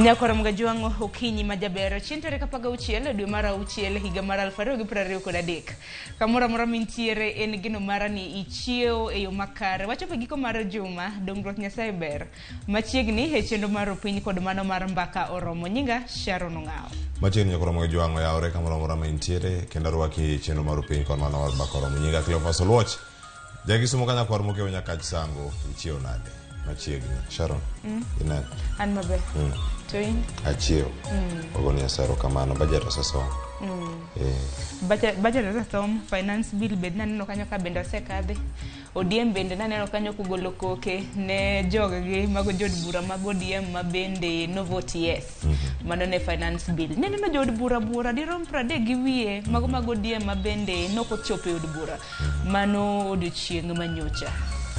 Nyakwar Mgajwang'o okinyi ma jaber chieng' tarik 16 dwe mar auchiel higa mar 2023. Kamoro amora mintiere en geno mara ni ichiewo e yo makare. Wachopo e giko mar juma, dongruok Nyasaye ber. Machiegni e chenro mar opiny kod mano mar mbaka oromo. Nyinga Sharon Ong'awo. Machiegni nyakwar Mgajwang'o yawore kamoro amora ma intiere kendo arwaki e chenro mar opiny kod mano mar mbaka oromo. Nyinga Cleophas Oluoch. Jakisumo ka nyakwar mokewo nyakach sango ichiewo nade? Machiegni. Sharon. Ineno? An maber. To in? Achiewo. Wago ni Nyasaye erokamano. Budget osesom. Eh. Budget osesom, finance bill bende naneno kanyo ka bende osekadhi. ODM bende naneno kanyo kogolo koke ne joggi mago jood bura mag ODM ma bende no vote yes. Mano ne finance bill. Naneno jood bura buora dirom 30 gi wiye mago mag ODM ma bende nokochopo e od bura. Mano odiochieng' manyocha.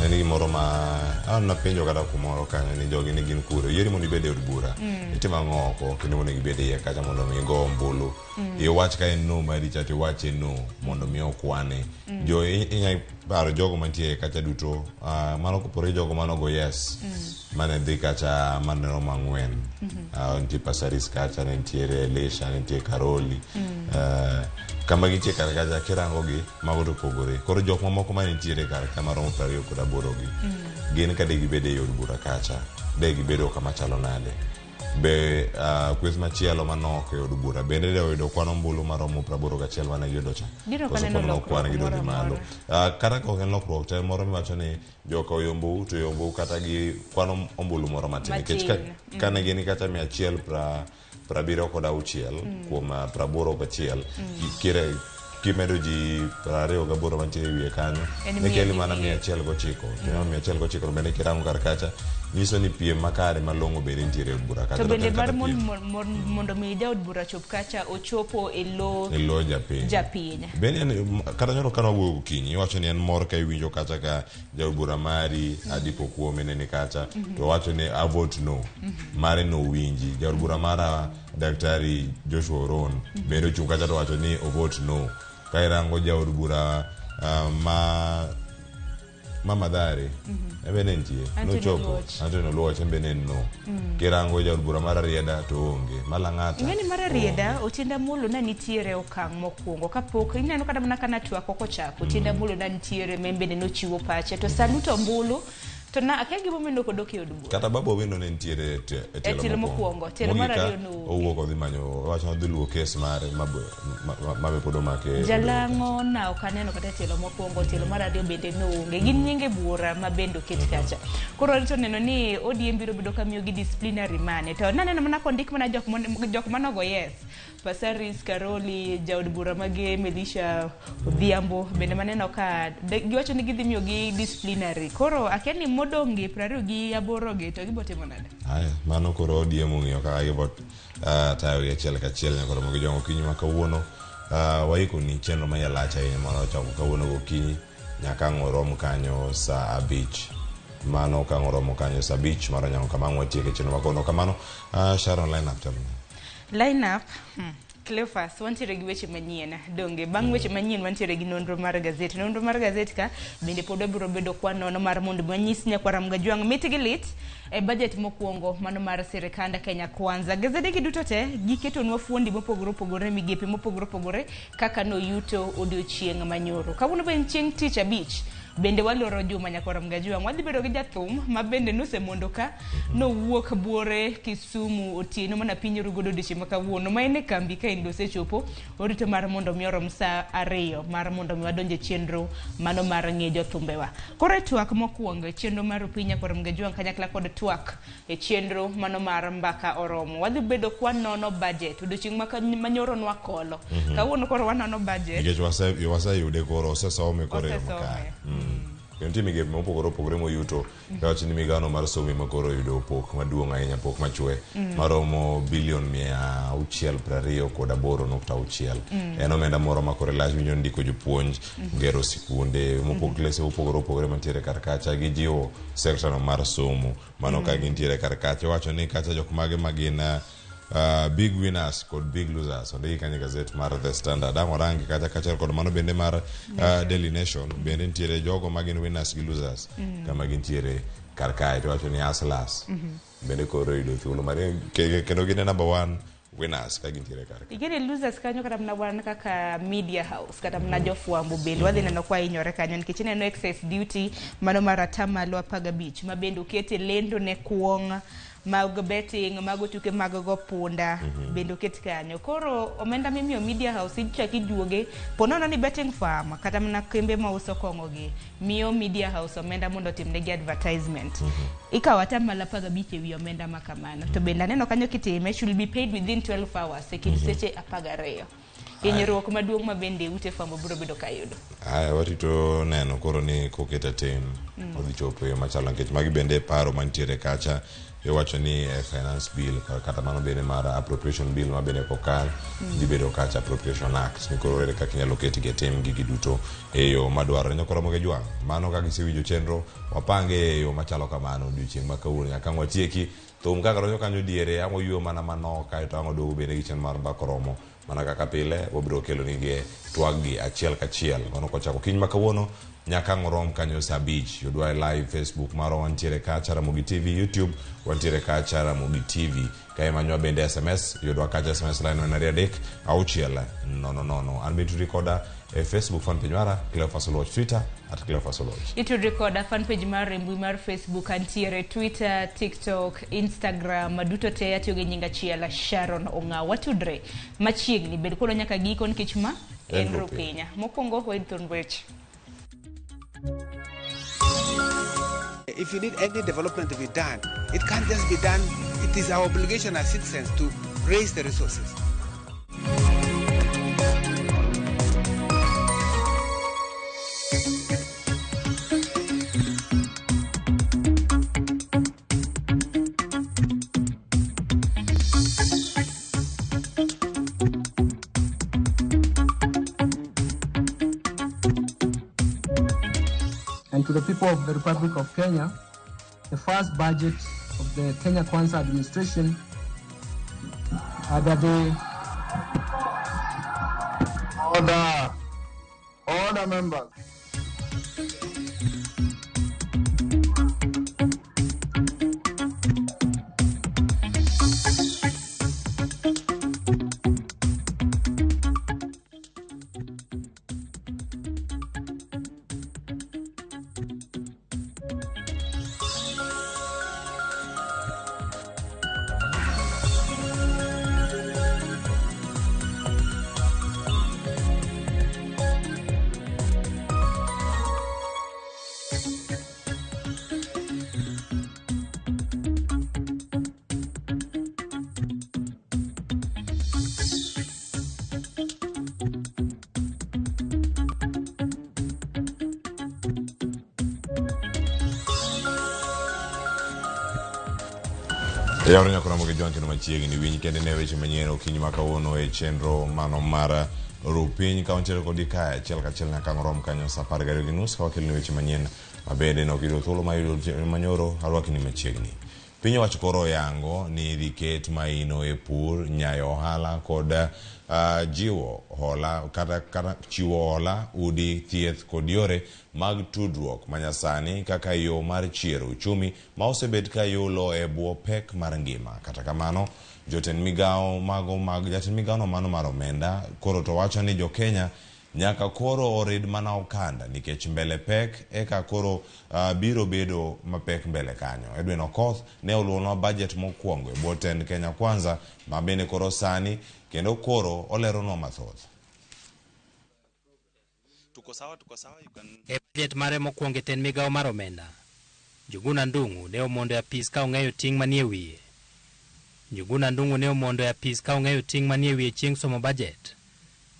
En gimoro ma an napenjo kata kumoro kanyo ni jogi ni gin kure. Yieri mondo ibed e od bura. Itimo ang'o oko kendo mondo ibed e iye kacha mondo mi igo ombulu. Iwach ka en no mari cha to iwache no mondo mi okwane. Jo inya paro jogo mantie kacha duto mano kopore gi jogo manogo yes mane dhi kacha mane romo ang'wen. Nitie Pasaris kacha, ne nitiere Elisha, ne nitie Karoli. Kama gintie kar kacha kirango gi mago to opogore. Koro jok mamoko mane nitiere kar ka maromo 28 gi gin ka de gibedo e od bura kacha de gibedo kama chalo nade? Be kweth machielo manok e od bura bende de oyudo kwan ombulu maromo 81 mane giyudo cha? Biro Koso kaneno kwan no kwan lokruok gi moro dhi malo. amora. Kata ka ok en lokruok to en moro miwacho ni joka oyombou to oyombou kata gi kwan ombulu moro matin nikech ka, Matin. kane gin kata 176 kuom 81 kire kimedo ji 28 mantie e wiye kanyo En ne mia keli gi mana wiye. 109 to 109 bende kirango kar kacha nyiso ni piem makare malong'o bende nitiere e od bura kacha To to bende ok en mar kata piem mondo mi jaod bura chop kacha ochopo e lo e lo japiny. japiny. Bende en, kata nyoro kane wawuoyo gokinyi iwacho ni en mor ka iwinjo kacha ka jaod bura mari Adipo Okuome ne ni kacha to wacho ni a vote no mare no winji. Jaod bura mara Daktari Joshua Oron bende ochung' kacha to wacho ni o vote no. Ka irango jaod bura ma Mathare en be ne nitie Anthony nochopo Oluoch. Anthony Oluoch en be ne en no. Kirango jaod bura mar Rarieda to onge. Ma Lang'ata Ing'eni mar Rarieda, Otiende Amollo ne nitiere e okang' mokwongo kapok ineno kata mana ka natwak ok ochako Otiende Amollo ne nitiere ma en bende nochiwo pache to Salute Ombulu to na akia gimomiyo ne ok odok e od bura. Kata Babu Owino ne nitiere e tie- e tielo tielo mokwongo. mokwongo. Tielo mar Mogik ka ariyo noonge. owuok odhi manyo owacho ni odhi luwo kes mare ma be pod omake e doho. Jalang'o na ok aneno kata e tielo mokwongo, tielo mar ariyo bende noonge. Gin nyinge buora ma bende oket kacha. Koro warito neno ni ODM biro bedo ka miyogi disciplinary mane. To naneno mana kondik mana jok jok manogo yes. Pasaris Karoli, jaod bura mage Melisha Odhiambo bende maneno ka giwacho ni gidhi miyogi disciplinary. Koro akia ni modong' gi 28 gi to gibo timo nade? Aya, mano koro ODM ong'iyo kaka gibo tayo gi achiel kachiel nyaka romo gi jong'o okinyi ma kawuono. Waikoni chenro ma iye lach ahinya mano ochako kawuono gokinyi nyaka ang' orom kanyo saa abich. Mano ka ang' oromo kanyo saa abich mar onyango kama ang' watieke chenro ma kawuono. Kamano, Sharon line up chalo nade? Line up. Cleophas, wantiere gi weche manyien donge bang' weche manyien wantiere gi nonro mar gazet nonro mar gazet ka bende pod wabiro bedo kwa nono mar mondo wanyis nyakwar Mgajwang' mit gi lit e budget mokwongo mano mar sirikand Kenya Kwanza gazede gi duto te giketonwa fuondi mopogore opogore migepe mopogore opogore kaka noyuto odiochieng' manyoro kawuono be en chieng' tich abich bende waloro juma nyakwar Mgajwang' wadhi bedo gi jathum ma bende nosemondo ka nowuok buore Kisumu otieno mana piny oru godo odiochieng' ma kawuono ma en e kambi ka en osechopo orito mar mondo mi orom saa ariyo mar mondo mi wadonj e chenro mano mar ng'e jothumbewa. Koro e twak mokwongo e chenro mar Opiny Nyakwar Mgajwang' kanyakla kod twak e chenro mano mar mbaka oromo. Wadhi bedo kwanono budget odiochieng' ma nyoro nwakolo. Kawuono koro wanono budget. Nikech waseyude koro osesome koro e yo Osesome. makare. Kendo nitie migepe mopogore opogore moyuto Kawach ni migawono mar somo ema koro oyudo pok maduong' ahinya, pok machwe maromo bilion 628.6. En omenda moro ma kore lach winjo ni ndiko jopuonj, gero sikunde, mopog klese mopogore opogore mantiere kar kacha, gijiwo sekta no mar somo. Mano ka gintiere kar kacha. Iwacho ni kacha jok mage ma gin big winners kod big losers ondiki kanyo e gazet mar The Standard. Ang' warangi kacha kaachiel kod mano bende mar Daily Nation bende nitiere jogo ma gin winners gi losers kama gintiere. Kar kae to wacho ni Hustlers bende koro oyudo thuolo mar kendo gin e number one winners ka gintiere kar ka. Igene losers kanyo kata mana wan kaka media house kata mana jofwambo bende wadhi neno kwa hinyore kanyo nikech ineno excise duty mano mar atamalo 15 ma bende oket e lendo ne kuong' mag betting mago tuke mag go punda bende oket kanyo. Koro omenda mimiyo media house ichak ijuoge po nono ni betting firm kata mana kembe mauso kong'o gi miyo media house omenda mondo otimnegi advertisement. Ikawo atamalo 15 ewi omenda ma kamano. To bende aneno kanyo kitime should be paid within 12 hours e kind seche 12. Hinyruok maduong' ma bende ute fwambo biro bedo ka yudo. Aya, warito neno koro ni kokete tim odhi chopo e yo machalo nikech magi bende e paro mantiere kacha. Iwacho ni finance bill kata mano bende mar appropriation bill ma bende kokal dhi bedo kacha appropriation act ni koro ere kaka inyalo ketgi e tim gigi duto e yo madwarore. Nyakoro Ramogi Jwang', mano kaka isewinjo chenro wapange e yo machalo kamano odiochieng' ma kawuono nyaka ang' watieki. Thum kaka donjo kanyo diere ang' wayueyo mana manok kaeto ang' waduogo bende gi chenro mar mbaka oromo. Mana kaka pile wabiro kelo nigi twag gi achiel kachiel. Mano kochako kiny ma kawuono nyaka ang' orom kanyo saa 5. Yudwa e live Facebook marwa wantiere kacha Ramogi TV, YouTube wantiere kacha Ramogi TV. Ka imanywa bende SMS, yudwa kacha SMS line en 2 3 6 0 0. An bende tudri koda e Facebook fan page mara Cleophas Oluoch, Twitter at Cleophas Oluoch. Itudri koda fan page mar mbui mar Facebook, antiere Twitter, TikTok, Instagram, duto te atiyo gi nying achiel Sharon Ong'aw. Watudre machiegni, bed kodwa nyaka giko nikech ma en En Rupinya. Mokwongo wayud thund weche. If you need any development to be done, it can't just be done. It is our obligation as citizens to raise the resources. And to the people of the Republic of Kenya, the first budget of the Kenya Kwanza administration that they Order. Order, members. Yawre nyaka Ramogi Jwang' kendo machiegni winj kende ne weche manyien okinyi ma kawuono e chenro mano mar Rupiny ka wantiere kodi kae achiel kachiel nyaka ang' orom kanyo saa 12:30 ka wakeloni weche manyien mabende nok yudo thuolo mar yudo manyoro arwakni machiegni. Piny owacho koro oyango ni idhi ket maino e pur, nyayo ohala kod jiwo hola kata chiwo hola, udi, thieth kod yore mag tudruok manyasani kaka yo mar chiero uchumi ma osebet ka yulo e bwo pek mar ngima. Kata kamano, jotend migawo mago mag jatend migawo no mano mar omenda koro to wacho ni jo-Kenya nyaka koro orid mana okanda nikech mbele pek eka koro biro bedo mapek mbele kanyo. Edwin Okoth ne oluwonwa budget mokwongo e bwo tend Kenya Kwanza ma bende koro sani kendo koro oleronwa mathoth. Tuko sawa, tuko sawa, you can... E budget mare mokwongo e tend migawo mar omenda, Njuguna Ndung'u ne omondo e apis ka ong'eyo ting' manie wiye. Njuguna Ndung'u ne omondo e apis ka ong'eyo ting' manie wiye chieng' somo budget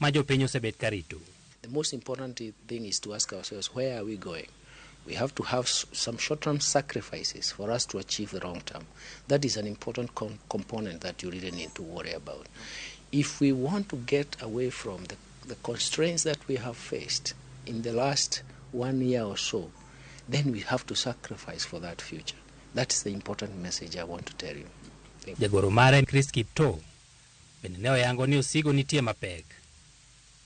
ma jopiny osebet ka rito. The most important thing is to ask ourselves, where are we going? We have to have some short-term sacrifices for us to achieve the long term. That is an important component that you really need to worry about. If we want to get away from the constraints that we have faced in the last 1 year or so, then we have to sacrifice for that future. That's the important message I want to tell you. Thank you. Jagoro mare Chris Kiptoo bende ne oyango ni osigo nitie mapek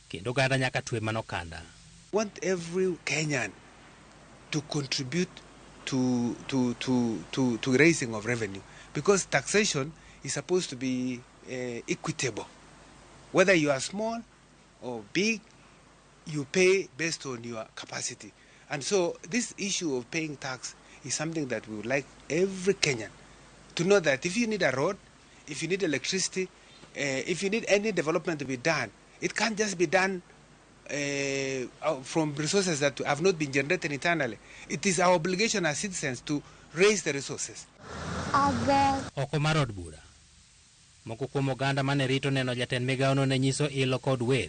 kendo oganda nyaka twe mana okanda. Want every Kenyan to contribute to raising of revenue, because taxation is supposed to be equitable. Whether you are small or big, you pay based on your capacity. And so this issue of paying tax is something that we would like every Kenyan to know, that if you need a road, if you need electricity, if you need any development to be done, it can't just be done from resources that have not been generated internally. It is our obligation as citizens to raise the resources. Oko mar od bura, moko kuom oganda mane rito neno jatend migawono ne nyiso ilo kod wer,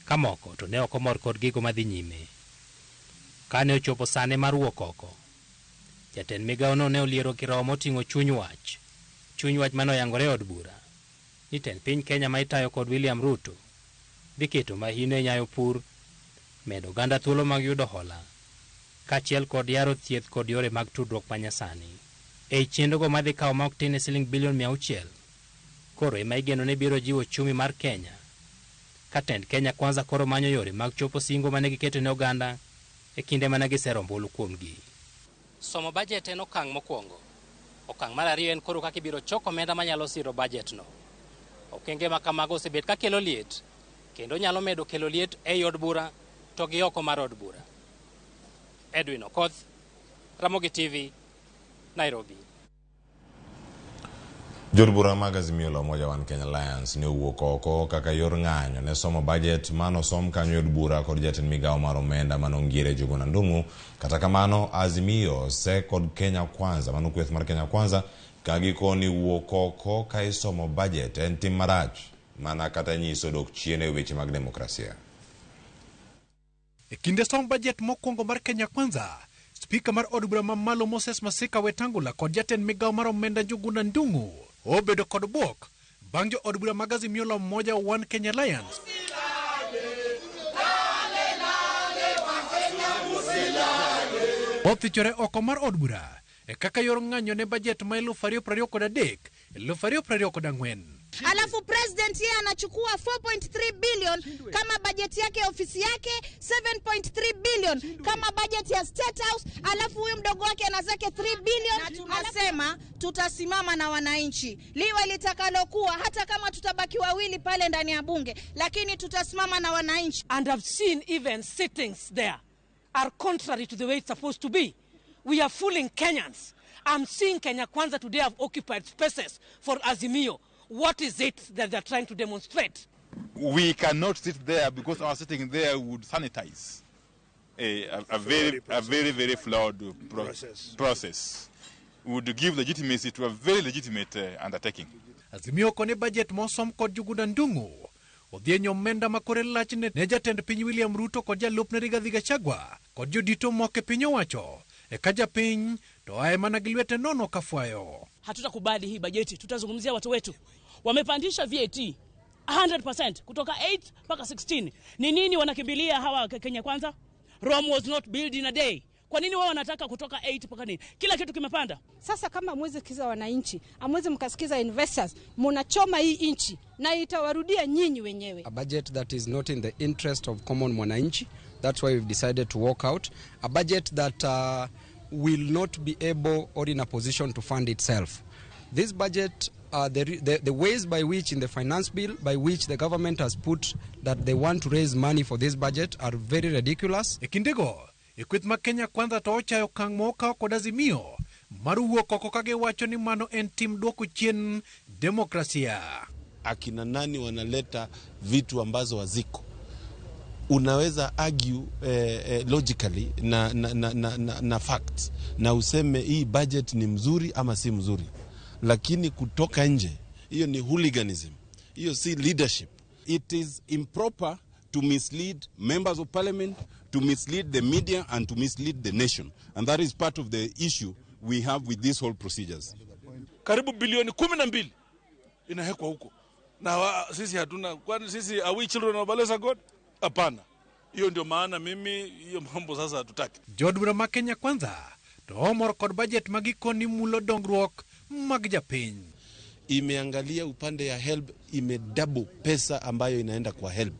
ka moko to ne ok omor kod gigo madhi nyime. Kane ochopo sane mar wuok oko, jatend migawono ne oliero kirowo moting'o chuny wach. Chuny wach mane oyangore e od bura ni tend piny Kenya ma itayo kod William Ruto dhi keto mahino e nyayo pur, medo oganda thuolo mag yudo hola, kaachiel kod yaro thieth kod yore mag tudruok manyasani. Ei chenrogo madhi kawo ma ok tin ne siling bilion 600, koro ema igeno ni biro jiwo ochumi mar Kenya. Ka tend Kenya Kwanza koro manyo yore mag chopo singo mane giketo ne oganda e kinde mane gisero ombulu kuomgi. Somo bajet en okang' mokwongo. Okang' mar ariyo en koro kaka ibiro chok omenda manyalo siro bajet no. Okenge ma kamago osebet ka kelo liet, kendo nyalo medo kelo liet ei od bura to gi oko mar od bura. Edwin Okoth, Ramogi TV, Nairobi. Jood bura mag Azimio la Umoja One Kenya Alliance ne owuok oko kaka yor ng'anyo ne somo bajet manosom kanyo e od bura kod jatend migawo mar omenda manongire Njuguna Ndung'u. Kata kamano, Azimio se kod Kenya Kwanza, mano kweth mar Kenya Kwanza, ka gikoni wuok oko ka isomo bajet en tim marach mana kata nyiso dok chien e weche mag demokrasia. E kinde som bajet mokwongo mar Kenya Kwanza, spika mar od bura mamalo Moses Masika Wetangula kod jatend migawo mar omenda Njuguna Ndung'u obedo kod bwok bang' jo od bura mag Azimio la Umoja One Kenya Alliance othichore oko mar od bura e kaka yor ng'anyo ne bajet ma 2023 2024. Alafu president yeye anachukua 4.3 billion kama bajeti yake ya ofisi yake, 7.3 billion kama bajeti ya State House, alafu huyu mdogo wake ana zake 3 billion. Na tunasema tutasimama na wananchi, liwe litakalokuwa, hata kama tutabaki wawili pale ndani ya bunge, lakini tutasimama na wananchi. And I've seen even sittings there are contrary to the way it's supposed to be. We are fooling Kenyans. I'm seeing Kenya Kwanza today have occupied spaces for Azimio. What is it that they're trying to demonstrate? We cannot sit there because our sitting there would sanitize a very, very flawed process. Would give legitimacy to a very legitimate undertaking. Azimio kone budget mosom kod Njuguna Ndung'u odhienyo omenda makore lach ne jatend piny William Ruto kod jalupne Rigathi Gachagua kod jodito moko e piny owacho e ka japiny to ae mana gi lwete nono kafwayo. Hatutakubali hii bajeti, tutazungumzia watu wetu. Wamepandisha VAT 100% kutoka 8 mpaka 16. Ni nini wanakimbilia hawa Kenya Kwanza? Rome was not built in a day. Kwa nini wao wanataka kutoka 8 mpaka nini? Kila kitu kimepanda. Sasa kama hamwezi sikiza wananchi, hamwezi mkasikiza investors, mnachoma hii nchi na itawarudia nyinyi wenyewe. A budget that is not in the interest of common mwananchi. That's why we've decided to walk out. A budget that will not be able or in a position to fund itself. This budget, the ways by which in the finance bill, by which the government has put that they want to raise money for this budget are very ridiculous. E kindego, e kweth ma Kenya Kwanza to ochayo okang' ma okawo kod Azimio mar wuok oko ka giwacho ni mano en tim duoko chien demokrasia. Akina nani wanaleta vitu ambazo haziko? Unaweza argue logically na facts na useme hii budget ni mzuri ama si mzuri, lakini kutoka nje hiyo ni hooliganism, hiyo si leadership. It is improper to mislead members of parliament, to mislead the media and to mislead the nation, and that is part of the issue we have with these whole procedures. Karibu bilioni 12 inawekwa huko na sisi hatuna, kwani sisi are we children of a God? Hapana. Hiyo ndio maana mimi hiyo mambo sasa hatutaki. Jood bura ma Kenya Kwanza to omor kod budget ma gikoni mulo dongruok mag japiny. Imeangalia upande ya HELB, imedouble pesa ambayo inaenda kwa HELB,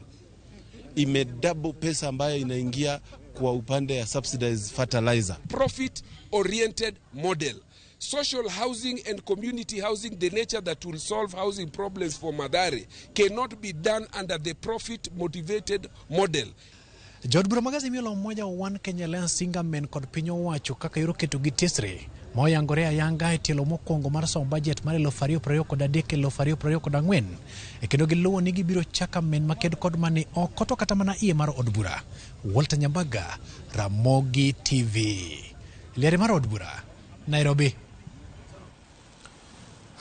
imedouble pesa ambayo inaingia kwa upande ya subsidized fertilizer. Profit oriented model. Social housing and community housing, the nature that will solve housing problems for Mathare, cannot be done under the profit motivated model. Jood bura mag Azimio la Umoja wa One Kenya Alliance singa men kod piny owacho kaka yor keto gi tesre ma oyangore ayanga e tielo mokwongo mar somo bajet mar 2023-2024 e kendo giluwo ni gibiro chako men maked kod mani oko to kata mana iye mar od bura. Walter Nyambaga, Ramogi TV. Liare mar od bura, Nairobi.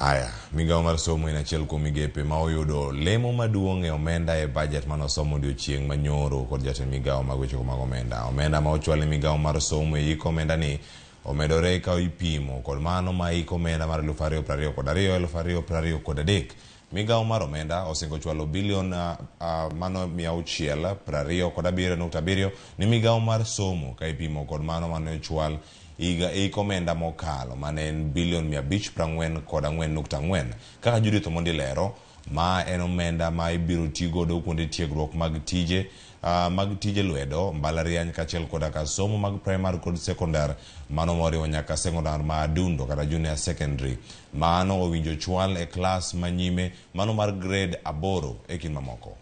Aya, migawo mar somo en achiel kuom migepe ma oyudo lemo maduong' e omenda e bajet manosom odiochieng' manyoro kod jatend migawo mag weche mag omenda. Omenda ma ochwal ne migawo mar somo e hik omenda ni omedore ka ipimo kod mano ma hik omenda mar 2022 2023. Migawo mar omenda osingo chwalo bilion mano 627.7 ne migawo mar somo ka ipimo kod mano mane ochwal higa hik omenda mokalo mane en bilion 544.4. Kaka Judith Omondi lero, ma en omenda ma ibiro tigodo kuonde tiegruok mag tije lwedo, mbalariany kaachiel koda ka somo mag primary kod sekondar, mano moriwo nyaka sekondar ma Adundo kata junior secondary. Mano owinjo chwal e klas manyime mano mar grade 8 e kind mamoko.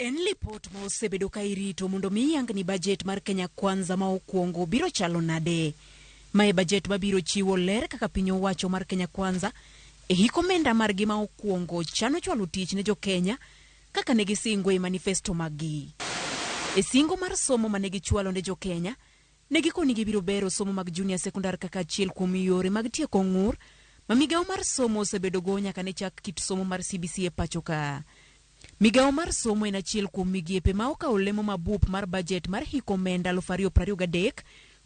En lipot ma osebedo ka irito mondo mi yang ni bajet mar Kenya Kwanza ma okwongo biro chalo nade. Mae bajet mabiro chiwo ler kaka piny owacho mar Kenya Kwanza e hik omenda margi ma okwongo chano chwalo tich ne jo Kenya kaka ne gisingo e manifesto maggi. E singo mar somo mane gichwalo ne jo Kenya, ne gikoni gibiro bero somo mag junior secondary kaka achiel kuom yore mag tieko ng'ur ma migawo mar somo osebedo go nyaka ne chak kit somo mar CBC e pacho ka. Migawo mar somo en achiel kuom migepe ma okawo lemo mabup mar bajet mar hik omenda 2023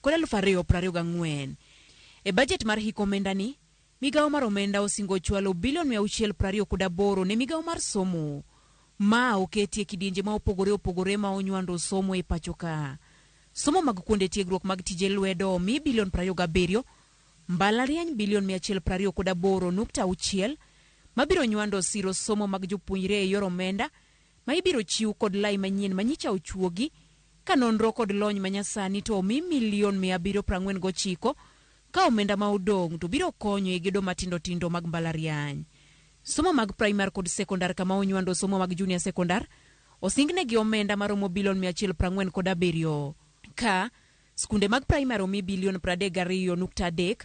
kod 2024. E bajet mar hik omenda ni, migawo mar omenda osingo chwalo bilion 628 ne migawo mar somo ma oketi e kidienje ma opogore opogore ma onywando somo e pacho ka. Somo mag kuonde tiegruok mag tije lwedo omi bilion 27, mbalariany bilion 128.6 mabiro nywando siro somo mag jopuonjre e yor omenda ma ibiro chiw kod lai manyien manyicha ochuogi ka nonro kod lony manyasani to omi milion 749 ka omenda ma odong' to biro konyo e gedo matindo tindo mag mbalariany. Somo mag primary kod sekondar kama onywando somo mag junior sekondar osingnegi omenda maromo bilion 147 ka skunde mag primary omi bilion 32.3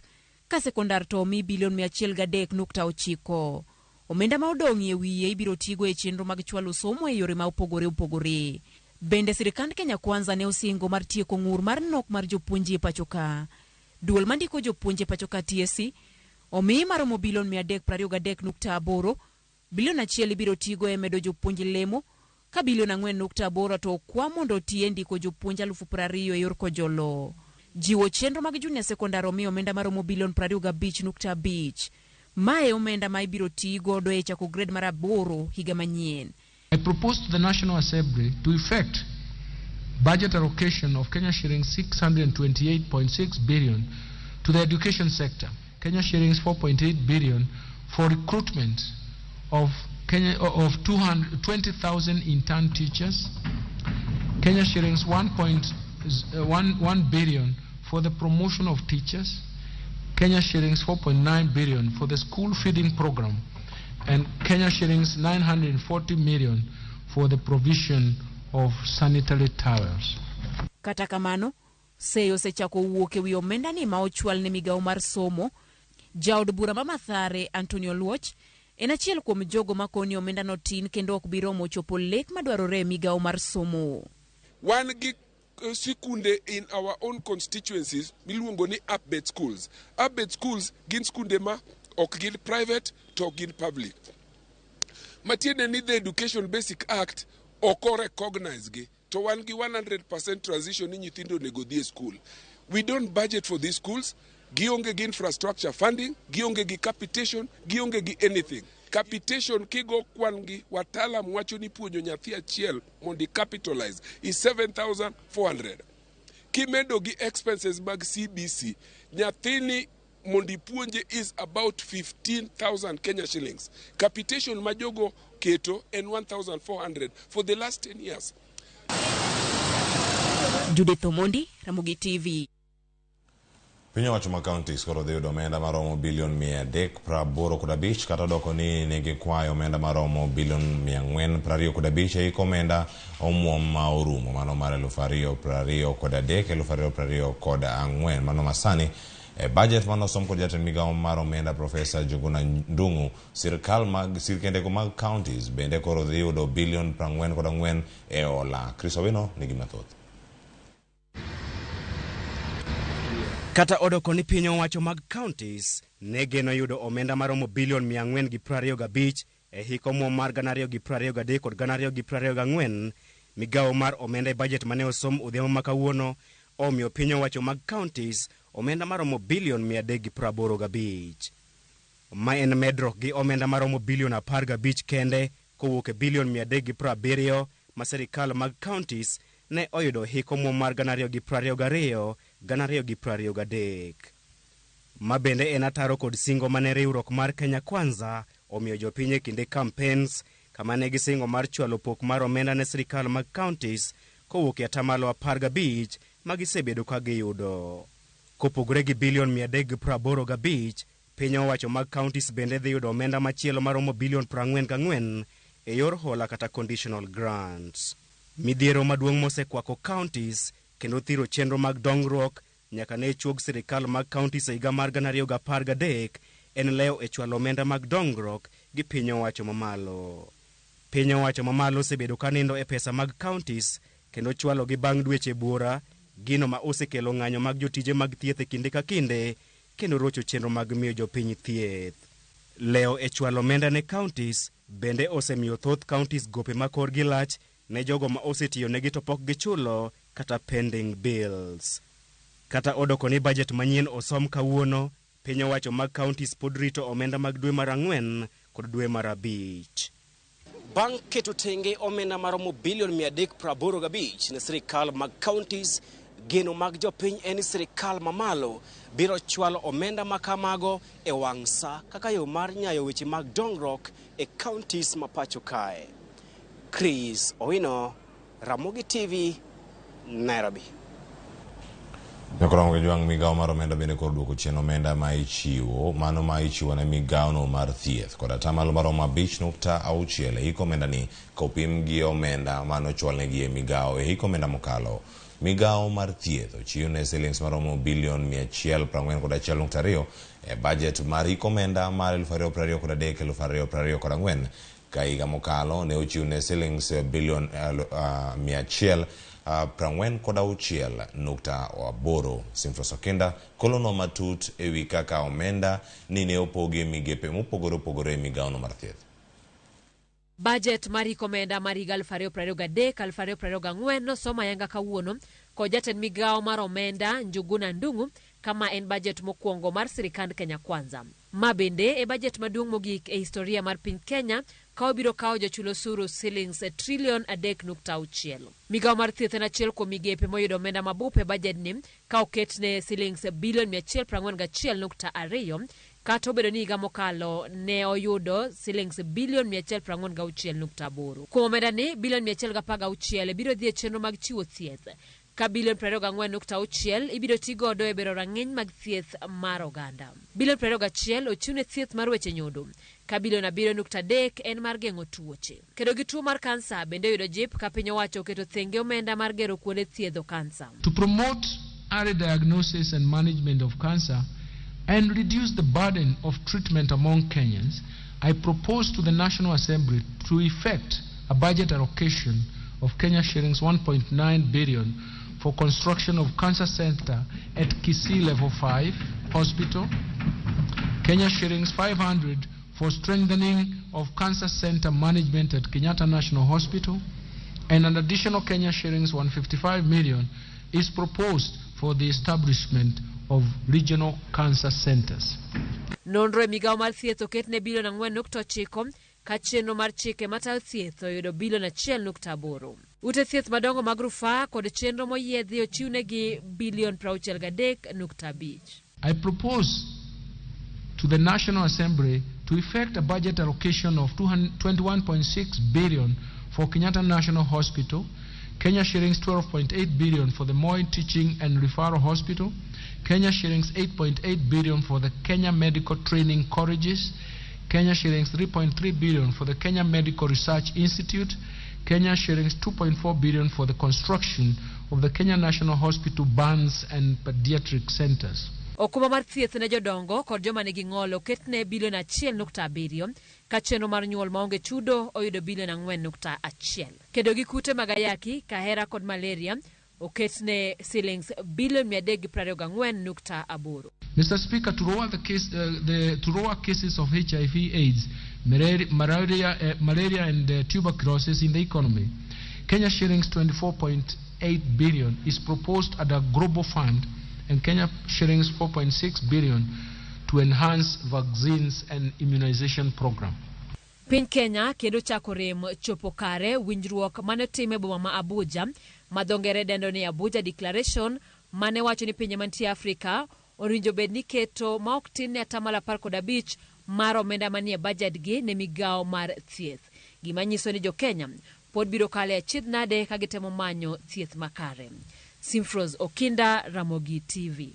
ka sekondar to omi bilion 103.9. Omenda ma odong' e wiye ibiro tigo e chenro mag chwalo somo e yore ma opogore opogore. Bende sirikand Kenya Kwanza ne osingo mar tieko ng'ur mar nok mar jopuonj e pacho ka. Duol mandiko jopuonj e pacho ka TSC omi maromo bilion 323.8, bilion 1 ibiro tigo e medo jopuonj lemo ka bilion 4.8 to okwa mondo oti e ndiko jopuonj 20,000 e yor kojolo. Jiwo chenro mag junior sekondar omi omenda maromo bilion 25.5. Mae omenda ma ibiro ti godo e chako grade mar 8 higa manyien. I propose to the National Assembly to effect budget allocation of Kenya shillings 628.6 billion to the education sector, Kenya shillings 4.8 billion for recruitment of 20,000 intern teachers, Kenya shillings 1.1 billion for the promotion of teachers, Kenya shillings 4.9 billion for the school feeding program, and Kenya shillings 940 million for the provision of sanitary towels. Kata kamano, seyo osechako wuok e wi omenda ni ma ochwal ne migawo mar somo. Jaod bura ma Mathare Antonio Luoch en achiel kuom jogo makoni omenda no tin kendo ok bi romo chopo lek madwarore e migawo mar somo. Wan gi sikunde in our own constituencies miluongo ni upbet schools. Upbet schools gin skunde ma ok gin private to ok gin public. Matiende ni the Education Basic Act ok recognize gi, to wan gi 100% transition ni nyithindo onego dhi e school. We don't budget for these schools. Gionge gi infrastructure funding, gionge gi capitation, gionge gi anything. Capitation kigo kwan gi wataalam wacho ni puonjo nyathi achiel mondo i capitalize is 7,400. Kimedo gi expenses mag CBC, nyathini mondo ipuonje is about 15,000 Kenya shillings. Capitation ma jogo keto en 1,400 for the last 10 years. Judith Omondi, Ramogi TV. Piny owacho ma counties koro dhi yudo omenda maromo bilion 385, kata doko ni ne gikwayo omenda maromo bilion 425 e hik omenda omuom ma orumo mano mar 2023 2024 mano masani. E budget manosom kod jatend migawo mar omenda Profesa Njuguna Ndung'u, sirkal mag sirkendego mag counties bende koro dhi yudo bilion 44 e hola. Chris Owino nigi mathoth. Kata odoko ni piny owacho mag counties ne geno yudo omenda maromo bilion 425 e hik omuom mar 2023 kod 2024, migawo mar omenda e bajet mane osom odhiambo ma kawuono omiyo piny owacho mag counties omenda maromo bilion 385. Ma en medruok gi omenda maromo bilion 15 kende kowuok e bilion 370 ma sirikal mag counties ne oyudo hik omuom mar 2022 2023. Ma bende en ataro kod singo mane riwruok mar Kenya Kwanza omiyo jopiny e kinde campaigns, kama ne gisingo mar chwalo pok mar omenda ne sirikal mag counties kowuok e atamalo 15 ma gisebedo ka giyudo. Kopogore gi bilion 385, piny owacho mag counties bende dhi yudo omenda machielo maromo bilion 44 e yor hola kata conditional grants. Midhiero maduong' mosekwako counties kendo thiro chenro mag dongruok nyaka ne chuog sirikal mag counties e higa mar 2013 en lewo e chwalo omenda mag dongruok gi piny owacho mamalo. Piny owacho mamalo osebedo ka nindo e pesa mag counties kendo chwalogi bang' dweche buora, gino ma osekelo ng'anyo mag jotije mag thieth e kinde ka kinde kendo rocho chenro mag miyo jopiny thieth. Lewo e chwalo omenda ne counties bende osemiyo thoth counties gope ma korgi lach ne jogo ma osetiyo negi to pok gichulo kata pending bills. Kata odoko ni bajet manyien osom kawuono, piny owacho mag counties pod rito omenda mag dwe mar 4 kod dwe mar 5. Bang' keto tenge omenda maromo bilion 385 ne sirikal mag counties, geno mag jopiny en ni sirikal mamalo biro chwalo omenda ma kamago e wang' sa kaka yo mar nyayo weche mag dongruok e counties ma pacho kae. Chris Owino, Ramogi TV, Nairobi. Nyakoromo gi jwang' migawo mar omenda bende koro duoko chien omenda ma ichiwo, mano ma ichiwo ne migawono mar thieth kod atamalo maromo 5.6 e hik omenda ni kopim gi omenda manochwalnegi e migawo e hik omenda mokalo. Migawo mar thieth ochiw ne silings maromo bilion 141.2 e bajet mar hik omenda mar 2023 2024, ka higa mokalo ne ochiw ne silings bilion 146.8. Simfros Okinda kolonwa matut ewi kaka omenda ni ne opogi e migepe mopogore opogore e migawono mar thieth. Bajet mar hik omenda mar higa 2023 2024 nosom ayanga kawuono kod jatend migawo mar omenda Njuguna Ndung'u, kama en bajet mokwongo mar sirikand Kenya Kwanza. Ma bende e bajet maduong' mogik e historia mar piny Kenya ka obiro kawo jochul osuru silings trilion 3.6. Migawo mar thieth en achiel kuom migepe moyudo omenda mabup e bajedni ka oketne silings bilion 141.2, kata obedo ni higa mokalo ne oyudo silings bilion 146.8. Kuom omenda ni, bilion 116 biro dhi e chenro mag chiwo thieth, ka bilion 24.6 ibiro ti godo e bero rang'iny mag thieth mar oganda. Bilion 21 ochiw ne thieth mar weche nyodo, ka bilion 7.3 en mar geng'o tuoche. Kedo gi tuo mar kansa bende oyudo jip ka piny owacho oketo thenge omenda mar gero kuonde thiedho kansa. To promote early diagnosis and management of cancer and reduce the burden of treatment among Kenyans, I propose to the National Assembly to effect a budget allocation of Kenya shillings 1.9 billion for construction of cancer center at Kisii Level 5 Hospital, Kenya shillings 500 for strengthening of cancer center management at Kenyatta National Hospital, and an additional Kenya shillings 155 million is proposed for the establishment of regional cancer centers. Nonro e migawo mar thieth oket ne bilion 4.9 ka chenro mar chike matayo thieth oyudo bilion 1.8. Ute thieth madongo mag rufaa kod chenro moyiedhi ochiwnegi bilion 63.5. I propose to the National Assembly to effect a budget allocation of 21.6 billion for Kenyatta National Hospital, Kenya shillings 12.8 billion for the Moi Teaching and Referral Hospital, Kenya shillings 8.8 billion for the Kenya Medical Training Colleges, Kenya shillings 3.3 billion for the Kenya Medical Research Institute, Kenya shillings 2.4 billion for the construction of the Kenya National Hospital Burns and Pediatric Centers. Okumba mar thieth ne jodongo kod joma nigi ng'ol oketne bilion 1.7 ka chenro mar nyuol maonge chudo oyudo bilion 4.1. Kedo gi kute mag ayaki, kahera kod malaria oketne silings bilion 324.8. Mr. Speaker, to lower the case, to lower cases of HIV AIDS, malaria and tuberculosis in the economy, Kenya shillings 24.8 billion is proposed at a global fund and Kenya shillings 4.6 billion to enhance vaccines and immunization program. Piny Kenya kendo chako rem chopo kare winjruok mane otim e boma ma Abuja ma dho ngere dendo ni Abuja Declaration mane wacho ni pinje mantie Afrika owinjo bed ni keto ma ok tin ne atamalo 15 mar omenda manie bajet gi ne migawo mar thieth. Gima nyiso ni jo Kenya pod biro kalo e achiedh nade ka gitemo manyo thieth makare. Simfros Okinda, Ramogi TV.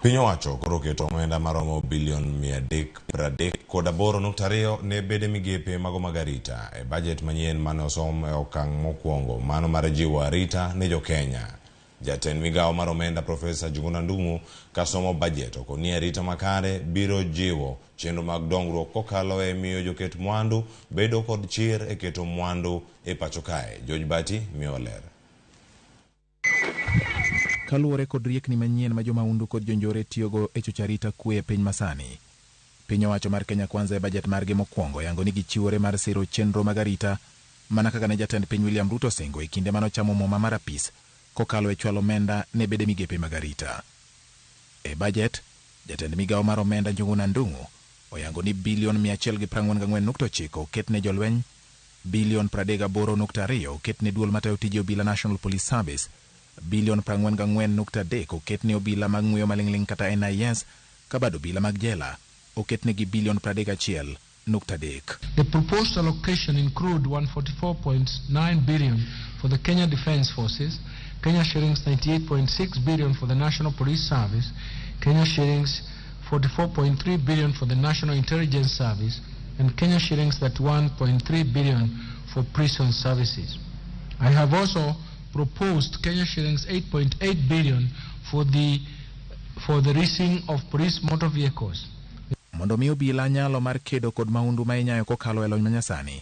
Piny owacho koro oketo omenda maromo bilion 338.2 ne bede migepe mago mag arita e bajet manyien mane osom e okang' mokwongo mano mar jiwo arita ne jo-Kenya. Jatend migawo mar omenda Profesa Njuguna Ndung'u kasomo bajet okoni arita makare biro jiwo chenro mag dongruok kokalo e miyo joket mwandu bedo kod chir e keto mwandu e pacho kae. George Bati miyo ler. Kaluwore kod riekni manyien ma jomahundu kod jonjore tiyogo e chocho arita kwe e piny masani, piny owacho mar Kenya Kwanza e bajet margi mokwongo yango ni gichiwore mar siro chenro mag arita mana kaka ne jatend piny William Ruto osingo e kinde manochamo muma mar apis kokalo e chwalo omenda ne bede migepe mag arita. E bajet, jatend migawo mar omenda Njuguna Ndung'u oyango ni bilion 144.9 oket ne jolweny, bilion 38.2 oket ne duol matayo tije obila National Police Service, bilion 44.3 oket ne obila mag ng'weyo maling'ling' kata NIS, ka bad obila mag jela oket negi bilion 31.3. The proposed allocation include 144.9 billion for the Kenya Defence Forces, Kenya shillings 98.6 billion for the National Police Service, Kenya shillings 44.3 billion for the National Intelligence Service, and Kenya shillings 31.3 billion for prison services. I have also proposed Kenya shillings 8.8 billion for the leasing of police motor vehicles. Mondo mi obila nyalo mar kedo kod mahundu ma inyayo kokalo e lony manyasani,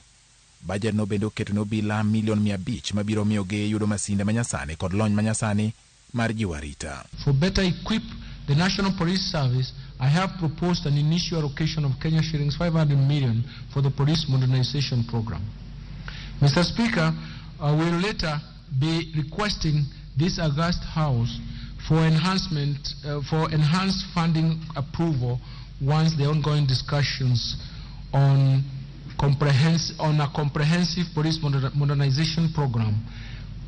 bajet no bende oketo ne obila milion 500 mabiro miyo gi yudo masinde manyasani kod lony manyasani mar jiwo arita. For better equip the National Police Service, I have proposed an initial allocation of Kenya shillings 500 million for the police modernization program. Mr. Speaker, I will later be requesting this august House for enhanced funding approval once the ongoing discussions on a comprehensive police modernization program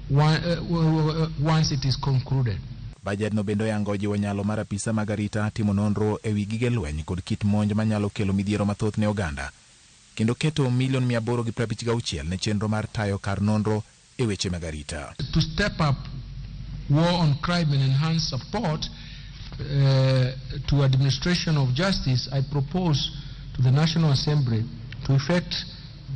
once it is concluded. Bajet no bende oyango jiwo nyalo mar apisa mag arita timo nonro e wi gige lweny kod kit monj manyalo kelo midhiero mathoth ne oganda, kendo keto milion 856 ne chenro mar tayo kar nonro e weche mag arita. To step up war on crime and enhance support to administration of justice, I propose to the National Assembly to effect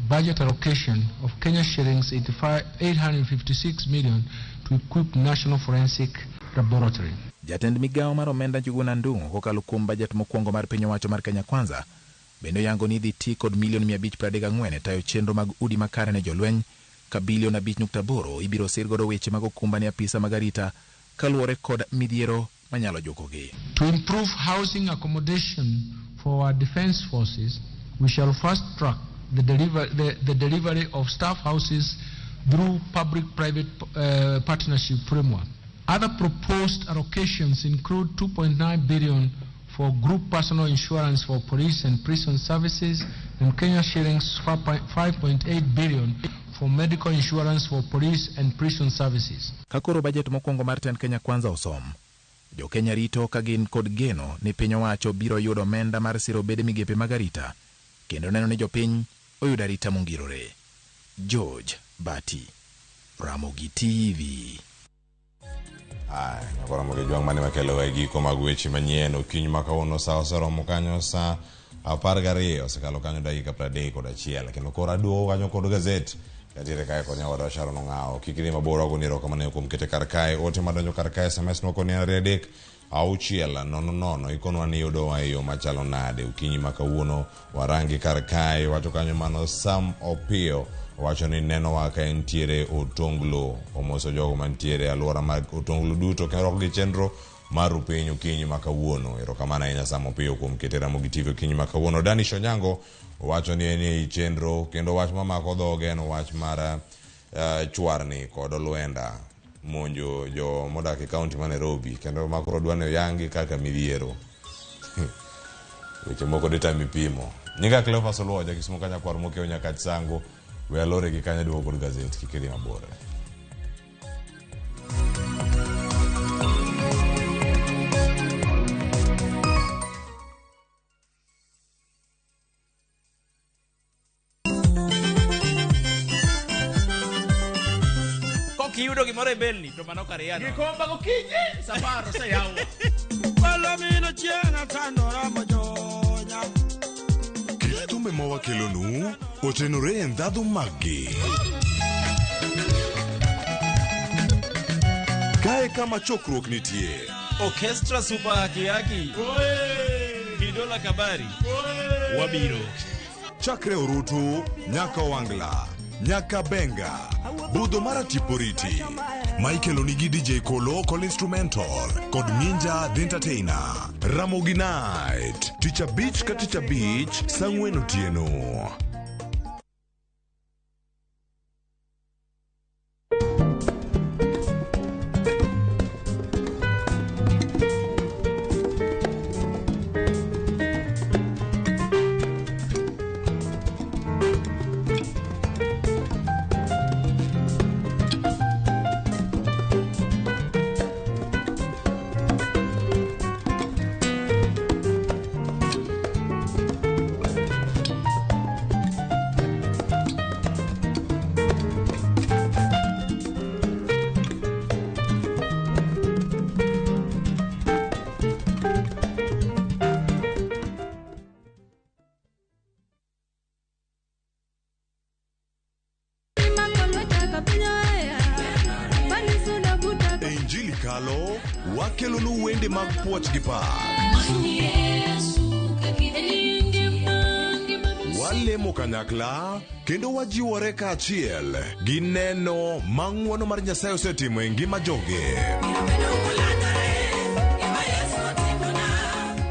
budget allocation of Kenya shillings 856 million to equip National Forensic Laboratory. Jatend migawo mar omenda Njuguna Ndung'u kokalo kuom bajet mokwongo mar piny owacho mar Kenya Kwanza bende oyango ni idhi ti kod milion 534 e tayo chenro mag udi makare ne jolweny, ka bilion 5.8 ibiro sir godo weche mag okumba ne apisa mag arita kaluwore kod midhiero manyalo jukogi. To improve housing accommodation for our defense forces, we shall fast track the delivery of staff houses through public-private partnership framework. Other proposed allocations include 2.9 billion for group personal insurance for police and prison services and Kenya shillings 5.8 billion for medical insurance for police and prison services. Kakoro bajet mokwongo mar tend Kenya Kwanza osom, jo Kenya rito ka gin kod geno ni piny owacho biro yudo omenda mar siro bede migepe mag arita kendo neno ni jopiny oyudo arita mongirore. George Bati, Ramogi TV. Aya, nyakoro Ramogi Jwang' mane makelo e giko mag weche manyien okinyi ma kawuono sa oseromo kanyo sa 12 osekalo kanyo dakika 31 kendo koro aduogo kanyo kod gazet katiere kae kod nyawadwa Sharon Ong'awo. Kik idhi mabor wagoni erokamano kuom kete kar kae ote madonjo kar kae SMS moko ni 2 3 6 0 0 ikonwa ni yudowa e yo machalo nade okinyi ma kawuono warangi kar kae wacho kanyo mano Sam Opiyo wacho ni nenowa ka entiere Otonglo omoso jogo mantiere e alwora mag Otonglo duto kendo rwako gi chenro mar Rupiny okinyi ma kawuono. Erokamano ahinya Sam Opiyo kuom kete Ramogi TV okinyi ma kawuono. Danish Onyango wacho ni en ei chenro kendo wach mamako dhoge en wach mar chwarni kod olwenda monjo jo modak e kaunti ma Nairobi kendo ma koro dwa ni oyangi kaka midhiero. Weche moko ditami pimo. Nyinga Cleophas Oluoja, Kisumu ka nyakwar mokiewo nyakach sango. We alore gi kanyo duogo kod gazet kik idhi mabor. Kok iyudo gimoro e belni to mano kar yano. Gikomba gokinyi safar oseyaw. Palomino chieng' atandora mojonya. Kit thumbe ma wakelonu otenore e ndhadhu maggi. Kae kama chokruok nitie. Orchestra Super Haki Haki. Kidola Kabari. Wabiro. Chakre Orutu, nyaka Owangla, nyaka Benga, budho mar Atiporiti. Ma ikeloni gi DJ Kolo kod Instrumental kod Minja The Entertainer. Ramogi Night, tich abich ka tich abich, saa ang'wen otieno. E Injili Kalo, wakelonu wende mag puoch gi pak. Walemo kanyakla kendo wajiwore kaachiel gi neno ma ng'wono mar Nyasaye osetimo e ngima joge.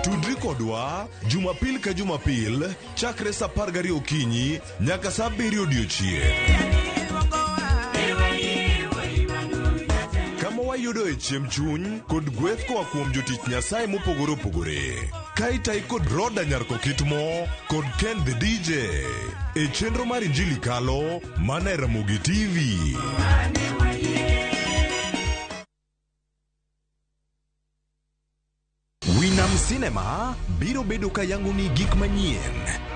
Tudri kodwa Jumapil ka Jumapil chakre saa 12 okinyi nyaka saa 7 odiochieng'. Kama wayudoe chiemb chuny kod gweth koa kuom jotich Nyasaye mopogore opogore. Ka itayi kod Roda Nyarkokitmo kod Ken the DJ e chenro mar Injili Kalo mana e Ramogi TV. Winam Cinema biro bedo ka yangoni gik manyien.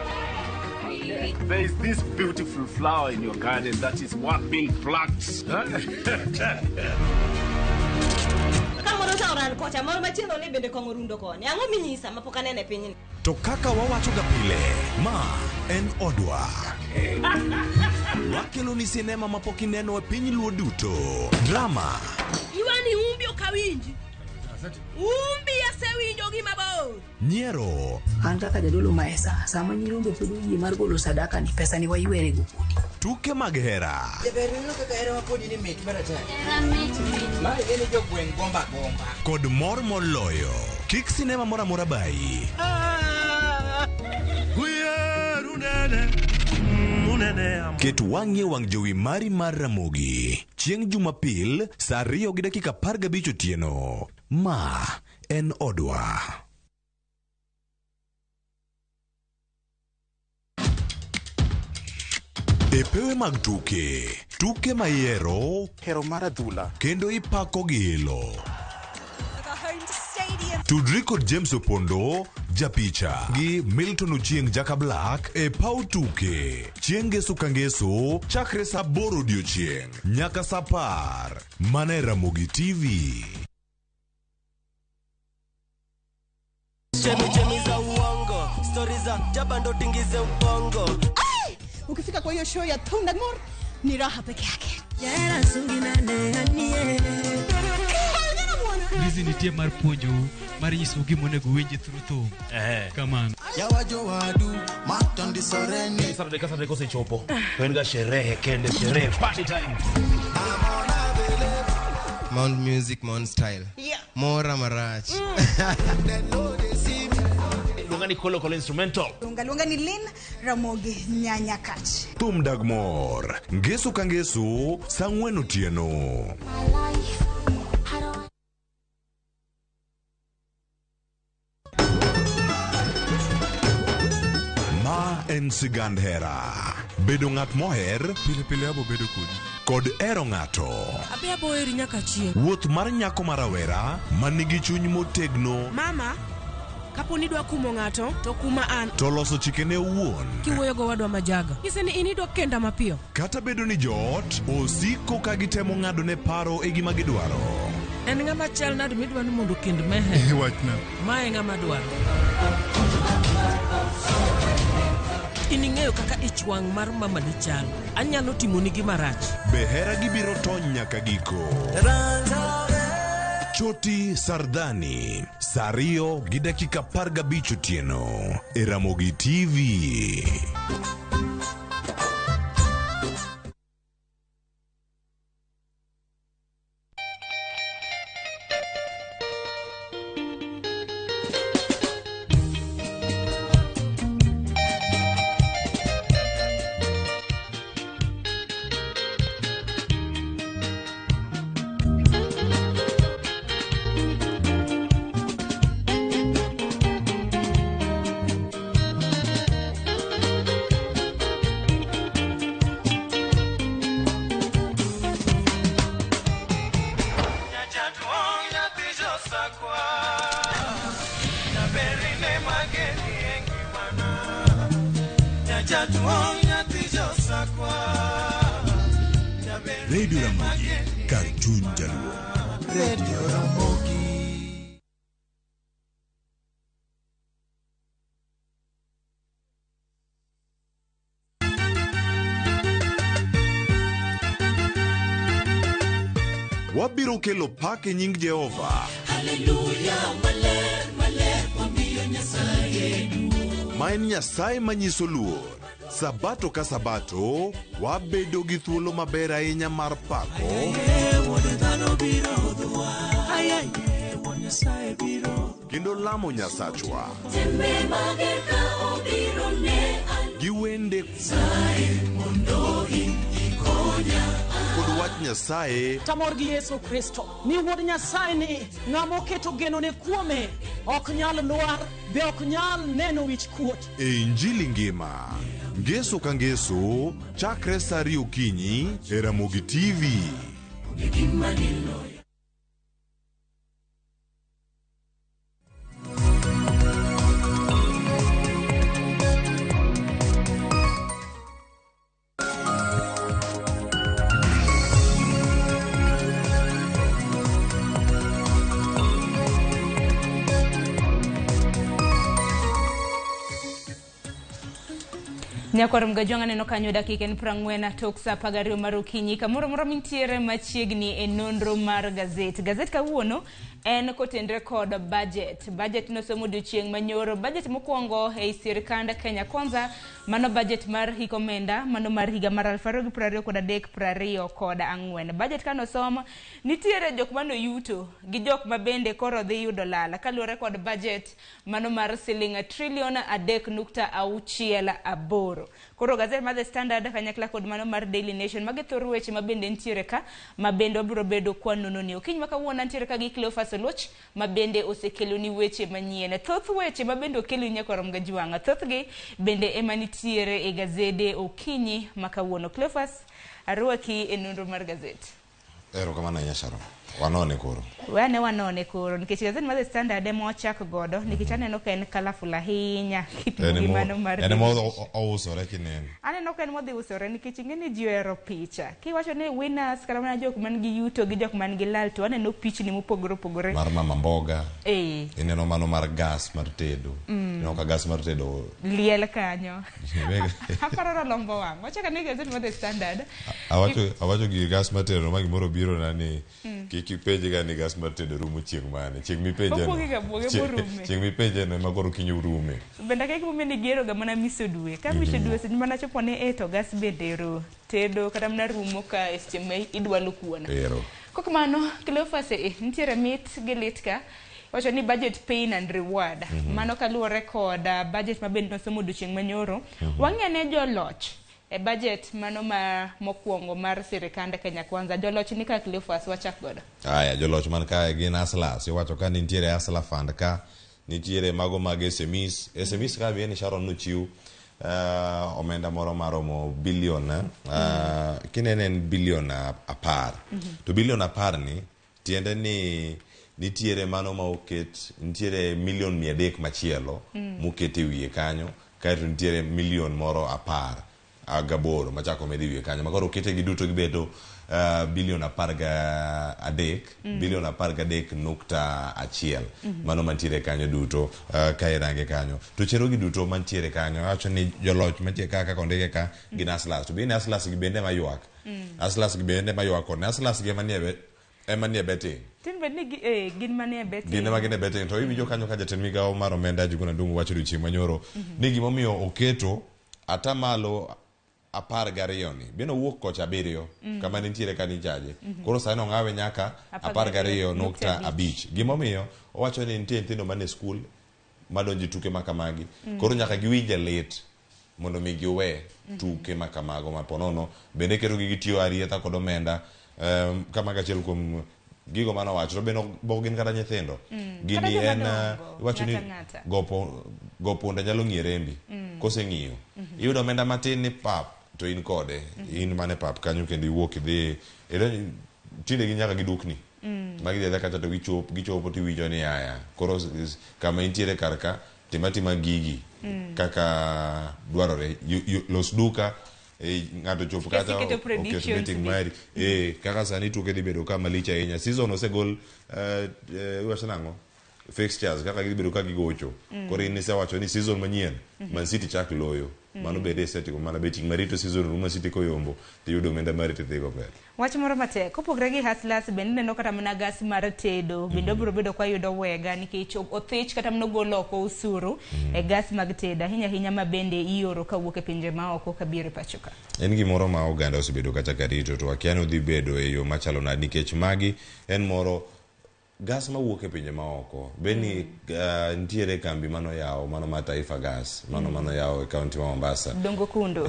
There is this beautiful flower in your garden that is worth being plucked. Kamoro cha oran kocha, moro machielo ni bende kong'o rundo koni. Ang'o minyisa mapok aneno e pinyni? To kaka wawachoga pile, ma en odwa. Wakeloni sinema mapok ineno e piny luo duto. Drama, Iwani umbi ok awinji. Umbi asewinjo gi mabor. nyiero, An kaka jadolo maesa, sama nyirombe pod oyie mar golo sadaka ni pesa ni waywere go. tuke mag hera, Jaber ineno kaka hera kodi ni mit maratari. Ma ing'eni jogweng' gomba gomba. kod mor moloyo. Kik sinema moro amora bayi. Ket wang'i e wang' jowi mari mar Ramogi chieng' Jumapil saa 2:15 otieno. Ma en odwa. E pewe mag tuke, tuke ma ihero, hero mar adhula, kendo ipako gi ilo. Tudri kod James Opondo Japicha gi Milton Ochieng Jaka Black e paw tuke. Chieng' Ngeso ka Ngeso chakre saa aboro odiochieng' nyaka saa apar. Mana e Ramogi TV. Chemichemi za uongo, stori za jaba ndo tingize ubongo. Ai! Ukifika kwa hiyo show ya Thundagmore ni raha peke yake. Hizi nitie mar puonjou mar nyisou gima onego uwinji through thum. Kamano. Saturday ka Saturday kosechopo to en ga sherehe kende, sherehe, party time. Mount Music, Mount Style. Yeah. Mora marach. Luonga ni Kolo Kolo Instrumental. Luonga luonga ni Lynn Ramogi Nyanyakach. Thum dag mor. Ngeso ka ngeso saa ang'wen otieno. Ma en sigand hera. Bedo ng'at moher Pile pile abo bedo kodi. kod hero ng'ato. Abi abo heri nyaka chieng'. Wuoth mar nyako ma rawera ma nigi chuny motegno Mama, kapo ni idwa kumo ng'ato, to kuma an. to loso chikene owuon. Kiwuoyo gowadwa majaga. Nyise ni in idwa kenda mapiyo. Kata bedo ni joot osiko ka gitemo ng'adone paro e gima gidwaro. En ng'ama chal nade midwa ni mondo okend mehe? Wachna. Ma e ng'ama dwaro. In ing'eyo kaka ich wang' mar mama ne chal. Anyalo timoni gima rach. Be hera gibiro tony nyaka giko? Choti Sardani, saa ariyo gi dakika 15 otieno e Ramogi TV. Radio Ramogi, kar chuny jaluo. Radio Ramogi. Wabiro kelo pak e nying Jehova. Haleluya, maler, maler, wamiyo Nyasaye duong'. Ma en Nyasaye manyiso luor. Sabato ka sabato, wabedo gi thuolo maber ahinya mar pako Aye, wuod dhano biro hodhowa. Aye, aye, wuod Nyasaye biro. kendo lamo Nyasachwa Tembe mager ka obiro ne an. gi wende Nyasaye mondo in ikonya. kod wach Nyasaye Tamor gi Yesu Kristo ni wuod Nyasaye ni ng'ama oketo genone kuome ok nyal lwar be ok nyal neno wich kuot. e Injili ngima. Ngeso ka ngeso, chakre saa ariyo okinyi e Ramogi TV. Gima niloyo. Nyakwar Mgajwang' aneno kanyo dakika en 40 tok saa 12 mar okinyi kamoro amora mintiere machiegni e nonro mar gazet. Gazet kawuono en kotenre kod budget. Budget nosomo odiochieng' manyoro. Budget mokwongo ei sirkand Kenya Kwanza, mano budget mar hik omenda, mano mar higa mar 2023 24. Budget kanosom, nitiere jok manoyuto gi jok ma bende koro dhi yudo lal kaluwore kod budget mano mar siling trilion 3.68. Koro gazet mar The Standard kanyakla kod mano mar Daily Nation magi thor weche ma bende nitiere ka ma bende wabiro bedo kwa nono ni okinyi ma kawuono nitiere ka gi Cleophas Oluoch ma bende osekeloni weche manyien. Thoth weche ma bende okeloni nyakwar Mgajwang'a, thothgi bende ema nitiere e gazede okinyi ma kawuono. Cleophas, arwaki e nonro mar gazet. Erokamano ahinya Sharon. Wanone koro. We ane wanone koro nikech gazet mar The Standard ema wachak godo nikech aneno ka en colourful ahinya kipimo gi mano mar En ema ousore kineno. Aneno ka en modhi usore nikech ing'e ni ji ohero picha. Kiwacho ni winners kata mana jok man gi yuto gi jok man gi lal to waneno pichni mopogore opogore. Mar mama mboga. Eh. Ineno mano mar gas mar tedo. Ineno ka gas mar tedo Liel kanyo. Aparo rolombo wang'. Wachak ane gazet mar The Standard. Awacho gi gas mar tedo ma gimoro biro na ni kik ipenj ga ni gas mar tedo rumo chieng' mane. Chieng' mipenje no. Obuoge ga buoge morume. Chieng' mipenje no ema koro kiny orume. Bende akia gimomiyo ni gihero ga mana miso dwe. Ka miso dwe seche mana chopo ni e to gas bende ero tedo kata mana rumo ka e seche ma idwalo kuon. Ero. Kok mano, Cleophas e nitiere mit gi lit ka. Wacho ni budget pain and reward. Mano kaluwore kod budget ma bende nosomo odiochieng' manyoro. Wang'i ane joloch e budget mano ma mokwongo mar sirikand Kenya Kwanza. Joloch ni ka Cleophas wachak godo. Aya, joloch man kae gin Hustlers. Iwacho ka nitiere Hustler Fund ka, nitiere mago mag SMEs. SMEs ka bende Sharon nochiw omenda moro maromo bilion, kinene en bilion 10. To bilion 10 ni tiende ni nitiere mano ma oket, nitiere milion 300 machielo moket e wiye kanyo, kaeto nitiere milion moro 18 machako med e wiye kanyo. Makoro okete gi duto gibedo bilion 13, bilion 13.1. Mano mantiere kanyo duto ka irange kanyo. To chero gi duto mantiere kanyo, awacho ni joloch mantie ka kaka ondike ka gin Hustlers. To bende Hustlers gi bende maywak. Hustlers gi bende maywak kod Hustlers gi ema nie betting. Tin bed ni gin manie betting. Gin ema gin e betting. To iwinjo kanyo ka jatend migawo mar omenda Njuguna Ndung'u wacho odiochieng' manyoro ni gimomiyo oketo atamalo 12 ni bende owuok kocha 7 kama nitiere ka nichaje. Koro sani ong'awe nyaka 12.5. Gimomiyo owacho ni nitie nyithindo mane skul madonjo e tuke ma kamagi. Koro nyaka giwinje lit mondo mi giwe tuke ma kamago ma ponono bende keto gi gitiyo arietha kod omenda. Kama achiel kuom gigo mane owacho to bende ok gin kata nyithindo. Gini Kata joma en, dongo, iwacho ni ng'ato ang'ata. go punda nyalo ng'iyo rembi. Koseng'iyo. Iyudo omenda matin ni pap to in kode. In mane pap kanyo kendo iwuok idhi. Tinde gi nyaka gi dukni. Magi dhi adhiya kacha to gichopo tiwinjo ni aya. Koro kama intiere kar ka, tim atima gigi kaka dwarore. Los duka, ng'ato chopo Kesi kacha keto oket predictions meeting gi. mari. Kaka sani tuke dhi bedo ka malich ahinya. Season osegol, iwacho nang'o? Fixtures kaka gidhi bedo ka gigocho. Koro in isewacho ni season manyien, Man City chak loyo. Mano bende isetimo mana betting marito season rumo Man City koyombo, tiyudo omenda mari tidhigo pesa. Wach moro matek, kopogre gi Hustlers bende ineno kata mana gas mar tedo, bende obiro bedo kwa yudo wega nikech othich kata mana ogolo oko osuru e gas mag tedo, ahinya ahinya ma bende ioro kawuok e pinje maoko kabiro e pacho ka. En gimoro ma oganda osebedo kacha ka rito to akia ni odhi bedo e yo machalo nade nikech magi en moro gas mawuok e pinje maoko. Beni nitiere kambi manoyawo mano mar Taifa Gas, mano manoyawo e kaunti ma Mombasa. Dongo kundo.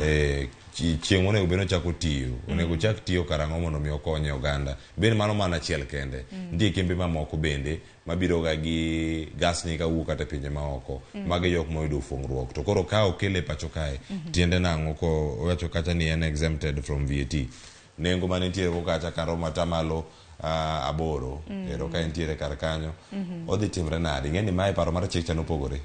Chieng' monego bed ni ochako tiyo, onego ochak tiyo karang'o mondo mi okony oganda. Bende mano mana achiel kende. Nitie kembe mamoko bende mabiro ga gi gas ni kawuok kata e pinje maoko. Magi jok moyudo fuong'ruok. To koro ka okele pacho kae, tiende nang'o ko owacho kacha ni en exempted from VAT. Nengo mane nitiere go kacha karomo atamalo 8, ero ka entiere kar kanyo. Odhi timre nade? Ing'e ni mae paro mar chik cha nopogore.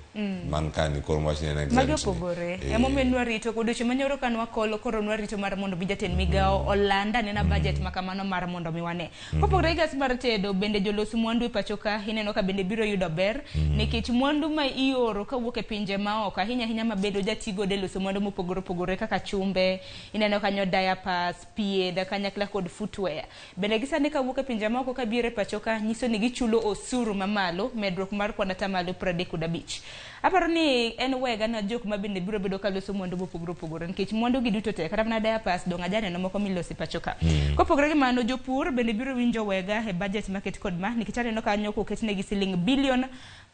Man ka ni koro wach ni en Magi exempt ni. opogore. Emomiyo nwarito odiochieng' manyoro ka nwakolo koro nwarito mar mondo mi jatend migawo oland anena budget ma kamano mar mondo mi wane. Kopogore gi gas mar tedo, bende jolos mwandu e pacho ka ineno ka bende biro yudo ber nikech mwandu ma ioro kawuok e pinje maoko ahinya ahinya ma bende ojati godo e loso mwandu mopogore opogore kaka chumbe, ineno kanyo diapers, piedha kanyakla kod footwear. Bende gisani kawuok e pinje maoko kabiro e pacho ka nyiso ni gichulo osuru mamalo, medruok mar kwan atamalo 35. Aparo ni en wega na jok ma bende biro bedo ka loso mwandu mopogore opogore nikech mwandu gi duto te kata mana diapers dong' aja neno moko miloso e pacho ka. Kopogore gi mano jopur bende biro winjo wega e budget maket kod ma nikech aneno kanyo koketnegi siling bilion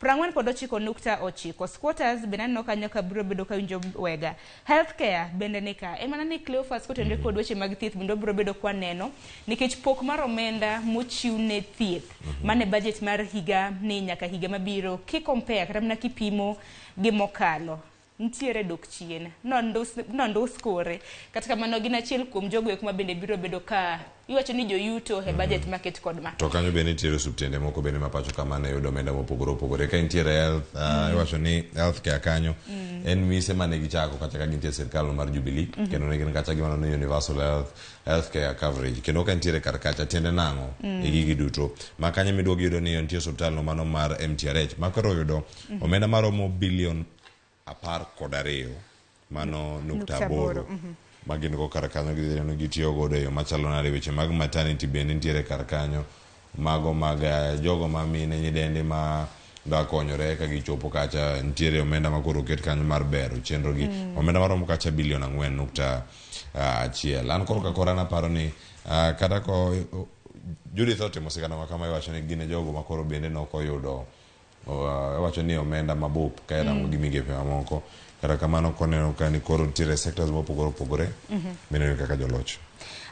49.9. Squatters bende aneno kanyo ka biro bedo ka winjo wega. Healthcare bende ni ka. En mana ni Cleophas kotenore kod weche mag thieth bende wabiro bedo kwa neno nikech pok mar omenda mochiw ne thieth mane budget mar higa ni nyaka higa mabiro ki compare kata mana kipimo gi mokalo. nitiere dok chien nondus nondus kore kata kamano gin achiel kuom jogo eko ma bende biro bedo ka iwacho ni joyuto e budget maket kod ma To kanyo bende nitiere osiptende moko bende ma pacho ka mane yudo omenda mopogore opogore. Ka nitiere health, iwacho ni health care kanyo en mise mane gichako kacha ka gintie e sirkal mar Jubilee kendo ne gin kacha gimano ni universal health care coverage. Kendo ka nitiere kar kacha tiende nang'o e gigi duto. Ma kanyo miduogo iyudo ni nitie osiptal no mano mar MTRH ma koro oyudo omenda maromo bilion 12 mano nukta 8 ma gin go kar kanyo gidhi neno gitiyo godo e yo machalo nade weche mag maternity bende nitiere kar kanyo mago mag jogo ma mine nyidendi ma da konyore ka gichopo kacha nitiere omenda ma koro oket kanyo mar bero chenro gi omenda maromo kacha bilion 4.1. An koro ka koro an aparo ni kata ko Judith otimo sigana ma kama iwacho ni gin e jogo ma koro bende nok oyudo iwacho ni omenda mabup ka irango gi migepe mamoko. Kata kamano koneno ka ni koro nitiere sectors mopogore opogore mineno kaka joloch.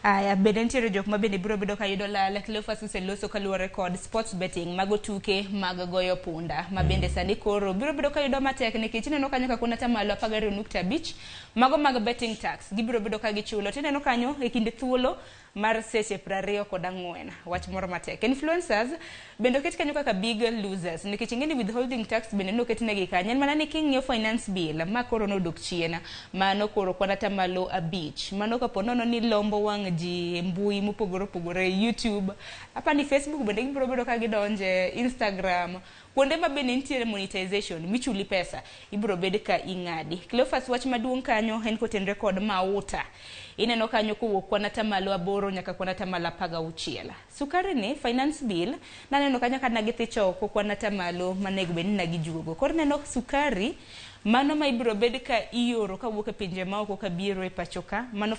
Aya, bende nitiere jok ma bende biro bedo ka yudo lal. Cleophas oseloso kaluwore kod sports betting, mago tuke mag goyo punda ma bende sani koro biro bedo ka yudo matek nikech ineno kanyo ka kwan atamalo 12.5 mago mag betting tax gibiro bedo ka gichulo. Tineno kanyo e kind thuolo mar seche 24. Wach moro matek. Influencers bende oket kanyo kaka big losers nikech ing'e ni withholding tax bende noket negi kanyo. En mana ni king'iyo finance bill ma koro nodok chien, mano koro kwan atamalo 5. Mano kapo nono ni lombo wang' ji e mbui mopogore opogore, YouTube, apani Facebook bende gibiro bedo ka gidonje, Instagram, kuonde ma bende nitiere monetization michuli pesa ibiro bed ka ing'adi. Cleophas, wach maduong' kanyo en kotenre kod mauta. Ineno kanyo kowuok kwan atamalo 8 nyaka kwan atamalo 16. Sukari ni finance bill naneno kanyo ka nagithicho oko kwan atamalo manego bed ni nagijuogo. Koro ineno sukari mano ma ibiro bed ka ioro kawuok e pinje maoko kabiro e pacho ka mano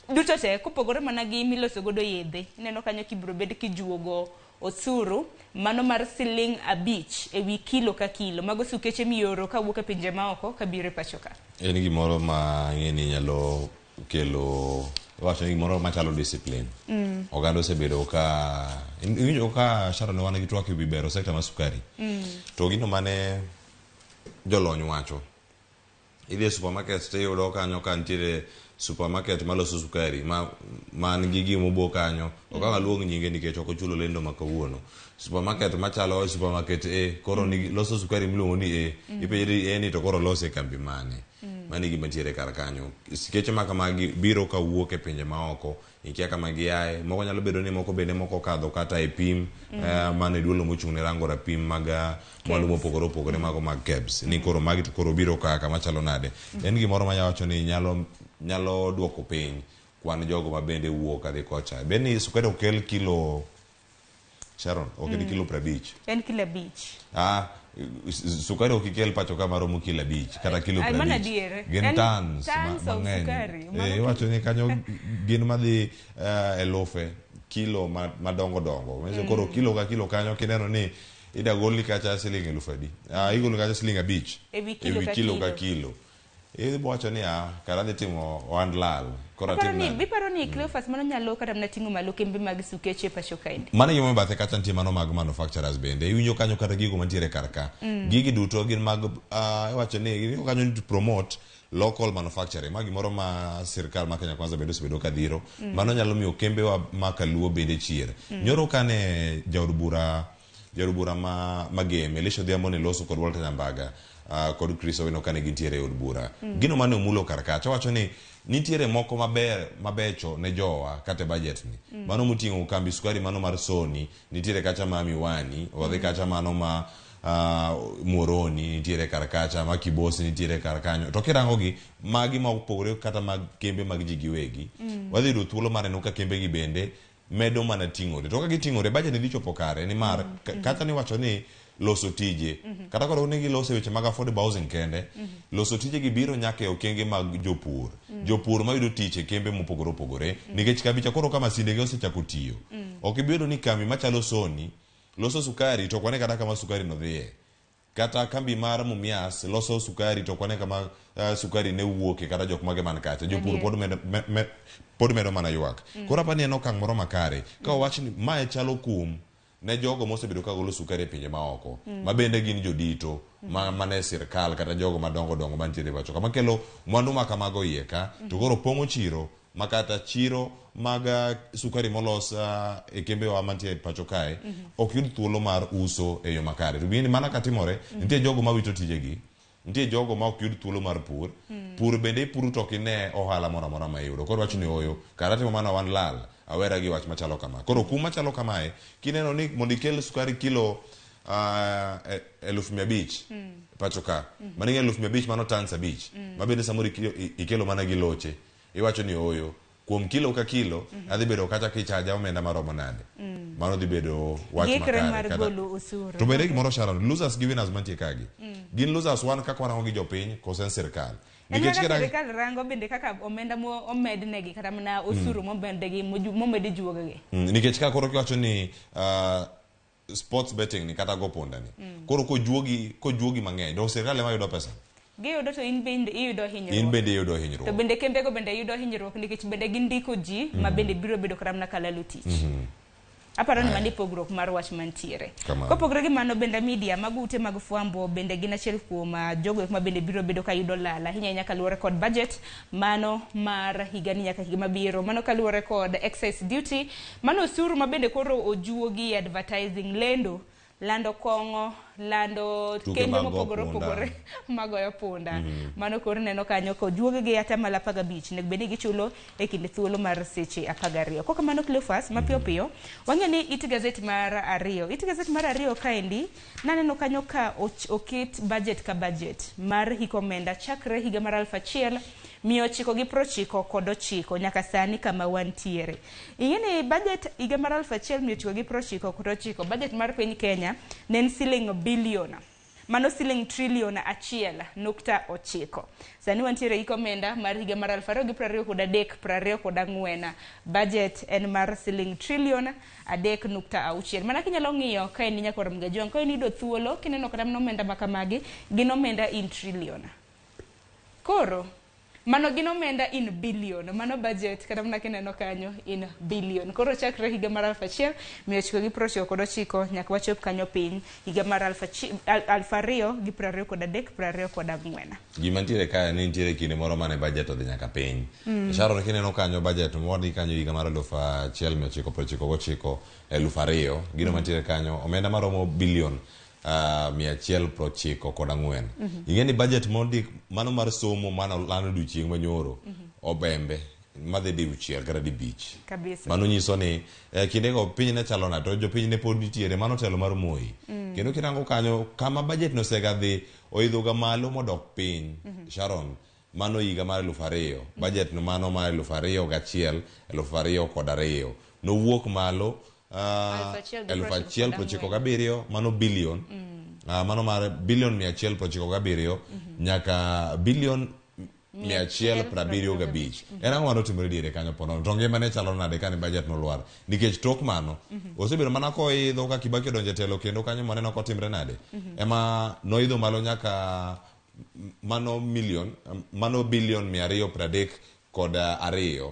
duto te kopogore mana gi miloso godo yedhe. Ineno kanyo kibiro bed kijuogo osuru mano mar siling 5 ewi kilo ka kilo. Mago sukeche mioro kawuok e pinje maoko kabiro e pacho ka. En gimoro ma ing'e ni nyalo kelo iwacho ni gimoro machalo discipline. Oganda osebedo ka iwinjo ka Sharon wan gi twak ewi bero sekta mar sukari. To gino mane jolony wacho, idhi e supermarket tiyudo kanyo ka nitiere supermarket maloso sukari man gi gima obo kanyo. Ok ang' aluong nyinge nikech ok ochulo lendo ma kawuono. Supermarket machalo supermarket A koro nigi loso sukari miluongo ni A. Ipenjri A ni to koro lose e kambi mane? Mano e gima nitiere kar kanyo. Sikeche ma kamagi biro kawuok e pinje maoko. Ikia kama giaye. Moko nyalo bedo ni moko bende moko okadho kata e pim mano e duolo mochung' ne rango rapim mag mwandu mopogore opogore mago mag KEBS. Ni koro magi to koro biro ka kama chalo nade. En gimoro manya wacho ni nyalo duoko piny kwan jogo ma bende wuok kadhi kocha. Bed ni sukari ok kel kilo Sharon, ok en kilo 50. En kilo 5. Sukari ok ikel pacho ka maromo kilo 5 kata kilo Ay, mano 50. adier. Gin En tons tons of mang'eny. sukari. Mano Iwacho ni kanyo gin madhi elufe kilo madongo dongo. Manyiso koro kilo ka kilo kanyo kineno ni ida goli kacha siling 1000 adi. Igolo kacha siling 5. Ewi kilo Ewi ka kilo ka kilo. kilo. Idhi wacho ni kara adhi timo ohand lal. Koro atim nade? Iparo ni Cleophas mano nyalo kata mana ting'o malo kembe mag sukeche e pacho kaendi. Mano gima bathe kacha nitie mano mag manufacturers bende. Iwinjo kanyo kata gigo mantiere kar ka. Gigi duto gin mag iwacho ni iwinjo kanyo ni to promote local manufacturing. Ma gimoro ma sirkal ma Kenya Kwanza bende osebedo ka dhiro. Mano nyalo miyo kembe wa ma kaluo bende chier. Nyoro kane jaod bura ma Magem, Elisha Odhiambo ne loso kod Walter Nyambaga kod Chris Owino kane gintiere e od bura. Gino mane omulo kar kacha wacho ni nitiere moko maber mabecho ne jowa kata e budget ni. Mano moting'o kambi sukari mano mar Sony, nitiere kacha ma Miwani, wadhi kacha mano ma Muhoroni nitiere kar kacha, ma Kibosi nitiere kar kanyo. To kirango gi, magi ma opogore kata mag kembe mag ji giwegi. Wadhi yudo thuolo mar neno ka kembe gi bende medo mana ting'ore. To ka giting'ore, budget ni dhi chopo kare nimar kata niwacho ni loso tije. Kata koro ne giloso weche mag affordable housing kende, loso tije gi biro nyaka e okenge mag jopur. Jopur mayudo tich e kembe mopogore opogore, nikech kambi cha koro ka masinde gi osechako tiyo. Ok ibi yudo ni kambi machalo Sony loso sukari to ok wane kata kama sukari no dhiye. Kata kambi mar Mumias loso sukari to ok wane kama sukari ne wuoke kata jok mage man kacha. Jopur pod medo mana ywak. Koro apani en okang' moro makare. Ka owach ni mae chalo kum ne jogo mosebedo ka golo sukari e pinje maoko ma bende gin jodito ma mane sirkal kata jogo madongo dongo mantiere e pacho ka makelo mwandu ma kamago iye ka to koro pong'o chiro ma kata chiro mag sukari molos e kembewa mantie e pacho kae ok yud thuolo mar uso e yo makare. To gini mana katimore, nitie jogo mawito tijegi, nitie jogo ma ok yud thuolo mar pur. Pur bende ipuro to ok ine ohala moro amora ma iyudo. Koro wacho ni oyo, kara timo mana wan lal, awera gi wach machalo kama. Koro kum machalo kamae, kineno ni mondo ikel sukari kilo 500,000 pacho ka, mano ing'e 500,000 mano tons 5, ma bende samoro ikelo mana gi loche. Iwacho ni oyo, kuom kilo ka kilo, adhi bedo kacha kichaja omenda maromo nade. Mano dhi bedo wach Giikre makare. mar golo osuru. To bende gimoro Sharon, losers gi winners mantie kagi. Gin losers wan kaka warango gi jopiny koso en sirkal. En Nikech mana sirkal rango bende kaka omenda mo omednegi kata mana osuru momednegi momed juogegi. Nikech ka koro kiwacho ni sports betting ni kata go punda ni. Koro kojuogi mang'eny, to sirkal ema yudo pesa. Giyudo to in bende iyudo hinyruok. In bende iyudo hinyruok. To bende kembego bende yudo hinyruok nikech bende gindiko ji ma bende biro bedo kata mana kalalo tich. Aparo ni mano pogruok mar wach mantiere. Kamano. Kopogore gi mano bende media mag ute mag fwambo bende gin achiel kuom jogo eko ma bende biro bedo ka yudo lal ahinya ahinya kaluwore kod budget mano mar higani nyaka higa mabiro. Mano kaluwore kod excise duty, mano osuru ma bende koro ojuogi advertising lendo, lando kong'o, lando Tuke kembe mag go mopogore punda. opogore magoyo punda. Mano koro ineno kanyo kojuogi gi atamalo 15 onego bed ni gichulo e kind thuolo mar seche 12. Kok kamano Cleophas, mapiyo piyo wang'eyo ni it gazet mar 2. It gazet mar 2 kaendi naneno kanyo ka oket budget ka budget mar hik omenda chakre higa mar 1999 nyaka sani kama wantiere. Ing'e ni budget higa mar 1999 budget mar piny Kenya ne en siling bilion. Mano siling trilion 1.9. Sani wantiere hik omenda mar higa mar 2023 24. Budget en mar siling trilion 3.6. Mana kinyalo ng'iyo ka en nyakwar Mgajwang', ka in iyudo thuolo kineno kata mana omenda ma kamagi, gin omenda in trillion. Koro mano gin omenda in billion, mano budget kata mana kineno kanyo in billion. Koro chakre higa mar 1999 nyaka wachop kanyo piny higa mar 2023 24. Gima nitiere kae ni nitiere kinde moro mane budget odhi nyaka piny. Sharon kineno kanyo budget mondi kanyo higa mar 1999 2000, gino mantiere kanyo omenda maromo billion 194. Ing'e ni budget mondik mano mar somo mano lando odiochieng' manyoro obembe madhi diuchiel kata dibich. Kabisa. Mano nyiso ni kindego piny ne chalo nade to jopiny ne pod nitiere mano telo mar Moi. Kendo kirango kanyo kama budget nosega dhi oidho ga malo modok piny. Sharon mano higa mar 2000 budget no mano mar 2001 2002 nowuok malo 1097 mano billion mano mar billion 197 nyaka billion 175. En ang'o manotimore diere kanyo ponono to ngima ne chalo nade kane budget nolwar nikech tok mano osebedo mana koidho ka Kibaki odonjo e telo kendo kanyo maneno kotimre nade ema noidho malo nyaka mano million mano billion 232.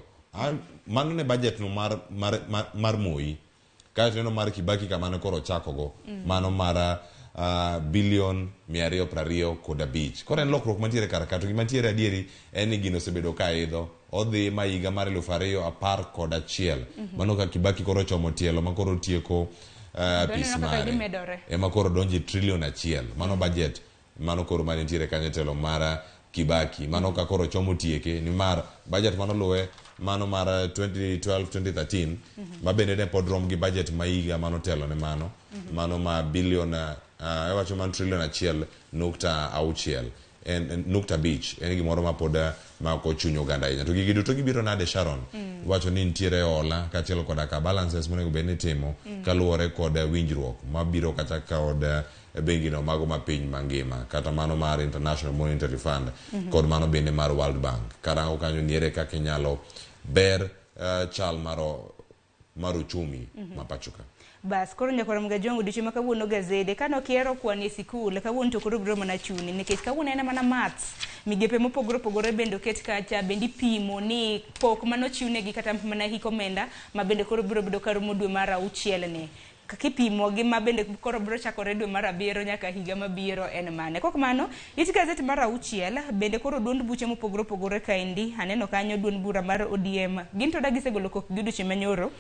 Mano ne budget no mar Moi. Kaeto neno mar Kibaki kamano koro ochakogo mano mar billion 225. Koro en lokruok mantiere kar ka to gima ntiere adieri en ni gino osebedo ka idho odhi ma higa mar 2011. Mano ka Kibaki koro ochomo tielo ma koro otieko apis mare ema koro donjo e trillion 1. Mano budget mano koro mane nitiere kanyo e telo mar Kibaki. Mano ka koro chomo tieke nimar budget mano luwe mano mar 2012 2013 ma bende ne pod rom gi budget ma higa mano telo ne mano mano ma billion iwacho man trillion 1.6 en 0.5 en gimoro ma pod mako chuny oganda ahinya. To gigi duto gibiro nade Sharon? Iwacho ni nitiere hola kaachiel koda ka balances monego bed ni itimo kaluwore kod winjruok mabiro kata kod bengi no mago ma piny mangima kata mano mar International Monetary Fund kod mano bende mar World Bank. Karango kanyo niere kaka inyalo ber chal mar uchumi ma pacho ka. Bas, koro nyakwar Mgajwang' odiochieng' ma kawuono gazede kane ok ihero kwan e sikul kawuono to koro biro mana chuni nikech kawuono en mana maths migepe mopogore opogore bende oket kacha bende ipimo ni pok manochiwnegi kata mana hik omenda ma bende koro biro bedo karumo dwe mar 6 ni. Kipimo gi ma bende koro biro chakore dwe mar abiriyo nyaka higa mabiro en mane. Kok mano, it gazet mar auchiel bende koro duond buche mopogore opogore kaendi aneno kanyo duond bura mar ODM gin to da gisegolo kokgi odiochieng' manyoro.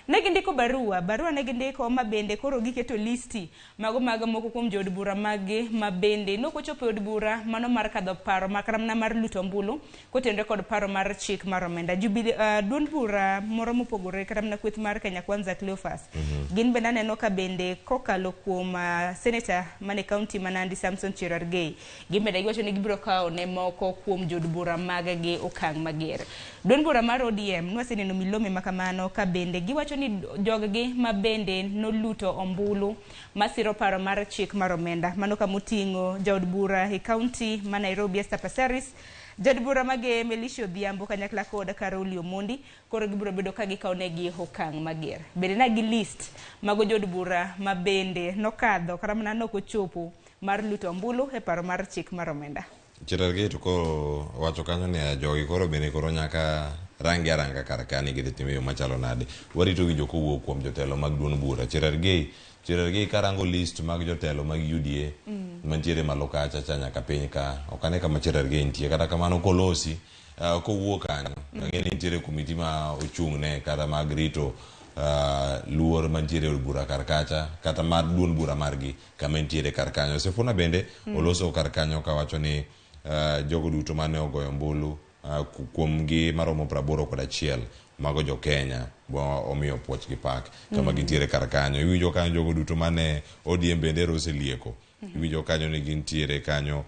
Ne gindiko barua, barua ne gindiko ma bende koro giketo listi mago mag moko kuom jood bura maggi ma bende nokochopo e od bura mano mar kadho paro makramna mar luto ombulu kotenore kod paro mar chik mar omenda. Jubilee, duond bura moro mopogore kata mana kweth mar Kenya Kwanza Cleophas gin bende aneno ka bende kokalo kuom senator mane county ma Nandi Samson Cherargei gin bende giwacho ni gibiro kawo ne moko kuom jood bura mag-gi okang' mager. Duond bura mar ODM nwaseneno milome ma kamano ka bende giwacho ni jog-gi ma bende noluto ombulu masiro paro mar chik mar omenda. Mano kamoting'o jaod bura e county ma Nairobi Esther Passaris, jaod bura mage Elisha Odhiambo kanyakla kod Caroli Omondi koro gibiro bedo ka gikawo negi okang' mager. Bende na gi list mago jood bura ma bende nokadho kata mana nokochopo mar luto ombulu e paro mar chik mar omenda. Cherargei to koro wacho kanyo ni jogi koro bende koro nyaka rangi aranga kar ka ni gidhi timo e yo machalo nade. Warito winjo kowuok kuom jotelo mag duond bura. Cherargei karango list mag jotelo mag UDA mantiere malo kacha cha nyaka piny ka ok ane kama Cherargei nitie. Kata kamano kolosi kowuok kanyo ang'e ni nitiere komiti ma ochung' ne kata mag rito luor mantiere e od bura kar kacha kata mar duond bura margi kama entiere kar kanyo. Sifuna bende oloso kar kanyo kawacho ni jogo duto mane ogoyo ombulu kuom gi maromo 81 mago jo Kenya omiyo puoch gi pak kama gintiere kar kanyo. Iwinjo kanyo jogo duto mane ODM bende oselieko. Iwinjo kanyo ni gintiere kanyo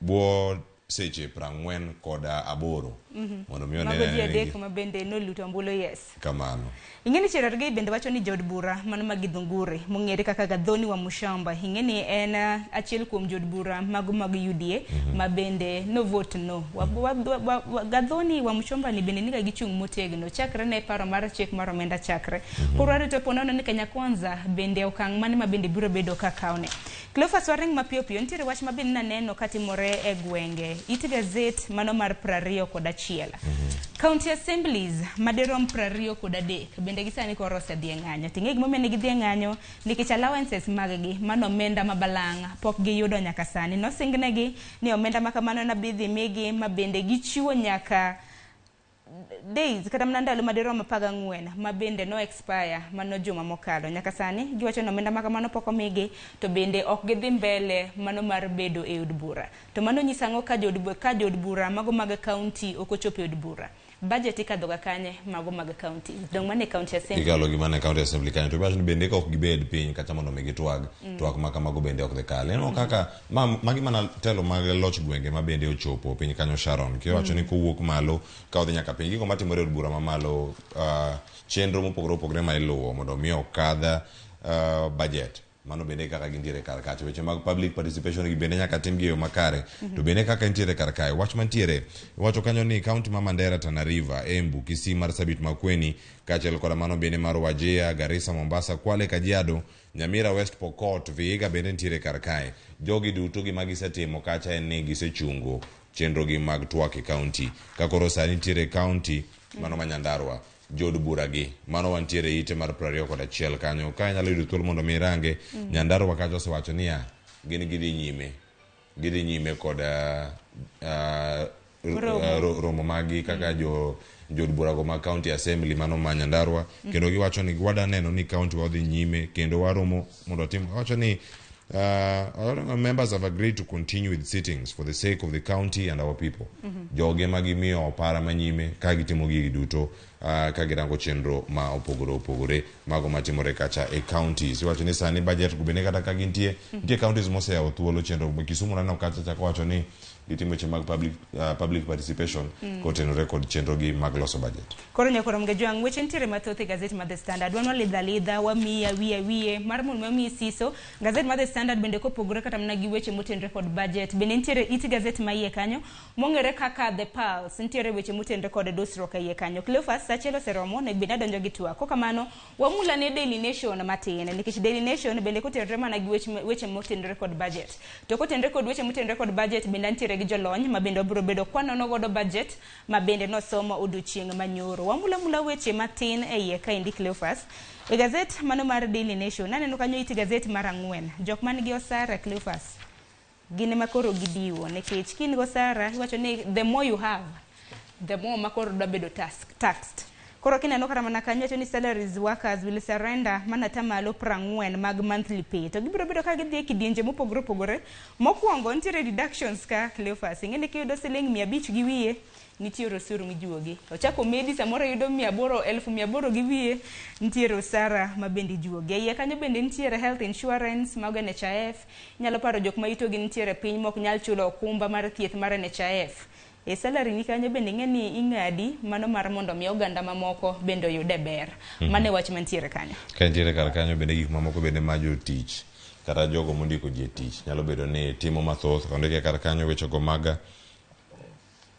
bwo seche 48 mondo mi Mago ji one adek ma bende noluto ombulu, yes. Kamano. Ing'e ni Cherargei bende wacho ni jood bura mano ma Githunguri mong'ere kaka Gathoni wa Mushamba ing'e ni en achiel kuom jood bura mago mag UDA ma bende no vote no. Gathoni wa Mushamba ni bende niga gichung' motegno chakre ne paro mar chik mar omenda chakre. Koro warito po nono ni Kenya Kwanza bende okang' mane ma bende biro bedo ka kawne. Cleophas waring mapiyo piyo nitiere wach ma bende naneno katimore e gwenge. It gazet mano mar 21. County assemblies madirom 23 bende gisani koro osedhi e ng'anyo. Ting'e gimomiyo ne gidhi e ng'anyo nikech allowances mag-gi mano omenda ma balang' pok giyudo nyaka sani. Nosingnegi ni omenda ma kamano nabidhi migi ma bende gichiwo nyaka days kata mana ndalo madirom 14 ma bende no expire mano juma mokalo. Nyaka sani giwacho ni omenda ma kamano pok omigi to bende ok gidhi mbele mano mar bedo e od bura. To mano nyiso ang'o ka jood bura mago mag county ok ochopo e od bura? Budget ikadho ga kanye mago mag county? Dong' mane county assembly. Ikalo gi mane county assembly kanyo to iwacho ni bende ka ok gibed piny kata mondo mi gitwag twak ma kamago bende ok dhi kal. Ineno kaka magi mana telo mag loch gwenge ma bende ochopo piny kanyo Sharon. Kiwacho ni kowuok malo ka odhi nyaka piny gigo matimore e od bura mamalo chenro mopogore opogore ma iluwo mondo mi okadh budget. Mano bende kaka gintiere kar kacha. Weche mag public participation gi bende nyaka tim gi e yo makare. To bende kaka nitiere kar kae. Wach mantiere, iwacho kanyo ni county ma Mandera, Tana River, Embu, Kisii, Marsabit, Makueni, kaachiel koda mano bende mar Wajir, Garissa, Mombasa, Kwale, Kajiado, Nyamira, West Pokot, Vihiga bende nitiere kar kae. Jogi duto gima gisetimo kacha en ni gisechungo chenro gi mag twak e county. Ka koro sani nitiere county mano ma Nyandarua, jood bura gi mano wantiere ite mar 21 kanyo. Ka inyalo yudo thuolo mondo mi irange, Nyandarua kacha osewacho niya, gin gidhi nyime kod romo maggi kaka jood burago mag county assembly mano ma Nyandarua. Kendo giwacho ni wada neno ni county wa odhi nyime kendo waromo mondo watim. Wacho ni members have agreed to continue with sittings for the sake of the county and our people. Joge ma gimiyo opara manyime ka gitimo gigi duto ka girango chenro ma opogore opogore mago matimore kacha e counties. Iwacho ni sani budget go bende kata ka gintie nitie counties moseyawo thuolo chenro. Kisumu naneno kacha chako wacho ni gitimo weche mag public participation kotenore kod chenro gi mag loso budget. Koro nyakoro Mgejwang', weche nitiere mathoth e gazet mar The Standard. Wan walidho alidha, wamiyi awiye awiye mar mondo wamiyi siso. Gazet mar The Standard bende kopogore kata mana gi weche motenore kod budget, bende nitiere it gazet ma iye kanyo mong'ere kaka The Pulse. Nitiere weche motenore kod dusruok e iye kanyo. Cleophas, sa achiel oseromo, onego bed ni adonjo gi twak. Kokamano, wamula ne Daily Nation matin, nikech Daily Nation bende kotenore mana gi weche motenore kod budget. To kotenore kod weche motenore kod budget bende nitiere Wantiere gi jolony ma bende wabiro bedo kwanono godo budget ma bende nosomo odiochieng' manyoro. Wamulamula weche matin e iye kaendi Cleophas. E gazet mano mar Daily Nation, aneno kanyo it gazet mar 4. Jok man gi osara Cleophas, gin ema koro gidiwo nikech ka in gi osara iwacho ni the more you have, the more ma koro dwa bedo taxed. Koro kineno kata mana kanyo wacho ni salaries workers will surrender mana atamalo 40 mag monthly pay. To gibiro bedo ka gidhi e kidienje mopogore opogore. Mokwongo nitiere deductions ka Cleophas. Ing'e ni kiyudo siling 500 gi wiye, nitiere osuru mijuogi. Ochako medi samoro iyudo 800, 1800 gi wiye, nitiere osara ma bende ijuogi. E iye kanyo bende nitiere health insurance mag NHIF. Inyalo paro jok ma yutogi nitiere piny mok nyal chulo okumba mar thieth mar NHIF. E salary ni kanyo bende ing'e ni ing'adi mano mar mondo mi oganda mamoko bende oyude ber. Mano e wach mantiere kanyo. Ka nitiere kar kanyo bende gik mamoko bende ma jotich kata jogo mondiko ji e tich nyalo bedo ni timo mathoth. Ondike kar kanyo wechego mag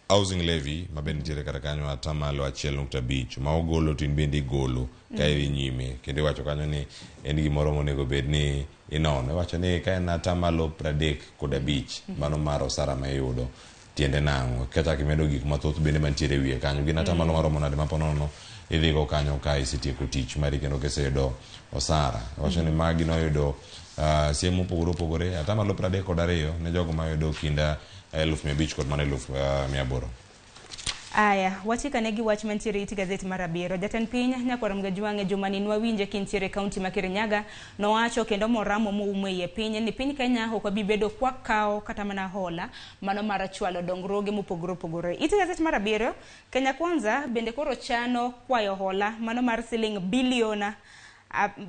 housing levy ma bende nitiere kar kanyo atamalo 1.5 ma ogolo to in bende igolo ka idhi nyime. Kendo iwacho kanyo ni en gimoro monego bed ni inono. Iwacho ni ka en atamalo 35 mano mar osara ma iyudo tiende nang'o. Kachak imedo gik mathoth bende mantiere e wiye kanyo gin atamalo maromo nade ma ponono idhigo kanyo ka isetieko tich mari kendo kiseyudo osara. Iwacho ni magi noyudo siem mopogore opogore atamalo 32 ne jogo mayudo kinda 500,000 kod mana 800,000. Aya, wachikane gi wach mantiere it gazet mar 7. Jatend piny Nyakwar Mgajwang' e jumani nwawinje kintiere e kaunti ma Kirinyaga nowacho kendo moramo moumo iye piny ni piny Kenya ok wabi bedo kwa kawo kata mana hola mano mar chwalo dongruoge mopogore opogore. It gazet mar 7, Kenya Kwanza bende koro chano kwayo hola mano mar siling biliona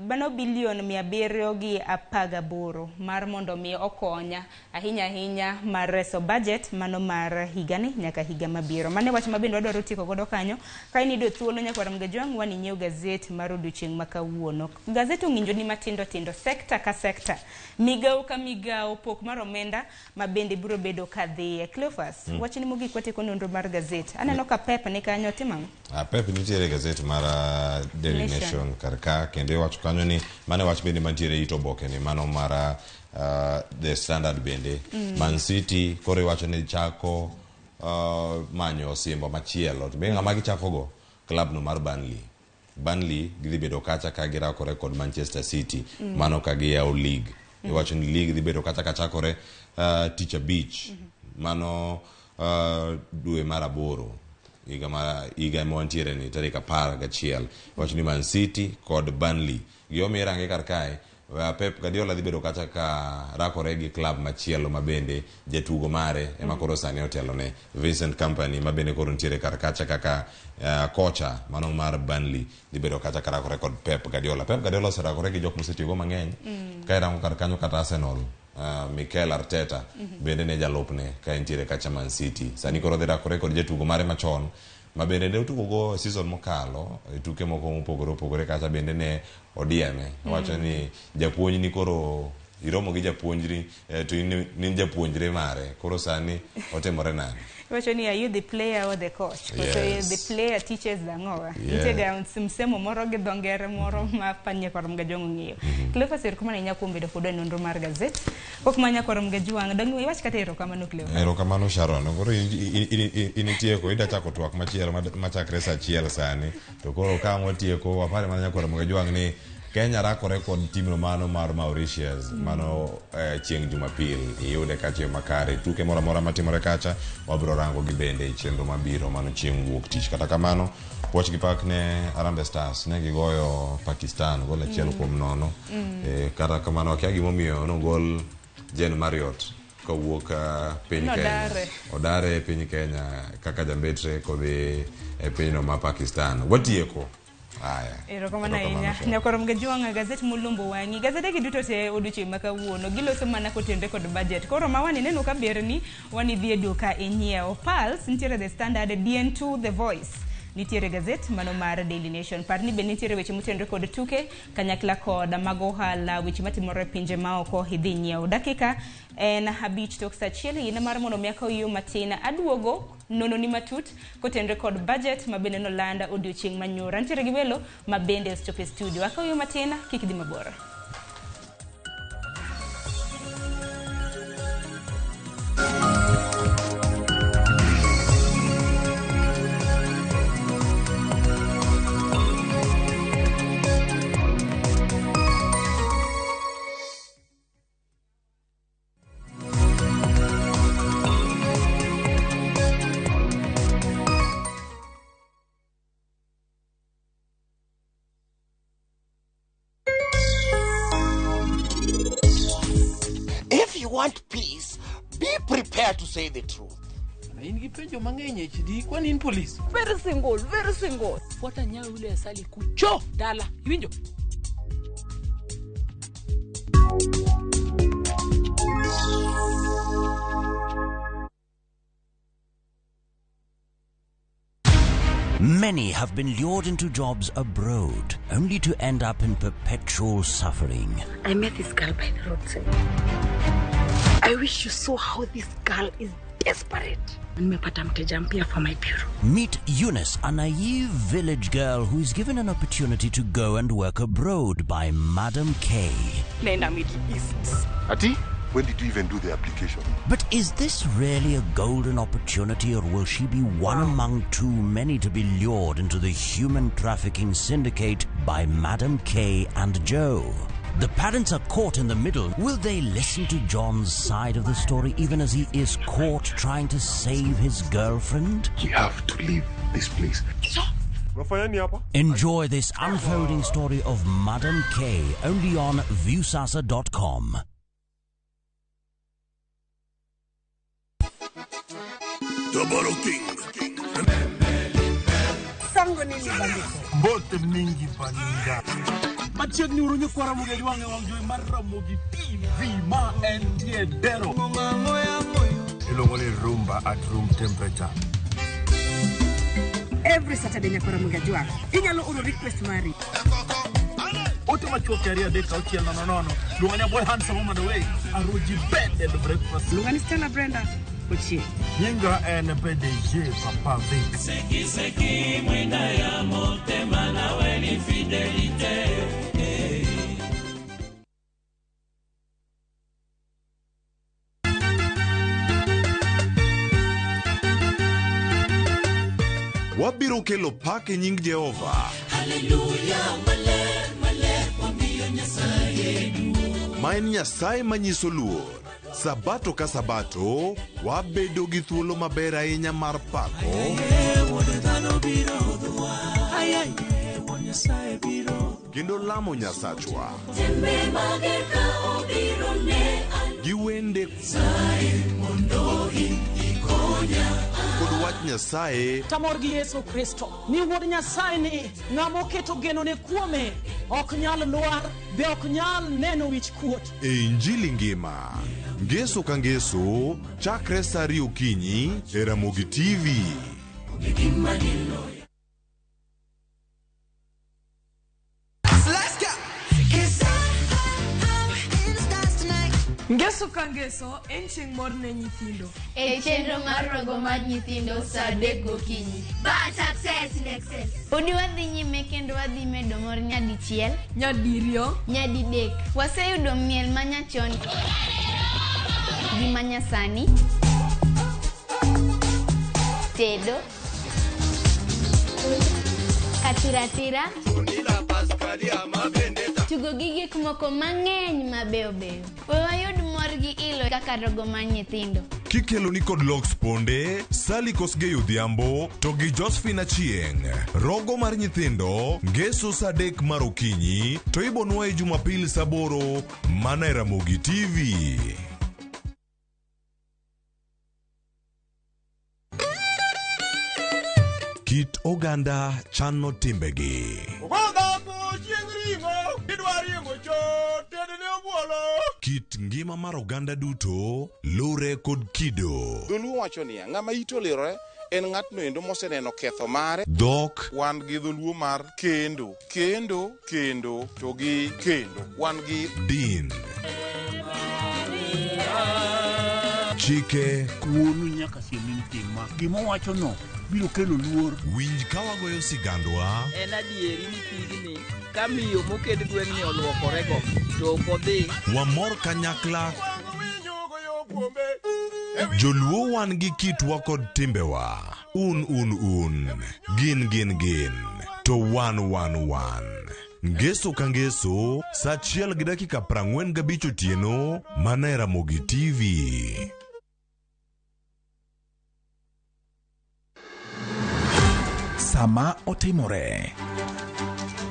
mano bilion 718 mar mondo mi okonya ahinya ahinya mar reso budget mano mar higani nyaka higa mabiro. Mane wach ma bende wadwaro tieko godo kanyo. Ka in iyudo thuolo Nyakwar Mgajwang' wan inyiew gazet mar odiochieng' ma kawuono. Gazet ong'injo ni matindo tindo, sekta ka sekta, migawo ka migawo, pok mar omenda ma bende biro bedo ka dhiye. Cleophas, wachni mogik watieko nonro mar gazet. Aneno ka Pep ni kanyo timo ang'o? Pep nitiere e gazet mar Daily Nation kar ka kendo iwacho kanyo ni mano wach bende mantiere it oboke ni mano mar The Standard bende. Man City koro iwacho ni chako manyo osimbo machielo. To be ng'ama gichako go? Club no mar Burnley. Burnley gidhi bedo kacha ka girakore kod Manchester City. Mano ka giyawo league. Iwacho ni league dhi bedo kacha kachakore tich abich. Mano dwe mar 8. Higa ma wantiere ni tarik 11. Iwacho ni Man City kod Burnley. Giomi irange kar kae. Pep Guardiola dhi bedo kacha ka rakore gi club machielo ma bende jatugo mare ema koro sani otelone Vincent Kompany ma bende koro nitiere kar kacha kaka kocha mano mar Burnley dhi bedo kacha ka rakore kod Pep Guardiola. Pep Guardiola oserakore gi jok mosetiyogo mang'eny. Ka irango kar kanyo kata Arsenal, Mikel Arteta bende ne jalupne ka entiere kacha Man City. Sani koro dhi rakore kod jatugo mare machon ma bende ne otugo go season mokalo e tuke moko mopogore opogore kacha bende ne odieme. Owacho ni japuonj ni koro iromo gi japuonjri to in ni japuonjre mare koro sani otimore nade? Iwacho ni are you the player or the coach? Koso the player teaches ang'owa? Nitie ga msemo moro gi dho ngere moro ma Nyakwar Mgajwang' ong'eyo. Cleophas, erokamano ahinya kuom bedo kodwa e nonro mar gazet. Kok ma Nyakwar Mgajwang', dong' iwach kata erokamano Cleophas. Erokamano Sharon. Koro in itieko, ida chako twak machielo machakre saa 1 sani. To koro ka ang' watieko, wapare mana Nyakwar Mgajwang' ni Kenya rakore kod timno mano mar Mauritius mano chieng' Jumapil. Iyude kacha e makare. Tuke moro amora matimore kacha wabiro rango gi bende e chenro mabiro mano chieng' wuok tich. Kata kamano puoch gi pak ne Harambee Stars ne gigoyo Pakistan gol 1-0. Kata kamano akia gimomiyo nogol Jane Marriott kowuok piny Kenya. Odare e piny Kenya kaka jambetre kodhi e pinyno ma Pakistan. Watieko. Aya. Erokamano ahinya. Nyakwar Mgajwang' gazet molombo wang'i. Gazede gi duto te odiochieng' ma kawuono giloso mana kotenre kod budget. Koro ma wani neno ka berni wani dhi e duka inyiewo. Pulse nitiere The Standard, DN2 The Voice. Nitiere gazet mano mar Daily Nation. Par ni bende nitiere weche motenre kod tuke kanyakla kod mag ohala, weche matimore e pinje maoko idhi nyiewo. Dakika en 5 tok saa 1 yine mar mondo mi akaw yo matin aduogo nono ni matut kotenre kod budget ma bende nolanda odiochieng' manyoro. Antiere gi welo ma bende osechopo e studio. Akaw yo matin, kik idhi mabor. you want peace, be prepared to say the truth. In gi penjo mang'eny HD, kwani in polis? Very single, very single. Fuata nyayo ule asali kucho dala. Iwinjo? Many have been lured into jobs abroad, only to end up in perpetual suffering. I met this girl by the roadside. I wish you saw how this girl is desperate. Nimepata mteja mpya for my bureau. Meet Eunice, a naive village girl who is given an opportunity to go and work abroad by Madam K. Naenda Middle East. Ati, when did you even do the application? But is this really a golden opportunity, or will she be one among too many to be lured into the human trafficking syndicate by Madam K and Joe? The parents are caught in the middle. Will they listen to John's side of the story even as he is caught trying to save his girlfriend? You have to leave this place. Unafanya nini hapa? Enjoy this unfolding story of Madam K only on Viusasa.com. Double King. Sango nini bandiko? Mbote mingi baninga. Machiegni uru nyikwa Ramogi Ajwang' e wang' jowi mar Ramogi TV ma entie Dero. Iluongo ni rumba at room temperature. Every Saturday nyakwa Ramogi Ajwang'. Inyalo oro request mari. Ote machuok 2 3 6 0 0. Luonga ni Boy Handsome Woman Away. Aruji Bed and Breakfast. Luonga ni Stella Brenda. Ochie. Nyinga en PDG Papa Vic. Seki seki mwinda ya motema nawe ni fidelite. Wabiro kelo pak e nying Jehova. Haleluya, maler, maler, wamiyo Nyasaye duong'. Ma en Nyasaye manyiso luor. Sabato ka sabato, wabedo gi thuolo maber ahinya mar pako Wuod dhano biro hudhwa. Ay, ay, wuod Nyasaye biro. kendo lamo Nyasachwa Tembe mager ka obiro ne an. gi wende Nyasaye mondo in ikonya. kod wach Nyasaye Tamor gi Yesu Kristo ni wuod Nyasaye ni ng'ama oketo genone kuome ok nyal lwar be ok nyal neno wich kuot. e Injili ngima. Ngeso ka ngeso, chakre sa ariyo okinyi e Ramogi TV. Gima diloyo. Let's go. 'Cause I'm in the stars tonight. Ngeso ka ngeso en chieng' mor ne nyithindo. E chenro mar rogo mar nyithindo sa 3 gokinyi. But success in excess. Podi wadhi nyime kendo wadhi medo mor nyadichiel, Nyadiriyo, nyadidek. Waseyudo miel manyachon gi manyasani, tedo, katiratira, tugo gi gik moko mang'eny mabeyo beyo. We wayud mor gi ilo kaka rogo mar nyithindo. Kikelo ni kod Lox Ponde, Sally Kosgei Odhiambo to gi Josephine Achieng'. Rogo mar nyithindo, ngeso sa 3 mar okinyi to ibonwa e Jumapil sa 8 mana e Ramogi TV. Kit oganda chano timbegi. Kit ngima mar oganda duto lure kod kido. Dholuo wacho niya, ng'ama ite olirore en ng'atno endo moseneno ketho mare. Dhok Wan gi dholuo mar kendo, kendo, kendo, to gi kendo. Wan gi din. Chike Wuonu nyaka siem ni tim ma. Gima owachono biro kelo luor. Winj ka wagoyo sigandwa En adieri ni pigni ka miyo moked gweng'ni oluokorego to ok odhi Wamor kanyakla. Joluo wan gi kitwa kod timbewa. Un un un. Gin gin gin. To wan wan wan. Ngeso ka ngeso, sa 1:45 otieno, mana e Ramogi TV. Sama otimore.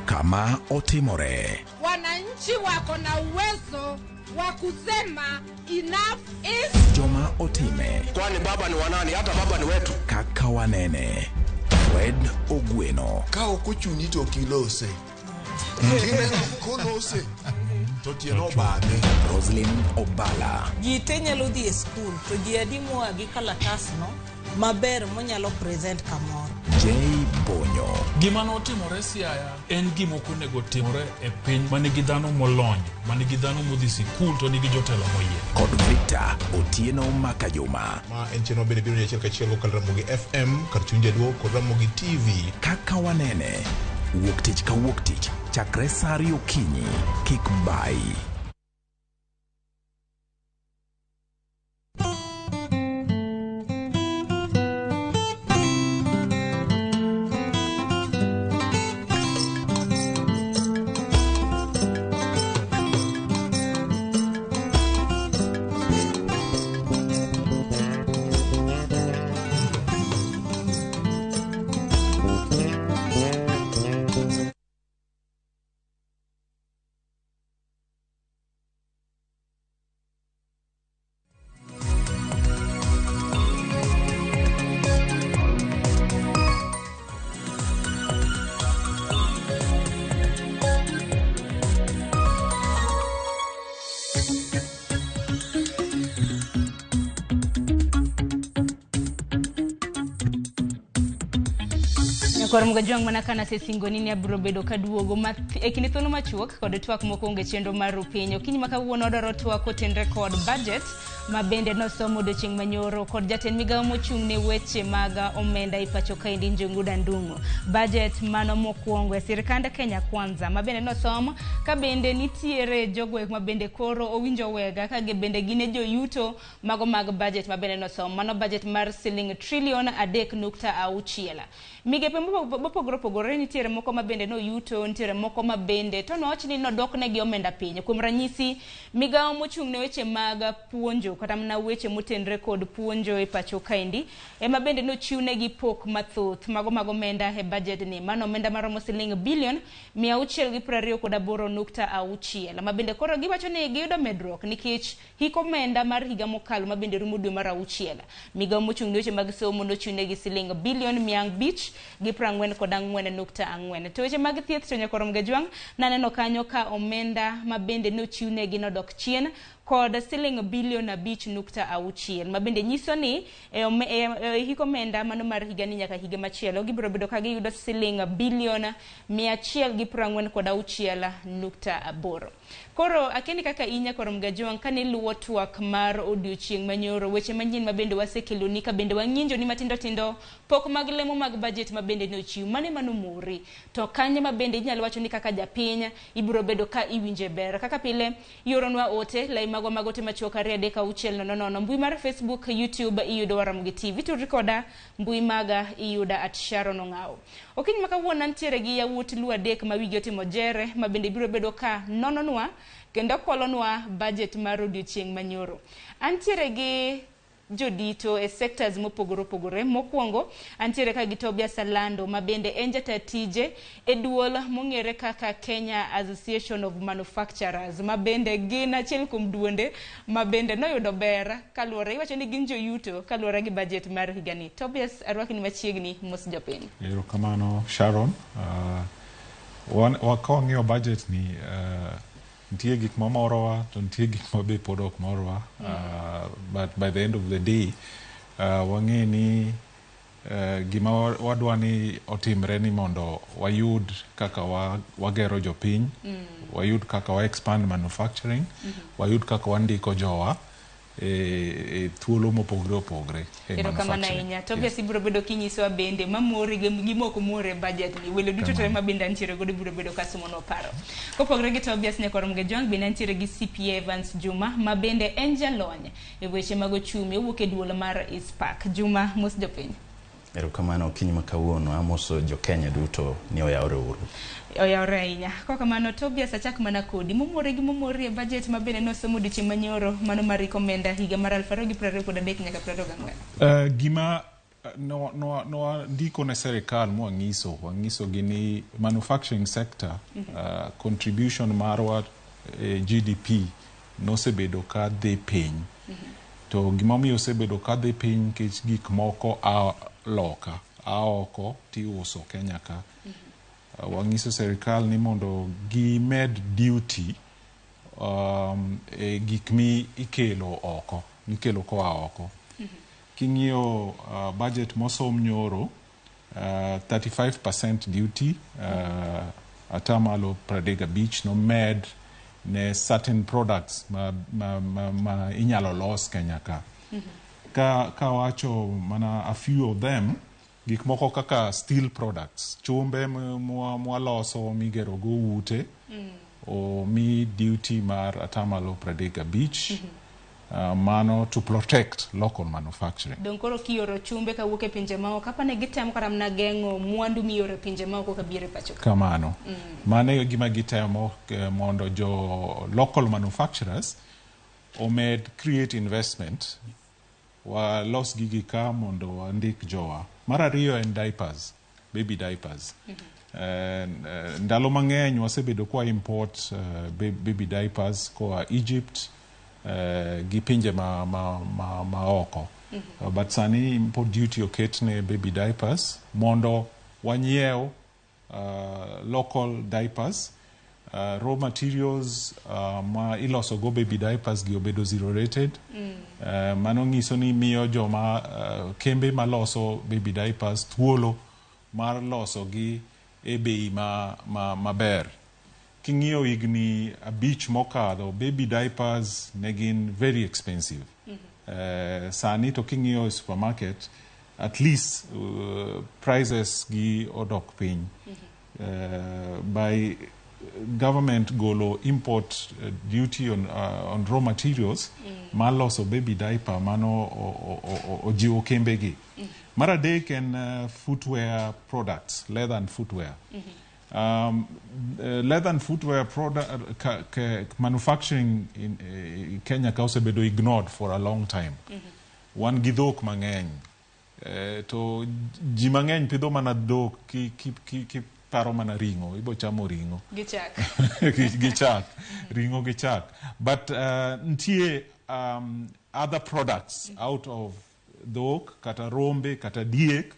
Kama otimore. Wananchi wako na uwezo wa kusema enough is Joma otime. Kwani baba ni wanani? Hata baba ni wetu. Kaka wanene. Fred Ogweno. Ka ok ochuni to ok ilose. Kineno kolose to tiende obadhe. Roslyn Obala. Ji te nyalo dhi e skul to ji adi moa gi kalatasno maber monyalo present kamoro. J Bonyo. Gima notimore Siaya en gima ok onego timore e piny ma nigi dhano molony, ma nigi dhano modhi sikul to nigi jotelo moyier. Kod Victor Otieno Makajuma. Ma en chenro bende biro achiel kachiel kokalo Ramogi FM kar chuny jaduo kod Ramogi TV. Kaka wanene. Wuok tich ka wuok tich chakre saa ariyo okinyi. Kik bayi. Koro Mgajwang' mana ka nasesingoni ni abiro bedo kaduogo e kinde thuolo machuok kod twak mokwongo e chenro mar Rupiny. Okinyi ma kawuono odwaro twak kotenre kod budget ma bende nosomo odiochieng' manyoro kod jatend migawo mochung' ne weche mag omenda e pacho kaendi Njuguna Ndung'u. Budget mano mokwongo e sirikand Kenya Kwanza ma bende nosom ka bende nitiere jogo ma bende koro owinjo wega ka bende gin e joyuto mago mag budget ma bende nosom. Mano budget mar siling trilion 3.6. Migepe mopogore opogore nitiere moko ma bende noyuto, nitiere moko ma bende to nowach ni nodoknegi omenda piny. Kuom ranyisi, migawo mochung' ne weche mag puonjo kata mana weche motenre kod puonjo e pacho kaendi ema bende nochiwnegi pok mathoth mago mag omenda e budget ni. Mano omenda maromo siling bilion 628.6 ma bende koro giwacho ni giyudo medruok nikech hik omenda mar higa mokalo ma bende rumo dwe mar 6. Migawo mochung' ne weche mag somo nochiwnegi siling bilion 544.4. To weche mag thieth to nyakoro Mgajwang' naneno kanyo ka omenda ma bende nochiwnegi nodok chien kod siling bilion 5.6 ma bende nyiso ni e hik omenda mano mar higani nyaka higa machielo gibiro bedo ka giyudo siling bilion 146.8. Koro akeni kaka in nyakoro Mgajwang' kane luwo twak mar odiochieng' manyoro, weche manyien ma bende wasekeloni ka bende wang'injo ni matindo tindo pok mag lemo mag budget ma bende nochiw mane manomori to kanye ma bende inyalo wacho ni kaka japiny ibiro bedo ka iwinje ber. Kaka pile ioronwa ote lai magwa mag ote machuok 2 3 6 0 0 mbui mar Facebook, YouTube iyudo Ramogi TV, tudri koda mbui maga iyuda @Sharon Ong'awo. Okinyi ma kawuono nitiere gi yawuot Luo adek ma wigi otimo jere ma bende biro bedo ka nononwa kendo kwalonwa budget mar odiochieng' manyoro. Antiere gi jodito e sectors mopogore opogore. Mokwongo antiere ka gi Tobias Alando ma bende en jata tije e duol mong'ere kaka Kenya Association of Manufacturers ma bende gin achiel kuom duonde ma bende noyudo ber kaluwore, iwacho ni gin joyuto kaluwore gi budget mar higani. Tobias, arwakni machiegni, mos jopiny. Erokamano Sharon. Ka wang'iyo budget ni nitie gik mamorowa to nitie gik ma be pod ok morwa. But by the end of the day wang'e ni gima wadwa ni otimre ni mondo wayud kaka wagero jopiny, wayud kaka wa expand manufacturing, wayud kaka wandiko jowa e thuolo mopogore opogore e Erokamano ahinya. Tobias, ibiro bedo kinyisowa bende mamori gi mok mori e budget ni. Welo duto te ma bende antiere godo biro bedo ka somonwa paro. Kopogore gi Tobias Nyakoro Mgajwang' bende antiere gi CPA Evans Juma ma bende en jalony e weche mag ochumi owuok e duol mar ISPAC. Juma, mos jopiny. Erokamano okinyi ma kawuono, amoso jo Kenya duto ni oyawre uru. Oyawre ahinya. Kokamano Tobias, achak mana kodi. Momore gi momori e budget ma bende nosomo odiochieng' manyoro mano mar hik omenda higa mar 2023 nyaka 24. Gima No, no, no ndiko ne serikal mwang'iso wang'isogi ni manufacturing sector contribution marwa e GDP nosebedo ka dhi piny. To gimomiyo osebedo ka dhi piny nikech gik moko a loka a oko tiuso Kenya ka. Wang'iso serikal ni mondo gimed duty e gik mi ikelo oko mikelo koa oko. King'iyo budget mosom nyoro, 35% duty, atamalo 35 nomed ne certain products ma inyalo los Kenya ka. Ka wacho mana a few of them, gik moko kaka steel products, chumbe mwaloso migero go ute, omi duty mar atamalo 35, mano to protect local manufacturing. Dong koro kioro chumbe kawuok e pinje maoko, apa ne gitemo kata mana geng'o mwandu mioro e pinje maoko kabiro e pacho ka. Kamano. Mano e gima gitemo mondo jo local manufacturers omed create investment, walos gigi ka mondo wandik jowa. Mar ariyo en diapers, baby diapers. Ndalo mang'eny wasebedo kwa import baby diapers koa Egypt gi pinje ma oko. But sani import duty oket ne baby diapers mondo wanyiew local diapers. Raw materials ma iloso go baby diapers gi obedo zero rated. Mano nyiso ni miyo joma kembe maloso baby diapers thuolo mar loso gi e bei maber. King'iyo higni 5 mokadho, baby diapers ne gin very expensive. Sani to king'iyo e supermarket, at least prices gi odok piny. By government golo import duty on raw materials mar loso baby diaper, mano ojiwo kembe gi. Mar adek en footwear products, leather and footwear. Leather and footwear product manufacturing in Kenya ka osebedo ignored for a long time. Wan gi dhok mang'eny. To ji mang'eny pidho mana dhok ki paro mana ring'o, ibo chamo ring'o. Gi chak. Gi chak. Ring'o gi chak. But nitie other products out of dhok, kata rombe, kata diek,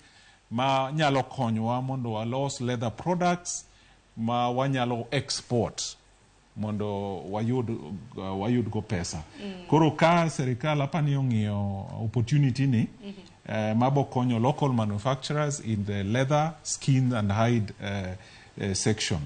ma nyalo konyowa mondo walos leather products ma wanyalo export mondo wayud go pesa. Koro ka serikal apani ong'iyo opportunity ni, mabo konyo local manufacturers in the leather, skin and hide section.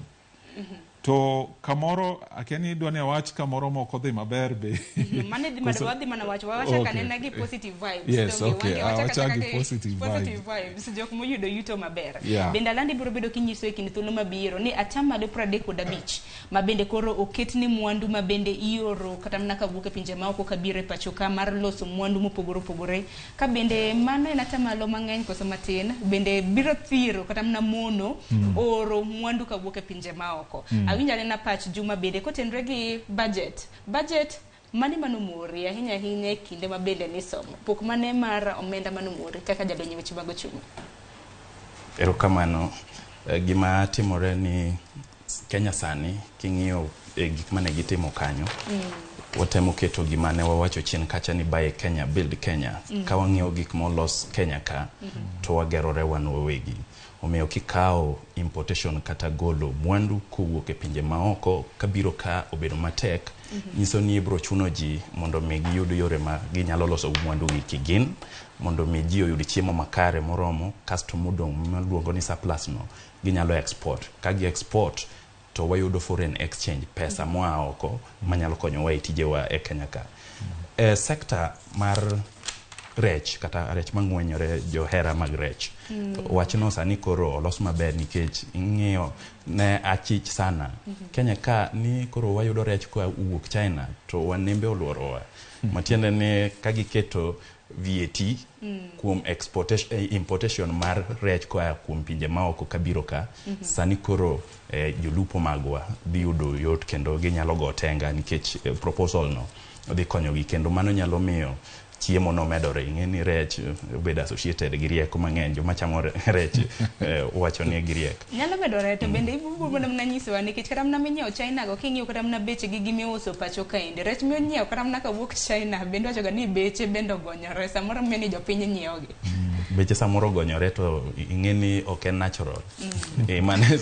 To kamoro, akia ni idwa ni awach kamoro moko dhi maber be. Mane dhi wadhi mana wacho, wawachak anena gi positive vibes. Yes, Donge okay. wachak Awachak gi achaka gi positive positive vibes. vibes. Jok moyudo yuto maber. Yeah. Bende Alandi biro bedo kinyiso e kind thuolo mabiro ni atamalo 35 ma bende koro oket ni mwandu ma bende ioro kata mana kawuok e pinje maoko kabiro e pacho ka mar loso mwandu mopogore opogore. Ka bende mano en atamalo mang'eny koso matin, bende biro thiro kata mana mono oro mwandu kawuok e pinje maoko. Awinjo anena pach Juma bende kotenre gi budget. Budget mane manomori ahinya ahinya e kinde ma bende nisomo? Pok mane mar omenda manomori kaka jalony e weche mag ochumi? Erokamano. Gima timore ni Kenya sani king'iyo gik mane gitimo kanyo, watemo keto gima ne wawacho chien kacha ni buy Kenya, build Kenya. Ka wang'iyo gik molos Kenya ka, to wagerore wan wawegi. Omiyo kikawo importation kata golo mwandu kowuok e pinje maoko kabiro ka obedo matek, nyiso ni ibiro chuno ji mondo mi giyud yore ma ginyalo loso mwandu gi kigin, mondo mi ji oyud chiemo makare moromo, kasto modong' maluongo ni surplus no ginyalo export. Ka gi export to wayudo foreign exchange, pesa moa oko manyalo konyowa e tijewa e Kenya ka. E sector mar rech kata rech mang'wenyore, johera mag rech, wachno sani koro olos maber nikech ing'iyo ne achich sana Kenya ka ni koro wayudo rech koa wuok China to wanembe oluorowa. Matiende ni ka giketo VAT kuom importation mar rech koa kuom pinje maoko kabiro ka, sani koro jolupo magwa dhi yudo yot kendo ginyalo go tenga nikech proposal no dhi konyogi, kendo mano nyalo miyo Chiemo nomedore. Ing'e ni rech obedo associated gi rieko mang'eny. Joma chamo rech wacho ni giriek. Nyalo medore to bende ibubo mana nyisowa nikech kata mana minyiewo China go king'iyo kata mana beche gi gimiuso pacho kaendi. Rech minyiewo kata mana kawuok China bende wacho ga ni beche bende ogonyore samoro miyo ni jopiny nyiewo gi. Beche samoro ogonyore to ing'e ni ok en natural. Mane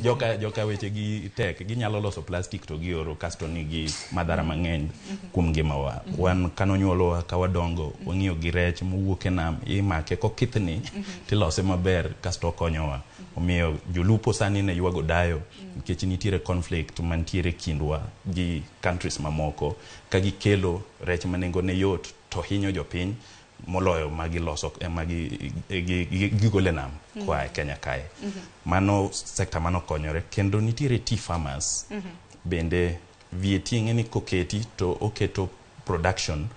joka weche gi tek, ginyalo loso plastic to gioro kasto nigi madhara mang'eny kuom ngimawa. Wan kanonyuolwa ka wadongo, wang'iyo gi rech mowuok e nam, imake kokithni tilose maber kasto okonyowa. Omiyo jolupo sani ne ywago dayo nikech nitiere conflict mantiere kindwa gi countries mamoko ka gikelo rech ma nengone yot to hinyo jopiny moloyo magiloso gigolo e nam koa e Kenya kae. Mano sector mano konyore kendo nitiere tea farmers bende VAT ing'e ni koketi to oketo production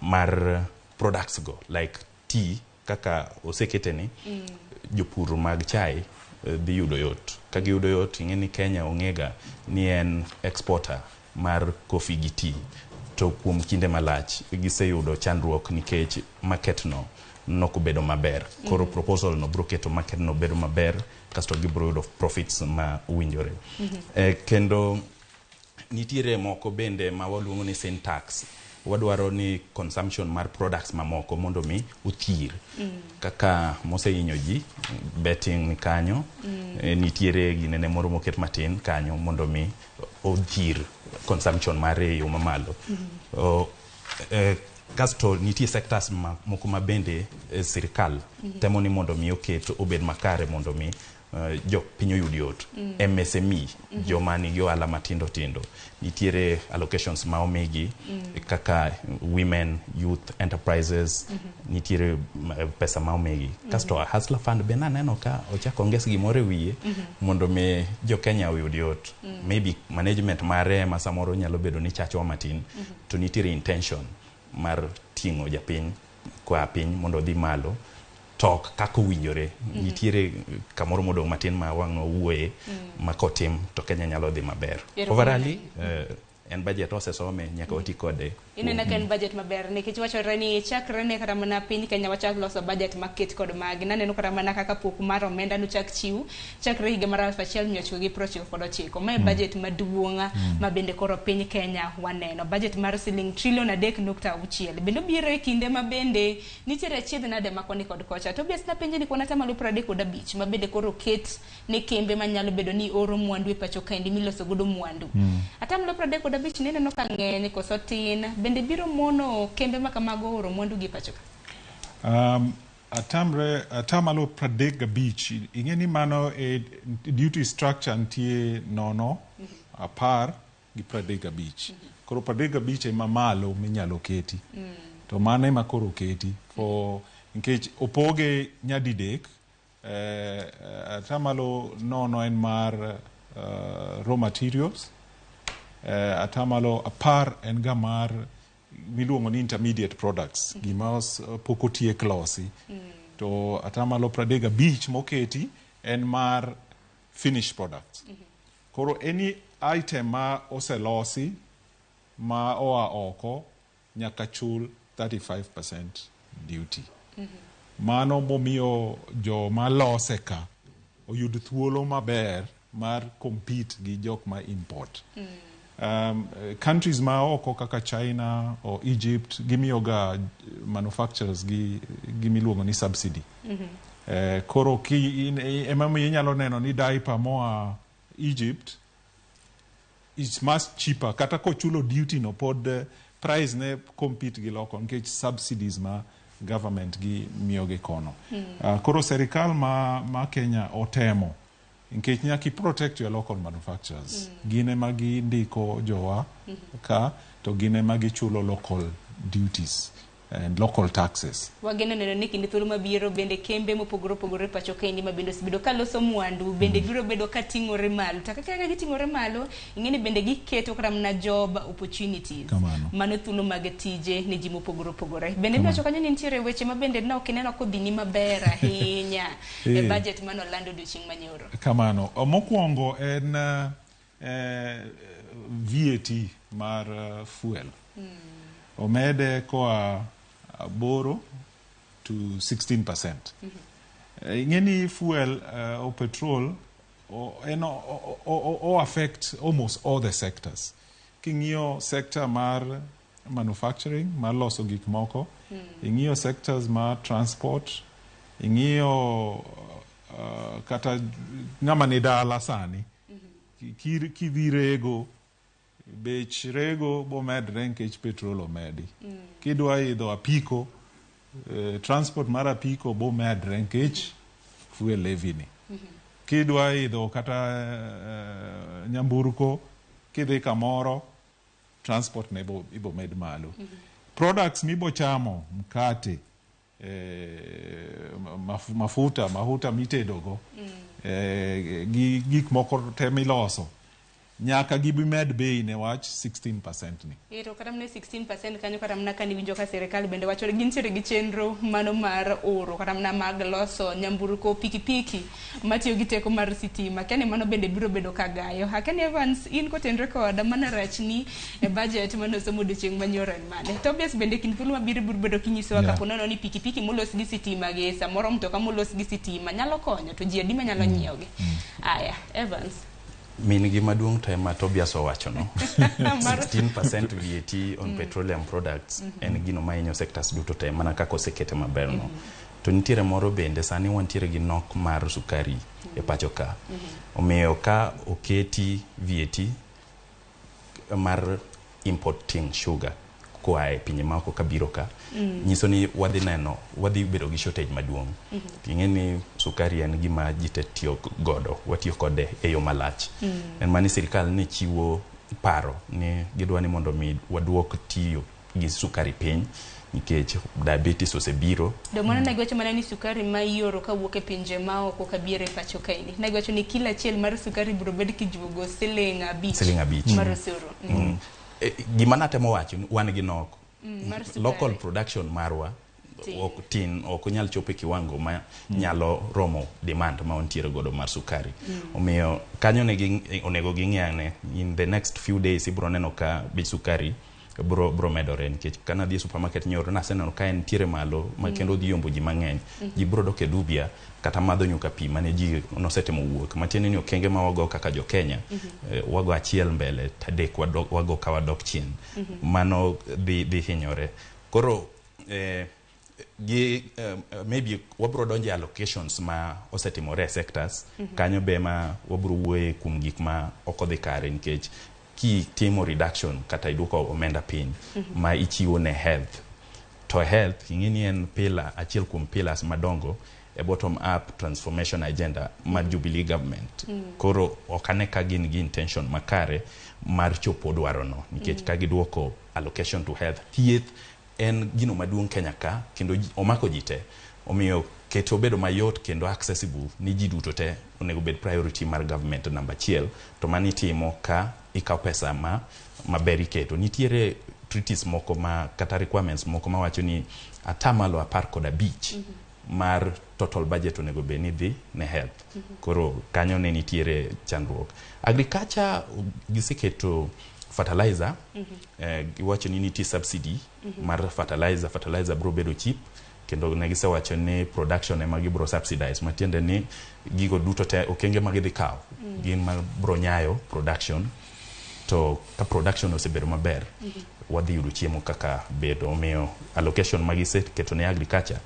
mar products go like tea kaka osekete ni jopur mag chai dhi yudo yot. Ka giyudo yot ing'e ni Kenya ong'ega ni en exporter mar coffee gi tea to kuom kinde malach giseyudo chandruok nikech market no nokobedo maber. Koro proposal no bro keto market no bedo maber kasto gibro yudo profits ma owinjore. Kendo nitiere moko bende ma waluongo ni sin tax. Wadwaro ni consumption mar products mamoko mondo mi othir. Kaka mosehinyo ji, betting ni kanyo, nitiere ginene moro moket matin kanyo mondo mi othir consumption mare e yo mamalo. Kasto nitie sectors moko ma bende sirikal temo ni mondo mi oket obed makare mondo mi jo piny oyud yot. MSME, joma nigi ohala matindo tindo, nitiere allocations ma omigi kaka women, youth enterprises, nitiere pesa ma omigi. Kasto Hustler Fund be naneno ka ochako onges gimoro e wiye mondo mi jo Kenya oyud yot. Maybe management mare ema samoro nyalo bedo ni chachowa matin, to nitiere intention mar ting'o japiny koa piny mondo odhi malo to ok kaka owinjore. Nitiere kamoro modong' matin ma wang' wawuoye ma kotim to Kenya nyalo dhi maber. Erokamano. Overall, en budget osesome nyaka wati kode. Ineno ka en budget maber nikech wachore ni chakre ne kata mana piny Kenya wachak loso budget maket kod magi. Naneno kata mana kaka pok mar omenda nochak chiw chakre higa mar 1999. Mae budget maduong' ma bende koro piny Kenya waneno. Budget mar siling trilion 3.6. Bende obiro e kinde ma bende nitiere achiedh nade ma koni kod kocha. Tobias napenje ni kwan atamalo 35 ma bende koro oket ne kembe manyalo bedo ni oro mwandu e pacho kaendi miloso godo mwandu. Atamalo 35 ni ineno ka ng'eny koso tin, bende biro mono kembe ma kamago oro mwandu gi pacho ka? Atamre atamalo 35 ing'e ni mano e duty structure nitie 0, 10 gi 35. Koro 35 ema malo minyalo keti. To mano ema koro oketi for nikech opoge nyadidek. Atamalo 0 en mar raw materials. Atamalo 10 en ga mar miluongo ni intermediate products, gima pok otiek losi. To atamalo 35 moketi en mar finished products. Koro any item ma oselosi ma oa oko nyaka chul 35% duty. Mano momiyo joma lose ka oyud thuolo maber mar compete gi jok ma import. Countries ma oko kaka China or Egypt gimiyo ga manufacturers gi gimiluongo ni subsidy. Koro ki ema inyalo neno ni diaper moa Egypt is much cheaper kata kochulo duty no pod price ne compete gi loko nikech subsidies ma government gi miyo gi kono. Koro serikal ma Kenya otemo nikech nyaka i protect your local manufacturers. Gin ema gindiko jowa ka to gin ema gichulo local duties and local taxes. Wageno neno ni kinde thuolo mabiro bende kembe mopogore opogore pacho kaendi ma bende osebedo ka loso mwandu bende biro bedo ka ting'ore malo. To kaka giting'ore malo, ing'e ni bende giketo kata mana job opportunities. Kamano. Mano thuolo mag tije ne ji mopogore opogore. Bende niwacho kanyo ni nitiere weche ma bende ne ok ineno kodhini maber ahinya e budget mane olando odiochieng' manyoro. Kamano. Mokwongo en VAT mar fuel. Omede koa 8 to 16%. Ing'e ni fuel or petrol en o affect almost all the sectors. King'iyo sector mar manufacturing, mar loso gik moko, ing'iyo sectors mar transport, ing'iyo kata ng'ama ni dala sani, kidhi rego, bech rego bomedre nikech petrol omedi. Kidwa idho apiko, transport mar apiko bomedre nikech fuel levy ni. Kidwa idho kata nyamburko, kidhi kamoro, transport ne ibo med malo. Products mibo chamo, mkate, mafuta mitedogo, gi gik moko te miloso, nyaka gibi med bei ne wach 16% ni. Ero kata mana 16% kanyo, kata mana kane iwinjo ka sirikal bende wacho ni gintiere gi chenro mano mar oro kata mana mag loso nyamburko, pikipiki matiyo gi teko mar sitima. Akia ni mano bende biro bedo ka gayo. Akia ni Evans, in kotenre koda mana rachni e budget mane osomo odiochieng' manyoro en mane? Tobias bende kind thuolo mabiro biro bedo kinyisowa kapo nono ni pikipiki molos gi sitima gi samoro mtoka molos gi sitima nyalo konyo to ji adi manyalo nyiewogi. Aya, Evans. Min gi maduong' to ema Tobias owacho no. 16% VAT on petroleum products en gino mahinyo sectors duto te mana kaka osekete maber no. To nitiere moro bende, sani wantiere gi nok mar sukari e pacho ka. Omiyo ka oketi VAT mar importing sugar koa e pinje maoko kabiro ka, nyiso ni wadhi neno wadhi bedo gi shortage maduong'. Ing'e ni sukari en gima ji te tiyo godo, watiyo kode e yo malach. En mani sirikal ne chiwo paro ni gidwa ni mondo mi waduok tiyo gi sukari piny nikech diabetes osebiro. Do mano ne giwacho mana ni sukari ma ioro kawuok e pinje maoko kabiro e pacho kaeni. Ne giwacho ni kilo achiel mar sukari biro bed kijuogo siling 5. Siling 5. Mar osuru. Gima natemo wacho ni wan gi nok. Mar sukari. Local production marwa Tin. ok tin, ok onyal chopo e kiwango ma nyalo romo demand ma wantiere godo mar sukari. Omiyo kanyo ne onego ging'i ane in the next few days ibro neno ka bech sukari bro medore, nikech kana dhi e supermarket nyoro naseneno ka en tiere malo ma kendo dhi yombo ji mang'eny. Ji bro dok e dubia kata madho nyuka pi mane ji nosetemo wuok, matiende ni okenge ma wago kaka jo Kenya, wago achiel mbele to adek wago ka wadok chien. Mano dhi hinyore. Koro gi maybe wabro donjo e allocations ma osetimore e sectors. Kanyo be ma wabro wuoye kuom gik ma ok odhi kare, nikech kitimo reduction kata iduoko omenda piny ma ichiwo ne health, to health ing'e ni en pillar, achiel kuom pillars madongo e bottom up transformation agenda mar Jubilee government. Koro ok ane ka gin gi intention makare mar chopo dwarono, nikech ka giduoko allocation to health, thieth en gino maduong' Kenya ka kendo omako ji te, omiyo keto obedo mayot kendo accessible ni ji duto te onego bed priority mar government namba achiel. To mano itimo ka ikawo pesa ma maber iketo. Nitiere treaties moko ma kata requirements moko mawacho ni 15% mar total budget onego bed ni dhi ne health. Koro kanyo ne nitiere chandruok. Agriculture, giseketo fertilizer, giwacho ni nitie subsidy mar fertilizer, fertilizer bro bedo cheap, kendo ne gisewacho ni production ema gibro subsidize, matiende ni gigo duto te okenge ma gidhi kawo gin ma bro nyayo production. To ka production osebedo maber, wadhi yudo chiemo kaka bedo. Omiyo allocation ma giseketo ne agriculture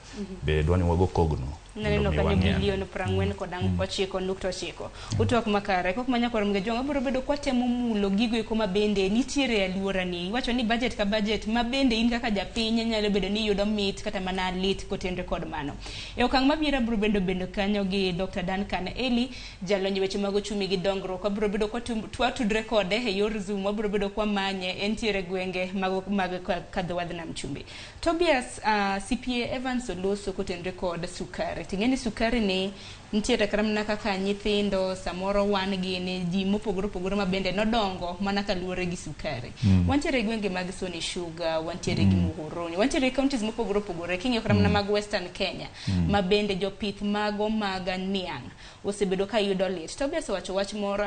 be dwa ni wago kogno Naneno mondo mi kanyo wang'i ane. bilion 49.9. Utwak makare kok manya kwaro mga jwang' abiro bedo kwatemo mulo gigo eko ma bende nitiere e aluorani. Iwacho ni budget ka budget ma bende in kaka japiny nyalo bedo ni iyudo mit kata mana lit kotenre kod mano. E okang' mabiro abiro bedo kanyo gi Dr. Duncan Eli, jalony e weche mag ochumi gi dongruok. Wabiro bedo kwatudre kode e yor Zoom, wabiro bedo kwamanye entiere gwenge mag kadho wadh nam chumbi. Tobias, CPA Evans oloso kotenre kod sukari. Ting'e ni sukari ni nitiere kata mana kaka nyithindo samoro wan gini ji mopogore opogore ma bende nodongo mana kaluwore gi sukari. Wantiere e gwenge mag Sony Sugar, wantiere gi Muhoroni, wantiere e counties mopogore opogore king'iyo kata mana mag Western Kenya ma bende jopith mago mag niang' osebedo ka yudo lit. Tobias owacho wach moro,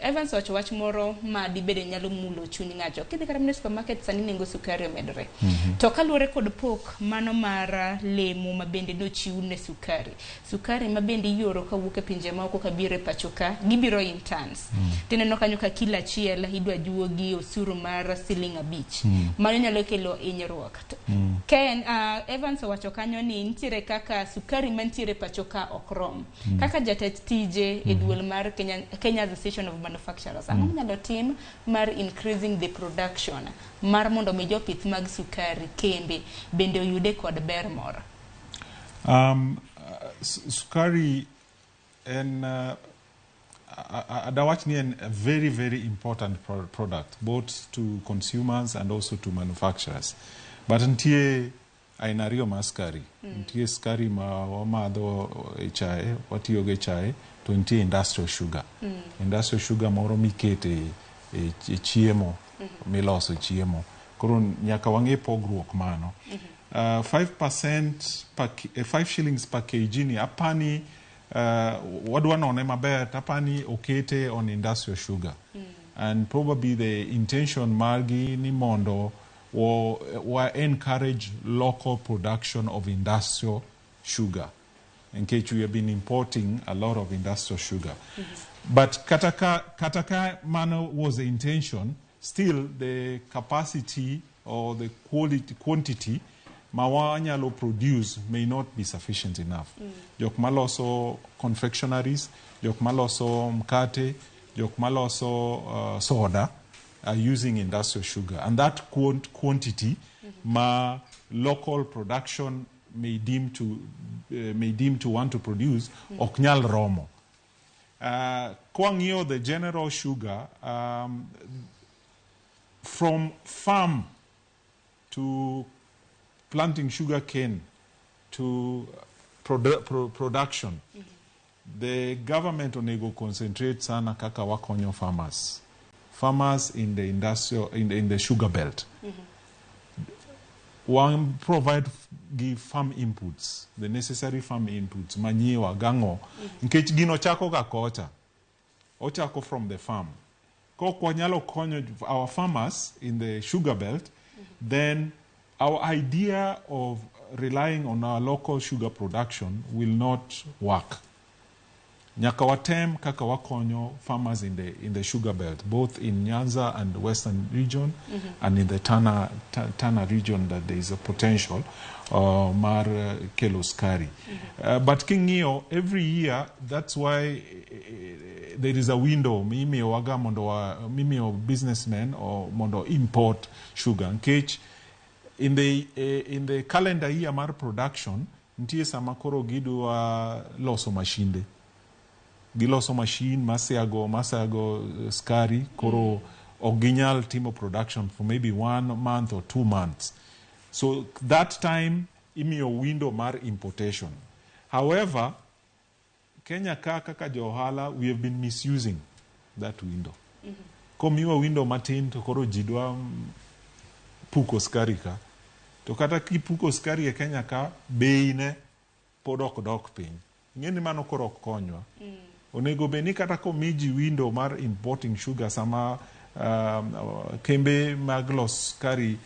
Evans owacho wach moro ma dibede nyalo mulo chuny ng'ato. Kidhi kata mana e supermarket market sani nengo sukari omedore. To kaluwore kod pok mano mar lemo ma bende nochiw ne sukari, sukari ma bende ioro kawuok e pinje maoko kabiro e pacho ka, gibiro in tons. Tineno kanyo ka kilo achiel idwa juogi osuru mar siling 5. Mano nyalo kelo hinyruok. Ken Evans owacho kanyo ni nitiere kaka sukari mantiere pacho ka ok rom. Kaka jatend tije e duol mar Kenya Association of Manufacturers, ang'o minyalo tim mar increasing the production mar mondo mi jopith mag sukari kembe bende oyude kod ber moro? Sukari en adawach ni en a very, very important product both to consumers and also to manufacturers. But nitie aina ariyo mar sukari. Nitie sukari ma wamadho e chae, watiyogo e chae, to nitie industrial sugar. Industrial sugar moro mikete e chiemo, miloso chiemo. Koro nyaka wang'e pogruok mano. 5% per 5 shillings per kg ni apani wadwa none maber, to apani okete on industrial sugar. And probably the intention margi ni mondo wa encourage local production of industrial sugar, in case we have been importing a lot of industrial sugar. But kata ka mano was the intention, still the capacity or the quality, quantity ma wanyalo produce may not be sufficient enough. Jok maloso confectionaries, jok maloso mkate, jok maloso soda are using industrial sugar. And that quantity ma local production may deem to want to produce ok nyal romo. Kwang'iyo the general sugar from farm to planting sugar cane to production, the government onego concentrate sana kaka wakonyo farmers in the industrial in the sugar belt. One provide give farm inputs, the necessary farm inputs, manyiwa gang'o, nikech gino chako ga kocha, ochako from the farm. Kok wanyalo konyo our farmers in the sugar belt, then our idea of relying on our local sugar production will not work. Nyaka watem kaka wakonyo farmers in the sugar belt, both in Nyanza and Western region, and in the Tana region, that there is a potential mar kelo skari. But king'iyo every year, that's why there is a window mimiyowaga mondo mimiyo businessmen or mondo import sugar, nikech in the calendar year mar production nitie sama koro gidwa loso mashinde, giloso machine masiago skari, koro ok ginyal timo production for maybe one month or 2 months. So that time imiyo window mar importation. However, Kenya ka kaka jo ohala, we have been misusing that window. Komiwa window matin to koro ji dwa puko skari ka, to kata kipuko skari e Kenya ka, bei ne pod ok dok piny. Ing'e ni mano koro ok konywa. Onego bed ni kata komi ji window mar importing sugar sama kembe mag los skari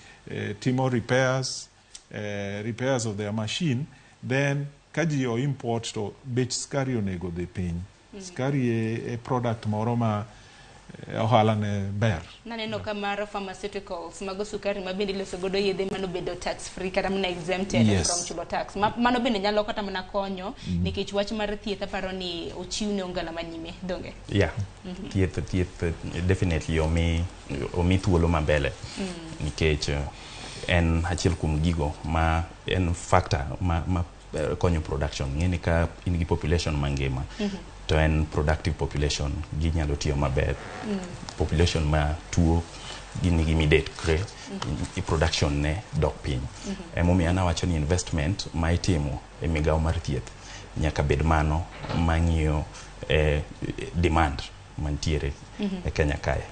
timo repairs of their machine, then ka ji o import to bech skari onego dhi piny. Skari e product moro ma ohala ne ber. Naneno ka mar pharmaceuticals, mago sukari ma bende iloso godo yedhe, mano bedo tax free kata mana exempted from chulo tax. Mano bende nyalo kata mana konyo nikech wach mar thieth aparo ni ochiw ne ongala manyime, donge? Yeah. Thieth definitely omi thuolo mambele nikech en achiel kuom gigo ma en factor ma konyo production. Ng'eni ka in gi population mangima to en productive population, ginyalo tiyo maber. Population ma tuo gin gi midekre, production ne dok piny. Emomiyo an awacho ni investment ma itimo e migawo mar thieth nyaka bed mano mang'iyo demand mantiere e Kenya kae.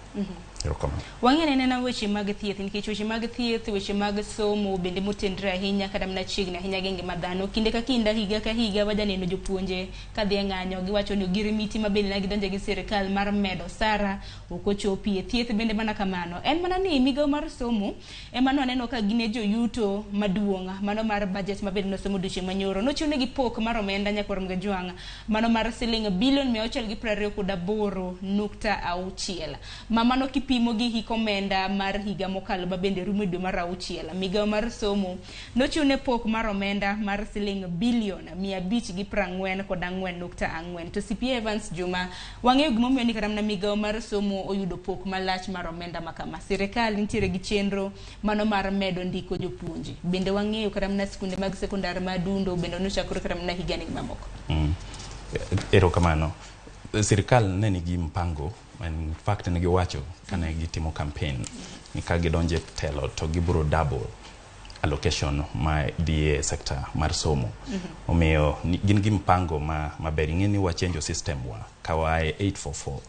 Erokamano. Wang'e anena weche mag thieth nikech weche mag thieth, weche mag somo bende motenre ahinya kata mana chiegni ahinya gi ngima dhano. Kinde ka kinda, higa ka higa wajaneno jopuonje kadhi e ng'anyo giwacho ni ogirimiti ma bende ne gidonje gi sirikal mar medo osara ok ochopie. Thieth bende mana kamano. En mana ni migawo mar somo ema nwaneno ka gin e joyuto maduong' mano mar budget ma bende nosomo odiochieng' manyoro. Nochiwnegi pok mar omenda nyakwar Mgajwang' mano mar siling bilion 628.6 ma mano kipimo gi hik omenda mar higa mokalo ma bende rumo e dwe mar auchiel. Migawo mar somo nochiwne pok mar omenda mar siling bilion 544.4. To CPA Evans Juma, wang'eyo gimomiyo ni kata mana migawo mar somo oyudo pok malach mar omenda ma kama. Sirikal nitiere gi chenro mano mar medo ndiko jopuonje. Bende wang'eyo kata mana skunde mag sekondar ma Adundo bende nochakore kata mana higani gi mamoko. Erokamano. Sirikal ne nigi mpango, in fact ne giwacho kane gitimo campaign ni ka gidonjo e telo to gibiro double allocation ma dhi e sector mar somo. Omiyo gin gi mpango ma maber. Ing'e ni wachenjo system wa ka waa e 844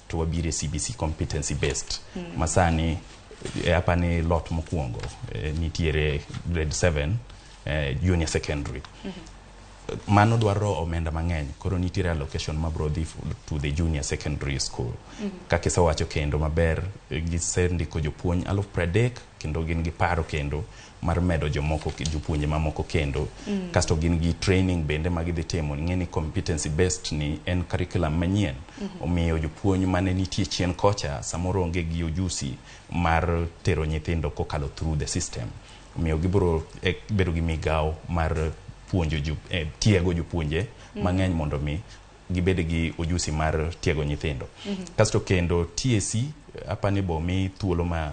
to wabiro e CBC competency based. Ma sani apani lot mokwongo nitiere grade 7 junior secondary. Mano dwaro omenda mang'eny koro nitiere allocation mabro dhi to the junior secondary school. Kaka isewacho kendo maber gisendiko jopuonj 30,000 kendo gin gi paro kendo mar medo jomoko jopuonje mamoko kendo. Kasto gin gi training bende ma gidhi timo. Ing'e ni competency based ni en curriculum manyien. Omiyo jopuonj mane nitie chien kocha samoro onge gi ujusi mar tero nyithindo kokalo through the system. Omiyo gibiro bedo gi migawo mar puonjo tiego jopuonje mang'eny mondo mi gibed gi ujusi mar tiego nyithindo. Kasto kendo TSC apani bo omi thuolo ma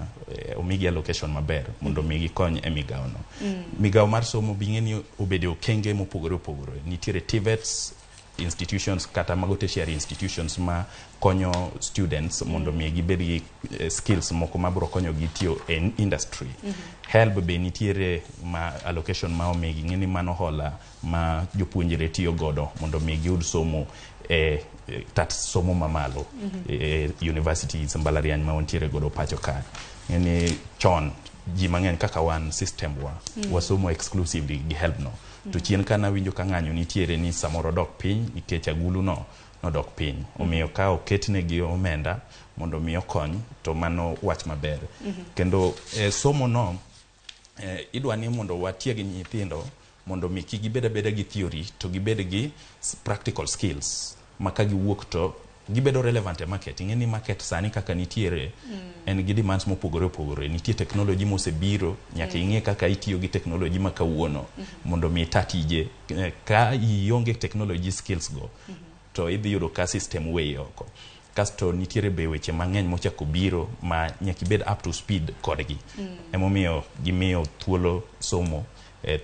omigi allocation maber mondo mi gikony e migawo no. Migawo mar somo bi ing'e ni obedo e okenge mopogore opogore. Nitiere TVETs institutions kata mago tertiary institutions ma konyo students mondo mi gibed gi skills moko mabiro konyogi tiyo e industry. HELB be nitiere ma allocation ma omigi. Ing'e ni mano hola ma jopuonjre tiyo godo mondo mi giyud somo e tat somo mamalo e universities mbalariany ma wantiere godo pacho ka. Ing'e ni chon ji mang'eny kaka wan system wa wasomo exclusively gi HELB no. To chien ka nawinjo ka ng'anyo nitiere ni samoro dok piny nikech agulu no nodok piny. Omiyo ka oketnegi omenda mondo mi okony to mano wach maber. Kendo somo no idwa ni mondo watieg nyithindo mondo mi kik gibed abeda gi theory to gibed gi practical skills ma ka giwuok to gibedo relevant e market. Ing'e ni market sani kaka nitiere en gi demands mopogore opogore. Nitie technology mosebiro nyaka ing'e kaka itiyo gi technology ma kawuono mondo mi ita tije. Ka ionge technology skills go to idhi yudo ka system weyi oko. Kasto nitiere be weche mang'eny mochako biro ma nyaka ibed up to speed kodgi. Emomiyo gimiyo thuolo somo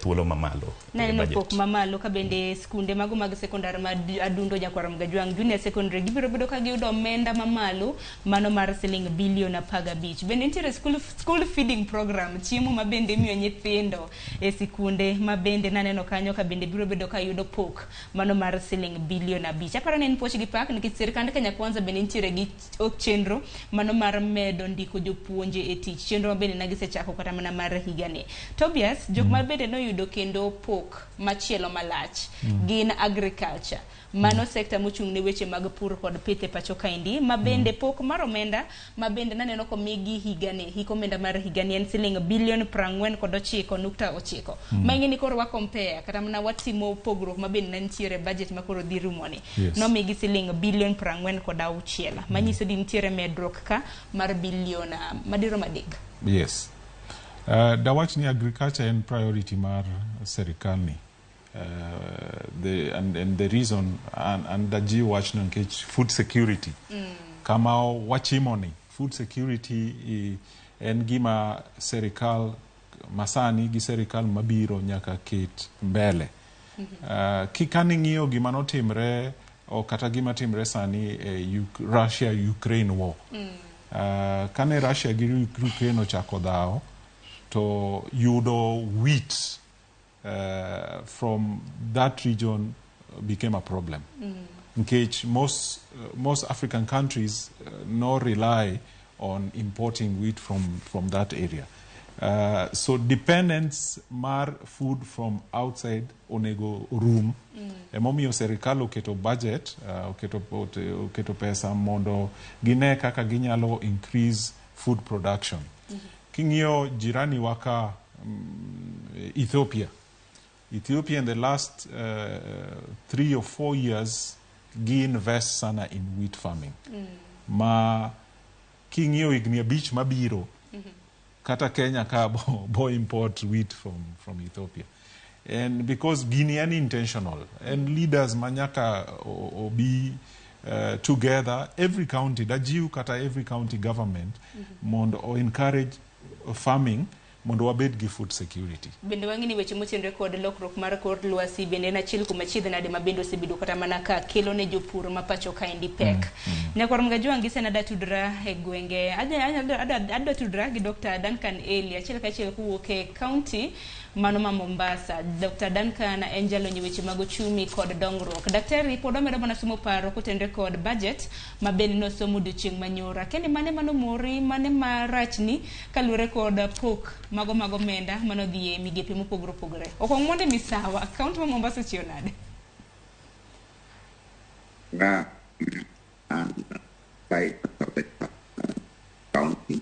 thuolo mamalo e Naneno budget. pok mamalo ka bende skunde mago mag sekondar ma Adundo Nyakwar Mgajwang' Junior Secondary gibiro bedo ka giyudo omenda mamalo mano mar siling bilion 15. Bende nitiere school feeding program, chiemo ma bende imiyo nyithindo e sikunde ma bende naneno kanyo ka bende biro bedo ka yudo pok mano mar siling bilion 5. Aparo ni en puoch gi pak nikech sirikand Kenya Kwanza bende nitiere gi chenro mano mar medo ndiko jopuonje e tich, chenro ma bende nagisechako kata mana mar higani. Tobias, jok ma bende noyudo kendo pok machielo malach gin agriculture. Mano sekta mochung' ne weche mag pur kod pith e pacho kaendi, ma bende pok mar omenda ma bende naneno komigi higani, hik omenda mar higani en siling bilion 49.9. Ma ing'e ni koro wa compare kata mana watimo pogruok ma bende ne nitiere e budget ma koro dhi rumoni. Nomigi siling bilion 46, manyiso ni nitiere medruok ka mar bilion madirom 3. Yes. Dawach ni agriculture en priority mar serikal ni. And the reason and dajiw wachno nikech food security. Kama wachimo ni food security en gima serikal masani gi serikal mabiro nyaka ket mbele. Kikani ng'iyo gima notimre o kata gima timre sani e Russia Ukraine war. Kane Russia gi Ukraine ochako dhawo to yudo wheat from that region became a problem. Nikech most African countries no rely on importing wheat from that area. So dependence mar food from outside onego rum. Emomiyo serikal oketo budget, oketo pesa mondo gine kaka ginyalo increase food production. King'iyo jirani waka Ethiopia. Ethiopia in the last 3 or 4 years gi invest sana in wheat farming. Ma king'iyo higni 5 mabiro, kata Kenya ka bo import wheat from Ethiopia. And because gini en intentional, and leaders manyaka obi together, every county, dajiu kata every county government, mondo o encourage farming, mondo wabed gi food security. Bende wang'e ni weche motenore kod lokruok mar kor lwasi bende en achiel kuom achiedh nade ma bende osebedo kata mana ka kelo ne jopur ma pacho kaendi pek. Nyakwar Mgajwang' gi sani adwa tudra e gwenge, adwa tudra gi Dr. Duncan Eli achiel kachiel kowuok e county mano ma Mombasa. Dr. Duncan en jalony e weche mag ochumi kod dongruok. Daktari pod wamedo mana somo paro kotenore kod budget ma bende nosomo odiochieng' manyoro. Akia ni mane manomori, mane marachni kaluwore kod pok mago mag omenda manodhi e migepe mopogore opogore. Okuong mondo misawa, kaunti ma Mombasa ochiew nade? Na county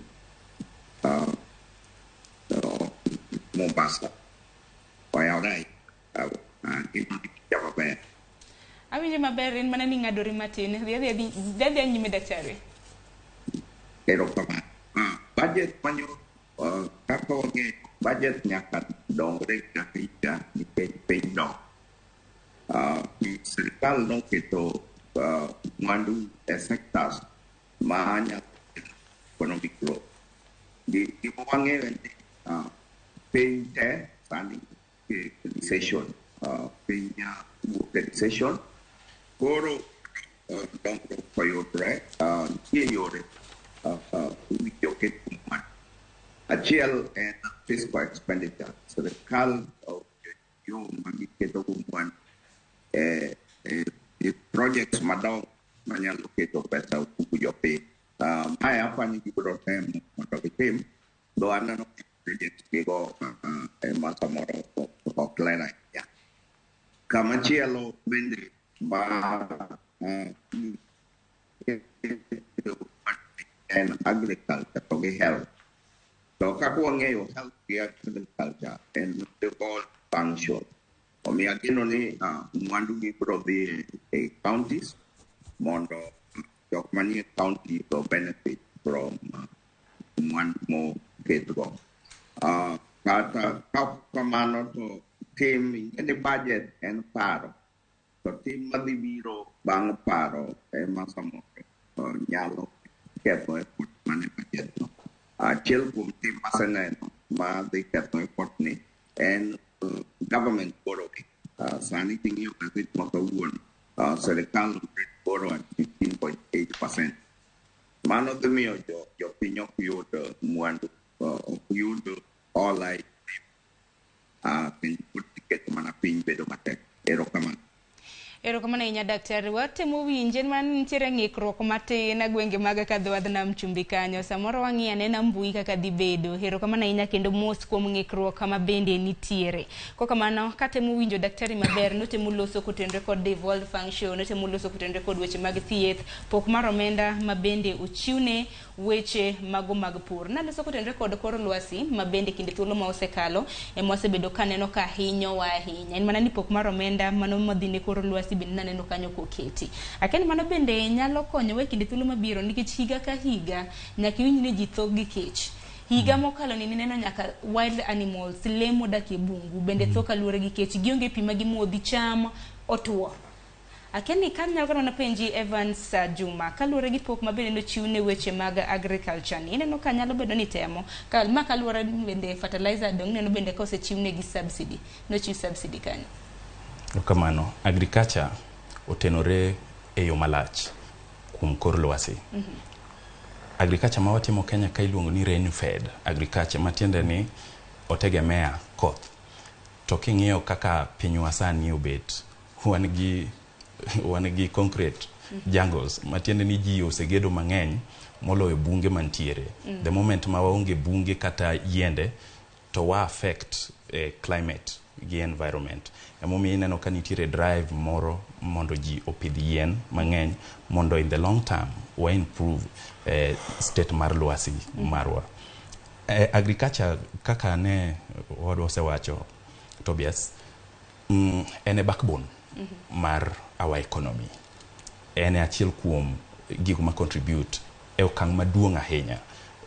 Mombasa. Oyawre maber. Awinjo maber, en mana ni ng'adori matin. Dhi adhiya nyime daktari. Erokamano. Budget manyo kaka wang'eyo budget nyaka dongre nyaka higa nikech piny dongo. Sirikal noketo mwandu e sectors ma nyalo kelo economic growth. Gima wang'eyo en ni piny te sani e recession, piny wuok e recession, koro dongruok oyudre, nitie yore owinjo oket mwandu. Achiel en fiscal expenditure. Sirikal yo ma giketo go mwandu e projects madongo manyalo keto pesa ofuku jopiny. Mae apani gibiro temo mondo gitim, though aneno ni projects gigo ema samoro ok ler ahinya. Kamachielo bende ma en agriculture to gi health. To kaka wang'eyo health gi agriculture en devolved function. Omiyo ageno ni mwandu gi biro dhi e counties mondo jok manie county to benefit from mwandu moketgo. Kata kamano to tim ing'e ni budget en paro. To tim madhi biro bang' paro ema samoro nyalo ketho effort mane budget no. Achiel kuom tim maseneno madhi ketho effort ni en government borrowing. Sani king'iyo gaset ma kawuono, sirikal borrow at 15.8%. Mano dhi miyo jopiny ok yud mwandu, ok yud hola kendo pod iketo mana piny bedo matek. Erokamano. Erokamano ahinya daktari. Watemo winje man nitiere ng'ikruok matin e gwenge mag kadho nam chumbi kanyo. Samoro wang'i anena mbui kaka dhi bedo. Erokamano ahinya kendo mos kuom ng'ikruok kama bende nitiere. Kokamano katemo winjo daktari maber, notemo loso kotenore kod devolved function, notemo loso kotenore kod weche mag thieth, pok mar omenda ma bende ochiwne weche mago mag pur. Naloso kotenore kod kor lwasi ma bende kinde thuolo ma osekalo ema wasebedo kaneno ka hinyowa ahinya. En mana ni pok mar omenda mano madhi ne kor lwasi bende naneno kanyo koketi. Akia ni mano bende nyalo konyowa e kinde thuolo mabiro nikech higa ka higa nyaka iwinj ni ji tho gi kech. Higa mokalo ni nineno nyaka wild animals, lee modak e bungu bende tho kaluwore gi kech. Gionge pi ma gimodhi, cham otuo. Akia ni kanyalo kata mana penji Evans Juma, kaluwore gi pok ma bende nochiw ne weche mag agriculture ni, ineno ka nyalo bedo ni temo ma kaluwore bende fertilizer dong ineno bende ka osechiw negi subsidy, nochiw subsidy kanyo. Erokamano. Agriculture otenore e yo malach kuom kor lwasi. Agriculture ma watimo Kenya ka iluongo ni rain fed agriculture, matiende ni otegemea koth. To king'iyo kaka pinywa sani obet, wan gi concrete jungles, matiende ni ji osegedo mang'eny moloyo bunge mantiere. The moment ma waonge bunge kata yiende to wa affect climate gi environment. Emomiyo ineno ka nitiere drive moro mondo ji opidh yien mang'eny mondo in the long term wa improve state mar lwasi marwa. Agriculture kaka ne wadwa osewacho Tobias, en e backbone mar our economy. En e achiel kuom gigo ma contribute e okang' maduong' ahinya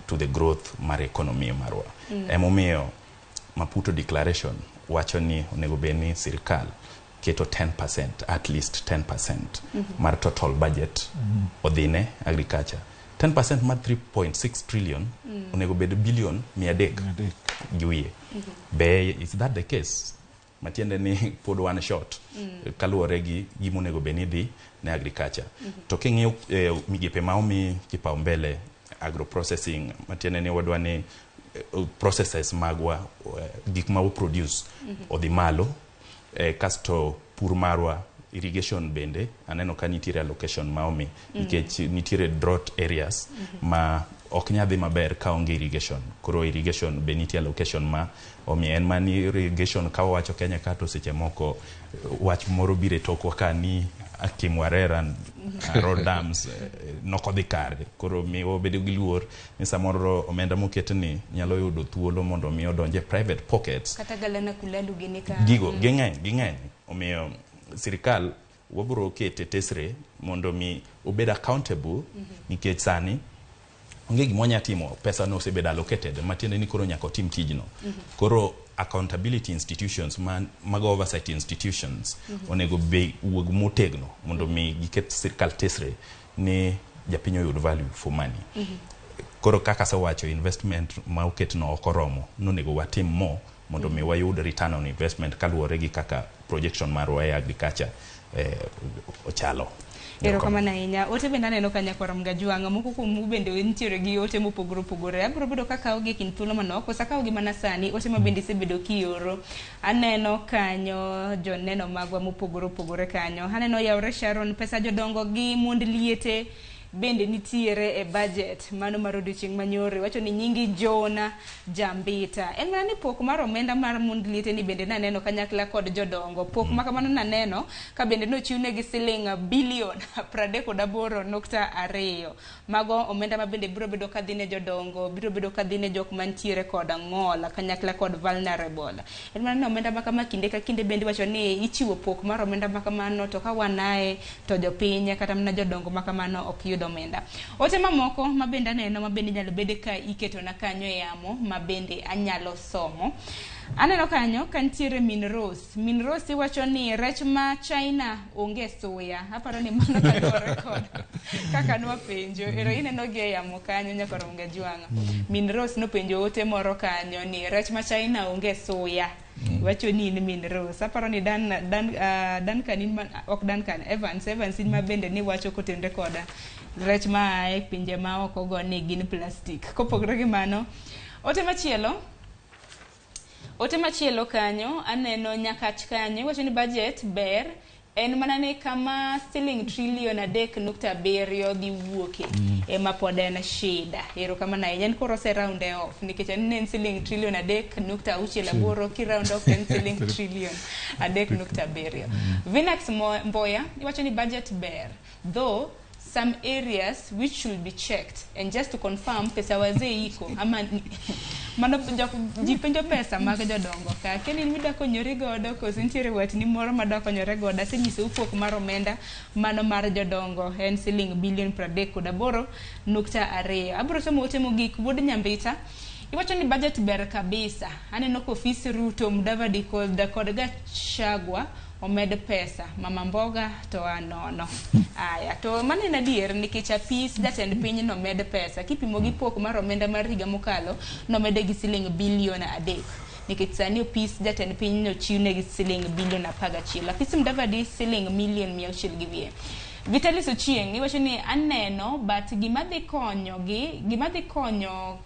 to the growth mar economy marwa. Emomiyo Maputo Declaration wacho ni onego bed ni sirikal keto 10%, at least 10% mar total budget odhine agriculture. 10% mar 3.6 trillion onego bed billion 300 gi wiye. Be is that the case? Matiende ni pod wan short kaluwore gi gima onego bed ni dhi ne agriculture. To king'iyo migepe ma omi kipaumbele, agro processing, matiende ni wadwa ni processes magwa, gik ma waproduce odhi malo, kasto pur marwa, irrigation bende aneno ka nitiere allocation ma omi nikech nitiere drought areas ma ok nyal dhi maber ka onge irrigation. Koro irrigation be nitie allocation ma omi. En mani irrigation ka wawacho Kenya ka to seche moko wach moro biro e tokwa ka ni Kimwarer and Arror dams nokodhi kare. Koro miyo wabedo gi luor ni samoro omenda moket ni nyalo yudo thuolo mondo mi odonj e private pockets. Kata Galana Kulalu gini ka Gigo ging'eny, ging'eny. Omiyo sirikal wabiro kete tesre mondo mi obed accountable nikech sani onge gima wanya timo, pesa no osebedo allocated, matiende ni koro nyaka otim tijno. Koro accountability institutions man, mago oversight institutions onego be wuog motegno mondo mi giket sirikal tesre ni japiny oyud value for money. Koro kaka asewacho, investment ma oketno ok oromo, nonego watim more mondo mi wayud return on investment kaluwore gi kaka projection marwa e agriculture ochalo. Erokamano ahinya. Ote bende aneno ka nyakwar Mgajwang', moko kuomu bende nitiere gi ote mopogore opogore. Abiro bedo kakawogi e kind thuolo manok, koso akawogi mana sani, ote ma bende isebedo kioro. Aneno kanyo joneno magwa mopogore opogore kanyo. Aneno yawre Sharon, pesa jodongo gi mond liete bende nitiere e budget mano mar odiochieng' manyoro. Iwacho ni nyingi Jona Jambita. En mana ni pok mar omenda mar mond liete ni bende naneno kanyakla kod jodongo. Pok ma kamano naneno ka bende nochiwnegi siling bilion 38.2. Mago omenda ma bende biro bedo kadhi ne jodongo, biro bedo kadhi ne jok mantiere kod ng'ol kanyakla kod vulnerable. En mana ni omenda ma kama kinde ka kinde bende iwacho ni ichiwo pok mar omenda ma kamano, to ka wanae to jopiny kata mana jodongo ma kamano ok yud omenda. Ote mamoko ma bende aneno ma bende inyalo bed ka iketona kanyo e yamo ma bende anyalo somo. Aneno kanyo ka nitiere Min Rose. Min Rose iwacho ni rech ma China onge suya. Aparo ni mano kaluwore kod kaka nwapenjo. Ero ineno gi e yamo kanyo nyakwar Mgajwang'. Min Rose nopenjo ote moro kanyo ni rech ma China onge suya. Iwacho ni in Min Rose. Aparo ni Duncan in ma, ok Duncan, Evans in ma bende ni wacho kotenre koda rech ma ae pinje ma oko go ni gin plastic. Kopogore gi mano, ote machielo kanyo aneno Nyakach kanyo iwacho ni budget ber, en mana ni kama siling trilion 3.7 dhi wuoke ema pod en shida. Erokamano ahinya. En koro ose round off nikech en ne en siling trilion 3.68, ki round off en siling trilion 3.7. Vinax Mboya iwacho ni budget ber, though some areas which should be checked, and just to confirm, pesa wazee iko ama mano jok ji penjo pesa mag jodongo ka ken in midwa konyori godo koso nitiere watni moro madwa konyore godo. Asenyisou pok mar omenda mano mar jodongo en siling bilion 38.2. Abiro somo ote mogik. Wuod Nyambita iwacho ni budget ber kabisa, aneno ka ofis Ruto, Mudavadi kod Gachagua omed pesa, mama mboga to anono. Aya, to mano en adier nikech apis jatend piny nomed pesa kipimo gi pok mar omenda mar higa mokalo, nomede gi siling bilion 3, nikech sani opis jatend piny nochiwne gi siling bilion 11, apis Mudavadi siling milion 600 gi wiye. Vitalis Ochieng iwacho ni aneno but gima dhi konyo gi, gima dhi konyo.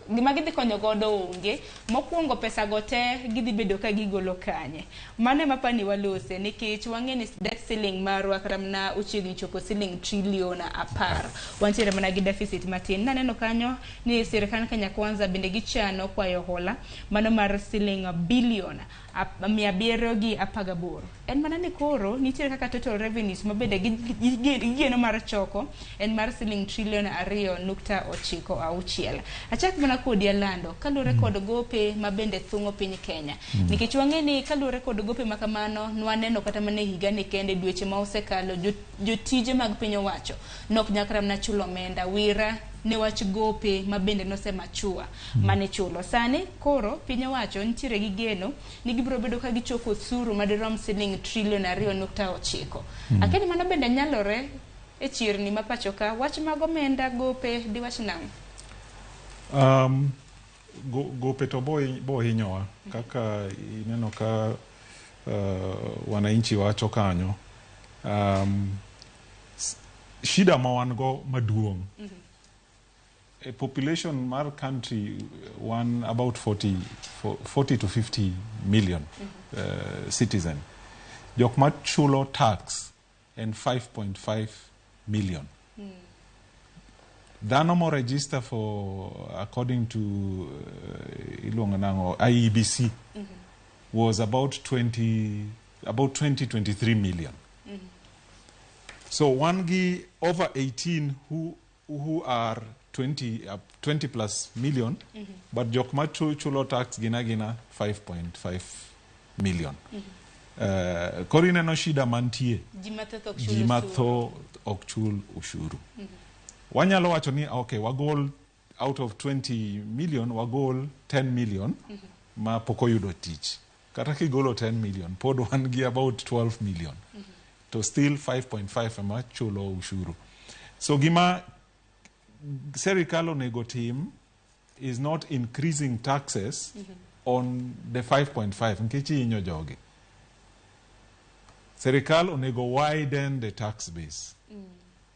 Gima gidhi konyo godo onge. Mokwongo pesa go te gidhi bedo ka gigolo kanye. Mano ema pani walose nikech wang'e ni debt ceiling marwa kata mana ochiegni chopo siling trilion 10. Wantiere mana gi deficit matin. Naneno kanyo ni sirikand Kenya Kwanza bende gichano kwayo hola mano mar siling bilion 718. En mana ni koro nitiere kaka total revenues ma bende gigeno mar choko en mar siling trilion 2.96. Achak mana kodi Alando, kaluwore kod gope ma bende thung'o piny Kenya. Nikech wang'e ni kaluwore kod gope ma kamano, nwaneno kata mana e higani kende dweche ma osekalo, jotije mag piny owacho nok nyal kata mana chulo omenda wira ne wach gope ma bende nosemachua mane chulo. Sani koro piny owacho nitiere gi geno ni gibiro bedo ka gichoko osuru madirom siling trilion 2.9. Akia ni mano bende nyalore e chirni ma pacho ka, wach mag omenda gope diwach nang'o? Gope to bo hinyowa kaka ineno ka wananchi wacho kanyo. Shida ma wan go maduong' a population mar country one about 40 to 50 million citizen. Jok ma chulo tax en 5.5 million. Dhano mo register for according to iluongo nang'o IEBC was about 20 about 23 million. So one gi over 18 who are 20 plus million, but jok ma chulo tax gina 5.5 million. Koro ineno shida mantie. Ji mathoth ok chul ushuru. Wanyalo wacho ni okay, wagol out of 20 million, wagol 10 million ma pok oyudo tich. Kata kigolo 10 million, pod wan gi about 12 million. To still 5.5 ema chulo ushuru. So gima serikal onego tim is not increasing taxes on the 5.5 nikech ihinyo jogi. Serikal onego widen the tax base.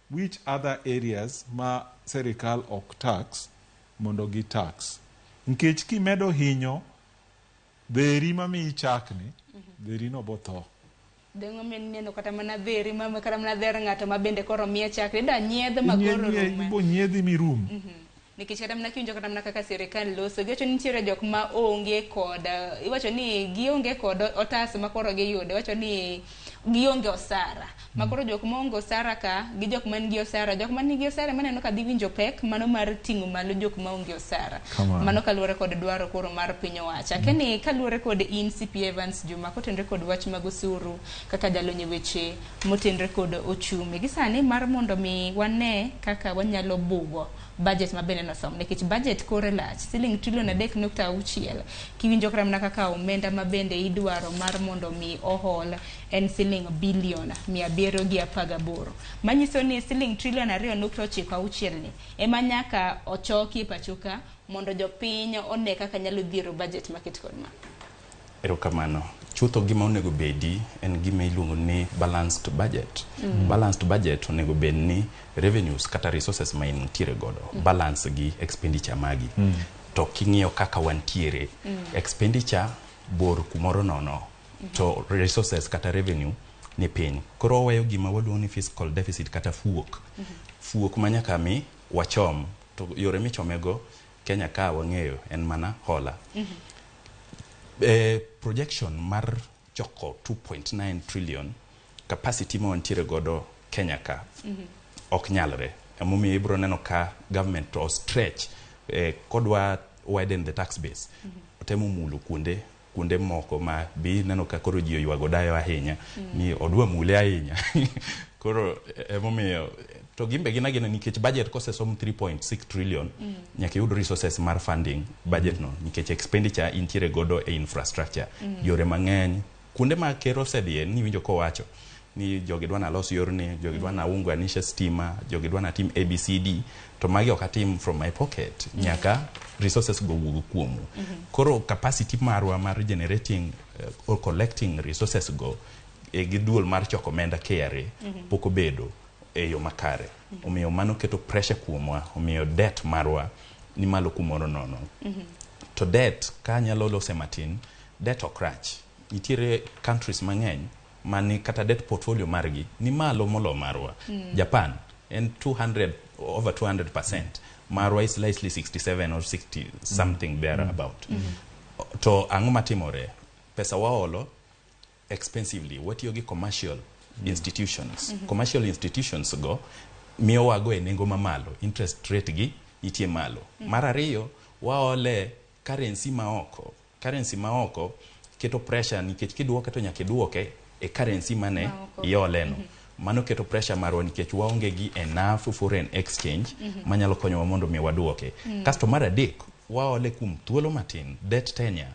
Which other areas ma serikal ok tax mondo gi tax? Nikech kimedo hinyo dheri mamiyi chakni, dheri no botho. Dengo mineno kata mana dheri ma kata mana dher ng'ato ma bende koro miye chak ida nyiedh ma koro rume. Ibo nyiedhi mirum. Nikech kata mana kiwinjo kata mana kaka sirikal loso, giwacho ni nitiere jok ma onge kod, iwacho ni gionge kod otas ma koro giyudo, iwacho ni gionge osara. Ma koro jok ma onge osara ka, gi jok man gi osara, jok man gi osara maneno ka dhi winjo pek mano mar ting'o malo jok ma onge osara. Mano kaluwore kod dwaro koro mar piny owacho. Akeni kaluwore kod in CP Evans Juma kotenre kod wach mag osuru kaka jalony e weche motenre kod ochumi. Gi sani mar mondo mi wane kaka wanyalo bugo budget ma bende nosom, nikech budget kore lach siling trilion 3.6 kiwinjo kata mana kaka omenda ma bende idwaro mar mondo mi ohol en siling bilion 718, manyiso ni siling trilion 2.96 ni ema nyaka ochoki e pacho ka mondo jopiny one kaka nyalo dhiero budget maket kod ma. Erokamano. Chutho gima onego bedi en gima iluongo ni balanced budget. Balanced budget onego bed ni revenues kata resources ma intiere godo balance gi expenditure magi. To king'iyo kaka wantiere, expenditure bor kumoro nono to resources kata revenue ni piny. Koro waweyo gima waluongo ni fiscal deficit kata fuok. Fuok ma nyaka mi wachom, to yore michomego Kenya ka wang'eyo en mana hola. Projection mar choko 2.9 trillion capacity ma wantiere godo Kenya ka ok nyalre. Emomiyo ibiro neno ka government to stretch kodwa widen the tax base. Otemo mulo kuonde moko ma bi neno ka koro ji oywago dayo ahinya ni odwa mule ahinya. Koro emomiyo to gimbe gin agina nikech budget kosesom 3.6 trillion nyaka iyud resources mar funding budget no nikech expenditure intiere godo e infrastructure. Yore mang'eny kuonde ma ker osedhiye ni winjo kowacho ni jogi dwa nalos yorni, jogi dwa naunganishe stima, jogi dwa natim ABCD, to magi ok atim from my pocket, nyaka resources go wuog kuomu. Koro capacity marwa mar generating or collecting resources go gi duol mar choko omenda KRA pok obedo e yo makare. Omiyo mano keto pressure kuomwa, omiyo debt marwa ni malo kumoro nono. To debt ka anyalo lose matin, debt ok rach. Nitiere countries mang'eny mani kata debt portfolio margi ni malo molo marwa. Japan en 200, over 200%. Marwa is slightly 67 or 60 something there about. To ang'o matimore? Pesa waolo expensively. Watiyo gi commercial institutions. Commercial institutions go miyowago e nengo mamalo, interest rate gi nitie malo. Mar ariyo, waole currency maoko. Currency maoko keto pressure nikech kiduoke to nyaka iduoke e currency mane Maoko. ioleno. Mano keto pressure marwa nikech waonge gi enough foreign exchange manyalo konyowa mondo mi waduoke. Kasto mar adek, waole kuom thuolo matin, debt tenure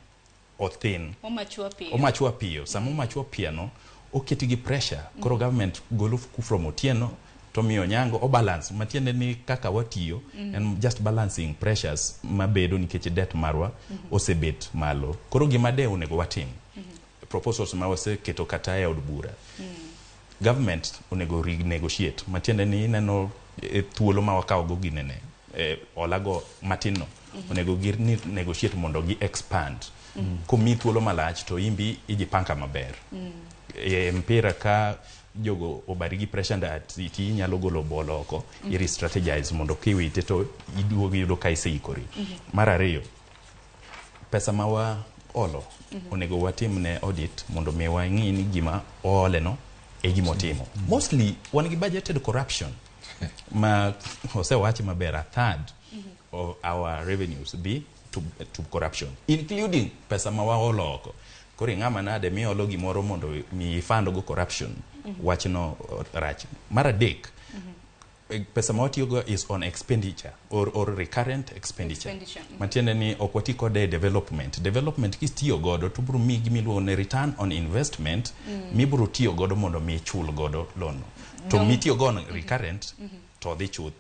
othin. Omachua piyo. Omachua piyo. Sama omachua piyo no, oketi gi pressure. Koro government golo from Otieno to miyo Onyango o balance. Matiende ni kaka watiyo en just balancing pressures mabedo nikech debt marwa osebet malo. Koro gima de onego watim, proposals ma waseketo kata e od bura, government onego renegotiate. Matiende ni ineno e thuolo ma wakawo go ginene olago matin no, onego gi negotiate mondo gi expand. Komi thuolo malach to imbi ijipanga maber. E mpira ka jogo obari gi pressure ndat ti inyalo golo bol oko, i re-strategize mondo kiwite to iduogo iyudo ka iseikori. Mar ariyo, pesa ma waolo onego watim ne audit mondo mi wang'i ni gima oole no e gima otimo. Mostly wan gi budgeted corruption ma osewachi maber, a third of our revenues dhi to corruption, including pesa ma waolo oko. Koro ing'ama nade miolo gimoro mondo mi ifund go corruption? Wachno rach. Mar adek, pesa ma watiyogo is on expenditure or recurrent expenditure. Expenditure. Matiende ni ok wati kode e development. Development kitiyo godo to biro miyi gimiluongo ni return on investment mibiro tiyo godo mondo mi ichul godo loan no. To mitiyo go on recurrent to odhi chuth,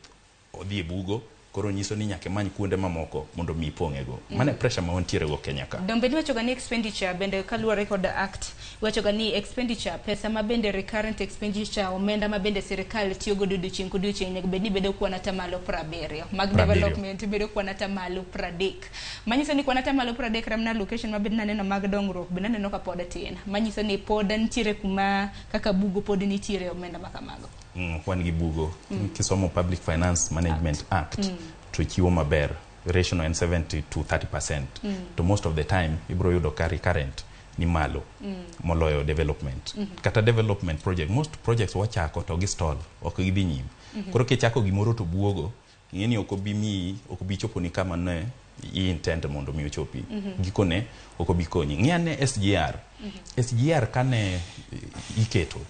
odhi e bugo. Koro nyiso ni nyaka imany kuonde mamoko mondo mi ipong'e go. Mano e pressure ma wantiere go Kenya ka. Dombe iwachoga ni expenditure bende kaluwore kod act, iwachoga ni expenditure, pesa ma bende recurrent expenditure, omenda ma bende sirikal tiyo godo odiochieng' kodiochieng' onego bed ni bedo kwan 70% mag 70. Development bedo kwan 30%, manyiso ni kwan 30% ramna allocation ma bende naneno mag dongruok bende aneno ka pod tin, manyiso ni pod nitiere kuma kaka bugo pod nitiere omenda ma kamago. Wan gi bugo. Kisomo Public Finance Management Act to chiwo maber ratio no en 70 to 30%. To most of the time ibiro yudo ka recurrent ni malo moloyo development. Kata development project, most projects wachako to gi stall, ok gidhi nyime. Koro kichako gimoro to buogo, ing'e ni ok obi miyi, ok obi choponi kama ne i intend mondo mi ochopi. Gikone ok obi konyi. Ng'i ane SGR. SGR kane iketo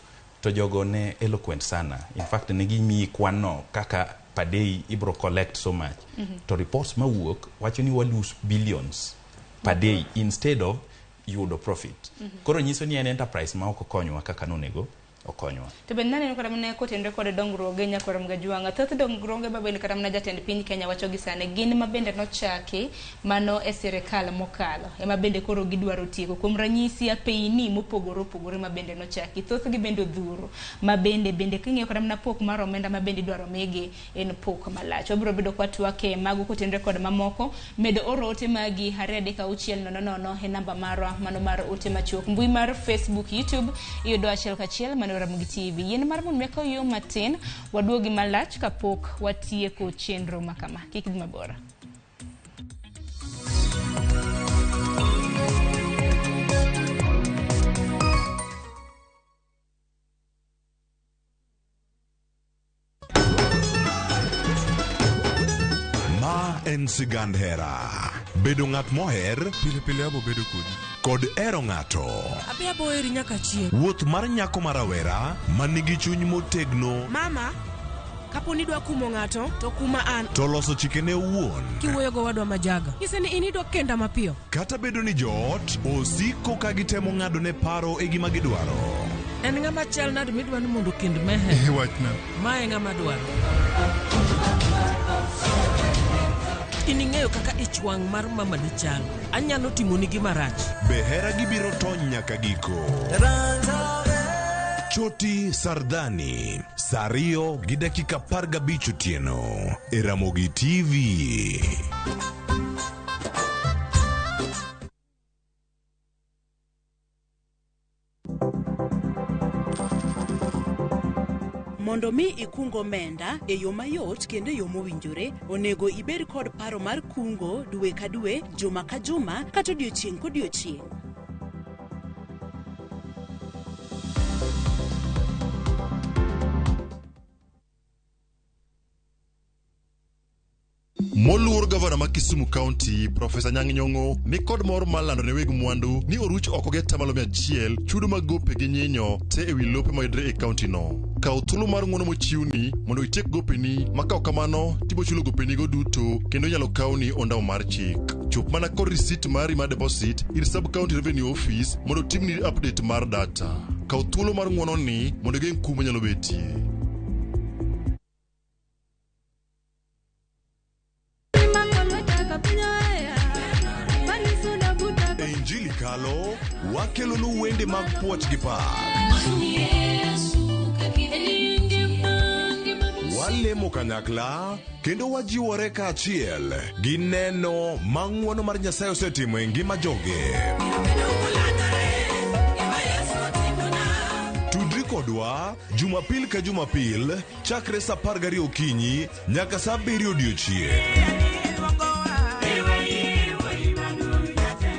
to jogo ne eloquent sana. In fact, ne gimiyi kwan no kaka per day ibro collect so much. To reports mawuok wacho ni wa lose billions per day instead of yudo profit. Koro nyiso ni en enterprise ma ok okonywa kaka nonego okonywa. To bende naneno kata mana kotenore kod dongruoge nyakwar Mgajwang'a, thoth dongruoge ma bende kata mana jatend piny Kenya wacho gi sani gin ma bende nochaki mano e sirikal mokalo ema bende koro gidwaro tieko. Kuom ranyisi, apeyni mopogore opogore ma bende nochaki thothgi bende odhuro, ma bende king'iyo kata mana pok mar omenda ma bende idwaro migi en pok malach. Wabiro bedo kwatwak e mago kotenore kod mamoko. Medo oro ote magi 23600 e namba marwa mano mar ote machuok. Mbui mar Facebook, YouTube iyudo achiel kachiel mano Ramogi TV. Yien mar mondo mi yo matin waduogi malach kapok watieko chenro makama. Kik idhi mabor. Ma en sigand hera. Bedo ng'at moher pile pile abo bedo kodi kod hero ng'ato. Abi abo heri nyaka chieng'. Wuoth mar nyako ma rawera ma nigi chuny motegno Mama, kapo ni idwa kumo ng'ato, to kuma an. to loso chikene owuon. Kiwuoyo go wadwa majaga. Nyise ni in idwa kenda mapiyo. Kata bedo ni joot osiko ka gitemo ng'ado ne paro e gima gidwaro. En ng'ama chal nade midwa ni mondo okend Meher? Wachna. Ma e ng'ama dwaro. In ing'eyo kaka ich wang' mar mamani chal. Anyalo timoni gima rach. Be hera gibiro tony nyaka giko? Choti Sardhani, sa 2 gi dakika 15 otieno e Ramogi TV. Mondo mi ikung omenda e yo mayot kendo e yo mowinjore, onego ibed kod paro mar kungo dwe ka dwe, juma ka juma, kata odiochieng' kodiochieng'. Moluor gavana ma Kisumu County, Profesa Anyang' Nyong'o ni kod mor mar lando ne weg mwandu ni oruch oko gi atamalo 100 chudo mag gope gi nyinyo te ewi lope mayudre e kaunti no. Kaw thuolo mar ng'uono mochiwni mondo itiek gopeni ma ka ok kamano tibo chulo gopenigo duto kendo inyalo kawni ondamo mar chik. Chop mana kod risit mari mar deposit ir Sub County Revenue Office mondo otimni update mar data. Kaw thuolo mar ng'uono ni mondo igeng' kum manyalo betie. E Injili Kalo, wakelonu wende mag puoch gi pak. Walemo kanyakla kendo wajiwore kaachiel gi neno ma ng'wono mar Nyasaye osetimo e ngima joge. Tudri kodwa Jumapil ka Jumapil chakre sa 12 okinyi nyaka sa 7 odiechieng'.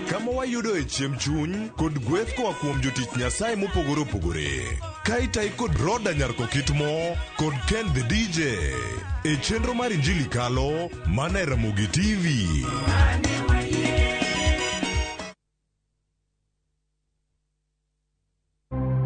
Kama wayudoe chiemb chuny kod gweth koa kuom jotich Nyasaye mopogore opogore. Ka itayi kod Roda Nyarkokitmo kod Ken the DJ e chenro mar Injili Kalo mana e Ramogi TV.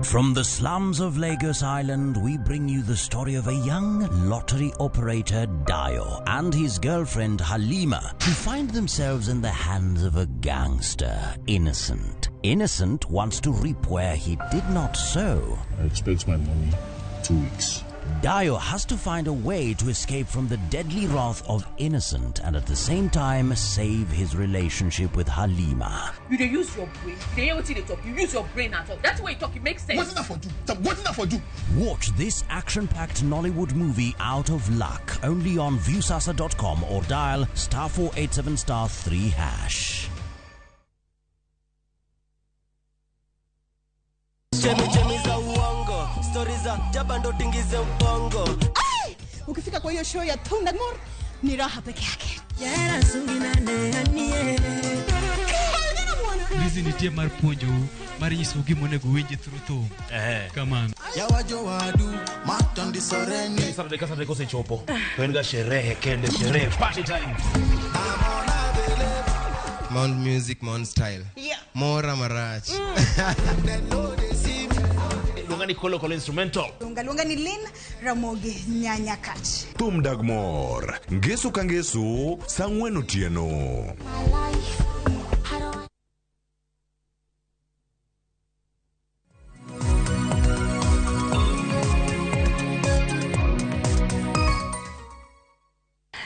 From the slums of Lagos Island, we bring you the story of a young lottery operator, Dio, and his girlfriend, Halima, who find themselves in the hands of a gangster, Innocent. Innocent wants to reap where he did not sow. I expect my money 2 weeks. Dio has to find a way to escape from the deadly wrath of Innocent and at the same time save his relationship with Halima. You dey use your brain. You dey hear wetin dey talk. You use your brain at all. That's why you talk. It makes sense. Wetin that for do? Wetin that for do? Watch this action-packed Nollywood movie Out of Luck only on Viusasa.com or dial *487 *3#. Chemi chemi za uongo, stori za jaba ndo tingize ubongo. Ai! Ukifika kwa hiyo show ya Thundagmore ni raha peke yake. Hizi nitie mar puonjou mar nyisou gima onego uwinji through thum. Kamano. Yawajo wadu matondi soreni. Saturday ka Saturday kosechopo to en ga sherehe kende, sherehe party time. Mount Music, Mount Style. Yeah. Mora marach. Luonga ni Kolo Kolo Instrumental. Luonga ni Lynn Ramogi Nyanyakach. Thum Dagmor, ngeso ka ngeso, sa 4 otieno.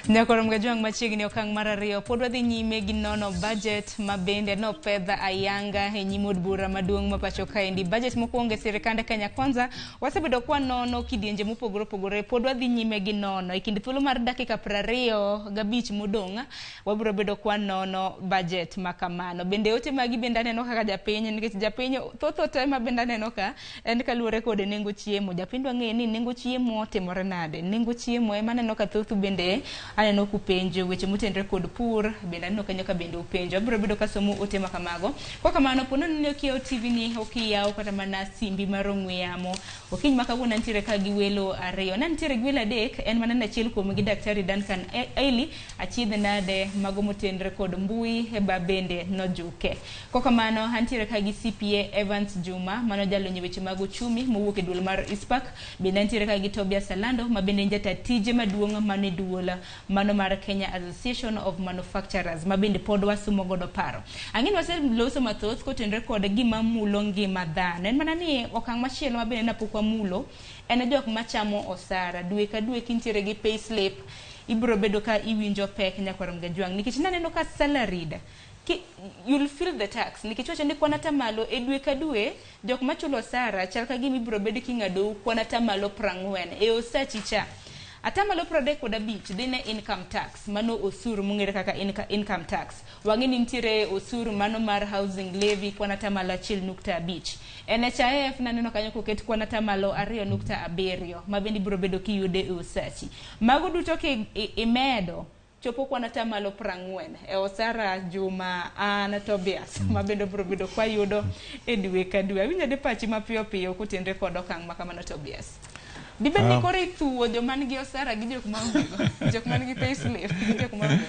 Nyakoro Mgajwang' machiegni okang' mar 2 pod wadhi nyime gi nono budget ma bende nopedha ayanga e nyim od bura maduong' ma pacho kaendi. Budget mokwongo e sirikand Kenya Kwanza wasebedo kwa nono kidienje mopogore opogore, pod wadhi nyime gi nono. E kind thuolo mar dakika 25 modong' wabiro bedo kwa nono budget ma kamano. Bende ote magi bende aneno kaka japiny, nikech japiny thoth ote ma bende aneno ka en kaluwore kod nengo chiemo. Japiny dwa ng'eyo ni nengo chiemo timore nade, nengo chiemo ema aneno ka thoth bende aneno kupenjo weche motenore kod pur, bende aneno kanyo ka bende upenjo. Abiro bedo kasomo ote ma kamago. Kwa kamano, po nono ni okiewo TV ni, okiyawo kata mana simbi mar ong'we yamo. Okinyi ma kawuono antiere ka gi welo 2. Ne antiere gi welo 3, en mana achiel kuom gi Daktari Duncan Ailey, achiedh nade mago motenore kod mbui e ba bende nojuke. Kwa kamano, antiere ka gi CPA Evans Juma, mano jalony e weche mag uchumi mowuok e duol mar ISPAC. Bende antiere ka gi Tobias Alando, ma bende en jata tije maduong' mane duol mano mar Kenya Association of Manufacturers, ma bende pod wasumo godo paro. Ang'e ni waseloso mathoth kotenore kod gima mulo ngima dhano. En mana ni okang' machielo ma bende napok wamulo en jok machamo osara. Dwe ka dwe kintiere gi pay slip, ibiro bedo ka iwinjo pek nyakwar Mgajwang', nikech naneno ka salaried Ki, you'll feel the tax nikech wacho ni kwan atamalo e dwe ka dwe jok machulo osara chal ka gima ibiro bed king'adou kwan atamalo 40 e osachi cha. Atamalo 35 dhi ne income tax, mano osuru mong'ere kaka income tax. Wang'e ni nitiere osuru mano mar housing levy kwan atamalo 1.5. NHIF naneno kanyo koket kwan atamalo 2.7 ma bende ibiro bedo kiyude e osachi. Mago duto ki imedo chopo kwan atamalo 40 e osara Juma an Tobias ma bende obiro bedo kwayudo e dwe ka dwe. Awinjo de pachi mapiyo piyo kotenre kod okang' ma kamano Tobias. Dibed ni koro ithuwo joma nigi osara gi jok maonge go, jok man gi payslip gi jok maonge go.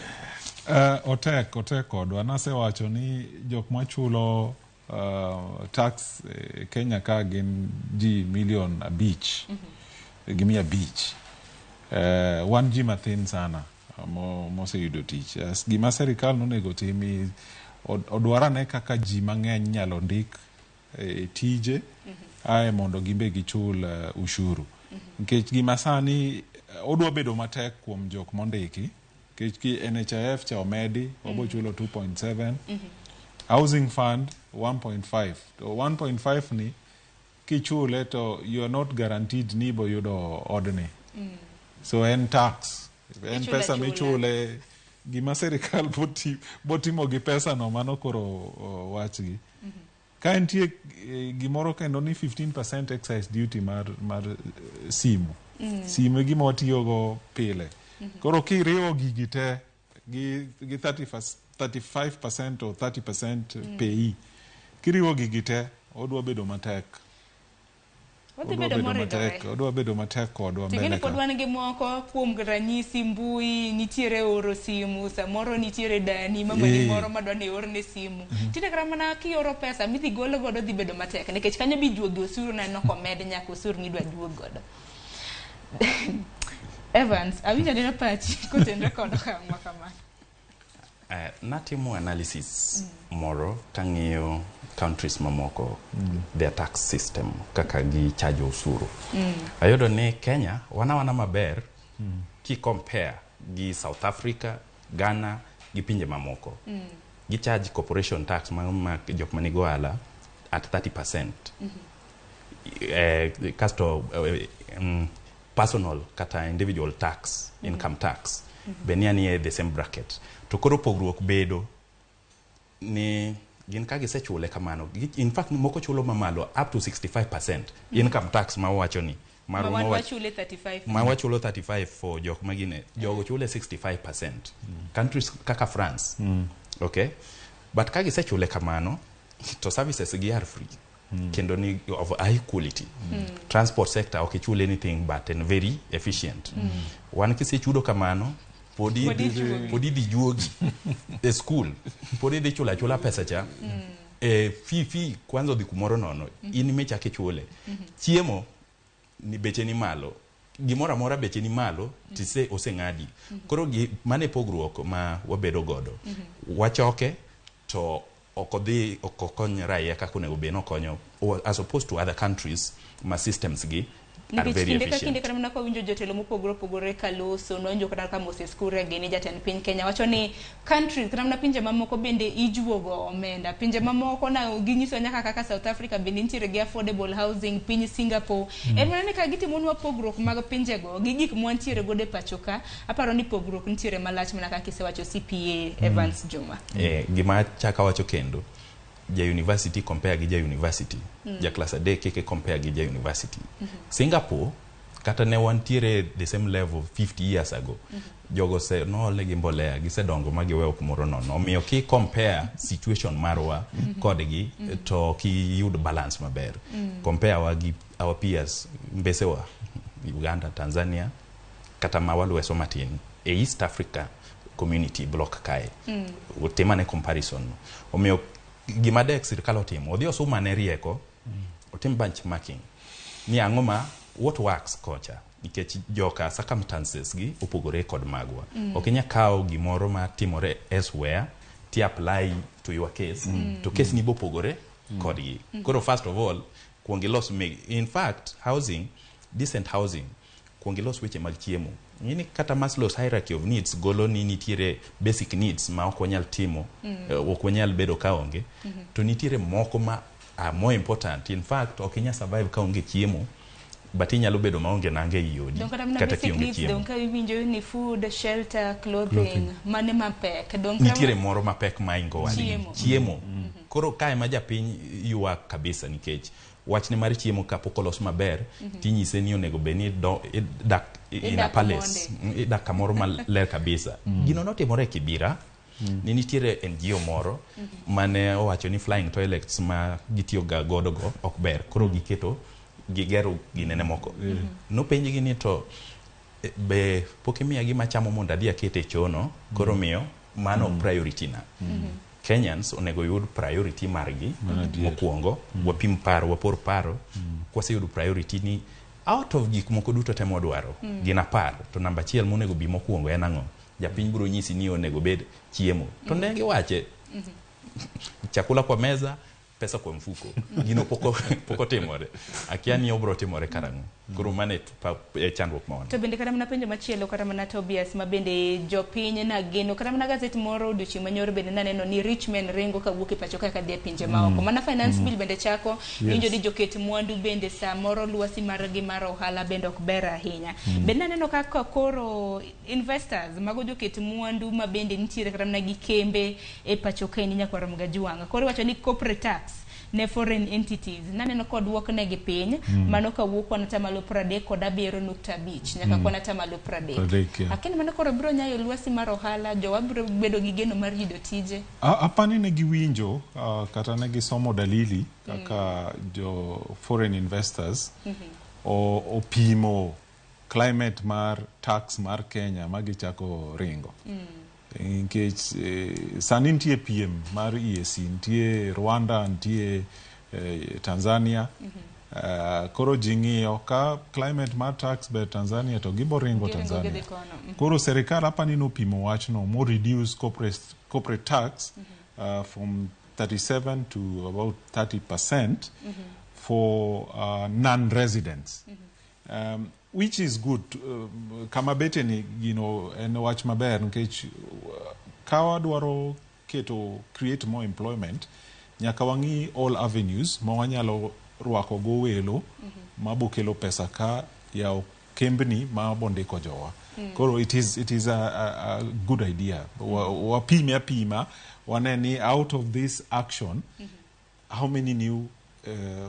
Otek kodwa. Nasewacho ni jok machulo tax Kenya ka gin ji milion 5 gi 500. Wan ji mathin sana moseyudo tich. Gima serikal nonego tim odwar ane kaka ji mang'eny nyalo ndik e tije ae mondo gimbe gichul ushuru. Nikech gima sani odwa bedo matek kuom jok mondiki nikech ki NHIF cha omedi wabo chulo 2.7, housing fund 1.5. To 1.5 ni kichule to you are not guaranteed ni ibo yudo odni. So en tax, en pesa michule. Gima serikal botimo gi pesa no mano koro wachgi. Ka nitie gimoro kendo ni 15% excise duty mar simu. Simu e gima watiyogo pile. Koro kiriwo gigi te gi 35% or 30% PAYE, kiriwo gigi te odwa bedo matek. Odhi bedo moridore. Odwa bedo matek kodwa mbele Ting'eni ka. pod wan gi moko kuom ranyisi mbui nitiere oro simu, samoro nitiere dani mamani moro madwa ni orne simu. Tinde kata mana kioro pesa midhi golo godo dhi bedo matek nikech kanyo bi juogi osuru neno komed nyaka osuru midwa juog godo. Evans, awinjo neno pachi kotenre kod okang' ma kamano. Natimo analysis moro kang'iyo countries mamoko, their tax system kaka gi charge osuru. Ayudo ni Kenya wana maber ki compare gi South Africa, Ghana gi pinje mamoko. Gi charge corporation tax ma jok manigo ohala at 30%. Kasto personal kata individual tax, income tax be ni the same bracket. To koro pogruok bedo ni gin ka gisechule kamano. In fact moko chulo mamalo up to 65% income tax ma wacho ni ma wachule 35, ma wachulo 35 for jok magine jogo chule 65%. Countries kaka France, okay, but ka gisechule kamano to services gi are free kendo ni of high quality. Transport sector ok ichul anything but and very efficient. Wan kisechudo kamano podi dhi juogi e school, podi dhi chula chula pesa cha fee kwanza odhi kumoro nono in michak ichule. Chiemo ni beche ni malo, gimoro amora beche ni malo tise oseng'adi. Koro mane pogruok ma wabedo godo. Wachoke to ok odhi ok okony raia kaka onego bed nokonyo as opposed to other countries ma systems gi are very kinde ka efficient. kinde kata mana kawinjo jotelo mopogore opogore kaloso, nowinjo kata ka Moses Kuria gini jatend piny Kenya wacho ni countries kata mana pinje mamoko bende ijuogo omenda. Pinje mamoko na ginyiso nyaka kaka South Africa bende nitiere gi affordable housing, piny Singapore. En mana ni ka gitimonwa pogruok mag pinjego gi gik mwantiere godo e pacho ka, aparo ni pogruok nitiere malach mana kaka isewacho CPA Evans Juma. Gima chaka wacho kendo, ja university compare gi ja university, ja class 3 keke compare gi ja university. Singapore kata ne wantiere the same level 50 years ago. Jogo se noole gi mbolea gisedongo ma giweyo kumoro nono. Omiyo ki compare situation marwa kodgi to ki yud balance maber. Compare wa gi our peers mbesewa Uganda, Tanzania kata ma walweso matin e East Africa Community block kae. Utimane comparison. Omiyo gima dek sirikal otimo, odhi osumane rieko, otim benchmarking ni ang'o ma what works kocha, nikech joka circumstances gi opogore kod magwa. Ok inyal kawo gimoro ma timore elsewhere ti apply to your case, to case ni bopogore kodgi. Koro first of all kuong ilos in fact housing, decent housing, kuong ilos weche mag chiemo. Ng'eni kata Maslow's hierarchy of needs golo ni nitiere basic needs ma ok wanyal timo, ok wanyal bedo ka onge, to nitiere moko ma are more important. In fact, ok inyal survive ka onge chiemo, but inyalo bedo maonge nanga ei odi Dong kata mana kata basic kionge needs, chiemo. dong ka iwinjo ni food, shelter, clothing, Clothing. mane mapek. Dong kata Nitiere moro mapek maingo wadgi. Chiemo. Chiemo. Koro kae ma japiny ywak kabisa nikech wachne mar chiemo kapok olos maber, tinyise ni onego bed ni idak in a Idak palace, idak kamoro maler kabisa. Gino notimore e Kibira, ni nitiere NGO moro mane owacho ni flying toilets ma gitiyo ga godo go ok ber, koro giketo gigero ginene moko. Nopenjgi ni to be pok imiya gima chamo mondo adhi aket e chono, koro miyo mano priority na. Kenyans onego yud priority margi Mano adier. mokwongo, wapim paro, wapor paro, kwaseyudo priority ni out of gik moko duto te mwadwaro, gin 10, to namba 1 monego bi mokwongo en ang'o? Japiny biro nyisi ni onego bed chiemo. To ne giwache, chakula kwa meza, pesa kwa mfuko. Gino pok otimore. Akia ni obro timore karang'o. Koro mano e chandruok ma wan. To bende kata mana penjo machielo, kata mana Tobias, ma bende jopiny nageno, kata mana gazet moro odiochieng' manyoro bende naneno ni rich men ringo kawuok e pacho ka kadhi e pinje maoko. Mana finance bill bende chako, iwinjo ni joket mwandu bende samoro lwasi margi mar ohala bende ok ber ahinya. Bende naneno kaka koro investors mago joket mwandu ma bende nitiere kata mana gi kembe e pacho kaendi nyakwar Mgajuang'. Koro iwacho ni corporate tax ne foreign entities naneno koduok negi piny, mano kawuok kwan atamalo 37.5 nyaka kwan atamalo 30. 30, yeah. Akeni mano koro biro nyayo lwasi mar ohala, jowa biro bedo gi geno mar yudo tije. Apani ne giwinjo, kata ne gisomo dalili kaka jo foreign investors opimo climate mar tax mar Kenya ma gichako ringo. Nikech sani nitie piem mar EAC, nitie Rwanda, nitie Tanzania. Koro ji ng'iyo ka climate mar tax ber Tanzania to gibo ringo Giringo Tanzania. gidhi kono. Koro serikal apani nopimo wachno mo reduce corporate tax from 37 to about 30% for non-residents. Which is good. Kama bete ni gino en wach maber nikech ka wadwaro keto create more employment, nyaka wang'i all avenues ma wanyalo rwako go welo mabokelo pesa ka yawo kembni ma bondiko jowa. Koro it is a good idea. Wapime apima wane ni out of this action how many new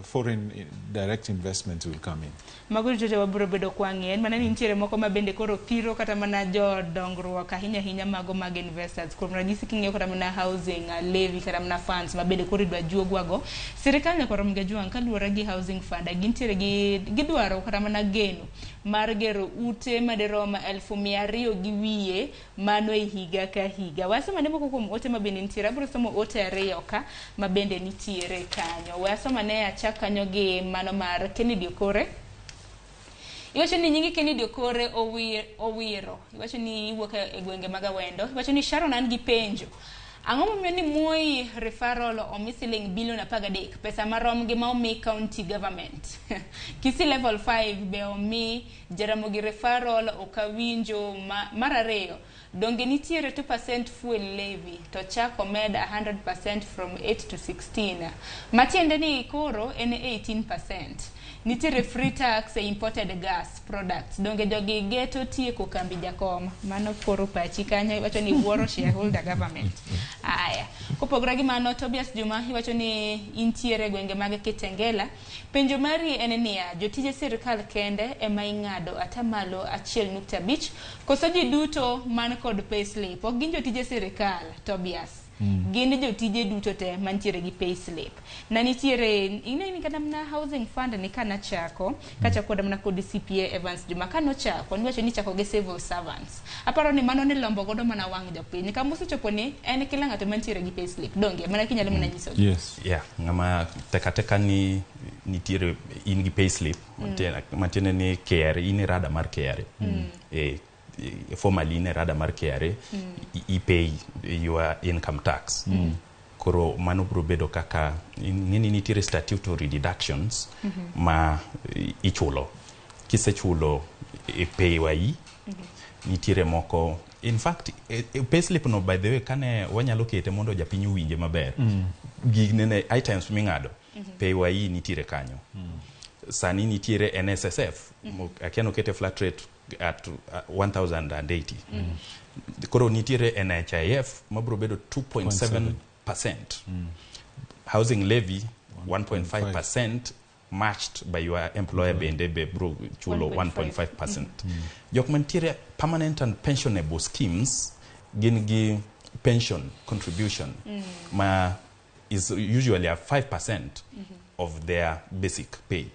foreign direct investments will come in. Mago duto te wabiro bedo kwang'iyo. En mana ni nitiere moko ma bende koro thiro kata mana jodongruok ahinya ahinya mago mag investors. Kuom ranyisi king'iyo kata mana housing levy kata mana funds ma bende koro idwa juogwago. Sirikal nyaka rom gi ajwang' kaluwore gi housing fund gintiere gi gidwaro kata mana geno mar gero ute madirom 200,000 gi wiye mano e higa ka higa. Wasoma ne moko kuom ote ma bende nitiere. Abiro somo ote ariyo ka ma bende nitiere kanyo. Wasoma ne achak kanyo gi mano mar Kennedy Okore. Iwacho ni nyingi Kennedy Okore Owiro. Iwacho ni iwuok e gwenge mag Awendo. Iwacho ni Sharon an gi penjo. Ang'o momiyo ni Moi referral omi siling bilion 13 pesa marom gi ma omi county government? Kisii level 5 be omi Jaramogi referral ok awinjo mar ariyo. Donge nitiere 2% fuel levy to chak omed 100% from 8 to 16. Matiende ni koro en 18%. Nitiere free tax e imported gas products. Donge jogi geto tieko kambi Jakom. Mano koro pachi kanyo iwacho ni wuoro shareholder government. Aya. Kopogore gi mano, Tobias Juma iwacho ni intiere gwenge mag Kitengela. Penjo mari en niya, jotije sirikal kende ema ing'ado atamalo 1.5 koso ji duto man kod payslip? Ok gin jotije sirikal, Tobias. Gin jotije duto te mantiere gi payslip. Na nitiere ing'e ni kata mana housing fund ni kanachako kachako mana kod CPA Evans Juma kanochako niwacho ni chako gi civil servants. Aparo ni mano nilombo godo mana wang' jopiny. Kama osechopo ni en kila ng'ato mantiere gi payslip. Donge mana kinyalo mana nyiso. Yes. Yeah, ng'ama tekateka ni nitiere in gi payslip, matiende ni KRA, in e rada mar KRA. Formally in e rada mar KRA, i pay your income tax. Koro mano biro bedo kaka ing'eni nitiere statutory deductions ma ichulo kisechulo e PAYE. Nitiere moko, in fact, payslip no, by the way, kane wanyalo kete mondo japiny owinje maber, ginene items ming'ado. PAYE nitiere kanyo. Sani nitiere NSSF, akia nokete flat rate at 1080. Koro nitiere NHIF mabiro bedo 2.7%. Housing levy 1.5% matched by your employer, bende be bro chulo 1.5%. Jok mantiere permanent and pensionable schemes gin gi pension contribution ma is usually a 5% of their basic pay.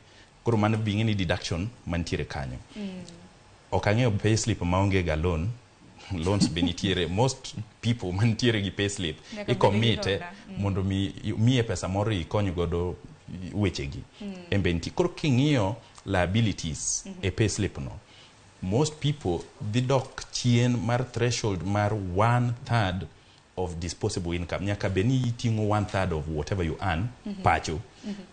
Koro mano be ing'e ni deduction mantiere kanyo. Ok ang'eyo payslip maonge ga loan. Loans be nitiere. Most people mantiere gi payslip Nyaka bed gi ikomite hola. Mondo mi miye pesa moro ikony godo wechegi. En be nitie. Koro king'iyo liabilities e payslip no, most people dhi dok chien mar threshold mar one third of disposable income. Nyaka bed ni iting'o one third of whatever you earn pacho.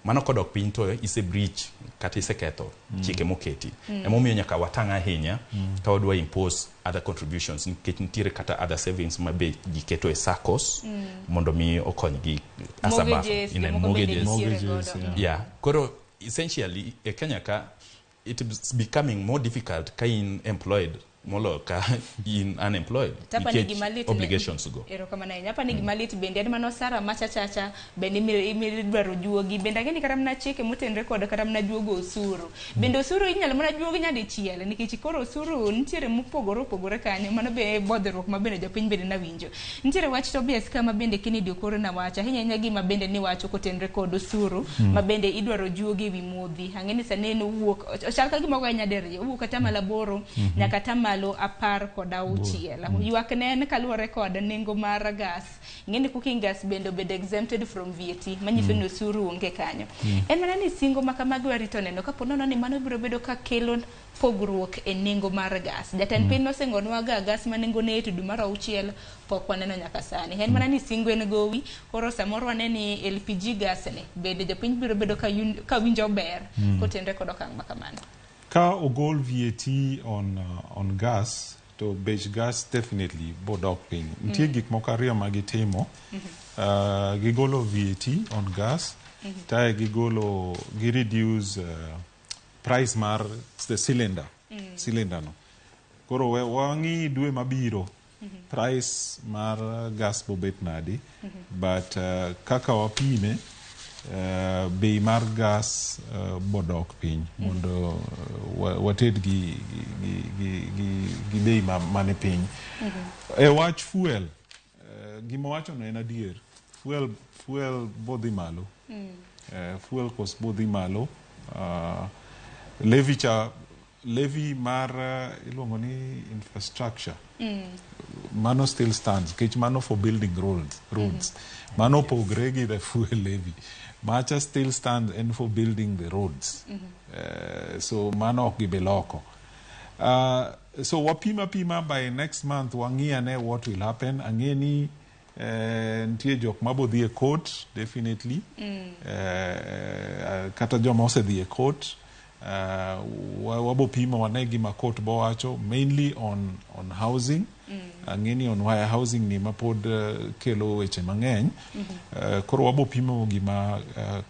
Mano kodok piny to ise breach kata iseketho chike moketi. Emomiyo nyaka watang' ahinya ka wadwa impose other contributions, nikech nitiere kata other savings ma be ji keto e SACCOs mondo mi okonygi as a buffer. Mortgages, In a jomoko bende mortgages. nitiere godo. Yeah. Koro essentially e Kenya ka it is becoming more difficult ka in employed moloyo ka in unemployed Tapa ni nikech gima lit obligations go. Erokamano ahinya. Apa ni gima lit bende en mano osara machachacha bende idwaro juogi. Bende ang'e ni kata mana chike motenore kod kata mana juogo osuru. Bende osuru inyalo mana juogi nyadichiel nikech koro osuru nitiere mopogore opogore kanyo. Mano be e bodhruok ma bende jopiny bende nawinjo. Nitiere wach Tobias kama bende Kennedy Okoro nawacho ahinya ahinya gima bende niwacho kotenore kod osuru ma bende idwaro juogi ewi modhi. Ang'e ni sani en owuok ochal ka gima ogoye nyadiriyo, owuok atamalo 8 nyaka 16%. Ywak ne en kaluwore kod nengo mar gas. Ing'e ni cooking gas bende obedo exempted from VAT, manyiso ni osuru onge kanyo. En mana ni singo ma kamagi warito neno kapo nono ni mano biro bedo ka kelo pogruok e nengo mar gas. Jatend piny nosingonwa ga gas ma nengone yot dwe mar auchiel, pok waneno nyaka sani. En mana ni singo en gowi, koro samoro wane ni LPG gas ni bende jopiny biro bedo ka winjo ber kotenre kod okang' ma kamano. Ka ogol VAT on gas to bech gas definitely bodok piny. Nitie gik moko ariyo ma gitimo. Gigolo VAT on gas, tae gigolo, gi reduce price mar the cylinder, cylinder no. Koro wang'i dwe mabiro price mar gas bobet nadi, but kaka wapime, bei mar gas bodok piny mondo wated gi bei mane piny. E wach fuel, gima wachono en adier. Fuel bodhi malo. Fuel cost bodhi malo. Levy cha, levy mar iluongo ni infrastructure. Mano still stands, nikech mano for building roads. Mano opogre gi the fuel levy. Macha still stands en for building the roads. So mano ok gibi loko. So wapima pima by next month wang'i ane what will happen. Ang'e ni nitie jok mabodhi e court definitely. Kata joma osedhi e court, wabo pimo wane gima court bowacho mainly on housing. Ang'e ni on wire housing ni mapod kelo weche mang'eny. Koro wabo pimo gima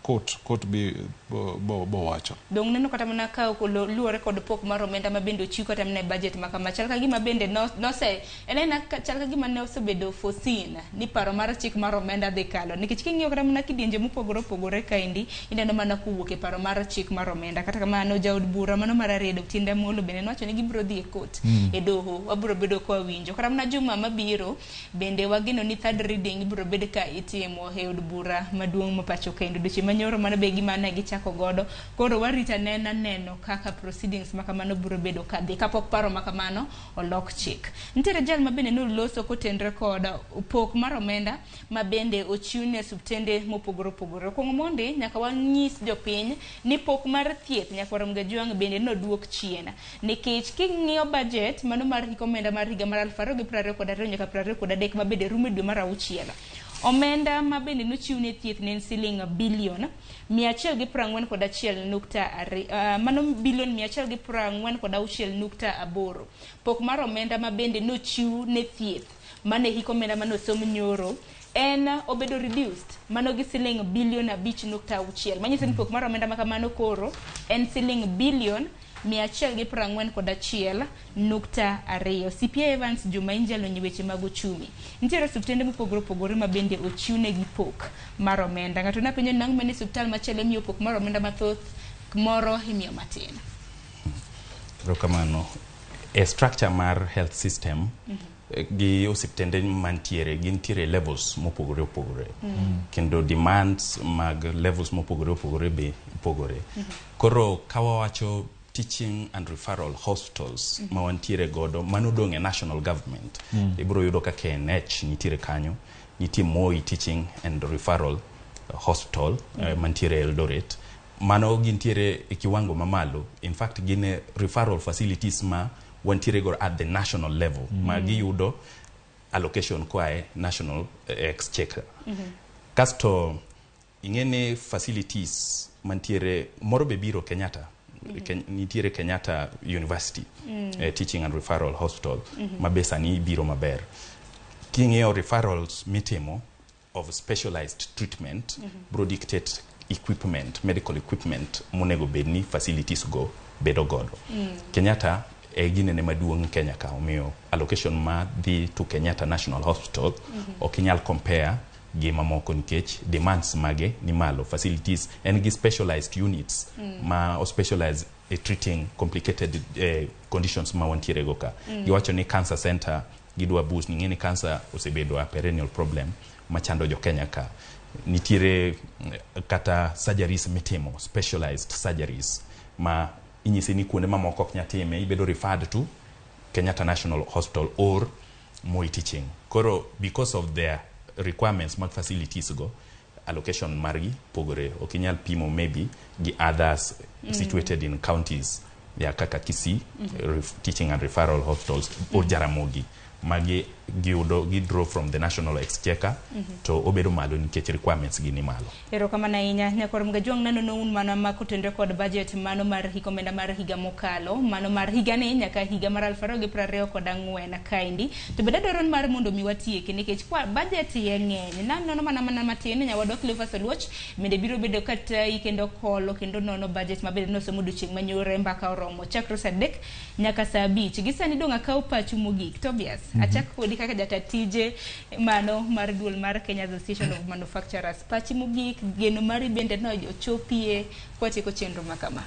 court be bowacho. Dong neno kata mana ka luwore kod pok mar omenda ma bende ochiw kata mana e budget ma kama, chal ka gima bende nose en aena chal ka gima ne osebedo foreseen ni paro mar chik mar omenda dhi kalo, nikech king'iyo kata mana kidienje mopogore opogore kaendi ineno mana kowuok e paro mar chik mar omenda. Kata kamano jaod bura mano mar Ariedo Otiende Amollo bende nowacho ni gibiro dhi e court, e doho, wabiro bedo ka wawinjo kata mana juma mabiro bende wageno ni third reading ibiro bed ka itimo e od bura maduong' ma pacho kendo dweche manyoro mano be gima ne gichako godo. Koro warito anena neno kaka proceedings ma kamano biro bedo kadhi kapok paro ma kamano olok chik. Nitiere jal ma bende noloso kotenre kod pok mar omenda ma bende ochiw ne osiptende mopogore opogore. Okuongo mondi nyaka wanyis jopiny ni pok mar thieth nyaka Ramogi Ajwang' bende noduok chien, nikech king'iyo budget mano mar hik omenda mar higa mar 2022 nyaka 23 ma bende rumo e dwe mar auchiel, Omenda ma bende nochiw ne thieth ne en siling bilion 141.2, mano bilion 146.8. Pok mar omenda ma bende nochiw ne thieth mane hik omenda mane osom nyoro en obedo reduced mano gi siling bilion 5.6, manyiso ni pok mar omenda ma kamano koro en siling bilion 141.2. CPA Evans Juma, in jalony e weche mag uchumi. Nitiere osiptende mopogore opogore ma bende ochiwnegi pok mar omenda. Ng'ato napenjo ni nang'o mane osiptal machielo imiyo pok mar omenda mathoth, moro imiyo matin. Erokamano. E structure mar health system gi osiptende mantiere, gintiere levels mopogore opogore kendo demands mag levels mopogore opogore be opogore. Koro ka wawacho teaching and referral hospitals ma wantiere godo mano dong' e national government, ibiro yudo ka KNH nitiere kanyo, nitie Moi Teaching and Referral Hospital mantiere Eldoret. Mano gintiere e kiwango mamalo. In fact, gin e referral facilities ma wantiere go at the national level ma giyudo allocation koa e national exchequer. Kasto ing'e ni facilities mantiere moro be biro Kenyatta. Nitiere Kenyatta University Teaching and Referral Hospital ma be sani biro maber. King'iyo referrals mitimo of specialized treatment bro dictate equipment, medical equipment monego bed ni facilities go bedo godo. Kenyatta e ginene maduong' Kenya ka, omiyo allocation ma dhi to Kenyatta National Hospital ok inyal compare gi mamoko nikech demands mage ni malo. Facilities en gi specialized units ma o specialize e treating complicated conditions ma wantiere go ka. Giwacho ni cancer center gidwa boost. Ing'e ni cancer osebedo a perennial problem machando jo Kenya ka. Nitiere kata surgeries mitimo, specialized surgeries ma inyisi ni kuonde mamoko ok nyal time, ibedo referred to Kenyatta National Hospital or Moi Teaching. Koro because of their requirements mag facilities go, allocation margi pogore. Ok inyal pimo maybe gi others situated in counties ya kaka Kisii Teaching and Referral Hospitals or Jaramogi. Magi giyudo, gidraw from the national exchequer to obedo malo nikech requirements gi ni malo. Erokamano ahinya, nyakwar Mgajwang'. Nanono un mana ma kotenore kod budget mano mar hik omenda mar higa mokalo, mano mar higani nyaka higa mar 2024 kaendi. To bende adwaro ni mar mondo mi watieke nikech kwa budget iye ng'eny. Nanono mana matin, nyawadwa Cleophas Oluoch bende biro bedo katayi kendo kolo kendo nono budget mabende nosomo odiochieng' manyore mbaka oromo chakre saa 3 nyaka saa 5. Gi sani dong' akaw pachu mogik. Tobias, achak kodi kaka jata tije mano mar duol mar Kenya Association of Manufacturers. Pachi mogik, geno mari bende no ochopie kwatieko chenro ma kama.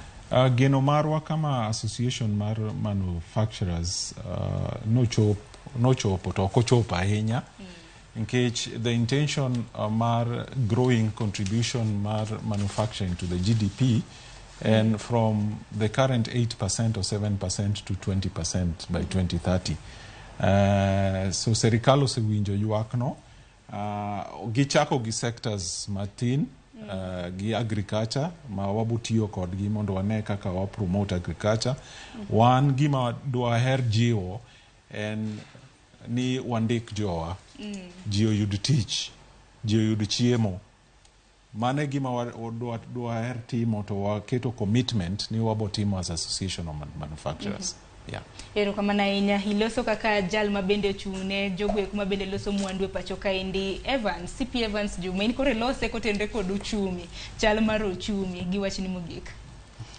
Geno marwa kama association mar manufacturers nochopo to ok ochopo ahinya nikech the intention mar growing contribution mar manufacturing to the GDP and from the current 8% or 7% to 20% by 2030. So serikal osewinjo ywak no, gichako gi sectors matin, gi agriculture ma wabotiyo kodgi mondo wane kaka wa promote agriculture. Wan gima dwaher jiwo en ni wandik jowa, ji oyud tich, ji oyud chiemo. Mano e gima dwaher timo to waketo commitment ni wabotimo as association of manufacturers. Yeah. Erokamano ahinya. Iloso kaka jal ma bende ochung' ne jogo eko ma bende loso mwandu e pacho kaendi. Evans, CP Evans Juma, in koro ilose kotenore kod uchumi, chal mar uchumi gi wachni mogik.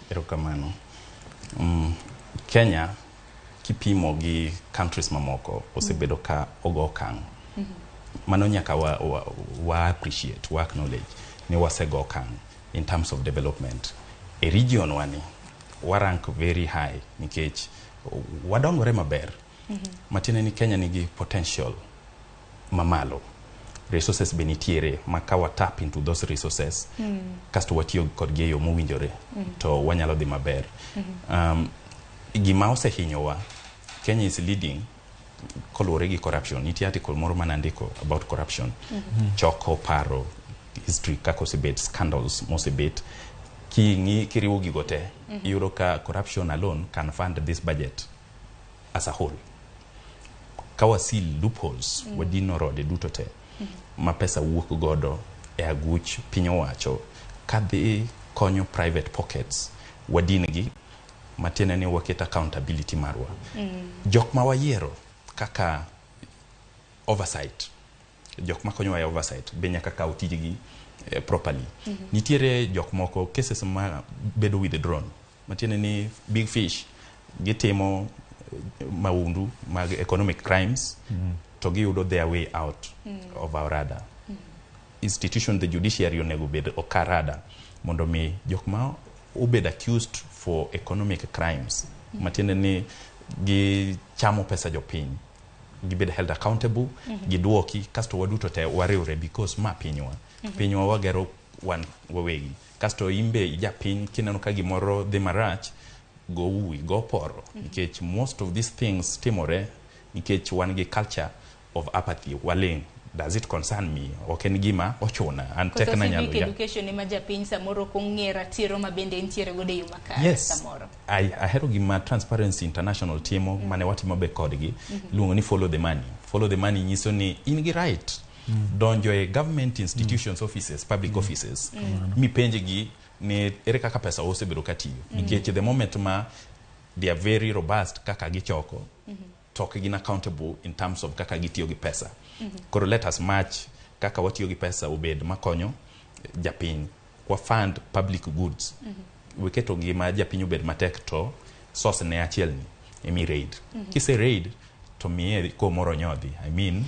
Erokamano. Kenya kipimo gi countries mamoko osebedo ka ogo okang'. Mano nyaka wa appreciate, wa acknowledge ni wasego okang' in terms of development. E region wani wa rank very high nikech wadongore maber. Matiende ni Kenya nigi potential mamalo. Resources be nitiere ma ka wa tap into those resources kasto watiyo kodgi e yo mowinjore to wanyalo dhi maber. Gima osehinyowa, Kenya is leading koluwore gi corruption. Nitie article moro manandiko about corruption. Choko paro history kaka osebet, scandals mosebet, king'i kiriwo gigo te, iyudo ka corruption alone can fund this budget as a whole. Ka wasil loopholes, wadino rode duto te. ma pesa wuok godo e aguch piny owacho kadhi konyo private pockets, wadin gi, matiende ni waket accountability marwa. Jok ma wayiero kaka oversight, jok makonyowa e oversight be nyaka kaw tijgi properly. Nitiere jok moko, cases ma bedo withdrawn, matiende ni big fish gitimo maundu mag economic crimes to giyudo their way out of our radar. Institution, the judiciary, onego bed oka radar mondo mi jok ma obed accused for economic crimes, matiende ni gichamo pesa jopiny, gibed held accountable, giduoki, kasto waduto te wariwre, because ma pinywa. Pinywa wagero wan wawegi. Kasto imbe ijapiny, kineno ka gimoro dhi marach, go uwi go poro, nikech most of these things timore nikech wan gi culture of apathy. Waling, does it concern me? Ok en gima ochuna an. Koso Tekna nyalo civic ya. education ema japiny samoro ok ong'e ratiro ma bende entiere godo e yo makare samoro. Ahero gima Transparency International timo, mane watimo be kodgi, iluongo ni follow the money. Follow the money nyiso ni in gi right donjo e government institutions, offices, public offices, mipenj gi ni ere kaka pesa osebedo ka tiyo, nikech the moment ma they are very robust kaka gichoko, to ok gin accountable in terms of kaka gitiyo gi pesa. Koro let us match kaka watiyo gi pesa obed makonyo japiny, wa fund public goods. Wiketo gima japiny obed matek, to source ne achiel ni emi raid. Kise raid to miye komoro nyodhi, I mean,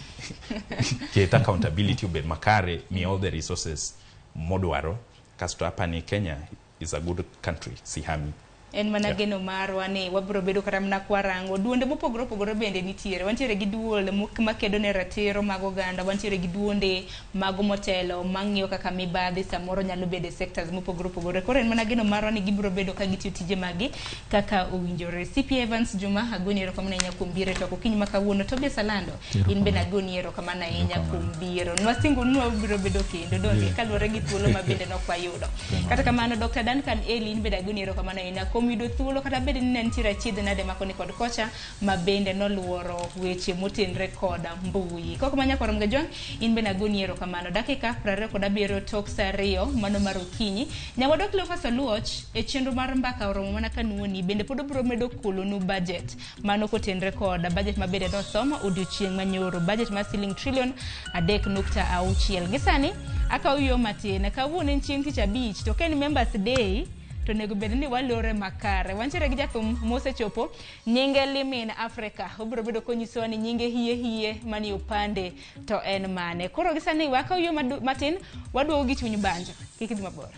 ket accountability obed makare, miye all the resources modwaro. Kasto apani Kenya is a good country, sihami. En mana geno marwa ni wabiro bedo kata mana kwarango duonde mopogore opogore bende nitiere. Wantiere gi duol makedo ne ratiro mag oganda, wantiere gi duonde mago motelo mang'iyo kaka mibadhi samoro nyalo bedo e sectors mopogore opogore. Koro en mana geno marwa ni gibiro bedo ka gitiyo tije magi kaka owinjore. CP Evans Juma, agoni erokamano ahinya kuom biro e twak okinyi ma kawuono. Tobias Alando, in bende agoni erokamano ahinya kuom biro. Nwasingo ni wabiro bedo kendo, donge? Kaluwore gi thuolo ma bende nok wayudo. Kata kamano, Dr. Duncan Eli, in bende agoni erokamano ahinya kuom yudo thuolo, kata bed ni ne nitiere achiedh nade makoni kod kocha ma bende noluoro weche motenre kod mbui. Kok ma nyakwar Mgajwang', in bende agoni erokamano. Dakika 27 tok sa 2 mano mar okinyi. Nyawadwa Cleophas Oluoch e chenro mar mbaka oromo mana kanuoni bende pod obiro medo kulonu budget mano kotenre kod budget ma bende nosom odiochieng' manyoro, budget mar siling trilion 3.6. Gi sani akawo yo matin, kawuono en chieng' tich abich, to ka en Members Day to onego bed ni walore makare. Wantiere gi jathum mosechopo, nyinge Limin Africa. Obiro bedo konyisowa ni nyinge hie hie manie opande to en mane. Koro gi sani wakaw yo matin, waduogo gi chuny banjo. Kik idhi mabor.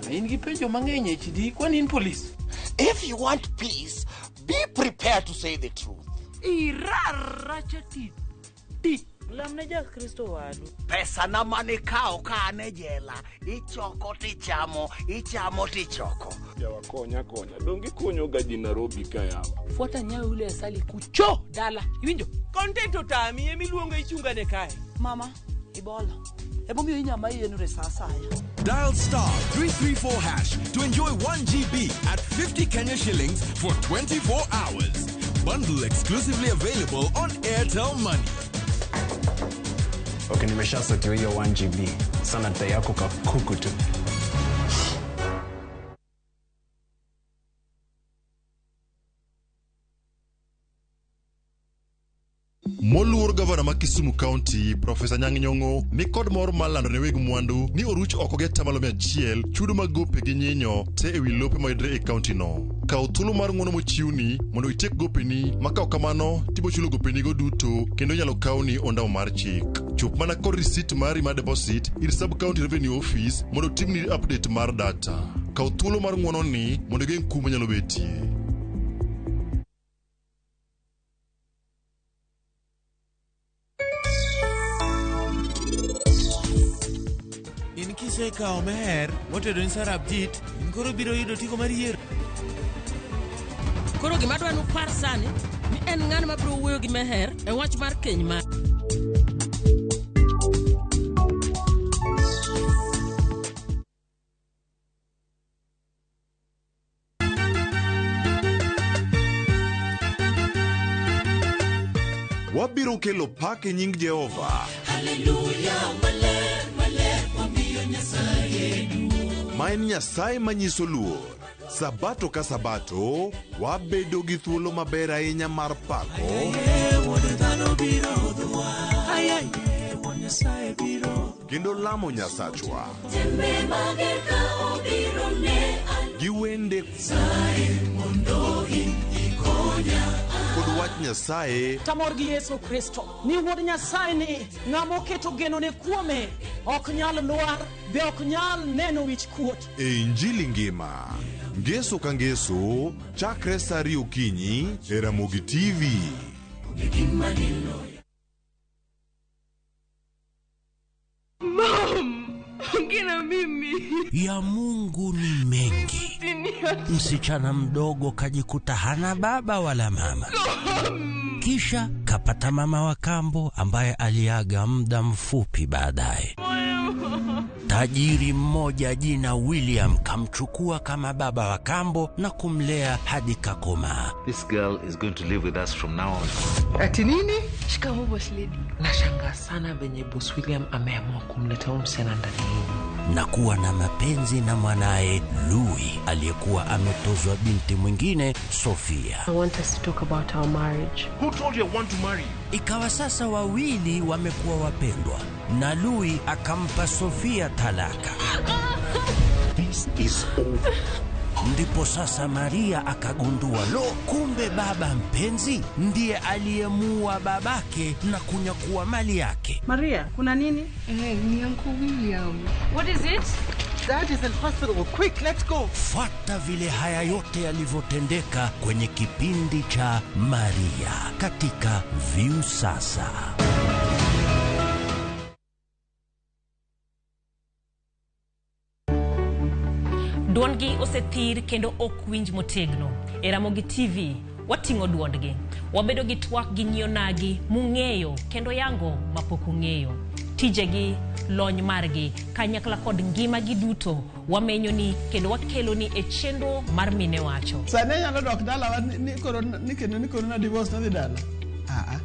In gi penjo mang'eny, HD, kwani in polis? If you want peace, be prepared to say the truth. Iraracha ti ti lamne jakristo wadu. Pesa na mane kawo ka an e jela, ichoko tichamo, ichamo tichoko. Yawa, konya, konya. Donge ikonyo ga ji Nairobi ka, yawa? Fuata nyayo yule asali kucho dala iwinjo. Content otami emiluongo ichungane kae. Mama ibola emomiyo inyama iyenure sa asaya. Dial *334# to enjoy 1 GB at 50 Kenya shillings for 24 hours. Bundle exclusively available on Airtel Money. Okay, nimeshasotiwa hiyo 1 GB. Sana dai yako kakuku tu. Moluor gavana ma Kisumu County, Profesa Anyang' Nyong'o, ni kod mor mar lando ne weg mwandu ni oruch oko gi 100% chudo mag gope gi nyinyo te ewi lope mayudore e kaunti no. Kaw thuolo mar ng'uono mochiwni mondo itiek gopeni, ma ka ok kamano tibiro chulo gopenigo duto kendo inyalo kawni ondamo mar chik. Chop mana kod risit mari mar deposit ir Sub County Revenue Office mondo otimni update mar data. Kaw thuolo mar ng'uono ni mondo igeng' kum manyalo betie. In kisekawo meher motedo ni Sarabjit, in koro biro yudo tiko mar yiero. Koro gima adwa nupar sani ni En ng'ano mabiro wuoyo gi Meher e wach mar keny mar Wabiro kelo pak e nying Jehova. Haleluya, maler, maler, wamiyo Nyasaye duong'. Ma en Nyasaye manyiso luor. Sabato ka sabato, wabedo gi thuolo maber ahinya mar pako Aye, Wuod dhano biro hodhowa. Aye, aye, Wuod Nyasaye biro. kendo lamo Nyasachwa Tembe mager ka obiro ne gi wende Nyasaye mondo in ikonya. kod wach Nyasaye Tamor gi Yesu Kristo ni wuod Nyasaye ni ng'ama oketo genone kuome ok nyal lwar be ok nyal neno wich kuot. e Injili ngima. Ngeso ka ngeso, chakre sa ariyo okinyi e Ramogi TV. Mom, ongea na mimi. Ya Mungu ni mengi. Msichana mdogo kajikuta hana baba wala mama, kisha kapata mama wa kambo ambaye aliaga muda mfupi baadaye. Tajiri mmoja jina William kamchukua kama baba wa kambo na kumlea hadi kakomaa. This girl is going to live with us from now on. Ati nini? Shikamoo boss lady. Nashangaa sana venye Boss William ameamua kumleta huyu msichana ndani yenu. Na kuwa na mapenzi na mwanaye Louis aliyekuwa ametozwa binti mwingine Sofia. I want us to talk about our marriage. Who told you I want to marry you? Ikawa sasa wawili wamekuwa wapendwa na Louis akampa Sofia talaka. This is over. Ndipo sasa Maria akagundua, lo, kumbe baba mpenzi ndiye aliyemuua babake na kunyakua mali yake. Maria, kuna nini? Ni Uncle William. What is it? Dad is in hospital. Quick, let's go. Fuata vile haya yote yalivyotendeka kwenye kipindi cha Maria katika Viusasa. Duondgi osethir kendo ok winj motegno. E Ramogi TV, wating'o duondgi. Wabedo gi twak gi nyionagi mung'eyo kendo yango mapok ung'eyo. Tijegi, lony margi, kanyakla kod ngimagi duto wamenyoni kendo wakeloni e chenro mar Mine Wacho. Sani anyalo dok dalawa ni koro ni kendo ni koro na divorce nadhi dala. Ah,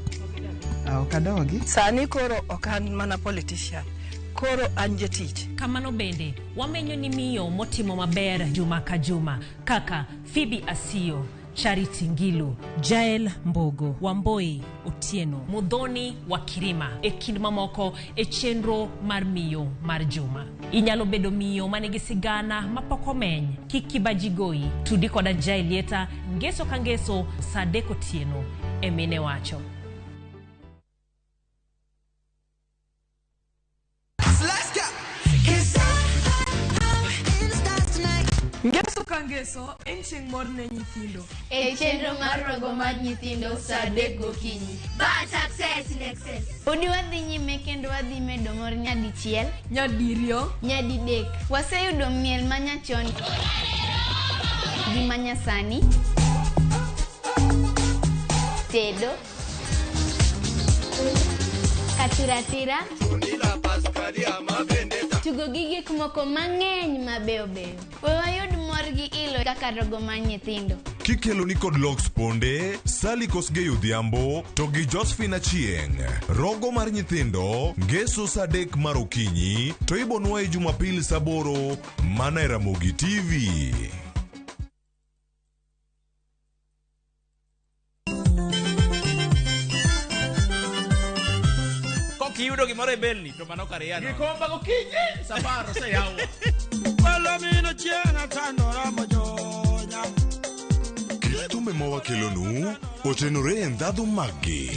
ah. Ok adogi. Sani koro ok an mana politician. Koro an jatich. Kamano bende, wamenyo ni miyo motimo maber juma ka juma kaka Phoebe Asiyo, Charity Ngilu, Jael Mbogo, Wamboi Otieno, Mudhoni wa Kirima e kind mamoko e chenro mar miyo mar juma. Inyalo bedo miyo manigi sigana mapok omeny, kik kibaji goyi, tudi koda Jael Lieta ngeso ka ngeso saa 3 otieno e Mine Wacho. Ngeso ka ngeso en chieng' mor ne nyithindo. E chenro mar rogo mar nyithindo saa 3 gokinyi. Bad success in excess. Podi wadhi nyime kendo wadhi medo mor nyadichiel, nyadiriyo, nyadidek. Waseyudo miel manyachon gi manyasani, tedo, katiratira, tugo gi gik moko mang'eny mabeyo beyo. We wayud mor gi ilo kaka rogo mar nyithindo. Kikelo ni kod Lox Ponde, Sally Kosgei Odhiambo to gi Josephine Achieng'. Rogo mar nyithindo, ngeso saa 3 mar okinyi to ibonwa e Jumapil saa 8 mana e Ramogi TV. Kiyudo gimoro e belni to mano kar yano. Gikomba gokinyi safar oseyaw. Palomino chieng' atandora mojonya. Kit thumbe ma wakelonu otenore e ndhadhu maggi.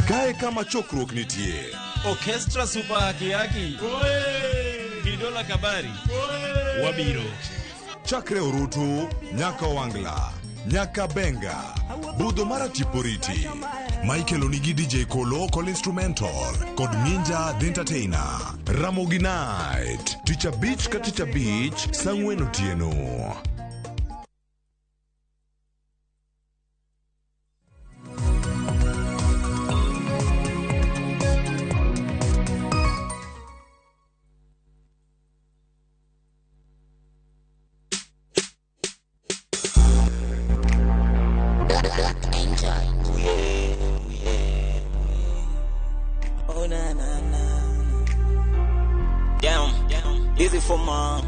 Kae kama chokruok nitie. Orchestra Super Haki Haki. Kidola Kabari. Wabiro. Chakre Orutu nyaka Wangla, nyaka Benga, budho mar Atiporiti. Michael onigi DJ Kolo Kol Instrumental kod Ninja The Entertainer. Ramogi Night, tich abich ka tich abich, saa 4 otieno. Oh na na na. Damn, this is for mom.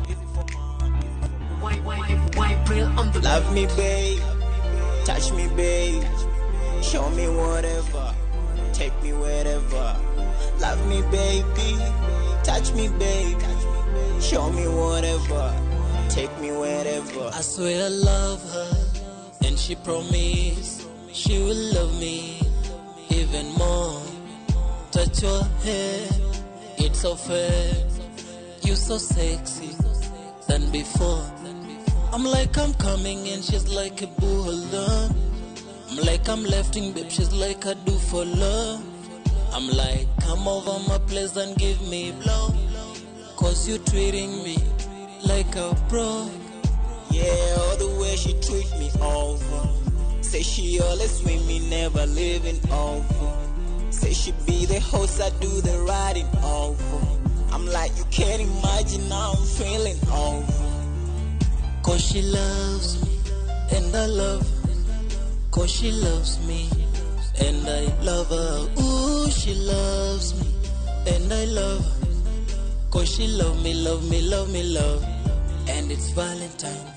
Love me, babe. Touch me, babe. Show me whatever. Take me wherever. Love me, baby. Touch me, babe. Show me whatever. Take me wherever. I swear I love her, and she promised she will love me even more. Touch your hair, it's so fair. You so sexy than before. I'm like I'm coming and she's like a boo, hold on. I'm like I'm lefting, babe, she's like I do for love. I'm like, come over my place and give me blow. Cause you treating me like a pro. Yeah, all the way she treat me over. Say she always with me, never leaving over. Say she be the host, I do the riding over. I'm like, you can't imagine how I'm feeling over. Cause she loves me, and I love her. Cause she loves me, and I love her. Ooh, she loves me, and I love her. Cause she love me, love me, love me, love. And it's Valentine.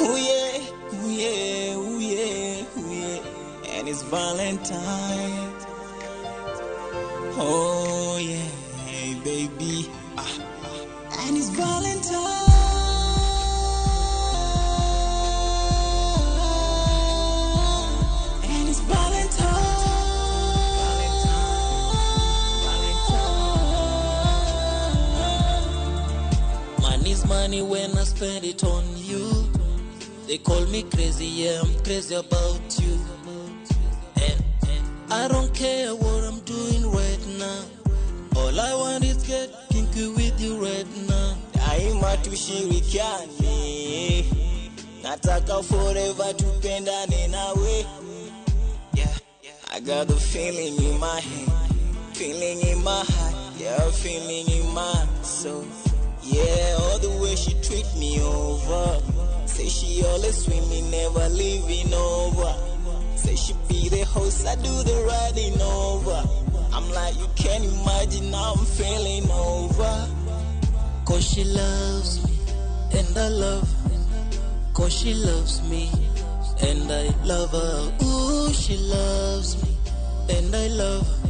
Ooh yeah, ooh yeah, ooh yeah, ooh yeah. And it's Valentine. Oh yeah, baby. Ah, ah. And it's Valentine. And it's Valentine. Money's money when I spend it on you. They call me crazy, yeah, I'm crazy about you. And I don't care what I'm doing right now. All I want is get kinky with you right now. Daima tushirikiane, nataka forever tupendane nawe. Yeah, I got the feeling in my head, feeling in my heart, yeah, feeling in my soul. Yeah, all the way she treat me over. Say she always with me, never leaving over. Say she be the host, I do the riding over. I'm like, you can't imagine how I'm feeling over. Cause she loves me, and I love her. Cause she loves me, and I love her. Ooh, she loves me, and I love her.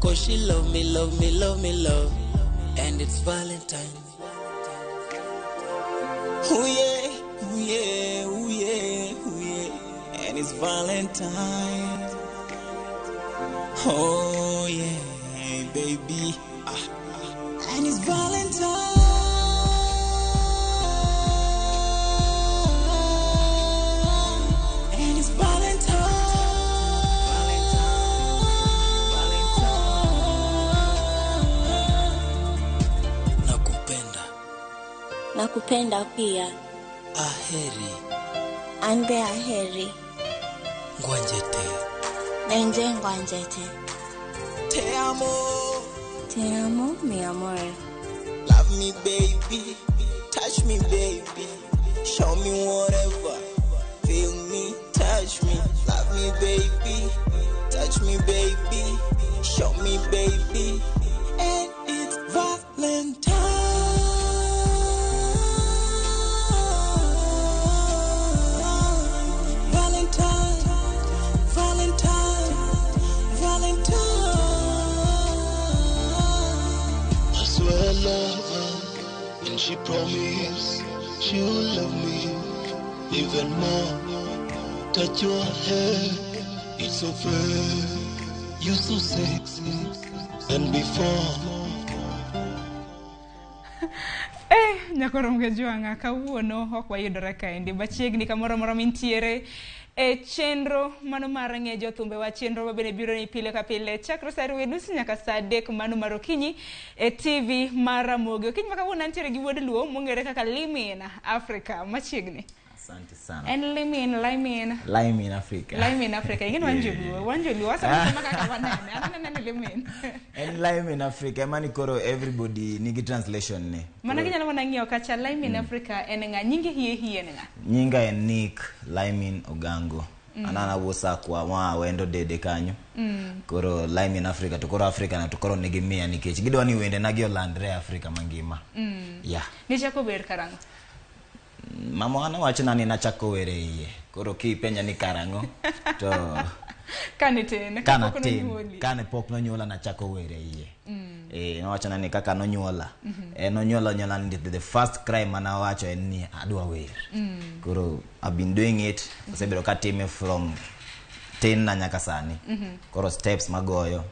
Cause she love me, love me, love me, love. And it's Valentine. Ooh yeah, ooh yeah, ooh yeah, ooh yeah. And it's Valentine. Oh yeah, baby. Ah, ah. And it's Valentine. And it's Valentine. Nakupenda. Nakupenda pia. Aheri. Anbe aheri. Ngwanjete. Nenje ngwanjete. Te amo. Te amo, mi amor. Love me, baby. Touch me, baby. Show me whatever. Feel me, touch me. Love me, baby. Touch me, baby. Show me, baby. And it's Valentine. Valentine. Valentine. Valentine. I swear I love her, and she promised she will love me even more. Touch your hair, it's so fair. You're so sexy than before. Nyakoro mgejuanga kawuono ok wayudore kaendi machiegni kamoro amora mintiere e chenro mano mar ng'e jothumbe wa chenro mabende biro ni pile ka pile chakre saa ariyo gi nus nyaka saa adek mano mar okinyi e TV mar Ramogi. Okinyi ma kawuono antiere gi wuod Luo mong'ere kaka Limin Africa machiegni. Asante sana. En Limin, Limin. Lime in Africa. Lime in Africa. Ingine wanjoluo, wanjoluo wasema kaka wanene. Ananene ni Limin. En Lime in Africa, emani koro everybody nigi translation ne. Mana ginyalo mana ng'iyo kacha Lime in Africa en ng'a nyinge hie hie en ng'a. Nyinga en Nick Limin Ogango. Anana wuo sakwa ma wendo dede kanyo. Koro Lime in Africa to koro Africa na to koro nigi miya nikech gidwa ni wende nagi olandre e Africa mangima. Yeah. Nichako wer karang'o? Mama wana wachona ni nachako wer e iye. Koro kipenja ni karang'o to Kane tin, kana kapok tin nonyuoli. kane pok nonyuola nachako wer e iye. Nowachona ni kaka nonyuola. Nonyuola nyuola ni the first crime manawacho en ni adwa wer. Koro I've been doing it. Osebedo katime from tin na nyaka sani. Koro steps magoyo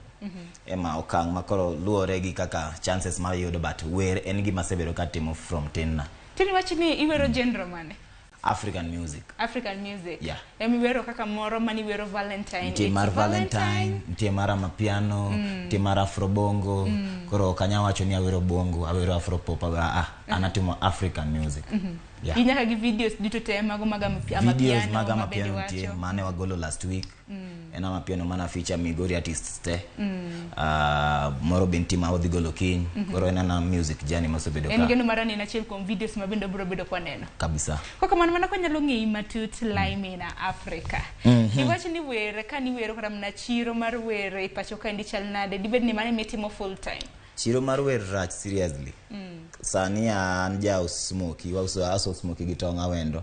ema okang' ma koro luwore gi kaka chances mayudo, but wer en gima asebedo katimo from tin na. Tini wach ni iwero genre mane? African music. African music. Yeah. Emiwero kaka moro maniwero Valentine. Nitie It's mar Valentine, nitie mar amapiano, nitie mar afrobongo. Koro ok anyal wacho ni awero bongo, awero afropop, awero anatimo African music. Yeah. Gi nyaka gi videos duto te mago mag Videos amapiano mag ma bende amapiano nitie wacho. mane wagolo last week. En amapiano mana feature Migori artists te. Moro be nitie ma wadhi golo kiny. Koro en ana music journey mosebedo En ka geno mara ni en achiel kuom videos ma bende obiro bedo kwaneno. kabisa. Kokamano mana kwanyalo ng'eyi matut Lime in Africa. Iwach ni wer kaniwero kata mana chiro mar wer e pacho kaendi chal nade? Dibed ni mano emitimo full time? Chiro mar wer rach seriously. Sani an jaus smoky, wauso aso smoky gi tong' awendo.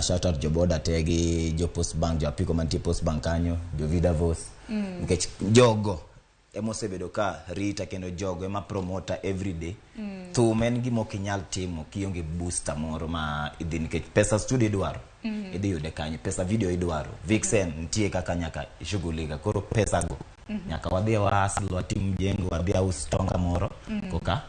Shout out jo boda te gi jo Post Bank, jo apiko mantie Post Bank kanyo, jo Vida Vos. Nikech jogo ema osebedo ka rita kendo jogo ema promota every day. Thum en gima ok inyal timo kionge booster moro ma idhi nikech pesa studio idwaro. Idhi yude kanye, pesa video idwaro. Vixen nitie kaka nyaka ishughulika. Koro pesa go nyaka wadhi wa hustle, watim mjengo, wadhi aus tonga moro koka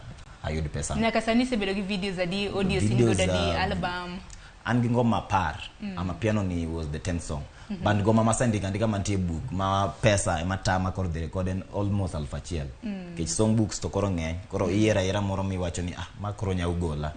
ayud pesa. Nyaka sani isebedo gi videos adi, audios in Videos, godo adi, album? An gi ngoma 10. Amapiano ni was the 10th song. But ngoma masendiko andika mantie e book ma pesa ema tama koro dhi record en almost 1000. Nikech song books to koro ng'eny. Koro iyiero ayiera moro miwacho ni ma koro nyalo gola.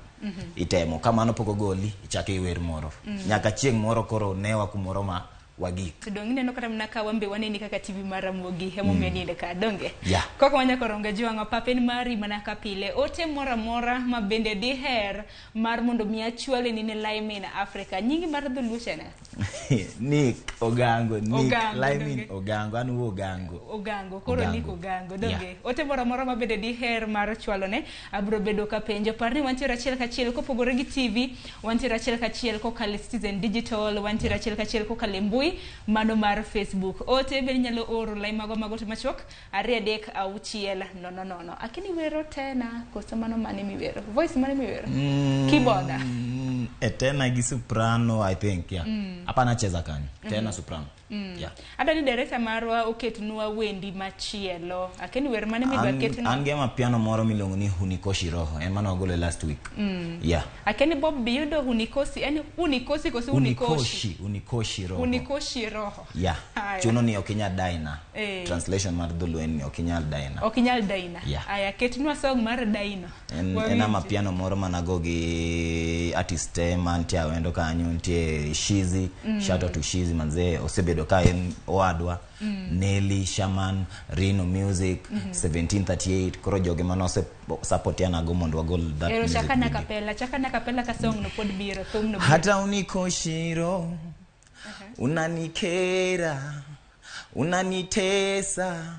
Itemo. Ka mano pok ogoli, ichako iwer moro. Nyaka chieng' moro koro newa kumoro ma wagik. To dong' ineno kata mana ka wan be waneni kaka TV mar Ramogi emomiyo niende ka donge? Yeah. Kaka wanyako ronga jwang'o pap en mari mana ka pile. Ote moro amora ma bende diher mar mondo mi achwaleni ne Lime in Africa. Nyingi mar dholuo cha en ang'o? Nick Ogango, Nick Ogango, Lime in donge? Ogango, an wuo Ogango. Ogango, koro Ogango. Nick Ogango, donge? Yeah. Ote moro amora ma bende diher mar chwalone, abiro bedo ka penjo. Par ni wantiere achiel kachiel kopogore gi TV, wantiere achiel kachiel kokalo e Citizen Digital, wantiere achiel kachiel kokalo e mbui mano mar Facebook. Ote bende inyalo oro lai mago mag ote machuok 2 3 6 0 0. Akini wero tena koso mano mane miwero? Voice mane miwero? Keyboard. Tena gi soprano I think, yeah. Hapana cheza kanyo. Tena soprano. Yeah. Adwa ni director marwa oketnwa wendi machielo. Akeni wer mane midwa ketnwa? An gi amapiano moro miluongo ni Hunikoshi Roho. En mane wagolo last week. Yeah. Akeni Bob biyudo Hunikosi, en Hunikosi koso Hunikoshi? Hunikoshi, Hunikoshi Roho. Hunikoshi Roho. Yeah. Haya. Chuno ni ok inyal daina. Translation mar dholuo en ni ok inyal daina. Ok inyal daina. Yeah. Aya, ketnwa song mar daino. En amapiano moro manago gi artist te mantie awendo kanyo, nitie Shizi. Shout out to Shizi manze osebedo ka en owadwa. Nelly, Shaman, Rino Music, 1738. Koro joge mane ose supportiana go mondo wagol that Ero music chaka na video. kapela, chaka na kapela ka song no pod biro, thum no biro. Hata unikoshiro, unanikera, unanitesa,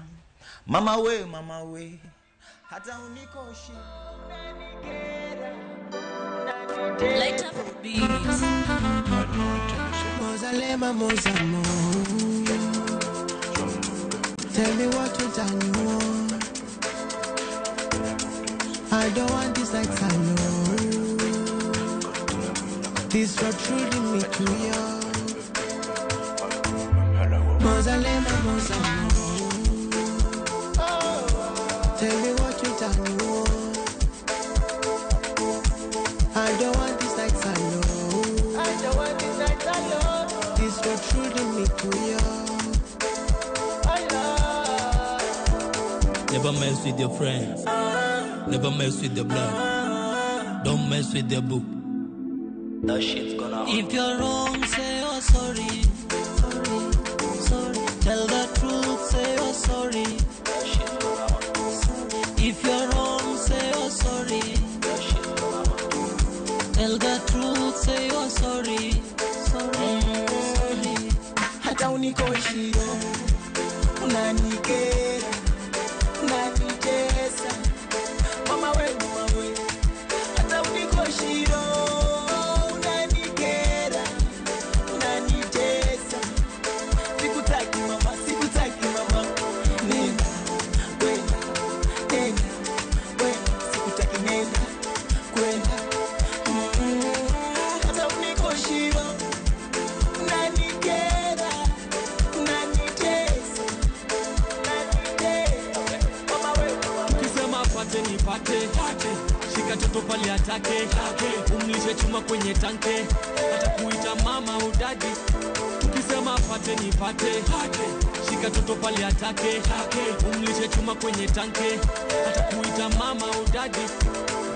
mama we, mama we. Hata unikoshi, unanikera, Light up the beats. Mozalema, Mozamo. Tell me what you done want. I don't want this life alone. This road truly me too young. Mozalema, Mozamo. Tell me what you done want. I don't want this life alone. I don't want this life alone. This road truly me too young. Never mess with your friends. Never mess with the blood. Don't mess with the book. That shit's gonna If you're wrong, say you're sorry. Sorry, sorry. Tell the truth, say you're sorry. That shit's gonna If you're wrong, say you're sorry. That shit's gonna Tell the truth, say you're sorry. Sorry, sorry. unikoshiro unanikera unanitesa mama we mama we hata unikoshiro unanikera unanitesa sikutaki mama sikutaki mama nenda kwenda nenda kwenda sikutaki nenda kwenda hata unikoshiro unanikera unanitesa unanitesa mama we mama we Ukisema pate nipate pate, shika toto pale atake take, umlishe chuma kwenye tanke, hata kuita mama udadi. Ukisema pate nipate pate, shika toto pale atake take, umlishe chuma kwenye tanke, hata kuita mama udadi.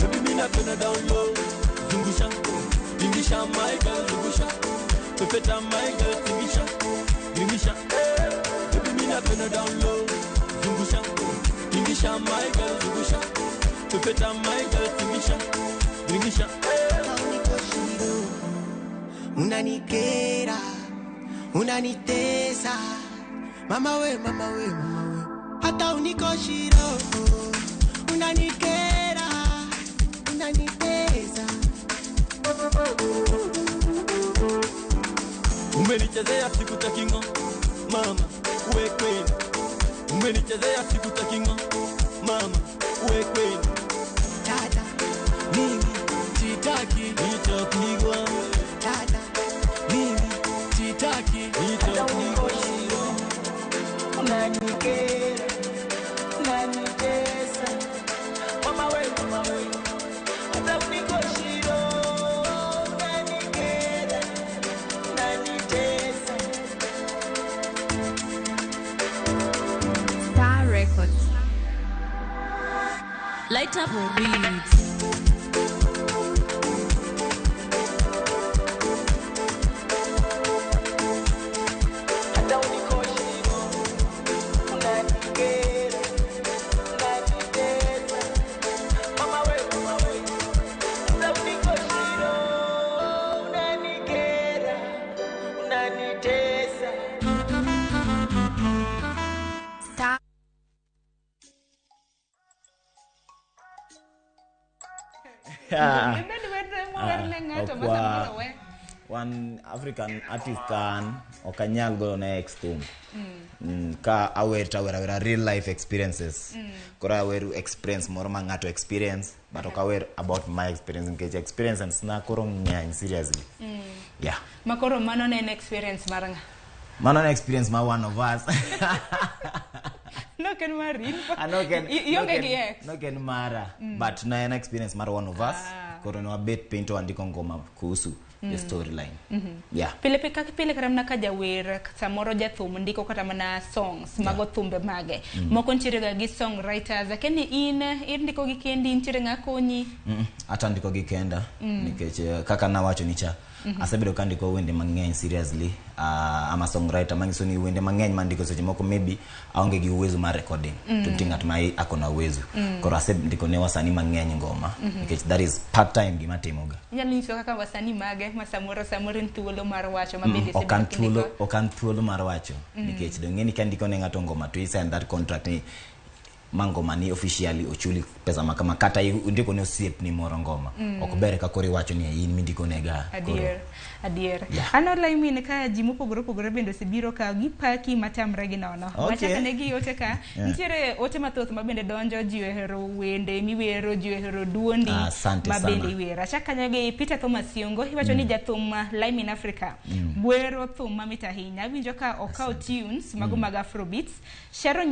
Baby mimi napenda down low zungusha tingisha my girl zungusha pepeta my girl tingisha tingisha baby mimi napenda down low zungusha tingisha my girl zungusha pepeta my girl tingisha tingisha unanikera unanitesa mama we mama we mama we hata unikoshiro unanikera unanitesa Umenichezea sikutaki ngo mama uwe kweli umenichezea sikutaki ngo mama uwe kweli dada mimi sitaki nitapigwa dada mimi sitaki nitapigwa unanikera unanitesa mama we mama we hata unikoshiro unanikera unanitesa Star Records. Light up beats. hata unikoshiro unanikera unanitesa mama we mama we hata unikoshiro unanikera unanitesa Star. Ibed wer mowerne ng'ato ma Okwa- samoro we. wan African artist an ok anyal goyo ne ex thum ka awer to awer awera real life experiences koro awer experience moro ma ng'ato experience but ok awer about my experience nikech experiences na koro ng'eny seriously yeah Makoro mano ne en experience mar ng'a? mano ne experience ma one of us Nok en mari. in Ah, nok en- Ionge nok gi en- ex. nok en mara but ne en experience mar one of us koro ne wabet piny to wandiko ngoma kuhusu the storyline yeah Pile kaka pile kata mana ka jawer samoro jathum ndiko kata mana songs mago thumbe mage. Moko nitiere ga gi songwriters. Akia ni in indiko gi kendi nitiere ng'a konyi. Hata ndiko gi kenda nikech kaka nawacho ni cha asebedo ka andiko wende mang'eny seriously ama songwriter manyiso ni wende mang'eny mandiko seche moko maybe aonge gi uwezo mar recording to nitie ng'at ma ako na uwezo koro asendiko ne wasanii mang'eny ngoma nikech that is part time gima atimoga Inyalo nyiso kaka wasanii mage ma samoro samoro in thuolo mar wacho ma bende ok an isebedo kindiko. thuolo ok an thuolo mar wacho nikech dong' ni ka andiko ne ng'ato ngoma to i sign that contract ni ma ngoma ni officially ochuli pesa ma kama kata indiko ne osiepni moro ngoma ok ber ka koro iwacho ni in mindiko nega koro Adier, adier. Yeah. An Olaimin ka ji mopogore opogore bende osebiro ka gipaki matamre gi nono. Okay. Wachak ane gi ote ka. Yeah. Nitiere ote mathoth ma bende donjo, ji ohero wende miwero, ji ohero duondi Asante ma bende sana. iwero. Achak kanyo gi Peter Thomas Yongo, iwacho ni jathum Laimin Africa wero thum mamit ahinya. Awinjo ka okawo tunes mago mag Afrobeats. Sharon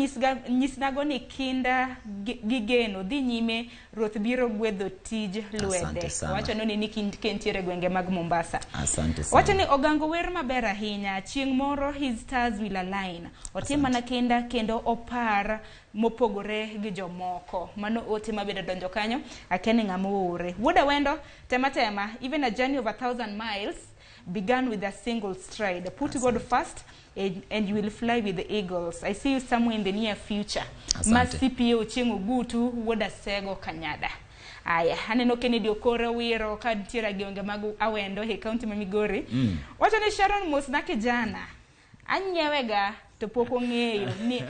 nyisnago ni kinda gi geno dhi nyime, Ruoth biro gwedho tij lwete. Asante sana. Owacho ni ni kintiere gwenge mag Mombasa. asante sana Wacho ni Ogango wer maber ahinya. Chieng' moro his stars will align. Otim mana kinda kendo opar mopogore gi jomoko. Mano ote mabende donjo kanyo. Akia ni ng'ama oore. Wuod Awendo, tema tema. Even a journey of 1,000 miles began with a single stride. Put God first and you will fly with the eagles. I see you somewhere in the near future. Asante. Ma CPA Ochieng' Ogutu, Wuod Asego Kanyada. Aya, aneno Kennedy Okore wiro ka nitiere e gwenge mag Awendo e kaunti ma Migori. Wacho ni Sharon mosna kijana. Anyiewega to pok ong'eyo ni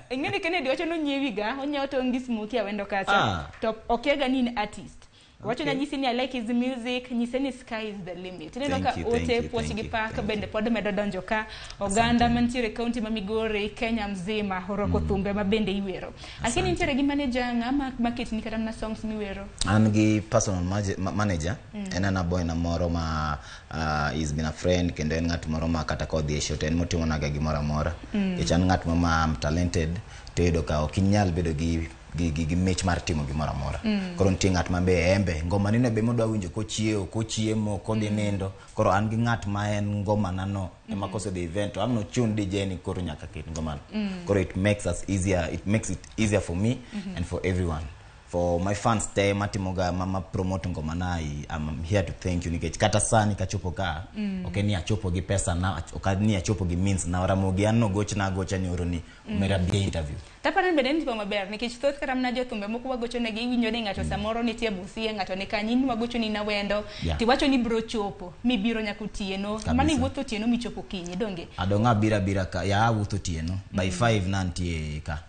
ing'eni Kennedy wacho ni onyiewiga onyiewo tong' gi smokie awendo kacha to okiaga ni in artist. Wacho na nyisi ni I like his music, nyise ni sky is the limit. Ineno Thank ka you, thank ote you, puoch thank gi you, pak thank bende pod medo donjo ka oganda mantiere e kaunti ma Migori, Kenya mzima orwako thumbe ma bende iwero. Lakini nitiere gi manager ng'ama maketni kata mana songs miwero. An gi personal manager. En ana boy na moro ma he's been a friend, kendo en ng'at moro ma kata kodhi e show to en motimonaga gimoro amora. Nikech an ng'at ma am talented, to iyudo ka ok inyal bedo gi mich mar timo gimoro amora. Koro nitie ng'at ma be embe ngoma nino be modwa winjo kochiewo, kochiemo, kodhi nindo. Koro an gi ng'at ma en ngomana no ema kosedhi event to ang' nochun DJ ni koro nyaka ket ngomano. Koro it makes us easier, it makes it easier for me and for everyone, for my fans te matimoga ma promote ngomana. I'm here to thank you, nikech kata sani kachopo ka ok ni achopo gi pesa na, ok ni achopo gi means na. Ramogi an nogochna agocha nyoro ni omera bi e interview. Taparo ni bende en tipo maber nikech thoth kata mana jothumbe moko wagochonegi, iwinjo ni ng'ato samoro nitie Busia, ng'ato ni kanye, in wagochoni Nawendo tiwacho ni biro chopo mibiro nyaka otieno. Kabisa. Mano iwuotho otieno michopo okinyi, donge? Adong' abira abira ka ya awuotho otieno by 5 nantie ka.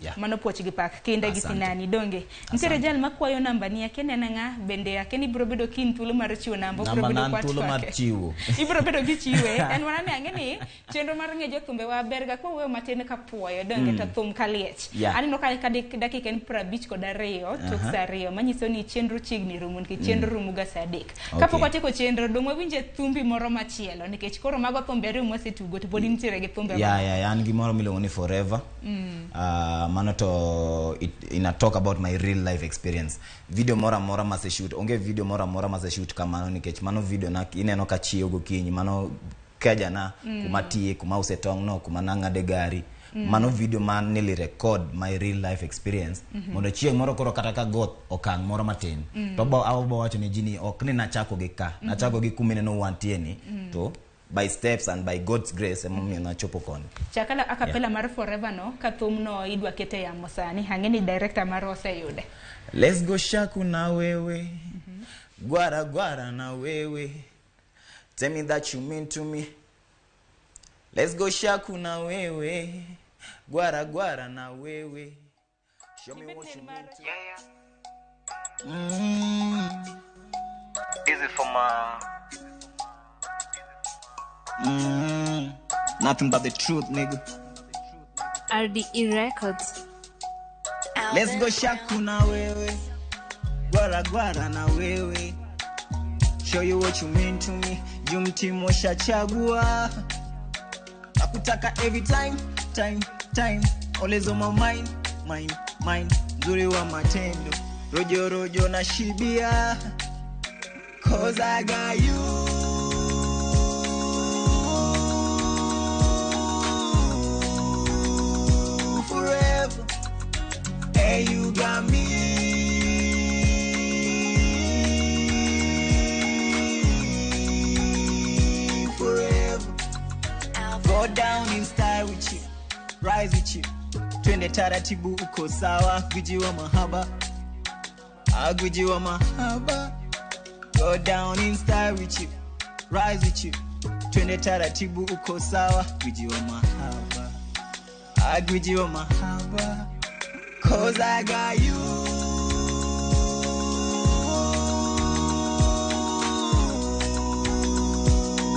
Yeah. Mano puoch gi pak kinde gi Asante. sinani, donge? Nitiere jal makwayo namba ni, akia ni en ang'a bende, akia ni ibiro bedo kin thuolo mar chiwo namba, obiro Namba bedo na an kwa thuolo mar twake. chiwo. Ibiro bedo gi chiwe en mana ni ang'e ni chenro mar ng'e jothumbe wa ber ga kwawuoyo matin ka puoyo, donge? To thum ka liech. Aneno ka dakika en 52 tok saa 2, manyiso ni chenro chiegni rumo, nikech chenro rumo ga saa 3. Kapok watieko chenro, dong' wawinje thumbi moro machielo, nikech koro mago thumbe ariyo mwasetugo to pod nitiere gi thumbe Ya, an gi moro miluongo ni Forever. Mano to ina talk about my real life experience. Video moro amora maseshoot, onge video moro amora maseshoot kamano, nikech mano video na ineno ka chiewo gokinyi, mano keja na kuma tiye, kuma use tong' no, kuma nang'ade gari. Mano video ma nili record my real life experience mondo chieng' moro koro kata ka go okang' moro matin to abo wacho ne ji ni ok ni nachako gi ka, nachako gi kuma ineno wantie ni to by steps and by God's grace emomiyo nachopo koni. Chakala acapella mar Forever no, ka thumno idwa kete yamo sani, ang'e ni director marwa oseyude. Let's go shaku na wewe, gwara gwara na wewe, tell me that you mean to me. Let's go shaku na wewe, gwara gwara na wewe, show me what you mean to me. Easy for my Nothing but the truth, nigga. RDE Records. Let's go shaku na wewe, gwara gwara na wewe, show you what you mean to me. Juu mtimo shachagua, nakutaka every time, time, time, always on my mind, mind, mind. Mzuri wa matendo, rojo rojo na shibia, 'cause I got you forever. Hey, you got me forever. Go down in style with you, rise with you. Twende taratibu, uko sawa, gwiji wa mahaba, ah, gwiji wa mahaba. Go down in style with you, rise with you. Twende taratibu, uko sawa, gwiji wa mahaba, ah, gwiji wa mahaba. 'Cause I got you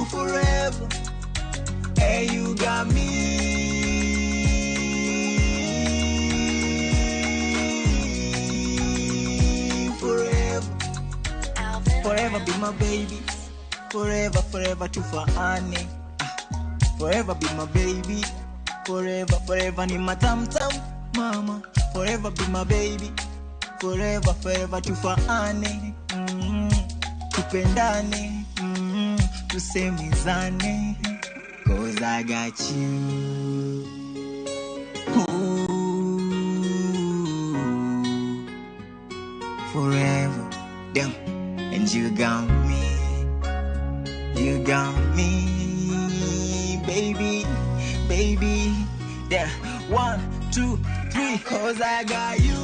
forever. Hey, you got me forever. Forever be my baby. Forever, forever tufaane. Ah, forever be my baby. Forever, forever ni matam tam mama. Forever be my baby. Forever, forever tufaane. Tupendane. Tusemezane. 'Cause I got you. Ooh, forever. Damn. And you got me. You got me, baby, baby. Yeah, 1, 2, 3. 'Cause I got you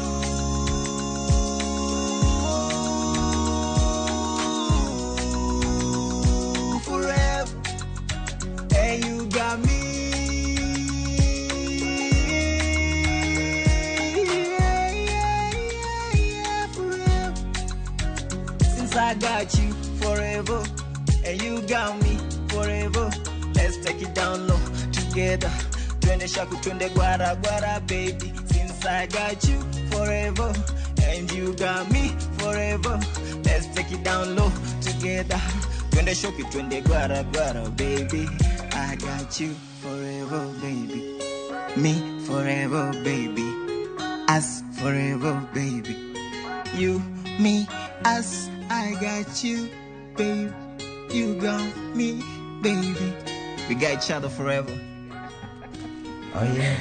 forever. And you got me. got you forever, and you got me forever. Let's take it down low together. Twende shaku, twende gwara gwara, baby. Since I got you forever, and you got me forever. Let's take it down low together. Twende shoki, twende gwara gwara, baby. I got you forever, baby. Me forever, baby. Us forever, baby. You, me, us. I got you, babe. You got me, baby. We got each other forever. Oh yeah.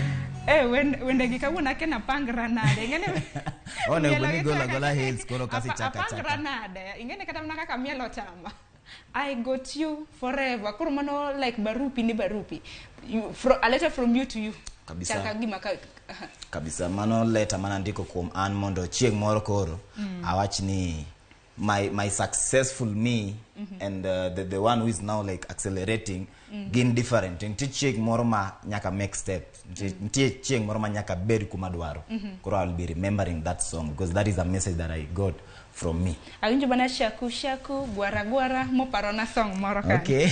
Eh, wendegi kawuono akia napangra nade. Ing'eni Onego bed ni gola gola heels koro kasi chaka chaka. Apangra nade. Ing'eni kata mana kaka miel otama. I got you forever. Koro mano like barupi ni barupi. You, a letter from you to you. Kabisa. Chaka gima ka. Kabisa mano letter mana ndiko kuom an mondo chieng' moro koro awach ni my successful me and the one who is now like accelerating gin different. Nitie chieng' moro ma nyaka make step. Nitie chieng' moro ma nyaka bed kuma dwaro. Koro I'll be remembering that song because that is a message that I got from me. Awinjo mana shaku shaku gwara gwara moparona song moro kanyo. Okay.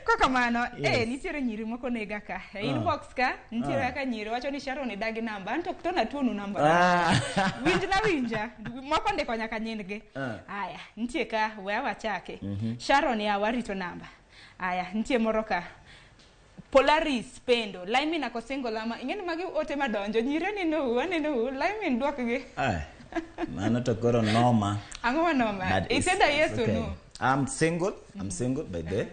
Kokamano, Yes. Nitiere nyiri moko nega ka. E inbox ka, nitiere kaka nyiri wacho ni Sharon idagi namba, anto ok to natuonu namba. Winj na winja, moko ndiko nyaka nying-gi. Aya, nitie ka, we awachake. Sharon ya warito namba. Aya, nitie moro ka. Polaris Pendo, Laimin ako single ama, ing'eni magi ote madonjo, nyiri aneno, aneno, Laimin dwokgi. Mano to koro noma. Ang'o manoma? But It's either yes okay. or no. I'm single. I'm single by the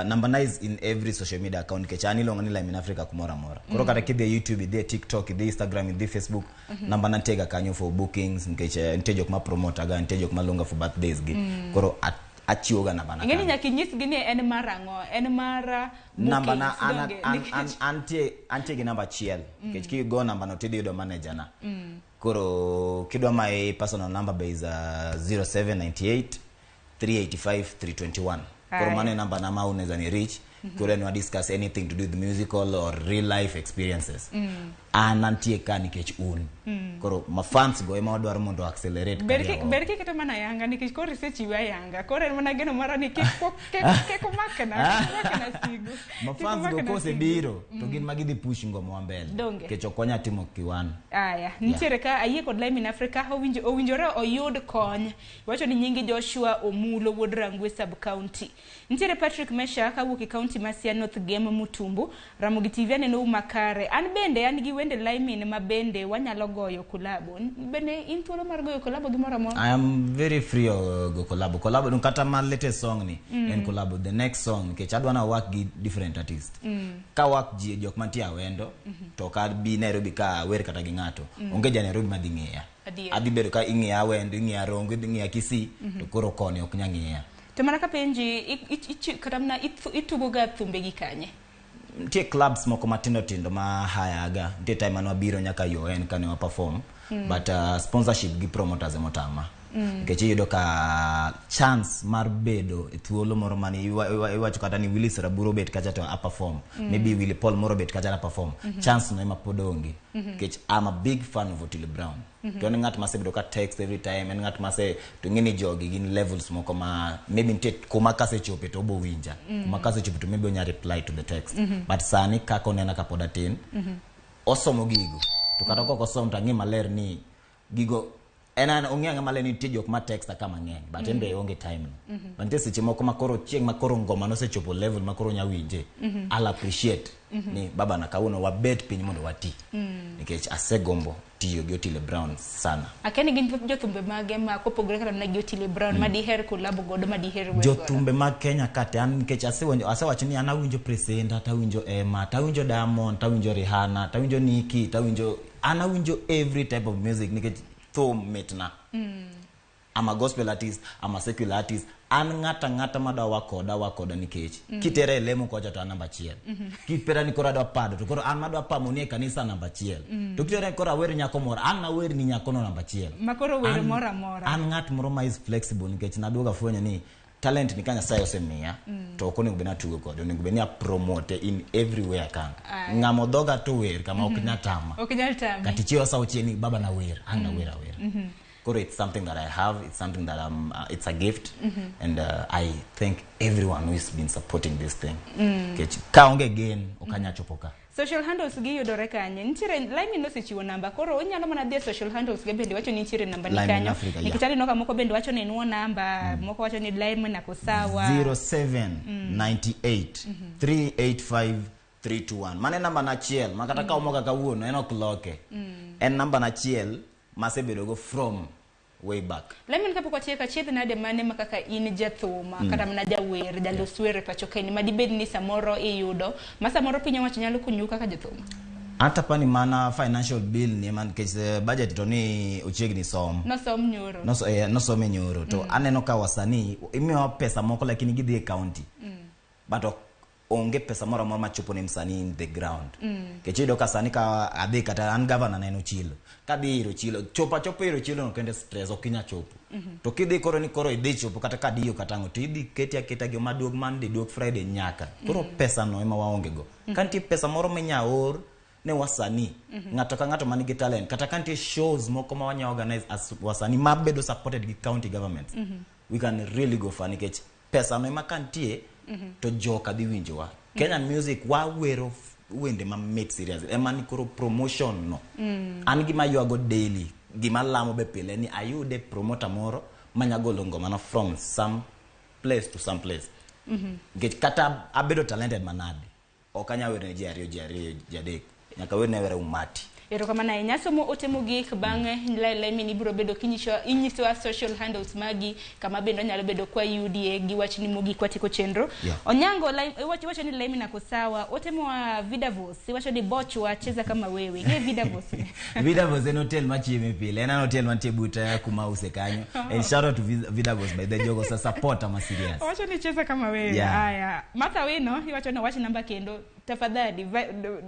number 9 is in every social media account. Nikech an iluongo ni Laimin Africa kumoro amora. Koro kata kidhi e YouTube, idhi e TikTok, idhi e Instagram, idhi e Facebook, namba na ntiega kanyo for bookings nikech nitie jok ma promote ga, nitie jok ma luonga for birthdays gi. Koro achiwo ga namba na Ing'eni kanyo. nyaka inyisgi ni en mar ang'o, en mar Namba na bookings, donge? an antie gi namba achiel. Nikech kigo namba no tidhi yudo manager na. Koro kidwa my personal number be is 0798 385 321. Koro Aya. mano e namba na ma unaweza ni reach. Koro en wa discuss anything to do with musical or real life experiences. An antie ka nikech un. Koro ma fans go ema wadwaro mondo accelerate Ber career wa. ber kiketo mana yanga nikech koro isechiwe ayanga. Koro en mana geno mara ni kik omakna sigu. Ma Kik fans go omakna sigu. kosebiro to gin ma gidhi push ngoma wa mbele. Donge. Nikech ok wanyal timo kiwan. Aya, nitiere ka ayie kod Laimin Africa owinjore oyud kony. Iwacho ni nyingi Joshua Omulo wuod Rangwe sub county. Nitiere Patrick Mesha kawuok e county ma Siaya North Gem Mutumbu. Ramogi TV aneno makare. An bende an gi wende Laimin ma bende wanyalo goyo kolabo. Bende in thuolo mar goyo kolabo gimoro amora? I am very free go collabo. Collabo dun kata ma latest song ni en collabo. The next song nikech adwa na work gi different artist. Ka work ji jok mantie awendo to ka bi Nairobi ka wer kata gi ng'ato. Onge ja Nairobi madhi ng'iya. Adier. Adhi bedo ka ing'iya Awendo, ing'iya Rongo, ing'iya Kisii to koro koni ok nya ng'iya. To mana kapenji kata mana itugo ga thumbe gi kanye? Nitie clubs moko matindo tindo ma hayaga. Nitie time mane wabiro nyaka UN kane wa perform. But sponsorship gi promoters emotama. Nikech iyudo ka chance mar bedo e thuolo moro mane iwacho kata ni Willis Raburo bet kacha to a perform. Maybe Willy Paul moro bet kacha to a perform. Chance no ema pod onge. Nikech I'm a big fan of Otile Brown. To en ng'at masebedo ka text every time, en ng'at mase to ing'e ni jogi gin levels moko ma maybe nitie kuma kasechope to obo winja. Kuma kasechope to maybe onya reply to the text. But sani kaka onena kapod atin, osomo gigo. To kata kok osom to ang'e maler ni gigo en an ong'e ang'e maler ni nitie jok ma texta ka mang'eny but en be onge time no. But nitie seche moko ma koro chieng' ma koro ngoma nosechopo level ma koro onya winje, I'll appreciate ni baba na kawuono wabet piny mondo wati. Nikech asegombo tiyo gi Otile Brown sana. Akia ni gin jothumbe mage ma kopogore kata mana gi Otile Brown ma diher kolabo godo ma diher wer godo? Jothumbe mag Kenya ka te an nikech asewacho ni an awinjo Presenter, tawinjo Emma, tawinjo Diamond, tawinjo Rihanna, tawinjo Nicki, tawinjo an awinjo every type of music nikech thum mitna. I'm a gospel artist, I'm a secular artist. An ng'ata ng'ata madwa wakoda nikech kitere e lemo kocha to an namba achiel. Kipera ni koro adwa pado to koro an madwa pamo ni e kanisa namba achiel. To kitere ni koro awer nyako moro, an nawer ni nyako no namba achiel. Ma koro wer moro amora. An ng'at moro ma is flexible nikech naduogo afwenyo ni talent ni ka Nyasaye osemiya to ok onego bed ni atugo kode, onego bed ni apromote in everywhere I can. Ng'amo dhoga to wer kama ok nyal tama. Ok nyal tami. Kata ichiewa sa auchiel ni baba nawer, an nawer awer. Koro it's something that I have, it's something that it's a gift. And I thank everyone who has been supporting this thing. Nikech ka onge gain, ok anyal chopo ka. Social handles gi yudore kanye? Nitiere Laimin nosechiwo namba, koro inyalo mana dhi e social handles ge bende wacho ni nitiere namba ni Laimin kanyo. Africa, yeah. Nikech aneno ka moko bende wacho ni nuo namba, moko wacho ni Laimin ako sawa. 0798 385 321. Mano e namba na achiel ma kata ka omoka kawuono en ok loke. En namba na achiel masebedogo from way back. Laimin, kapok watieko, achiedh nade mane ma kaka in jathum kata mana jawer, jalos wer e pacho kaeni madibed ni samoro iyudo ma samoro piny owacho nyalo konyou kaka jothum? Ata pani mana financial bill ni ema nikech budget to ni ochiegni som. Nosom nyoro. Nosome nyoro to aneno ka wasanii imiyowa pesa moko lakini gidhi e county. But ok onge pesa moro amora machopo ne msanii in the ground. Nikech iyudo ka sani ka adhi kata an governor na en Ochilo. Kadhi ir Ochilo, chopo achopa ir Ochilo no kende stress ok inyal chopo. To kidhi koro ni koro idhi chopo kata kadiyo kata ang'o to idhi keti aketa gi maduog Monday duog Friday nyaka. Koro pesa no ema waonge go. Ka nitie pesa moro minya or ne wasanii, ng'ato ka ng'ato man gi talent, kata ka nitie shows moko ma wanya organize as wasanii mabedo supported gi county governments, we can really go far nikech pesa no ema ka nitie to joka dhi winjowa. Kenyan music wawero wende mamit serious ema ni koro promotion no. An gima ywago daily, gima lamo be pile ni ayude promoter moro manya golo ngomana from some place to some place. Nikech kata abedo talented manade, ok anyal wero ne ji ariyo, ji ariyo, ji adek. Nyaka werne awera umati. Erokamano ahinya. Somo ote mogik bang'e Laimin ibiro bedo kinyisowa social handles magi kama bende onyalo bedo kwa yudie gi wachni mogik watieko chenro. Onyango iwacho ni Laimin ako sawa. Ote moa Vidavos iwacho ni bochwa cheza kama wewe. Ing'e Vidavos? Vidavos en hotel machieme pile. En an hotel mantie but kuma use kanyo. And shout out to Vidavos by the jogo sa support ama serious. Owacho ni cheza kama wewe. Yeah. Aya. Martha Wino iwacho ni wach namba kendo tafadhali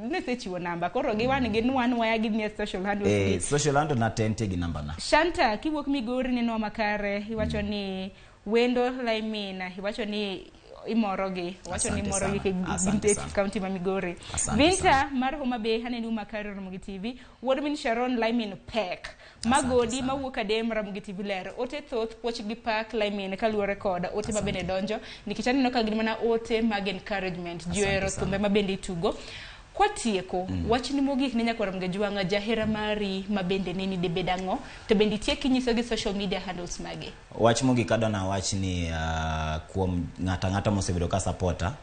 nesechiwo namba koro giwan gin wan waya gi nie social handles gi. Social handle na te nitie gi namba na. Shanta kiwuok Migori neno makare iwacho ni wendo Laimin iwacho ni imorogi wacho ni Asante imorogi sana. Asante ke sana. county ma Migori. Asante Vinta mar Homa Bay aneno makare Ramogi TV. Wuod min Sharon Laimin pek. Magodi mawuok Adem Ramogi TV ler. Ote thoth puoch gi pak Laimin kaluwore kod ote ma bende donjo nikech aneno ka gin mana ote mag encouragement. Ji ohero thumbe ma bende itugo. Kwatieko, wachni mogik ne nyakwar Mgejwang'a jahera mari ma bende neni debed ang'o to bende itiek kinyiso gi social media handles mage. Wach mogik adwa nawach ni kuom ng'ato ang'ata mosebedo ka supporta,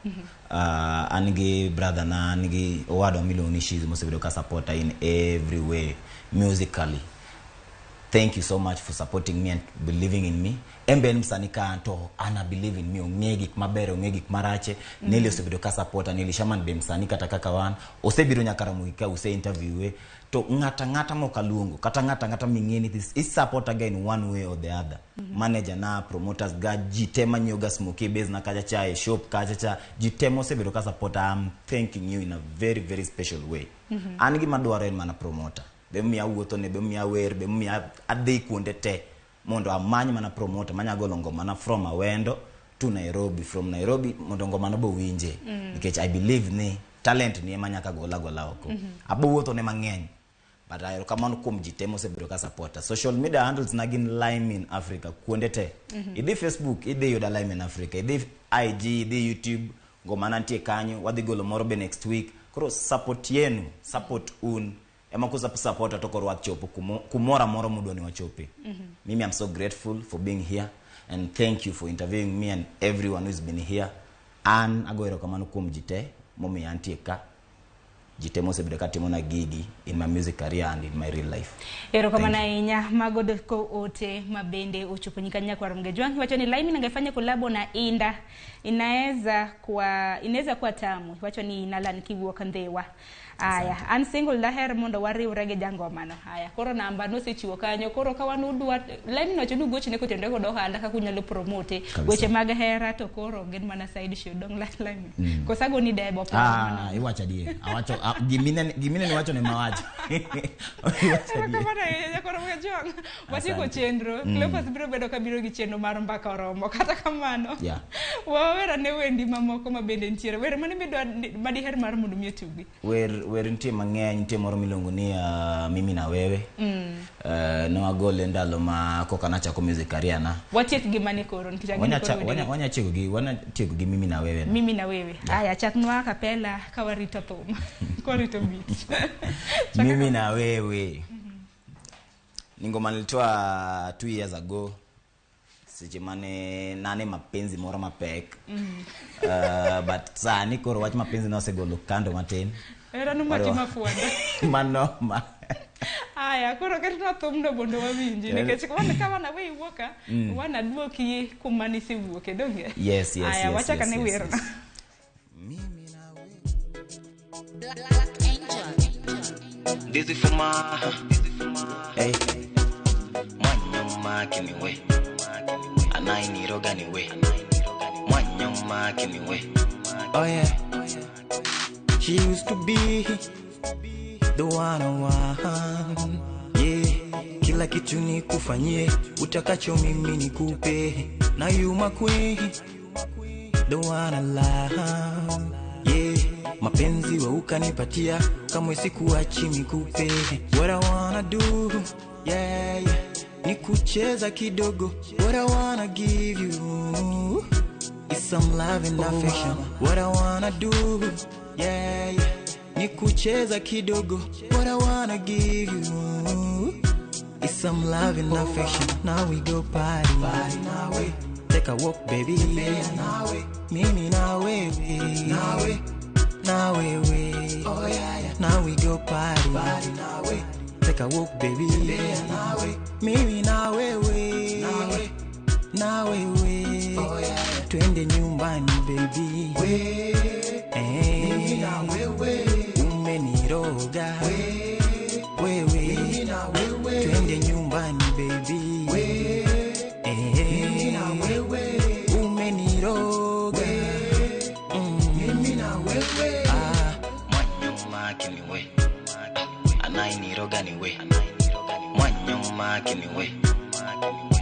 an gi brother na, an gi owadwa miluongo ni Shiz mosebedo ka supporta in every way musically. Thank you so much for supporting me and believing in me. En be en msanii ka an to ana believe in me, ong'e gik maber, ong'e gik marache. Nelly osebedo ka supporta, Nelly Shaman be msanii kata kaka wan. Osebiro nyaka Ramogi ka use interview To ng'ata ng'ata mok aluongo, kata ng'ata ng'ata ming'e ni this is supporter ga in one way or the other. Manager na, promoters ga, ji te manyiewo ga smoky base na kacha cha, e shop kacha cha, ji te mosebedo ka supporta, I'm thanking you in a very very special way. An gima dwaro en mana promoter. Be miya wuotho ne, be miya wer, be miya adhi kuonde te mondo amany mana promoter manya golo ngomana from Awendo to Nairobi, from Nairobi mondo ngomano bo winje. Nikech I believe ni talent ni ema nyaka gola gola oko. Abo wuotho ne mang'eny. But erokamano kuom ji te mosebedo ka supporta. Social media handles na gin Laimin Africa kuonde te. Idhi Facebook, idhi yuda Laimin Africa. Idhi IG, idhi YouTube, ngomana nitie kanyo, wadhi golo moro be next week. Koro support yenu, support un. Ema kusupporta to koro wachopo kumoro amora mudwa ni wachope. Mimi I'm so grateful for being here and thank you for interviewing me and everyone who's been here. An ago erokamano kuom ji te momiyo antie ka. Ji te mosebedo ka timona gigi in my music career and in my real life. Erokamano ahinya mago doko ote ma bende ochopo nyika nyakwar Mgejwang'. Iwacho ni Laimin angefanya kolabo na Inda inaweza kuwa tamu. Iwacho ni Nalan kiwuok Ndhiwa. Aya, an single daher mondo wariwre gi jangomano. Aya, koro namba nosechiwo kanyo. Koro ka wan udwa Laimin wacho ni ugochne kotenore kod ohala kaka unyalo promote weche mag hera to koro gin mana side show dong Laimin. Koso agoni debo. Iwacho adier. Gimine ni wacho ne mawacho. Kamano ahinya koro Ojwang', watieko chenro. Cleophas biro bedo ka biro gi chenro mar mbaka oromo. Kata kamano, wawer ane wendi mamoko ma bende nitiere. Wer mane madiher mar mondo mi otugi? Wer nitie mang'eny, nitie moro miluongo ni Mimi na Wewe. Ne wagole ndalo ma koka nachako music career na. Watiek gi mane koro nikech ang'e ni koro wendegi. Wanya tieko gi Mimi na Wewe. Mimi na Wewe. Aya, chaknwa kapela ka warito thum. Ka warito beat. Mimi na Wewe. Ni ngoma nilitoa 2 years ago. Seche mane nane mapenzi moro mapek. But sani koro wach mapenzi nosegolo kando matin. Era nomaki mafuanda. Manoma. Aya, koro ketnwa thumno mondo wawinji nikech wan ka wana we iwuok ka, wanaduoki kuma nisewuoke donge? Yes. Aya, wachak ane werno. Black Angel. This is for my hey. Mwanyoma kiniwe anainiroga niwe mwanyoma kiniwe. Oh yeah. She used to be the one I want. Yeah. Kila kitu nikufanyie, utakacho mimi nikupe. Now you my queen, the one I love. Yeah. Mapenzi wa ukanipatia, kamwe sikuachi nikupe. What I wanna do, yeah. Ni kucheza kidogo. What I wanna give you is some love and affection. What I wanna do, yeah. Ni kucheza kidogo. What I wanna give you is some love and affection. Now we go party, party nawe. Take a walk, baby. Nawe. Mimi na wewe. Nawe. Na wewe. Oh yeah. Now we go party, party nawe. Take a walk, baby. Nawe. Mimi na wewe. Nawe. Na wewe. Oh yeah. Twende nyumbani, baby. We. Mimi na wewe. Umeniroga. We. Wewe. Mimi na wewe. Twende nyumbani, baby. We. Mimi na wewe. Umeniroga. Mimi na wewe. Ah, mwanyoma kiniwe anainiroga niwe mwanyoma kiniwe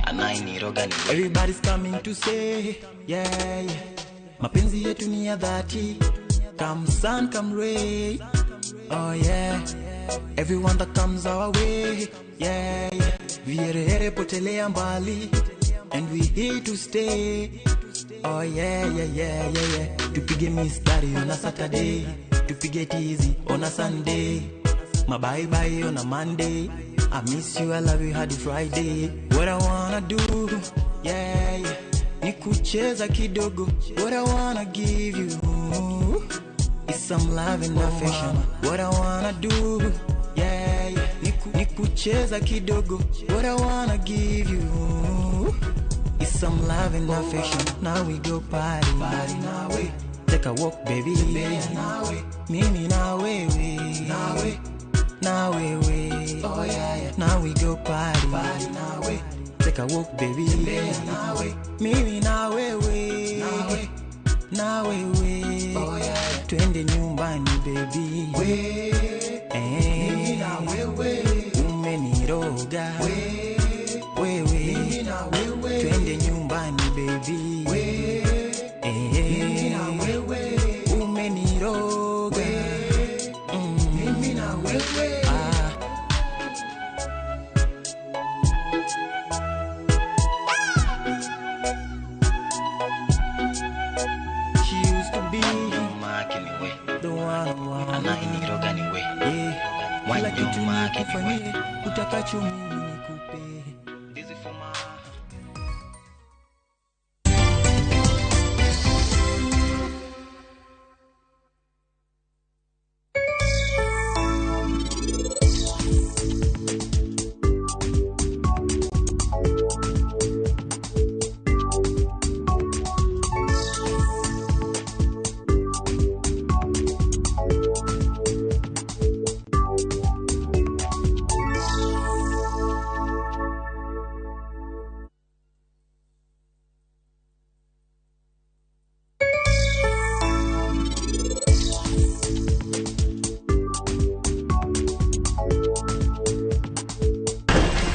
anainiroga niwe. Everybody's coming to say, yeah. Mapenzi yetu ni ya dhati. Come sun, come rain. Oh yeah. Everyone that comes our way, yeah. Viherehere potelea mbali. And we here to stay. Oh yeah. Tupige mistari on a Saturday. Tupige tizi on a Sunday. My bye bye on a Monday. I miss you, I love you hadi Friday. What I wanna do, yeah. Ni kucheza kidogo. What I wanna give you is some love and affection. What I wanna do, yeah. Ni kucheza kidogo. What I wanna give you is some love and affection. Now we go party, party nawe. Take a walk, baby. Nawe. Mimi na wewe. Nawe. Na wewe. Oh yeah. Now we go party, party nawe. Take a walk, baby. Nawe. Mimi na wewe. Nawe. Na wewe. Oh yeah. Twende nyumbani, baby. We. Mimi na wewe. Umeniroga. We. Wewe. Mimi na wewe. Twende nyumbani, baby. We. Mimi na wewe. Umeniroga. Mimi na wewe. Ah. She used to be Mwanyoma kiniwe the one I want. anainiroga niwe Yeah. Kila kitu mwanyoma kiniwe. nikufanyie, utakacho mimi nikupe. This is for my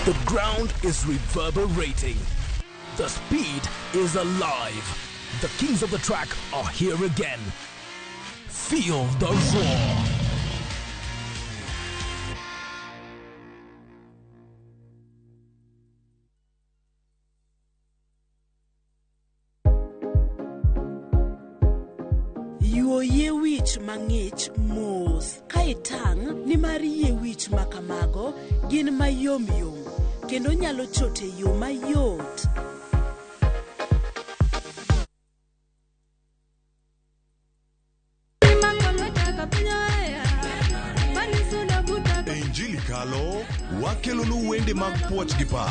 The ground is reverberating. The speed is alive. The kings of the track are here again. Feel the roar. Yuo yie wich mang'ich mos ka itang' nimar yie wich ma kamago gin mayomyom kendo nyalo chot e yo mayot. E Injili Kalo, wakelonu wende mag puoch gi pak.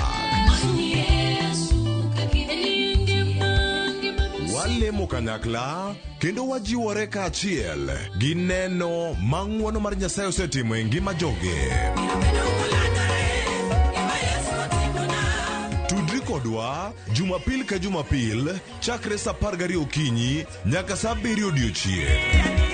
Walemo kanyakla kendo wajiwore kaachiel gi neno ma ng'wono mar Nyasaye osetimo e ngima joge. Tudri kodwa Jumapil ka Jumapil chakre saa 12 okinyi nyaka saa 7 odiochieng'.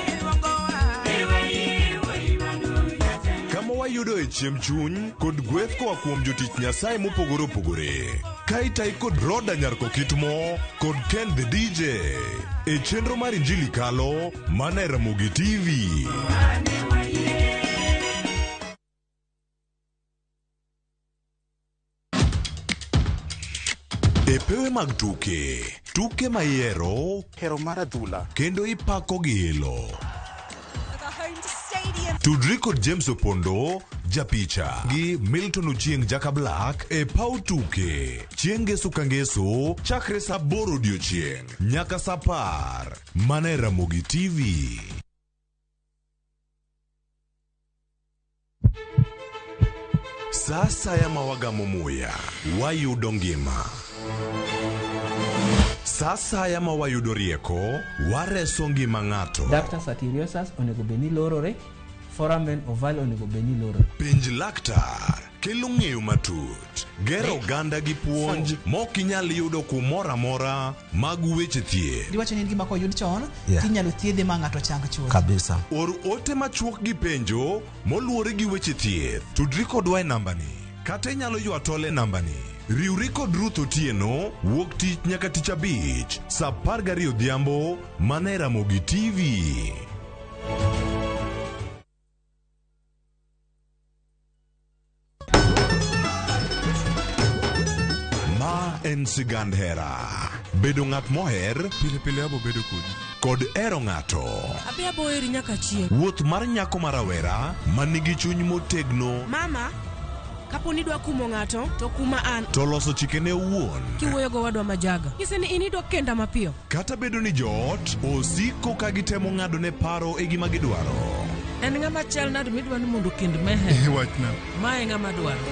Kama wayudoe chiemb chuny kod gweth koa kuom jotich Nyasaye mopogore opogore. Ka itayi kod Roda Nyarkokitmo kod Ken the DJ e chenro mar Injili Kalo mana e Ramogi TV. E pewe mag tuke, tuke ma ihero, hero mar adhula, kendo ipako gi ilo. Tudri kod James Opondo, japicha, gi Milton Ochieng Jaka Black e paw tuke. Chieng' ngeso ka ngeso, chakre saa 8 odiochieng' nyaka saa 10. Mana e Ramogi TV. Sa asaya ma wagamo muya, wayudo ngima. Sa asaya ma wayudo rieko, wareso ngima ng'ato. Ductus arteriosus onego bed ni lorore, foramen ovale onego bed ni lorore. Penj laktar kelo ng'eyo matut, gero oganda gi puonj mok inyal yudo kumoro amora mag weche thieth. Diwacho ni en gima koyud chon, Yeah. tinyalo thiedhe ma ng'ato chang chuth. Kabisa. Or ote machuok gi penjo moluwore gi weche thieth. Tudri kodwa e nambani kata inyalo ywa tol e nambani. Riwri kod Ruth Otieno wuok tich nyaka tich abich saa 12 odhiambo mana e Ramogi TV. Ma en sigand hera. Bedo ng'at moher pile pile abo bedo kodi. Kod hero ng'ato. Abi abo heri nyaka chieng'. Wuoth mar nyako ma rawera ma nigi chuny motegno Mama, kapo ni idwa kumo ng'ato, to kuma an. to loso chikene owuon. Kiwuoyo gowadwa majaga. Nyise ni in idwa kenda mapiyo. Kata bedo ni joot osiko ka gitemo ng'adone paro e gima gidwaro. En ng'ama chal nade midwa ni mondo okend mehe? Wachna. Ma e ng'ama dwaro.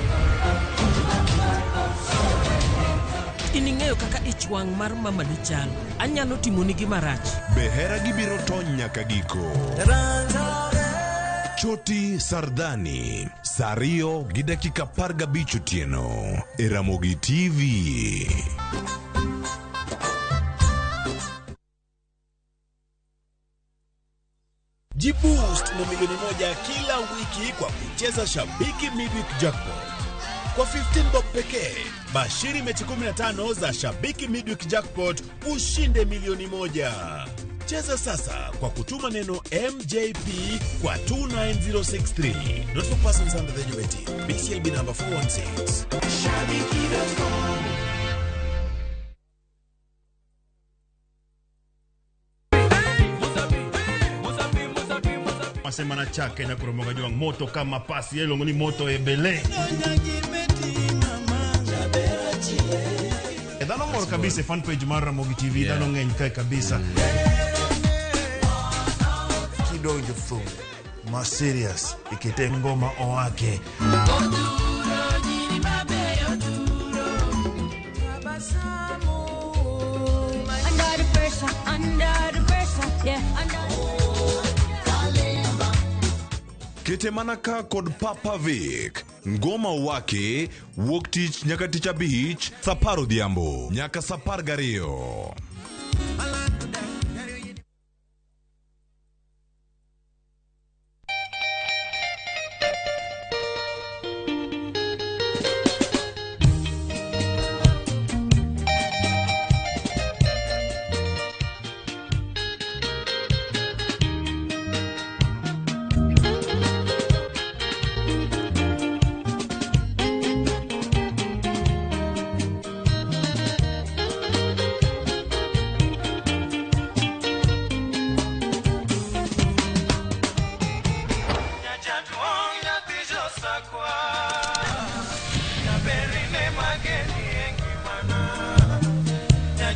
In ing'eyo kaka ich wang' mar mamani chalo. Anyalo timoni gima rach. Be hera gibiro tony nyaka giko. Choti Sardani, saa 2 gi dakika 15 otieno e Ramogi TV. Jiboost na milioni 1 kila wiki kwa kucheza Shabiki Midweek Jackpot. Kwa 15 bob pekee, bashiri mechi 15 za Shabiki Midweek Jackpot ushinde milioni 1. Cheza sasa kwa kutuma neno MJP kwa 29063. Not for persons under the age of 18. BCLB number 416. Shabiki.com. Masema na chake na kuromoga juang moto kama pasi yelongo ni moto ebele. Dhano mor kabisa fan page mar Ramogi TV, dhano ng'eny kae kabisa. Kidonjo thum ma serious ikete ngoma owake. Under the pressure, under the pressure, yeah, under. Kete mana ka kod Papa Vic. Ngoma wake wuok tich nyaka tich abich saa 10 odhiambo nyaka saa 12.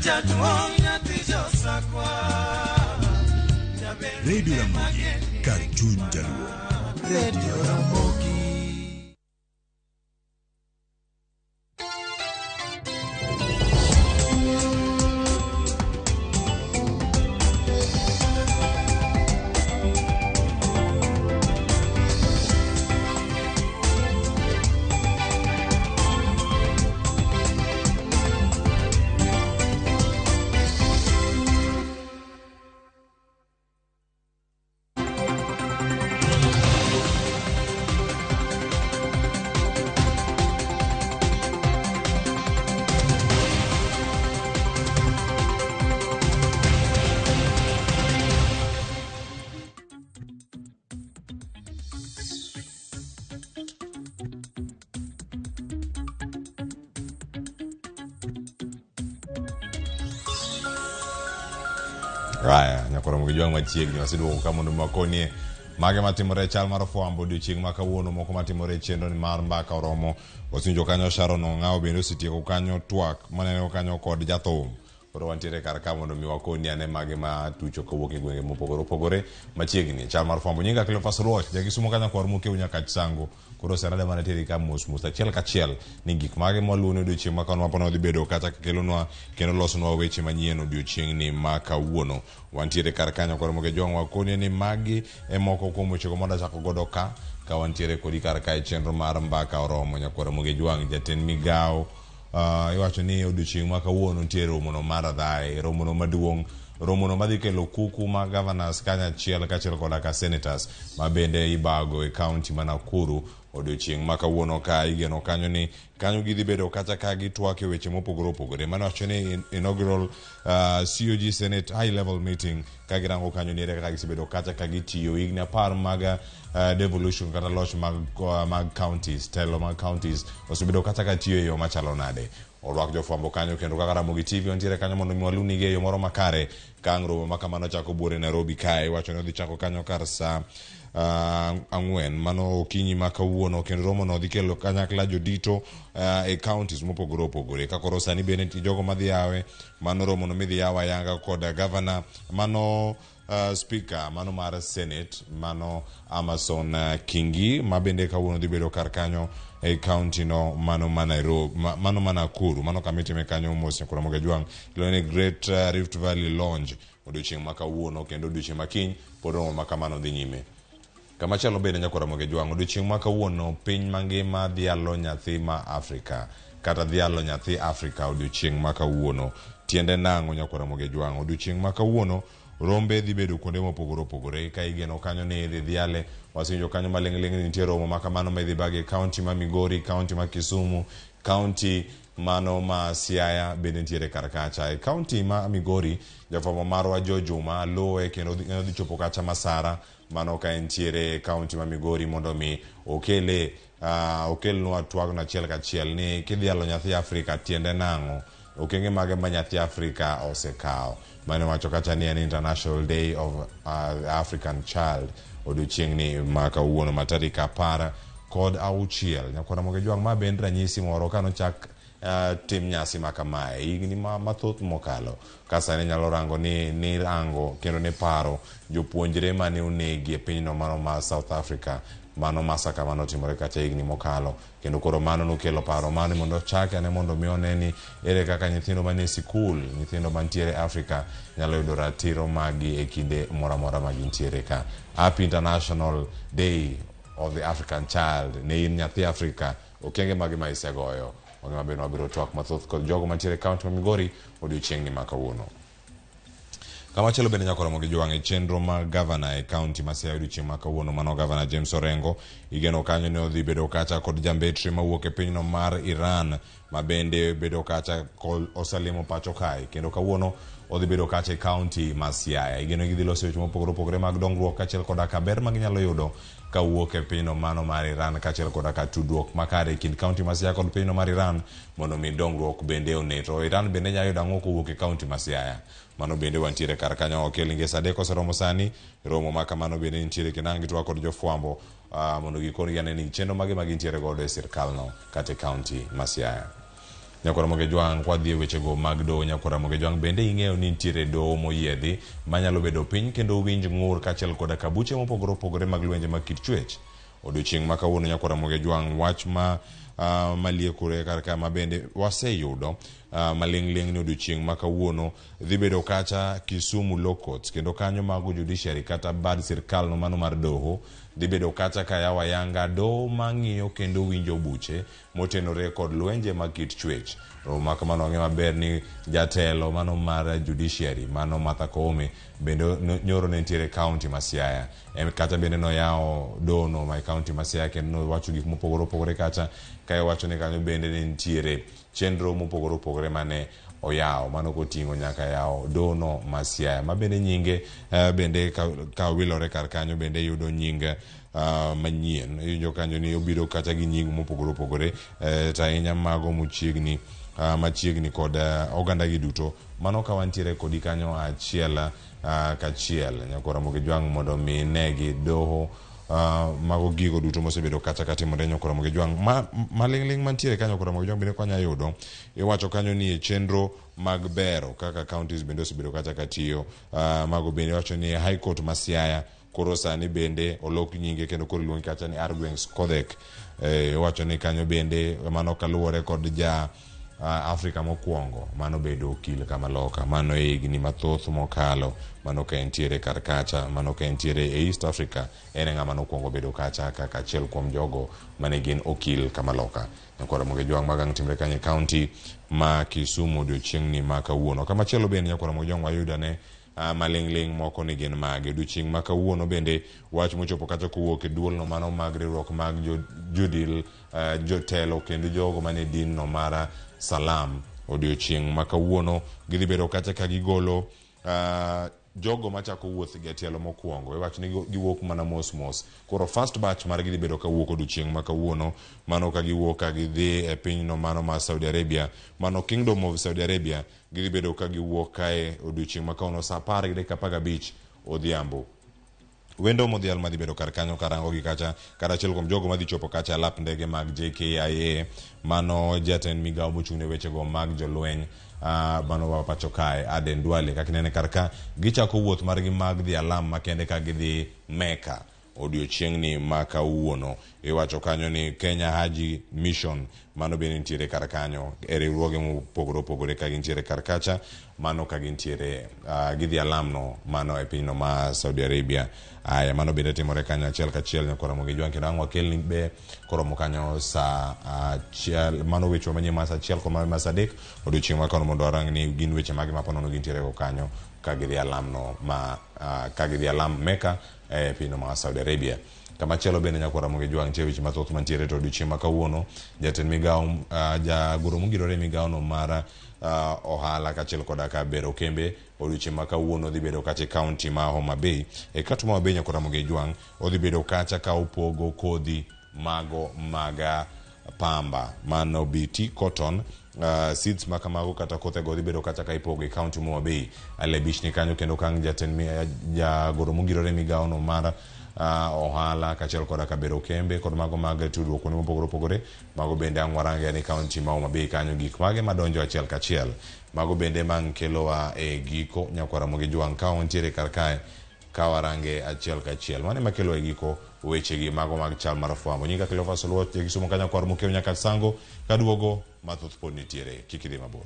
Jaduong' nyathi josakwa. Jaber Radio Ramogi, kar chuny Jaluo. Radio Ramogi. Raya, nyakoro mugijwang' machiegni waseduogo ka mondo makonie mage matimore e chal mar fwambo odiochieng' ma kawuono moko matimore e chenro ni mar mbaka oromo wasinjo kanyo Sharon Ong'awo bende osetieko kanyo twak maneno kanyo kod jathum koro wantiere kar ka mondo mi wakoni ane mage ma tucho kowuok e gwenge mopogore opogore machiegni chal mar fwambo nyinga Cleophas Oluoch jakisumo kanyo kwar mokew nyaka Chisango koro serade mana teri ka mos mos achiel kachiel ni gik mage mwaluwo ni odiochieng' ma kawuono maponi odhi bedo kata kelonwa kendo losonwa weche manyien odiochieng'ni ma kawuono wantiere kar kanyo koro moke jwang' wakoni ni magi e moko kuom wechego mwadachako godo ka ka wantiere kodi kar ka e chenro mar mbaka oromo nyakwar Ramogi Jwang' jatend migawo iwacho ni odiochieng' ma kawuono nitie romono mar adhaye romono maduong' romono madhi kelo kuku ma governors kanyachiel kaachiel koda ka senators ma bende ibago e kaunti ma Nakuru odiochieng' ma kawuono ka igeno kanyo ni kanyo gidhi bedo kata ka gitwak e weche mopogore opogore mano wacho ni inaugural COG Senate high level meeting ka girango kanyo ni ere kaka gisebedo kata ka gitiyo higni 10 mag devolution kata loch mag counties telo mag counties osebedo kata ka tiyo e yo machalo nade orwak jofwambo kanyo kendo kaka Ramogi TV wantiere kanyo mondo mi walunigi e yo moro makare ka ang' romo ma kamano chako buore Nairobi kae iwacho ni odhi chako kanyo kar saa 4 mano okinyi ma kawuono kendo romono dhi kelo kanyakla jodito e counties mopogore opogore ka koro sani bende nitie jogo madhi yawe mano romono midhi yaw ayanga kod governor mano speaker mano mar senate mano Amason Kingi ma bende kawuono dhi bedo kar kanyo e county no mano ma Nairobi mano ma Nakuru mano kama itime kanyo mos nyakwar Ramogi Ajwang' iluongo ni Great Rift Valley Lounge odiochieng' ma kawuono kendo odiochieng' ma kiny pod romo ma kamano dhi nyime. Kamachielo bende nyakwar Ramogi Ajwang' odiochieng' ma kawuono piny mangima dhialo nyathi ma Afrika kata dhialo nyathi Afrika odiochieng' ma kawuono tiende nang'o nyakwar Ramogi Ajwang' odiochieng' ma kawuono rombe dhi bedo kuonde mopogore opogore ka igeno kanyo ni idhi dhiale wasewinjo kanyo maling'ling' ni nitie romo ma kamano ma idhi bagi e kaunti ma Migori, kaunti ma Kisumu, kaunti mano ma Siaya bende nitiere kar kacha. E kaunti ma Migori jafwambo marwa Jo Juma luwe kendo odhi chopo kacha Masara mano ka entiere e kaunti ma Migori mondo mi okele okelnwa twagno achiel kachiel ni kidhialo nyathi Afrika tiende nang'o okenge mage ma nyathi Afrika osekawo mane wacho kacha ni en International Day of African Child odiochieng'ni ma kawuono ma tarik 16 nyakwar Ramogi Ajwang' ma bende ranyisi moro kanochak tim nyasi ma kamae higni mathoth mokalo ka sani nyalo rango ni rango kendo ni paro jopuonjre mane onegi e pinyno mano ma South Africa mano masaka mano otimore kacha higni mokalo kendo koro mano nokelo paro mano mondo ochake ane mondo mi one ni ere kaka nyithindo manie sikul nyithindo mantiere Afrika nyalo yudo ratiro magi e kinde moro amora ma gintiere ka. Happy International Day of the African Child ne in nyathi Afrika okenge mage ma isegoyo onge maber wabiro twak mathoth kod jogo mantiere e kaunti ma Migori odiochieng'ni ma kawuono. Kamachielo bende nyaka romo gi jowang' e chenro mag gavana e kaunti ma Siaya odiochieng' ma kawuono mano gavana James Orengo igeno kanyo ni odhi bedo kacha kod jambetri mawuok e pinyno mar Iran ma bende bedo kacha oselimo pacho kae kendo kawuono odhi bedo kacha e kaunti ma Siaya igeno gidhi loso weche mopogore opogore mag dongruok kaachiel koda ka ber ma ginyalo yudo kawuok e pinyno mano mar Iran kaachiel koda ka tudruok makare e kind kaunti ma Siaya kod pinyno mar Iran mondo mi dongruok bende one to Iran bende nyalo yudo ang'o kowuok e kaunti ma Siaya mano bende wantiere kar kanyo okel ngeso 3 oseromo sani romo ma kamano bende nitiere kendo ang' gitwak kod jofwambo mondo gikon gi ane ni chenro mage ma gintiere godo e sirkal no kata e kaunti ma Siaya. Nyakwar Ramogi Ojwang' kwadhi e wechego mag doho Nyakwar Ramogi Ojwang' bende ing'eyo ni nitiere doho moyiedhi manyalo bedo piny kendo winj ng'ur kaachiel koda kabuche mopogore opogore mag lwenje mag kit chwech. Odiochieng' ma kawuono Nyakwar Ramogi Ojwang' wach ma maliekore kar ka ma bende waseyudo maling'ling' ni odiochieng' ma kawuono dhi bedo kacha Kisumu Law Courts kendo kanyo mago judiciary kata bad sirkal no mano mar doho dhi bedo kacha ka yawo ayanga doho mang'iyo kendo winjo buche motenore kod lwenje mag kit chwech. Romo ma kamano wang'eyo maber ni jatelo mano mar judiciary mano Martha Koome bende nyoro ne nitiere e county ma Siaya. Kata bende noyawo doho no ma e county ma Siaya kendo nowacho gik mopogore opogore kacha ka iwacho ni kanyo bende ne nitiere chenro mopogore opogore mane oyawo mano koting'o nyaka yawo doho no ma Siaya ma bende nyinge bende ka wilore kar kanyo bende yudo nying manyien. Iwinjo kanyo ni obiro kata gi nying mopogore opogore to ahinya mago mochiegni machiegni kod oganda gi duto. Mano ka wantiere kodi kanyo achiel kachiel Nyakwar Ramogi Ojwang' mondo mi negi doho mago gigo duto mosebedo kacha katimore Nyakwar Ramogi Ojwang'. Maling'ling' mantiere ka Nyakwar Ramogi Ojwang' bende kwanya yudo iwacho kanyo ni e chenro mag bero kaka counties bende osebedo kacha katiyo mago bende iwacho ni High Court ma Siaya koro sani bende olok nyinge kendo koro iluonge kacha ni Argwings Kodhek. Iwacho ni kanyo bende mano kaluwore kod ja Afrika mokwongo mano bedo okil kama loka mano e higni mathoth mokalo mano ka entiere kar kacha mano ka entiere e East Africa en e ng'ama nokwongo bedo kacha kaka achiel kuom jogo mane gin okil kama loka. Nyakwar Ramogi Ojwang' magang' timre kanyo e county ma Kisumu odiochieng'ni ma kawuono. Kamachielo bende Nyakwar Ramogi Ojwang' wayudane maling'ling' moko ni gin mage. Odiochieng' ma kawuono bende wach mochopo kacha kowuok e duolno mano mag riwruok mag jodil jotelo kendo jogo mane din no mar Salam. Odiochieng' ma kawuono gidhi bedo kacha ka gigolo jogo machako wuoth gi tielo mokwongo. Iwacho ni giwuok mana mos mos. Koro first batch margi dhi bedo kawuok odiochieng' ma kawuono mano ka giwuok ka gidhi e pinyno mano mar Saudi Arabia, mano Kingdom of Saudi Arabia. Gidhi bedo ka giwuok kae odiochieng' ma kawuono saa 10:15 odhiambo. Wendo modhial madhi bedo kar kanyo karango gi kacha kata achiel kuom jogo madhi chopo kacha alap ndege mag JKIA mano jatend migawo mochung' ne wechego mag jolweny mano wa pacho kae Aden Duale. Kaka inene kar ka gichako wuoth margi mag dhi alam makende ka gidhi Mecca odiochieng'ni ma kawuono. Iwacho kanyo ni Kenya Haji Mission mano bende nitiere kar kanyo e riwruoge mopogore opogore ka gintiere kar kacha mano ka gintiere gidhi alamno mano e pinyno ma Saudi Arabia. Aya mano bende timore kanyo achiel kachiel Nyakwar Ramogi Ojwang' kendo ang' wakelni be koromo kanyo saa achiel mano weche manyien ma saa achiel kod ma saa 3 odiochieng' ma kawuono mondo warang ni gin weche mage ma ponono gintiere go kanyo ka gidhi alamno ma ka gidhi alam Mecca e pinyno ma Saudi Arabia. Kamachielo bende Nyakwar Ramogi Ojwang' nitie weche mathoth mantiere to odiochieng' ma kawuono jatend migawo jagoro mongirore e migawono mar ohala kaachiel koda ka bero kembe odiochieng' ma kawuono dhi bedo kacha e county ma Homa Bay. E county ma Homa Bay Nyakwar Ramogi Ojwang' odhi bedo kacha ka opogo kodhi mago mag pamba mano BT cotton seeds makamago kata kothego dhi bedo kacha ka ipogo e county ma Homa Bay. Alebishni kanyo kendo kang' jatend jagoro mongirore e migawono mar ohala kaachiel koda ka bero kembe kod mago mag tudruok kuonde mopogore opogore mago bende ang' warange ni county ma Homa Bay kanyo gik mage madonjo achiel kachiel mago bende mang' kelowa e giko Nyakwar Ramogi Ojwang' ka wantiere kar kae ka warange achiel kachiel. Mano ema kelowa e giko wechegi mago mag chal mar fwambo. Nyinga Cleophas Oluoch, ja Kisumu ka Nyakwar Mokeu nyaka Sango kaduogo mathoth pod nitiere. Kik idhi mabor.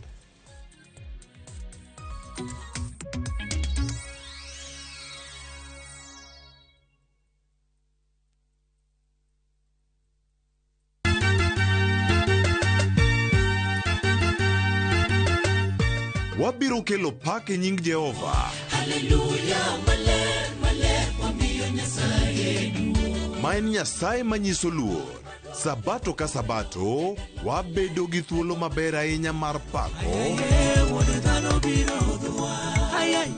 Wabiro kelo pak e nying Jehova. Haleluya, maler, maler, wamiyo Nyasaye duong'. Ma en Nyasaye manyiso luor. Sabato ka sabato, wabedo gi thuolo maber ahinya mar pako. Wuod dhano biro dwa. Ayaye,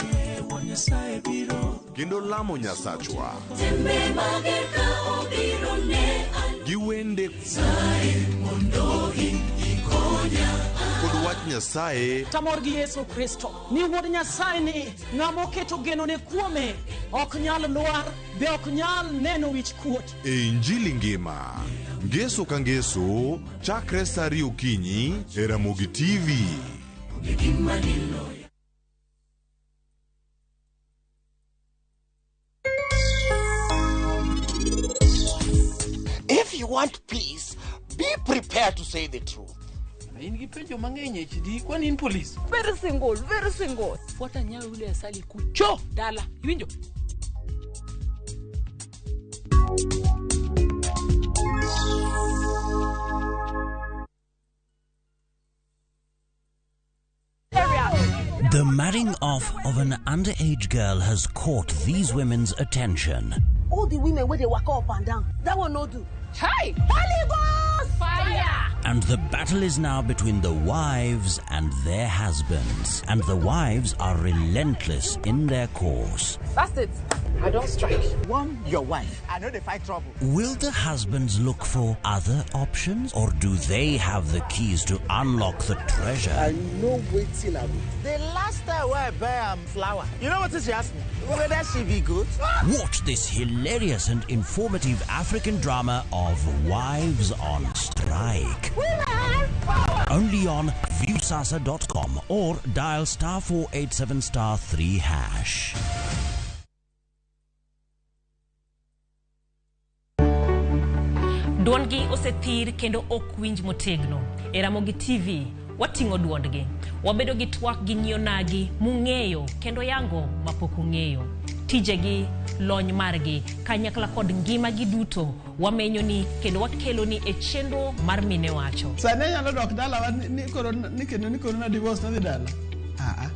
Wuod Nyasaye biro. Kendo lamo Nyasachwa. Tembe mager ka obiro ne an. Gi wende Nyasaye mondo in ikonya. Kod wach Nyasaye. Nyasaye Tamor gi Yesu Kristo ni wuod Nyasaye ni ng'ama oketo genone kuome ok nyal lwar be ok nyal neno wich kuot. E Injili ngima. Ngeso ka ngeso, chakre sa 2 okinyi e Ramogi TV. If you want peace, be prepared to say the truth. In gi penjo mang'eny HD, kwani in polis? Very single, very single. Fuata nyayo yule asali kucho dala. Iwinjo? The marrying off of an underage girl has caught these women's attention. All the women wey dey waka up and down, that one no do. Hi! Holy Ghost! Fire! And the battle is now between the wives and their husbands. And the wives are relentless in their course. That's it. I don't strike. One, your wife. I know they fight trouble. Will the husbands look for other options, or do they have the keys to unlock the treasure? I know waiting I will. The last time where I buy flour, you know what she asked me? Whether she be good? Watch this hilarious and informative African drama of Wives on Strike. Only on viewsasa.com or dial star 487 star 3 hash. Duondgi osethir kendo ok winj motegno. E Ramogi TV, wating'o duondgi. Wabedo gi twak gi nyionagi mung'eyo kendo yango mapok ung'eyo. Tijegi, lony margi, kanyakla kod ngimagi duto wamenyoni kendo wakeloni e chenro mar Mine Wacho. Sani anyalo dok dalawa ni koro ni kendo ni koro na divorce nadhi dala. Ah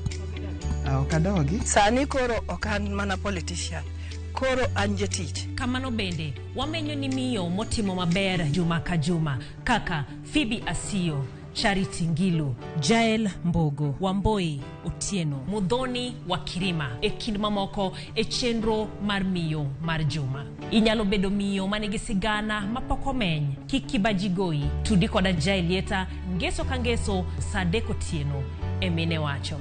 ah. Ok adogi. Sani koro ok an mana politician. Koro an jatich. Kamano bende, wamenyo ni miyo motimo maber juma ka juma kaka Phoebe Asiyo, Charity Ngilu, Jael Mbogo, Wamboi Otieno, Mudhoni wa Kirima e kind mamoko e chenro mar miyo mar juma. Inyalo bedo miyo manigi sigana mapok omeny. Kik kibaji goyi, tudi koda Jael Yeta ngeso ka ngeso saa 3 otieno e Mine Wacho.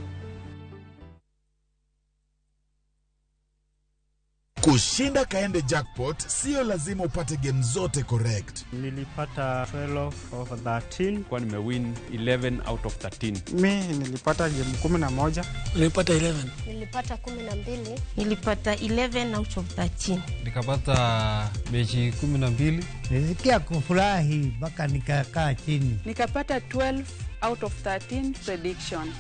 Kushinda Kaende Jackpot sio lazima upate game zote correct. Nilipata 12 over 13. Kwa nimewin 11 out of 13. Mi nilipata game 11. Nilipata 11. Nilipata 12. Nilipata 11 out of 13. Nikapata mechi 12. Nilisikia kufurahi mpaka nikakaa chini. Nikapata 12 out of 13 prediction.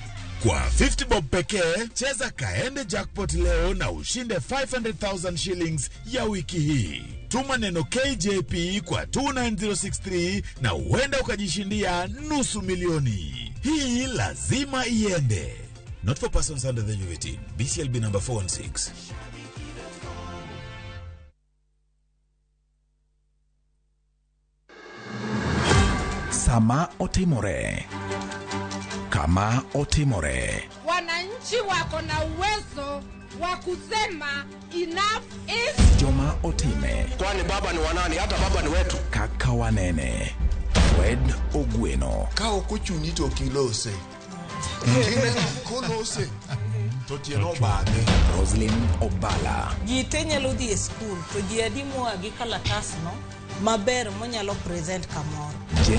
Kwa 50 bob pekee, cheza Kaende Jackpot leo na ushinde 500,000 shillings ya wiki hii. Tuma neno KJP kwa 29063 na huenda ukajishindia 500,000. Hii lazima iende. Not for persons under the age of 18. BCLB number 416. Sama otimore. Kama otimore. Wananchi wako na uwezo wa kusema enough is. Joma otime. Kwani baba ni wanani? Hata baba ni wetu. Kaka wanene. Fred Ogweno. Ka ok ochuni to ok ilose. Kolose to tieno bade. Roslyn Obala. Ji te nyalo dhi e skul to ji adi moa gi kalatasno maber monyalo present kamoro. J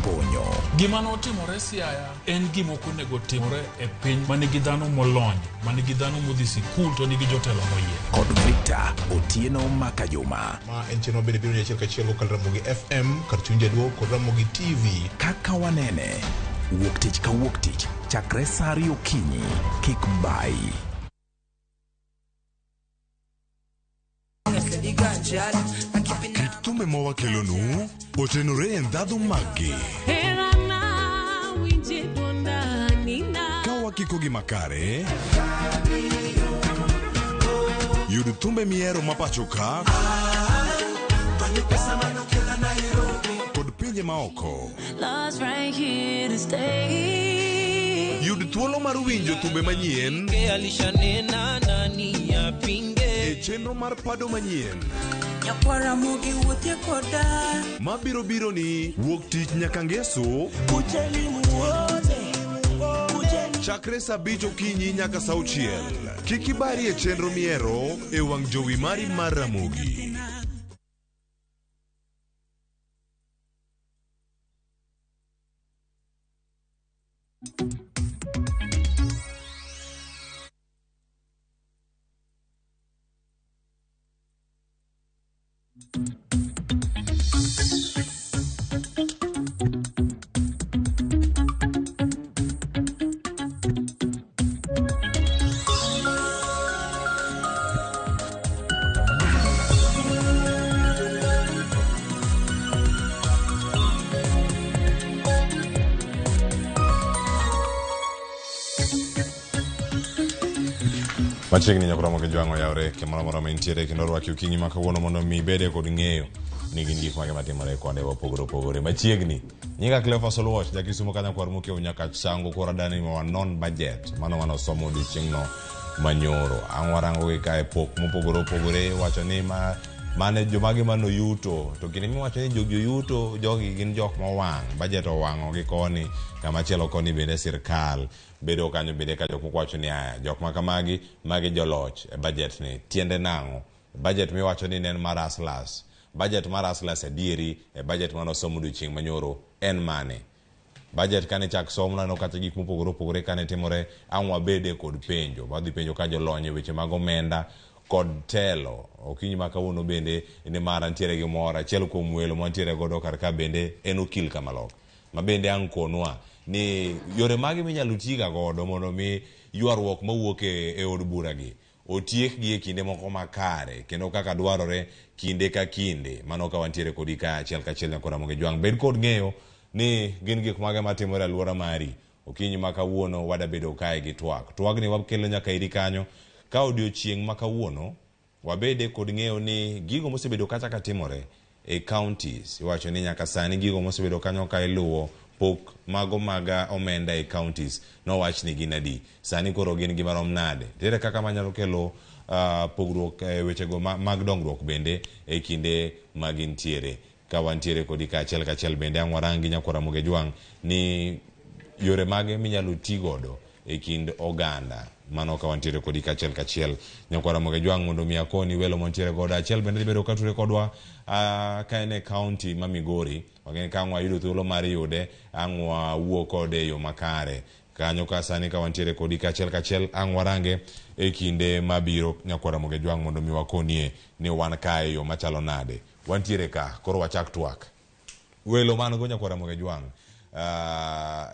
Bonyo. Gima notimore Siaya en gima ok onego timore e piny manigi dhano molony, manigi dhano modhi sikul to nigi jotelo moyier. Kod Victor Otieno Makajuma. Ma en chenro bende biro achiel kachiel kokalo Ramogi FM, kar chuny jaduo kod Ramogi TV. Kaka wanene. Wuok tich ka wuok tich chakre saa 2 okinyi. Kik bai. Kit thumbe mawakelonu otenore e ndhadhu maggi. Ka wakikogi makare, yud thumbe mihero mapacho ka kod pinje maoko. Yud thuolo mar winjo thumbe manyien e chenro mar pado manyien mabiro biro ni wuok tich nyaka ngeso Chakre saa 5 okinyi nyaka saa 6. Kik ibari e chenro miero e wang' jowi mari mar Ramogi. Machiegni nyaka Ramogi Jwang' oyawre kamoro amora ma intiere kendo orwaki okinyi ma kawuono mondo mi ibede kod ng'eyo ni gin gik mage matimore kuonde mopogore opogore. Machiegni nyinga Cleophas Oluoch, jakisumo kanyo kwar mokiewo nyaka chango kora dani ma wanon budget mano mane osomo odiochieng'no manyoro. Ang' warango gi kae pok mopogore opogore wacho ni ma mane jomage mane oyuto to kinde miwacho ni jogi oyuto jogi gin jok mowang' budget owang'o gi koni kamachielo koni bende sirkal bedo kanyo bende ka jok moko wacho ni aya jok ma kamagi magi joloch e budget ni tiende nang'o budget miwacho ni ne en mar aslas budget mar aslas adieri e budget mane osom odiochieng' manyoro en mane budget kane chak som naneno kata gik mopogore opogore kane timore ang' wabede kod penjo wadhi penjo ka jolony e weche mag omenda kod telo okinyi ma kawuono bende ni mara ntiere gi mor achiel kuom welo mantiere godo kar ka bende en okil Kamaloka ma bende ang' konwa ni yore mage minyalo tiga godo mondo mi ywaruok mawuok e od bura gi otiekgi e kinde moko makare kendo kaka dwarore kinde ka kinde mano ka wantiere kodi ka achiel kachiel nyaka Ramogi Jwang' bed kod ng'eyo ni gin gik mage matimore e alwora mari okinyi ma kawuono wadabedo kae gi twak twagni wakelo nyaka iri kanyo ka odiochieng' ma kawuono wabede kod ng'eyo ni gigo mosebedo kacha ka timore e counties iwacho ni nyaka sani gigo mosebedo kanyo ka iluwo pok mago mag omenda e counties nowach ni gin adi sani koro gin gi marom nade tere kaka manyalo kelo pogruok e wechego mag dongruok bende e kinde ma gintiere ka wantiere kodi ka achiel kachiel bende ang' warangi nyakwar Ramogi Jwang' ni yore mage minyalo ti godo e kind oganda mano ka wantiere kodi kachiel kachiel nyakwar Ramogi Jwang' mondo mi akoni welo mantiere godo achiel bende dhi bedo ka ture kodwa ka en e county ma Migori wang'e ka ang' wayudo thuolo mar yude ang' wawuo kode e yo makare kanyo ka sani ka wantiere kodi kachiel kachiel ang' warange e kinde mabiro nyakwar Ramogi Jwang' mondo mi wakonie ni wan kae e yo machalo nade wantiere ka koro wachak twak welo man go nyakwar Ramogi Jwang'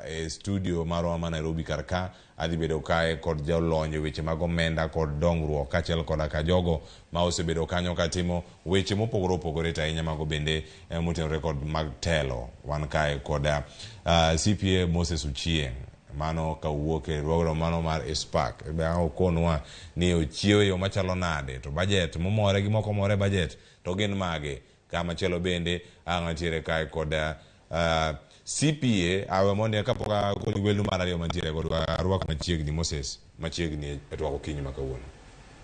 e studio marwa ma Nairobi kar ka adhi bedo kae kod jolony e weche mag omenda kod dongruok kaachiel koda ka jogo ma osebedo kanyo katimo weche mopogore opogore to ahinya mago bende motenore kod mag telo wan kae kod CPA Moses Ochieng mano kawuok e riwruogno mano mar ISPAC be ang' okonwa ni ochiewo e yo machalo nade to budget momore gi mok omore budget to gin mage kamachielo bende ang' antiere kae kod CPA awe mondo kapok akoni welo mar ariyo mantiere godo arwako machiegni Moses machiegni e twak okinyi ma kawuono.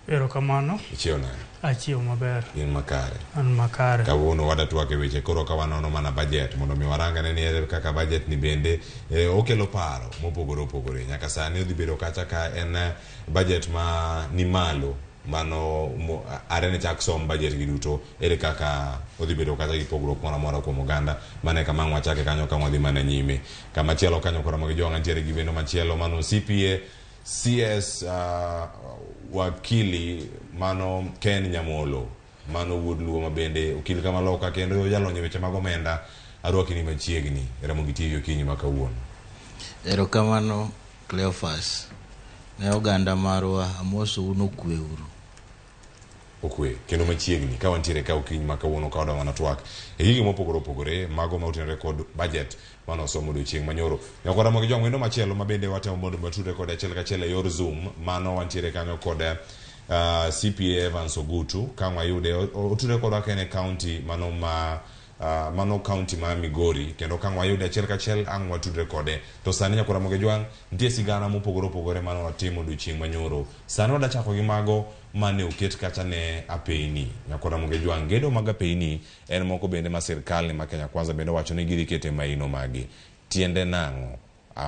Erokamano. Ichiewo nade? Achiewo maber. In makare. An makare. Kawuono wada twak e weche koro ka wanono mana budget mondo mi warangane ni ere kaka budget ni bende okelo paro mopogore opogore. Nyaka sani odhi bedo kacha ka en budget ma ni malo mano are ne chak som budget gi duto ere kaka odhi bedo kacha gi pogruok moro amora kuom oganda mane kama ang' wachake kanyo ka wadhi mana nyime. Kamachielo kanyo koro Ramogi Jwang' ntiere gi wendo machielo mano CPA CS wakili mano Ken Nyamolo mano wuod Luo ma bende okil kamaloka kendo jalony e weche mag omenda arwaki ni machiegni e Ramogi TV okinyi ma kawuono. Erokamano Cleophas. Ne oganda marwa amosou nokweuru. Okwe kendo machiegni ka wantiere ka okinyi ma kawuono ka wadwa mana twak e gigo mopogore opogore mago ma otenore kod budget mane osomo odiochieng' manyoro. Nyakwar Ramogi Jwang' wendo machielo ma bende watemo mondo watudre kode achiel kachiel e yor Zoom mano wantiere kanyo kod CPA Evans Ogutu ka wayude otudre kodwa ka en e county mano ma mano county ma Migori kendo ka wayude achiel kachiel ang' watudre kode. To sani nyakwar Ramogi Jwang' nitie sigana mopogore opogore mane watimo odiochieng' manyoro. Sani wadwa chako gi mago mane oket kacha ne apeyni. Nyakwar Ramogi Jwang' gedo mag apeyni en moko bende ma sirkal ni ma Kenya Kwanza bende owacho ni gidhi kete maino magi. Tiende nang'o?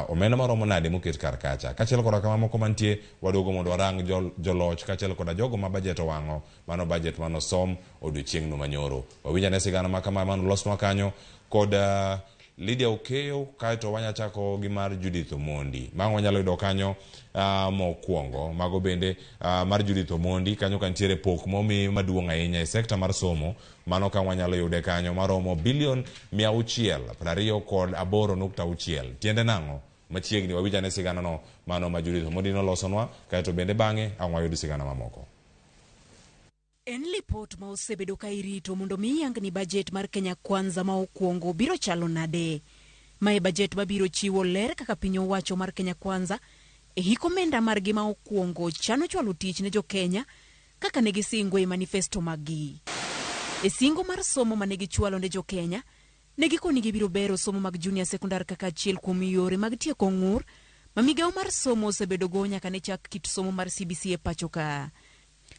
Omenda maromo nade moket kar kacha? Kaachiel koda kama moko mantie, waduogo mondo warang joloch kaachiel koda jogo ma budget owang'o, mano budget manosom odiochieng'no manyoro. Wawinj ane sigana ma kama manolosnwa kanyo kod Lydia Okeyo, kaeto wanyachako gi mar Judith Omondi. Mang' wanyalo yudo kanyo mokwongo. Mago bende mar Judith Omondi, kanyo kantiere pok momi maduong' ahinya e sekta mar somo. Mano ka wanyalo yude kanyo maromo bilion 628.6. Tiende nang'o? Machiegni wawinj ane sigana no mano ma Judith Omondi nolosonwa, kaeto bende bang'e ang' wayud sigana mamoko. En lipot ma osebedo ka irito mondo mi yang ni bajet mar Kenya Kwanza ma okwongo biro chalo nade. Mae bajet mabiro chiwo ler kaka piny owacho mar Kenya Kwanza e hik omenda margi ma okwongo chano chwalo tich ne jo Kenya kaka ne gisingo e manifesto maggi. E singo mar somo mane gichwalo ne jo Kenya, ne gikoni gibiro bero somo mag junior secondary kaka achiel kuom yore mag tieko ng'ur ma migawo mar somo osebedogo nyaka ne chak kit somo mar CBC e pacho ka.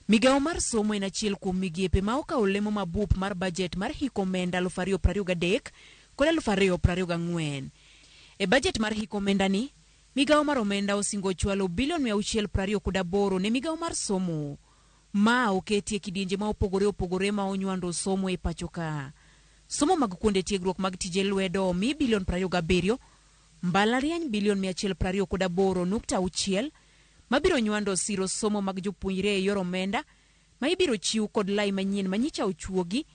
Migawo mar somo en achiel kuom migepe ma okawo lemo mabup mar bajet mar hik omenda 2023 kod 2024. E bajet mar hik omenda ni, migawo mar omenda osingo chwalo bilion 628 ne migawo mar somo. Ma oketi e kidienje ma opogore opogore ma onywando somo e pacho ka. Somo mag kuonde tiegruok mag tije lwedo omi bilion 27, mbalariany bilion 128.6 mabiro nywando siro somo mag jopuonjre e yor omenda ma ibiro chiw kod lai manyien manyicha ochuogi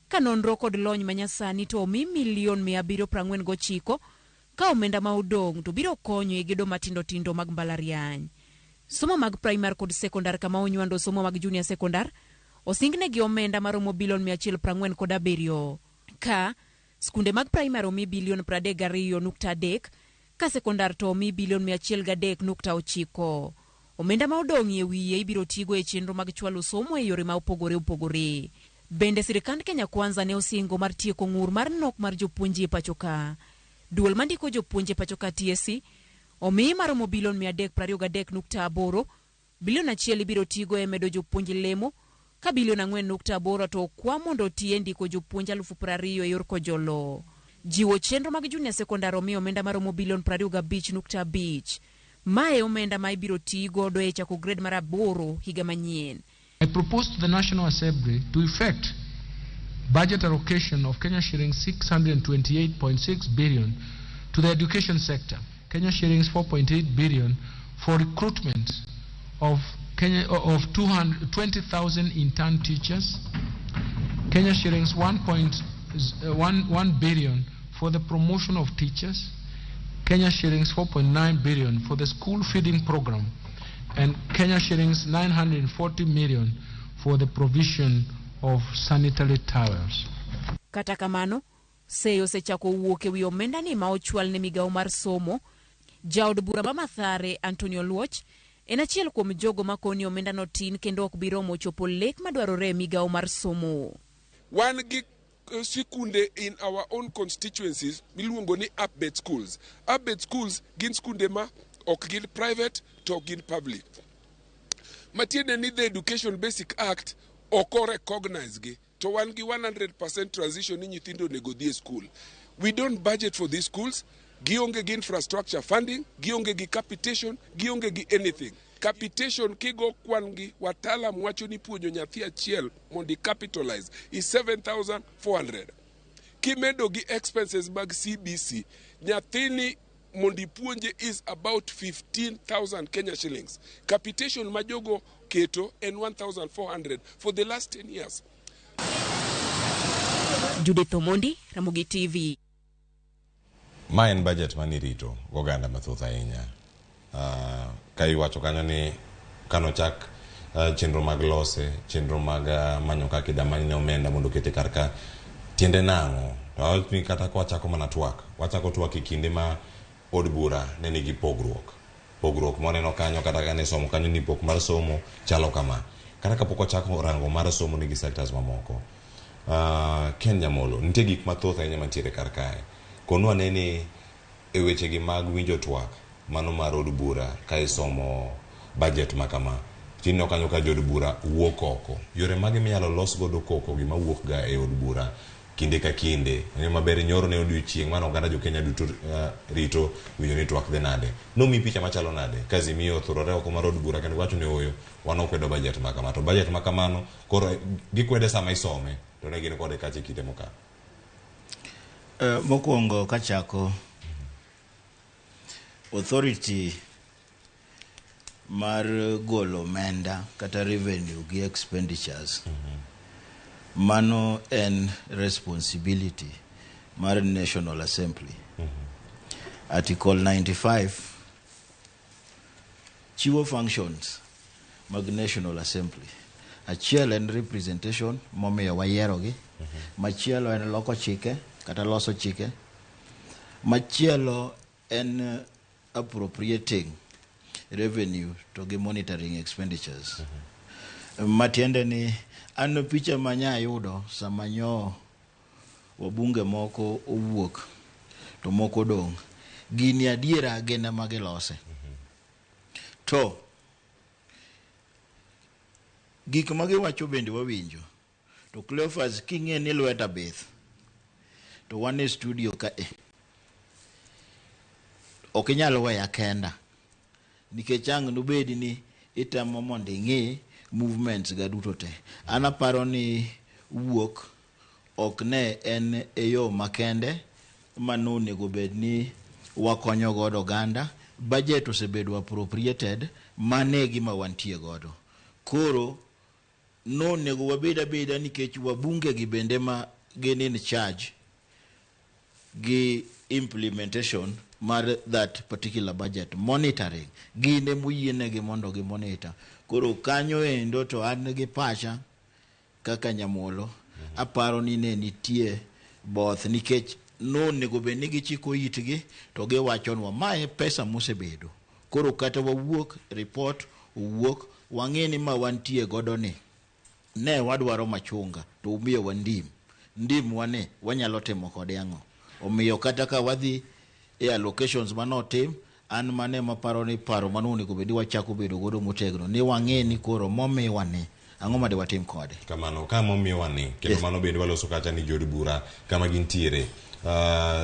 ka nonro kod lony manyasani to omi milion 749 ka omenda ma odong' to biro konyo e gedo matindo tindo mag mbalariany. Somo mag primar kod sekondar kama onywando somo mag junior sekondar osingnegi omenda maromo bilion 147 ka skunde mag primar omi bilion 32.3 ka sekondar to omi bilion 103.9. Omenda ma odong' e wiye ibiro tigo e chenro mag chwalo somo e yore ma opogore opogore. Bende sirikand Kenya Kwanza ne osingo mar tieko ng'ur mar nok mar jopuonj e pacho ka. Duol mandiko jopuonj e pacho ka TSC omi maromo bilion 323.8, bilion 1 ibiro tigo e medo jopuonj lemo, ka bilion 4.8 to okwa mondo oti e ndiko jopuonj 20,000 e yor kojolo. Jiwo chenro mag junior sekondar omi omenda maromo bilion 25.5. Mae omenda ma ibiro ti godo e chako grade mar 8 higa manyien. I propose to the National Assembly to effect budget allocation of Kenya shillings 628.6 billion to the education sector, Kenya shillings 4.8 billion for recruitment of Kenya of 220,000 intern teachers, Kenya shillings 1.1 billion for the promotion of teachers, Kenya shillings 4.9 billion for the school feeding program, and Kenya shillings 940 million for the provision of sanitary towels. Kata kamano, seyo osechako wuok e wi omenda ni ma ochwal ne migawo mar somo. Jaod bura ma Mathare Antonio Luoch en achiel kuom jogo makoni omenda no tin kendo ok bi romo chopo lek madwarore e migawo mar somo. Wan gi sikunde in our own constituencies miluongo ni upbet schools. Upbet schools gin skunde ma ok gin private to ok gin public. Matiende ni the Education Basic Act ok recognize gi to wan gi 100% transition ni nyithindo onego dhi e school. We don't budget for these schools. Gionge gi infrastructure funding, gionge gi capitation, gionge gi anything. Capitation kigo kwan gi wataalam wacho ni puonjo nyathi achiel mondo capitalize is 7400. Kimedo gi expenses mag CBC, nyathini mondo ipuonje is about 15,000 Kenya shillings. Capitation ma jogo keto en 1,400 for the last 10 years. Judith Omondi, Ramogi TV. Ma en budget manirito goganda mathoth ahinya. Ka iwacho kanyo ni kanochak chenro mag lose, chenro mag manyo kaka idamany ne omenda mondo okete kar ka, tiende nang'o? To awach ni kata kwachako mana twak, wachako twak e kinde ma od bura ne nigi pogruok. Pogruok mwaneno kanyo kata kane somo kanyo ni pok mar somo chalo kama. Kata kapok wachako rango mar somo nigi sectors mamoko. Ken Nyamolo, nitie gik mathoth ahinya mantiere kar kae. Konwa ane ni e wechegi mag winjo twak mano mar od bura ka isomo budget ma kama, tineno kanyo ka jood bura wuok oko. Yore mage minyalo los godo koko gima wuok ga e od bura kinde ka kinde. Ng'eyo maber nyoro ne odiochieng' mane oganda jo Kenya duto rito winjo ni twak dhi nade. Nomiyi picha machalo nade ka Azimio othurore oko mar od bura kendo wacho ni ooyo wan ok wadwa budget ma kama. To budget ma kamano koro gikwede sama isome to ne gin kode kacha e kinde mokalo. Mokwongo kachako, authority mar golo omenda kata revenue gi expenditures mano en responsibility mar National Assembly. Article 95 chiwo functions mag National Assembly. Achiel en representation momiyo wayierogi. Machielo en loko chike kata loso chike. Machielo en appropriating revenue to gi monitoring expenditures. Matiende ni an picha manya yudo sama nyo wabunge moko owuok to moko odong', gini adiera gin ema gilose. To gik ma giwacho bende wawinjo. To Cleophas king'e ni lweta bith to wan e studio ka e ok inyal weya kenda nikech ang' nobedi ni itemo mondo ing'i movements ga duto te. An aparo ni wuok ok ne en e yo makende manonego bed ni wakonyo godo oganda. Budget osebedo appropriated, mano e gima wantie godo. Koro nonego wabed abeda nikech wabunge gi bende ma gin in charge gi implementation mar that particular budget monitoring gin emoyienegi mondo gi monitor. Koro kanyo endo to an gi pacha kaka nyamolo aparo ni ne nitie both nikech nonego bed ni gichiko itgi to giwachonwa mae pesa mosebedo. Koro kata wawuok report owuok wang'e ni ma wantie godo ni ne wadwaro machunga to umiyowa ndim. Ndim wane wanyalo timo kode ang'o? Omiyo kata ka wadhi e allocations manotim, an mane maparo ni paro mano onego bed ni wachako bedo godo motegno ni wang'e ni koro momiwa ni ang'o ma diwatim kode. Kamano ka momiwa ni kendo Yes. mano bende waloso kacha ni jood bura kama gintiere.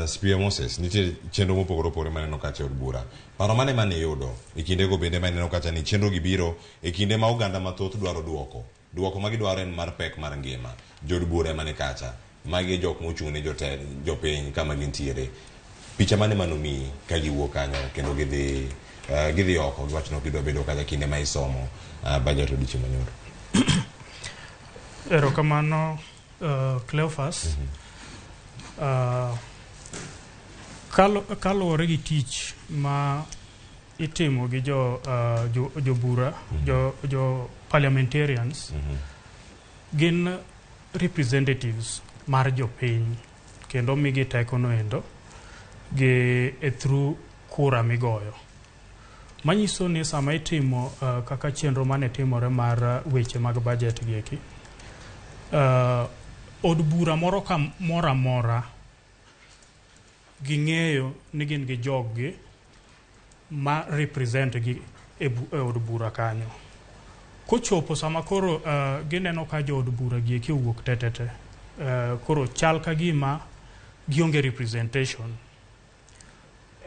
Spia Moses, nitie chenro mopogore opogore maneno kacha e od bura. Paro mane mane iyudo e kindego bende maneno kacha ni chenro gi biro e kinde ma oganda mathoth dwaro duoko. Duoko ma gidwaro en mar pek mar ngima. Jood bura ema ni kacha. Magi e jok mochung' ne jopiny kama gintiere. Picha mane manomiyi ka giwuok kanyo kendo gidhi oko giwacho ni ok gidwa bedo kacha kinde ma isomo budget odiochieng' manyoro. Erokamano Cleophas. Kaluwore gi tich ma itimo gi jobura, jo parliamentarians, gin representatives mar jopiny kendo migi teko no endo gi e through kura migoyo. Manyiso ni sama itimo kaka chenro mane timore mar weche mag budget gi eki, od bura moro ka moro amora ging'eyo ni gin gi jog-gi ma represent gi e od bura kanyo. Kochopo sama koro gineno ka jood bura gi eki owuok tetete, koro chal ka gima gionge representation.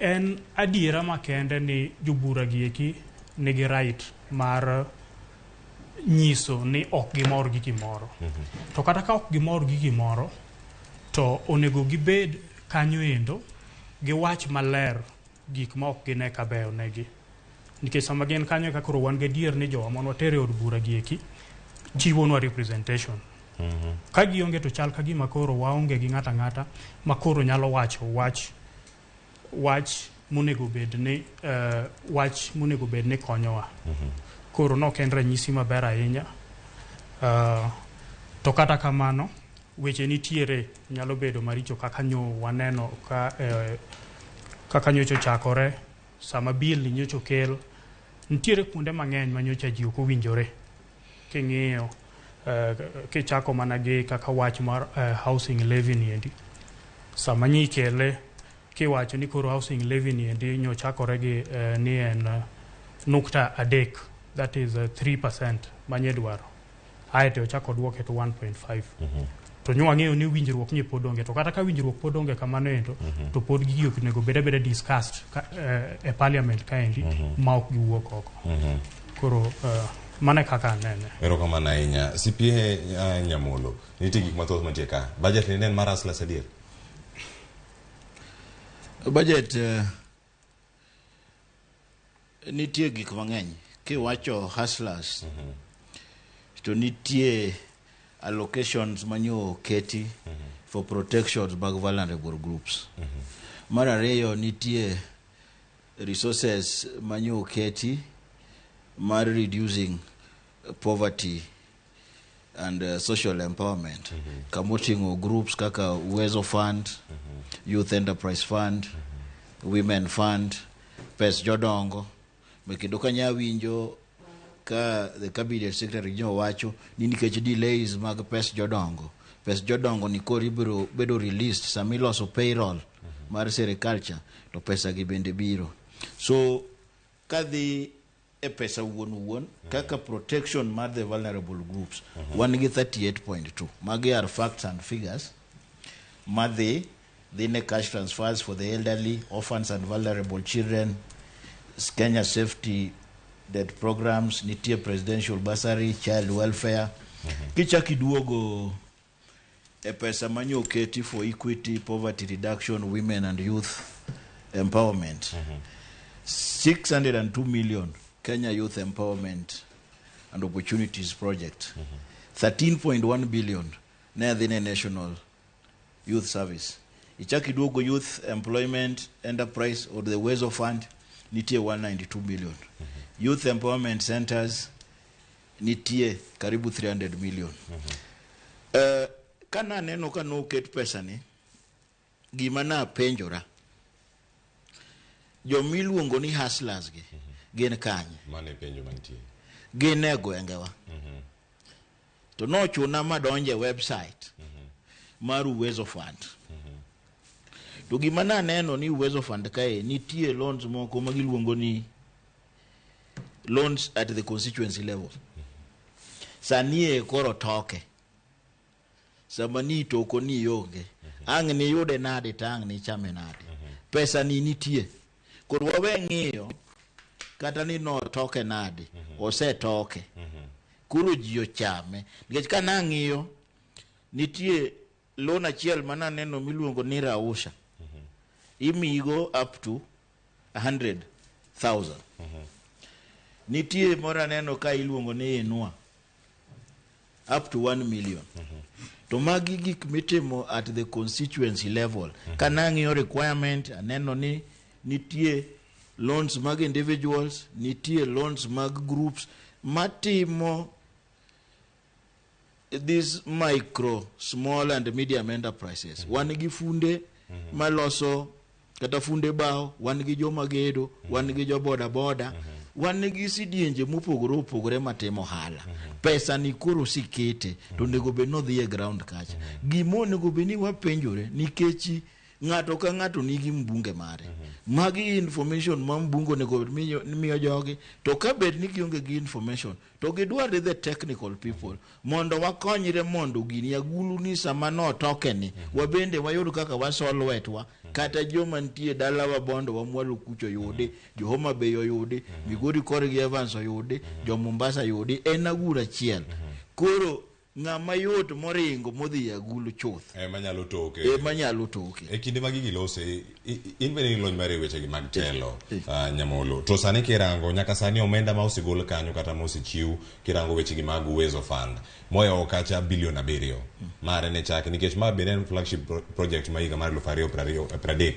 En adiera makende ni jobura gi eki nigi right mar nyiso ni ok gimor gi gimoro. To kata ka ok gimor gi gimoro, to onego gibed kanyo endo giwach maler gik ma ok gine ka beyo negi. Nikech sama gin kanyo eka koro wan gadier ni jowa mane watero e od bura gi eki chiwonwa representation. Ka gionge to chal ka gima koro waonge gi ng'ato ang'ata ma koro nyalo wacho wach monego bed ni wach monego bed ni konyowa. Koro nok en ranyisi maber ahinya. To kata kamano weche nitiere nyalo bedo maricho kaka nyo waneno ka kaka nyocha ochakore sama bill ni nyocha okel nitiere kuonde mang'eny ma nyocha ji ok owinjore king'iyo kichako mana gi kaka wach mar housing levy ni endi sama nyikele kiwacho ni koro housing levy ni endi nyochakore gi ni en 0.3, that is 3% manye dwaro aeto ochako duoke to 1.5. To nyo wang'eyo ni winjruok ni pod onge. To kata ka winjruok pod onge kamano endo, to pod gigi ok onego bed abeda discussed ka, e parliament kaendi ma ok giwuok oko. Koro mano e kaka anene. Erokamano ahinya. CPA Nyamolo, nitie gik mathoth mantie ka. Budget ni ne en mar hustlers adier? Budget nitie gik mang'eny. Kiwacho hustlers, to nitie allocations manyo oketi for protections mag vulnerable groups. Mar ariyo, nitie resources manyo oketi mar reducing poverty and social empowerment, kamoting'o groups kaka Uwezo Fund, Youth Enterprise Fund, Women Fund, pes jodongo. Kendo kanya winjo ka the cabinet secretary nyo wacho ni nikech delays mag pes jodongo, pes jodongo ni koro ibiro bedo released sama iloso payroll mar sirikal cha, to pesa gi bende biro. So kadhi e pesa wuon wuon kaka protection mar the vulnerable groups, wan gi 38.2. Magi are facts and figures madhi dhi ne cash transfers for the elderly, orphans and vulnerable children, Kenya safety net programs, nitie presidential bursary, child welfare. Kichak iduogo e pesa manyo oketi for equity, poverty reduction, women and youth empowerment, 602 million Kenya Youth Empowerment and Opportunities Project, 13.1 billion ne dhi ne National Youth Service. Ichak iduogo youth employment enterprise or the Uwezo Fund, nitie 192 million. Youth empowerment centers nitie karibu 300 million. Ka naneno ka noket pesa ni, gima napenjora, jomiluongo ni hustlers gi gin kanye? Mano e penjo mantie. Gin e gwengewa. To nochuna madonje website mar Uwezo Fund. To gima naneno ni Uwezo Fund kae nitie loans moko ma giluongo ni loans at the constituency level. Sani e koro toke. Sama ni toko ni ionge. Ang' niyude nade to ang' nichame nade. Pesa ni nitie. Koro wawe ng'iyo kata ni notoke nade. Osetoke. Koro ji ochame. Nikech ka nang'iyo, nitie loan achiel mananeno miluongo ni Rausha. Imiyigo up to 100,000. Nitie moro aneno ka iluongo ni Inua, up to 1 million. To magi gik mitimo at the constituency level. Ka nang'iyo requirement, aneno ni nitie loans mag individuals, nitie loans mag groups matimo these micro, small and medium enterprises. Wan gi funde maloso kata funde bao, wan gi joma gedo, wan gi jo boda boda, wan gi sidienje mopogore opogore matimo ohala. Pesa ni koro osekete to onego bed ni odhi e ground kacha. Gima onego bed ni wapenjore, nikech ng'ato ka ng'ato nigi mbunge mare. Magi information ma mbunge onego bed miyo jogi, to ka bed ni gionge gi information to gidwar the technical people mondo wakonyre mondo gini agulu ni sama notoke ni wabende wayud kaka waso lwetwa, kata joma nitie dalawa Bondo wa mwalo kucho yudi, jo Homa Bay oyudi, Migori korgi Evans oyudi, jo Mombasa yudi, en agulu achiel. Koro ng'ama yot moringo modhi e agulu chuth ema nyalo toke. Ema nyalo toke. E kinde ma gigi lose, in bende in lony mar e wechegi mag telo, Nyamolo, to sani kirango nyaka sani omenda ma osegol kanyo kata ma osechiw, kirango wechegi mag Uwezo Fund moyawo kacha bilion 7 mare ne chake, nikech ma bende en flagship project ma higa mar 2030,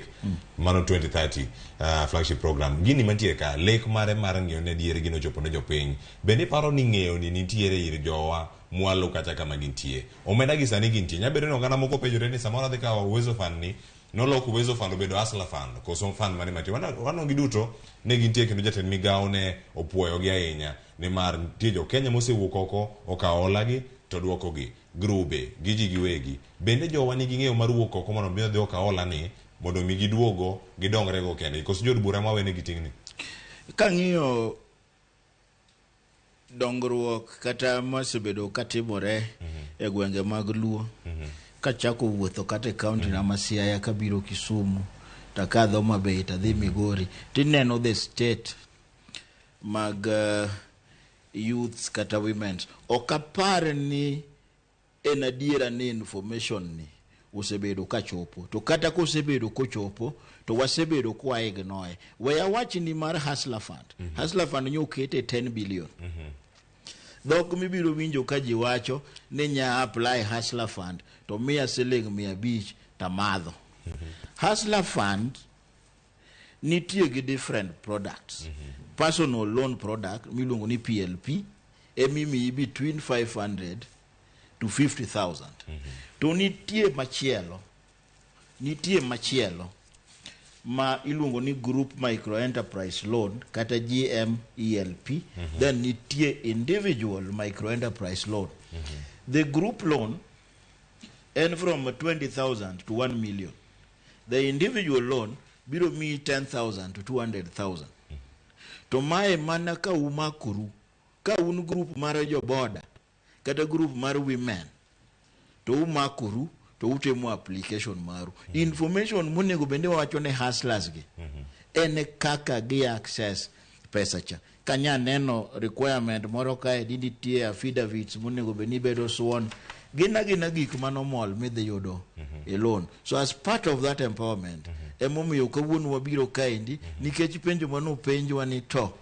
mano 2030 flagship program. Gini mantie ka lek mare mar ng'iyo ne diere gino chopo ne jopiny, bende iparo ni ng'eyo ni nitiere ir jowa mwalo kacha kama gintie? Omenda gi sani gintie, nyabedo ni oganda moko penjore ni samoro adhi kawo Uwezo Fund ni nolok Uwezo Fund obedo Hustler Fund koso fund mane mantie? Wano giduto ne gintie, kendo jatend migawo ne opuoyogi ahinya nimar nitie jo Kenya mosewuok oko okawo hola gi to duokogi grube gi ji giwegi. Bende jowa nigi ng'eyo mar wuok oko mondo mi odhi okaw hola ni mondo mi giduogo gidongrego kendgi, koso jood bura ema wenegi ting'ni? Kang'iyo dongruok kata mosebedo katimore e gwenge mag Luo, Kachako wuotho kata e county na ma Siaya kabiro Kisumu takadho Homa Bay tadhi Migori tineno the state mag youths kata women's. Ok apar ni en adiera ni information ni osebedo kachopo, to kata kosebedo kochopo to wasebedo kwa ignore. We awach ni mar Hustler Fund. Hustler Fund nyo okete 10 billion. Dhok mibiro winjo ka ji wacho ni nya apply Hustler Fund to miya siling 500 tamadho. Hustler Fund nitie gi different products. Personal loan product miluongo ni PLP emimiyi between 500 to 50,000. To nitie machielo ma iluongo ni Group Micro Enterprise Loan kata GMELP. Then nitie Individual Micro Enterprise Loan. The group loan en from 20,000 to 1 million. The individual loan biro miyi 10,000 to 200,000. To mae mana ka umakoru, ka un group mar joboda kata group mar women to umakoru to utimo application maru. Information monego bende wawacho ne hustlers gi en kaka gi access pesa cha. Kanya neno requirement moro kae ni nitie affidavits monego bed ni bedo sworn. Gin agina gik manomol midhi yudo e loan. So as part of that empowerment, emomiyo kawuono wabiro kaendi nikech penjo manopenjwa ni to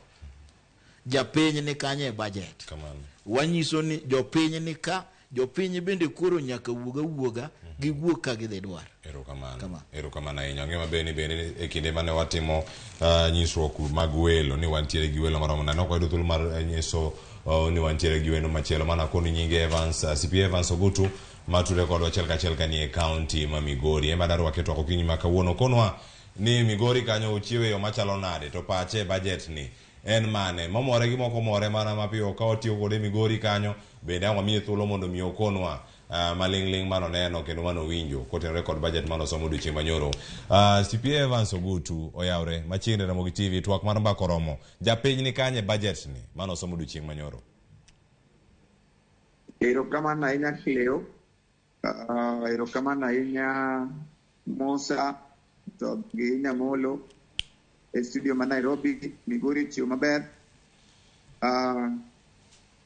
japiny ni kanye e budget. Kamano. Wanyiso ni jopiny ni ka, jopiny bende koro nyaka wuog awuoga giwuog ka gidhi dwar. Erokamano. Erokamano ahinya. Ong'e maber ni bende e kinde mane watimo nyisruok mag welo ni wantiere gi welo maromo nade. Ne ok wayudo thuolo mar nyiso ni wantiere gi wendo machielo mana koni nyinge Evans, CP Evans Ogutu matude kodwa achiel kachiel kanie county ma Migori. Ema darwake twak okinyi ma kawuono. Konwa ni Migori kanyo ochiewe yo machalo nade to pache e budget ni en mane momore gi moko more mana mapiyo ka watiyo kode Migori kanyo bende ang' wamiye thuolo mondo mi okonwa maling'ling' manoneno kendo manowinjo kotenore kod budget manosomo odiochieng' manyoro. CPA Evans Ogutu oyawre machiegni Ramogi TV twak mar mbaka oromo. Japiny ni kanye budget ni manosomo odiochieng' manyoro? Erokamano ahinya Cleo. Erokamano ahinya Musa to gi Nyamolo e studio ma Nairobi. Migori ochiwo maber.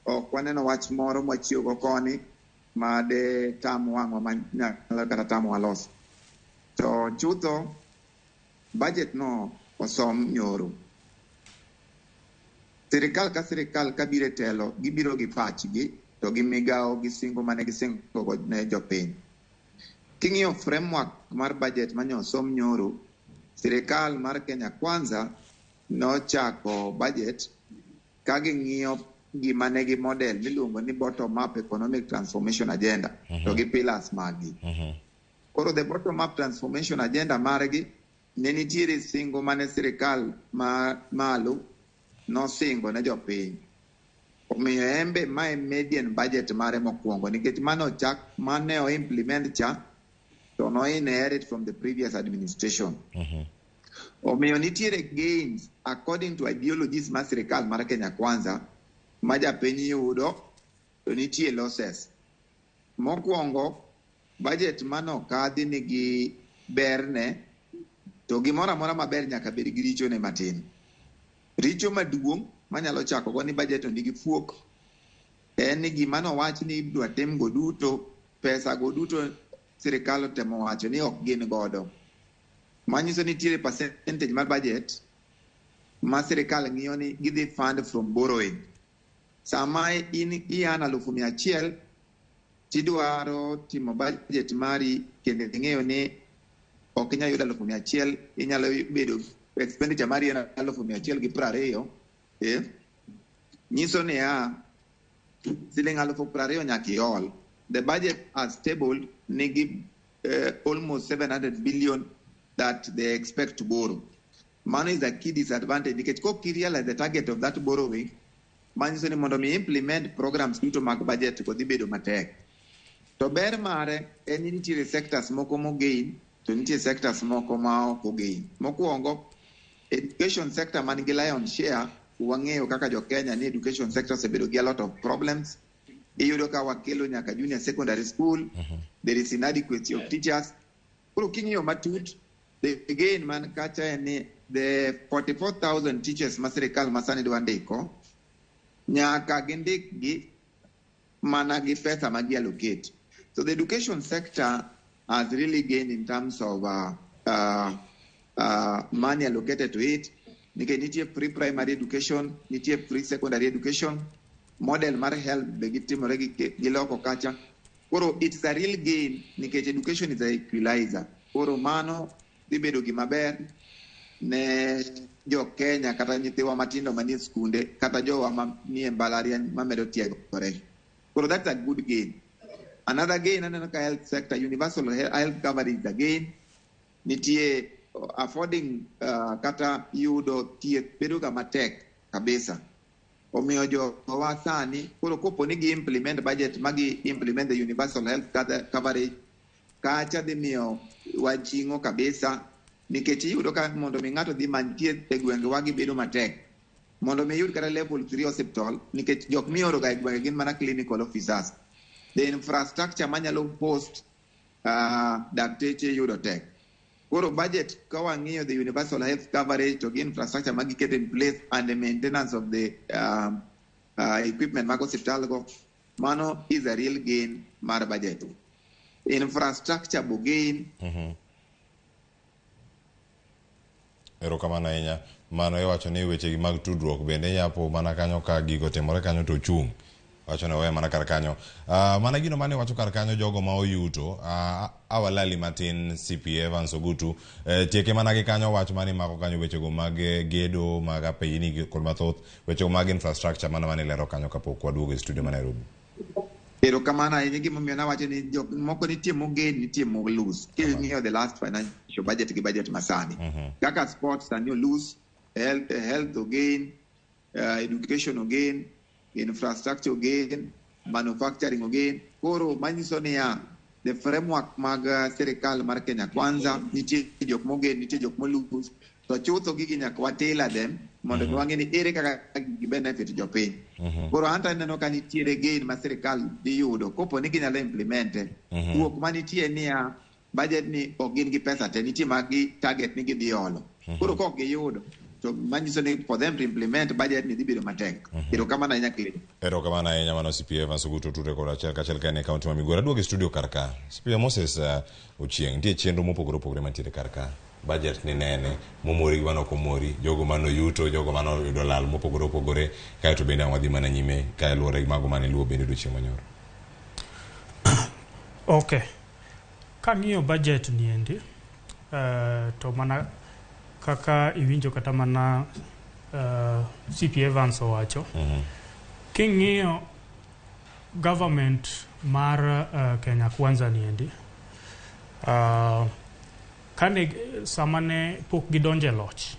Ok waneno wach moro mwachiewo go koni ma de tam wang'wa ma nyalo kata tamowa loso. To chutho budget no osom nyoro. Sirikal ka sirikal kabiro e telo gibiro gi pachgi to gi migawo gi singo mane gisingo go ne jopiny. King'iyo framework mar budget mane osom nyoro, sirikal mar Kenya Kwanza nochako budget ka ging'iyo gima ne gi model miluongo ni bottom up economic transformation agenda to gi pillars maggi. Koro the bottom up transformation agenda margi ne nitiere singo mane sirikal ma malo nosingo ne jopiny. Omiyo embe mae median budget mare mokwongo nikech mane ochak mane o implement cha to no inherit from the previous administration. Omiyo nitiere gains according to ideologies mar sirikal mar Kenya Kwanza ma japiny yudo to nitie losses. Mokwongo budget manokadhi nigi berne to gimoro amora maber nyaka bed gi richone matin. Richo maduong' manyalo chako go ni budget nigi fuok en ni gima nowach ni idwa tim go duto, pesa go duto sirikal otemo wacho ni ok gin godo. Manyiso ni nitiere percentage mar budget ma sirikal ng'iyo ni gidhi fund from borrowing. Sama in ian 100,000 tidwaro timo budget mari kendo ing'eyo ni ok inyal yudo 100,000, inyalo bedo expenditure mari en 120,000, nyiso niya siling 20,000 nyaka iol. The budget as tabled nigi almost 700 billion that they expect to borrow. Mano is a key disadvantage nikech kok i realize the target of that borrowing, manyiso ni mondo mi implement programs duto mag budget go dhi bedo matek. To ber mare en ni nitiere sectors moko mogain to nitie sectors moko ma ok ogain. Mokwongo, education sector man gi lion share, wang'eyo kaka jo Kenya ni education sector osebedo gi a lot of problems. Iyudo ka wakelo nyaka junior secondary school. There is inadequacy of teachers. Koro king'iyo matut, the gain man kacha en ni the 44,000 teachers ma sirikal masani dwa ndiko, nyaka gindikgi mana gi pesa ma gi allocate. So the education sector has really gained in terms of money allocated to it. Nikech nitie free primary education, nitie free secondary education, model mar health be gitimore giloko kacha. Koro it's a real gain nikech education is a equalizer. Koro mano dhi bedo gima ber ne jo Kenya kata nyithiwa matindo manie skunde kata jowa manie mbalariany mamedo tiegore. Koro that's a good gain. Another gain aneno ka health sector, universal health coverage is a gain. Nitie affording kata yudo thieth bedo ga matek kabisa. Omiyo jowa sani koro kopo ni gi implement budget ma gi implement the universal health coverage kacha dhi miyo wajing'o kabisa nikech iyudo ka mondo mi ng'ato dhi many thieth e gwengewa gi bedo matek. Mondo mi iyud kata level 3 hospital nikech jok mioro ga e gwenge gin mana clinical officers. The infrastructure manyalo host dakteche yudo tek. Koro budget ka wang'iyo the universal health coverage to gi infrastructure ma giketo in place and the maintenance of the equipment mag osiptal go, mano is a real gain mar budget. Infrastructure bo gain. Erokamano ahinya. Mano iwacho ni weche mag tudruok bende yapo mana kanyo ka gigo timore kanyo to chung'. Wacho ni owe mana kar kanyo. Mana gino mane wacho kar kanyo jogo ma oyuto, awalali matin CP Evans Ogutu, tieke mana gi kanyo wach mane mako kanyo wechego mag gedo, mag apeyini kod mathoth, wechego mag infrastructure mana mane lero kanyo kapok waduogo e studio ma Nairobi. Erokamano ahinya. Gimomiyo nawacho ni jok moko nitie mogain, nitie mo lose. King'iyo the last financial budget gi budget masani. Kaka sports sani o lose, health ogain, education ogain, infrastructure ogain, manufacturing ogain. Koro manyiso niya, the framework mag sirikal mar Kenya Kwanza, nitie jok mogain, nitie jok mo lose. To chutho gigi nyaka wa tailor them mondo wang'e ni ere kaka gi benefit jopiny. Koro anto aneno ka nitiere gain ma sirikal dhi yudo kopo ni ginyalo implement. Wuok manitie niya, budget ni ok gin gi pesa te, nitie ma gi target ni gidhi olo. Koro kok giyudo, to manyiso ni for them to implement budget ni dhi bedo matek. Erokamano ahinya Clay. Erokamano ahinya mano CP Evans Ogutu tude kod achiel kachiel ka en e kaunti ma Migori. Aduogo e studio kar ka. CP Moses Ochieng', nitie chenro mopogore opogore mantiere kar ka. Budget ni nene, momori gi mano ok omori, jogo mano yuto, jogo mano oyudo lal mopogore opogore, kaeto bende ang' wadhi mana nyime ka luwore gi mago mane luwo bende odiochieng' manyoro. Okay. Kang'iyo budget ni endi, to mana kaka iwinjo kata mana CP Evans owacho, king'iyo government mar Kenya Kwanza ni endi, kane sama ne pok gidonjo e loch,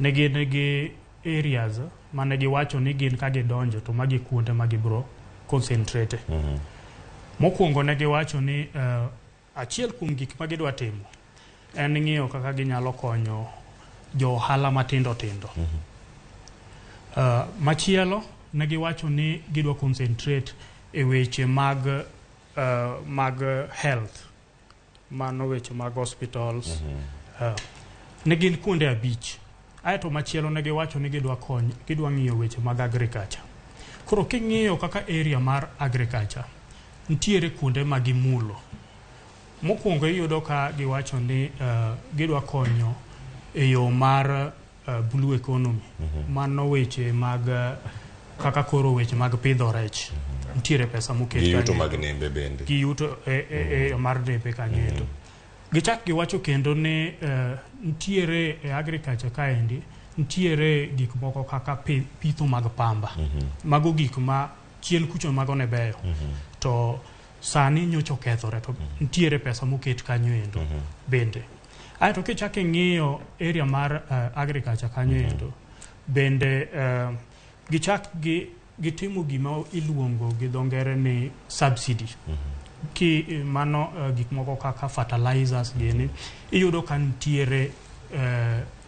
ne gin gi areas mane giwacho ni gin ka gidonjo to magi kuonde ma gibro concentrate. Mokwongo ne giwacho ni achiel kuom gik ma gidwa timo en ng'iyo kaka ginyalo konyo jo ohala matindo tindo. Machielo ne giwacho ni gidwa concentrate e weche mag health, mano weche mag hospitals. Ne gin kuonde 5. Aeto machielo ne giwacho ni gidwa ng'iyo weche mag agriculture. Koro king'iyo kaka area mar agriculture, nitiere kuonde ma gimulo. Mokwongo iyudo ka giwacho ni gidwa konyo e yo mar blue economy. Mano weche mag kaka koro weche mag pidho rech. Nitiere pesa moket Gi yuto kanyo. mag nembe bende. Gi yuto e mar nembe kanyo endo. Gichak giwacho kendo ni nitiere e agriculture kaendi, nitiere gik moko kaka pitho mag pamba. Mago gik ma chien kucho mago ne beyo. To sani nyocha okethore to nitiere pesa moket kanyo endo bende. Aeto kichako ing'iyo area mar agriculture kanyo endo, bende gichak gitimo gima iluongo gi dho ngere ni subsidy. Ki mano gik moko kaka fertilizers gini, iyudo ka nitiere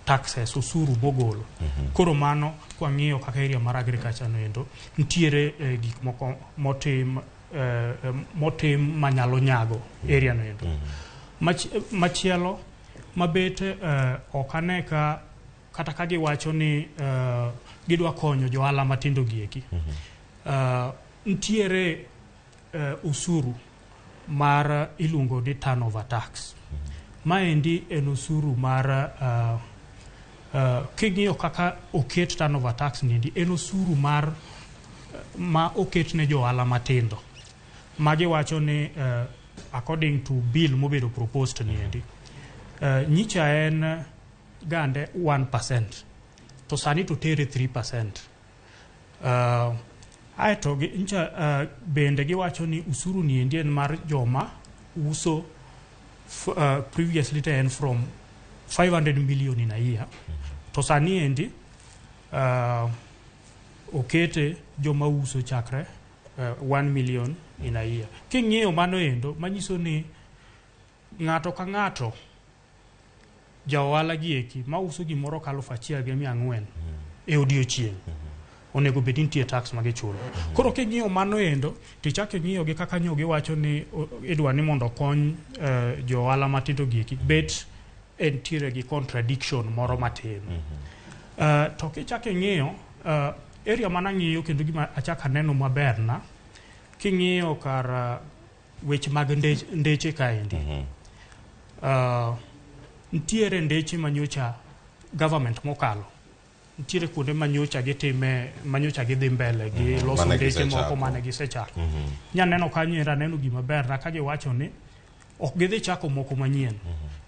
taxes osuru mogolo. Koro mano kwang'iyo kaka area mar agriculture no endo nitiere eh, gik moko motim eh, eh, motim manyalo nyago area no endo. Machielo mabet eh, ok ane ka kata ka giwacho ni eh, gidwa konyo johala matindo gieki. Eh, nitiere eh, usuru mar iluongo ni turnover tax. Maendi en osuru mar king'iyo kaka oket turnover tax niendi en osuru mar ma oket ne johala matindo ma giwacho ni according to bill mobedo proposed niendi nyicha en gande 1% to sani to tere 3%. Aeto gi, nyicha bende giwacho ni usuru niendi en mar joma uso previously to en from 500 million in a year to sani endi okete joma uso chakre 1 million in a year. King'iyo mano endo manyiso ni ng'ato ka ng'ato ja ohala gi eki mauso gimoro ka 1400 e odiochieng' onego bed ni nitie tax ma gichulo. Koro king'iyo mano endo tichako ing'iyo gi kaka nyo giwacho ni idwa ni mondo okony jo ohala matindo gi eki bet entiere gi contradiction moro matin. To kichako ing'iyo area manang'iyo kendo gima achako aneno maber na king'iyo kar weche mag ndeche kaendi nitiere ndeche manyocha government mokalo nitiere kuonde manyocha gitime manyocha gidhi mbele gi loso Mane ndeche moko gisechako. mane gisechako. Nyaneno kanyo ero aneno gima ber na ka giwacho ni ok gidhi chako moko manyien.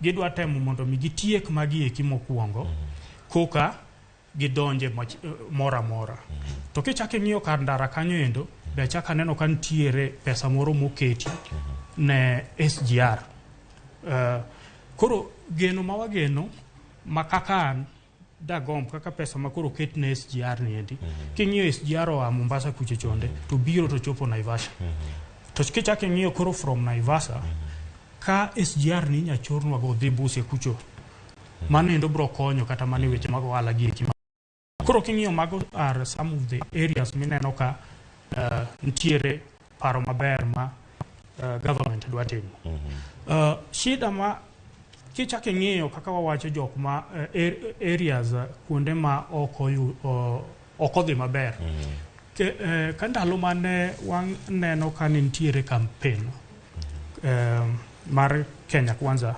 Gidwa temo mondo mi gitiek magi eki mokwongo koka gidonje moro amora. To kichako ing'iyo kar ndara kanyo endo be achako aneno ka nitiere pesa moro moketi ne SGR. Koro geno ma wageno ma kaka an dagomb kaka pesa ma koro oket ne SGR ni endi. King'iyo SGR oa Mombasa kucho chonde to biro to chopo Naivasha. To kichako ing'iyo koro from Naivasha ka SGR ni inya chornwa go dhi Busia kucho. Mano endo bro konyo kata mana e weche mag ohala gi eki. Koro king'iyo mago are some of the areas mineno ka nitiere paro maber ma government dwa timo. Shida ma kichako ing'iyo kaka wawacho jok ma areas kuonde ma ok odhi maber. Ka ndalo mane waneno ka ne nitiere campaign mar Kenya Kwanza,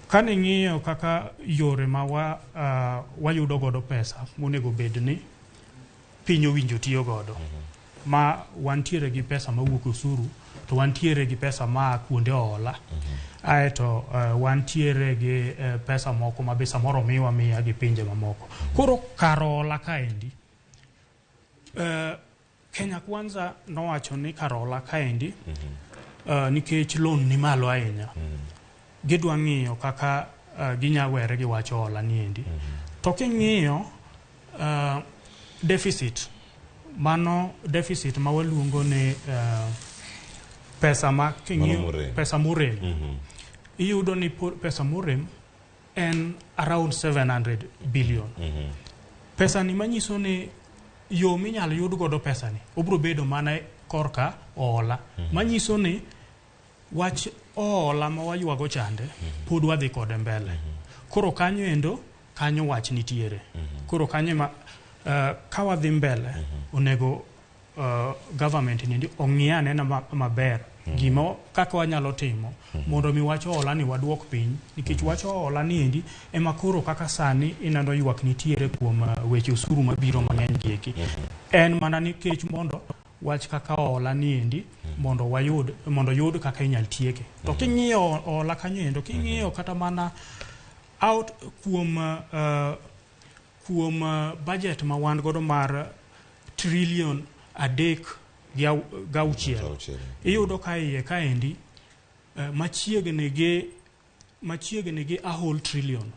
kane ing'iyo kaka yore ma wayudo godo pesa monego bed ni piny owinjo tiyo godo ma wantiere gi pesa mawuok osuru to wantiere gi pesa maa kuonde hola aeto wantiere gi pesa moko ma be samoro miwa miya gi pinje mamoko. Koro kar hola kaendi Kenya Kwanza nowacho ni kar hola kaendi nikech loan ni malo ahinya gidwa ng'iyo kaka ginya were gi wach hola niendi. To king'iyo deficit mano deficit ma waluongo ni pesa ma king'iyo morem. Pesa morem iyudo ni pesa morem en around 700 billion. Pesa ni manyiso ni yo minyalo yud godo pesa ni obiro bedo mana korka hola. Manyiso ni wach hola ma waywago chande pod wadhi kode mbele. Koro kanyo endo kanyo wach nitiere. Koro kanyo ema ka wadhi mbele onego government ni ong'i anena maber gima kaka wanyalo timo mondo mi wach hola ni waduok piny nikech wach hola ni endi ema koro kaka sani ineno ywak nitiere kuom weche osuru mabiro mang'eny gi eki. En mana nikech mondo wach kaka hola ni endi mondo wayud mondo yud kaka inyal tieke. To king'iyo hola kanyo endo king'iyo kata mana out kuom kuom budget ma wan godo mar trillion 3.6 iyudo ka iye kaendi machiegni gi a whole trillion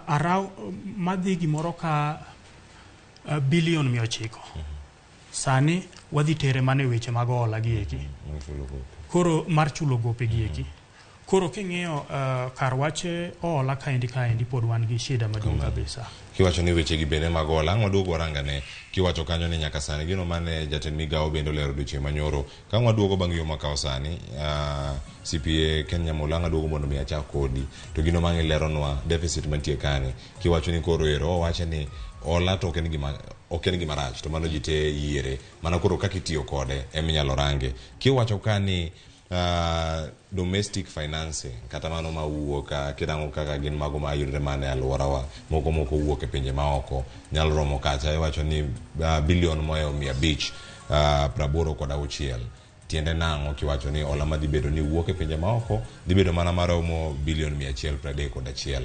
around madhi gimoro ka billion 900 sani wadhi tere mana e weche mag hola gi eki koro mar chulo gope gi eki. Koro king'iyo kar wach hola kaendi kaendi pod wan gi shida maduong' kabisa. Kiwacho ni weche gi bende mag hola, ang' waduog warangane. Kiwacho kanyo ni nyaka sani gino mane jatend migawo bende olero odiochieng' manyoro. Ka ang' waduogo bang' yo makawo sani, CPA Ken Nyamula ang' aduogo mondo mi achak kodi. To gino ma ang' ileronwa deficit mantie kani. Kiwacho ni koro ero owache ni hola to ok en gima ok en gima rach to mano ji te yiere. Mana koro kaka itiyo kode ema inyalo range. Kiwacho ka ni domestic financing kata mano mawuok kirango kaka gin mago mayudre mana e alworawa moko moko wuok e pinje maoko nyalo romo kacha iwacho ni bilion mohewo 586. Tiende nang'o kiwacho ni hola madhi bedo ni wuok e pinje maoko dhi bedo mana maromo bilion 131?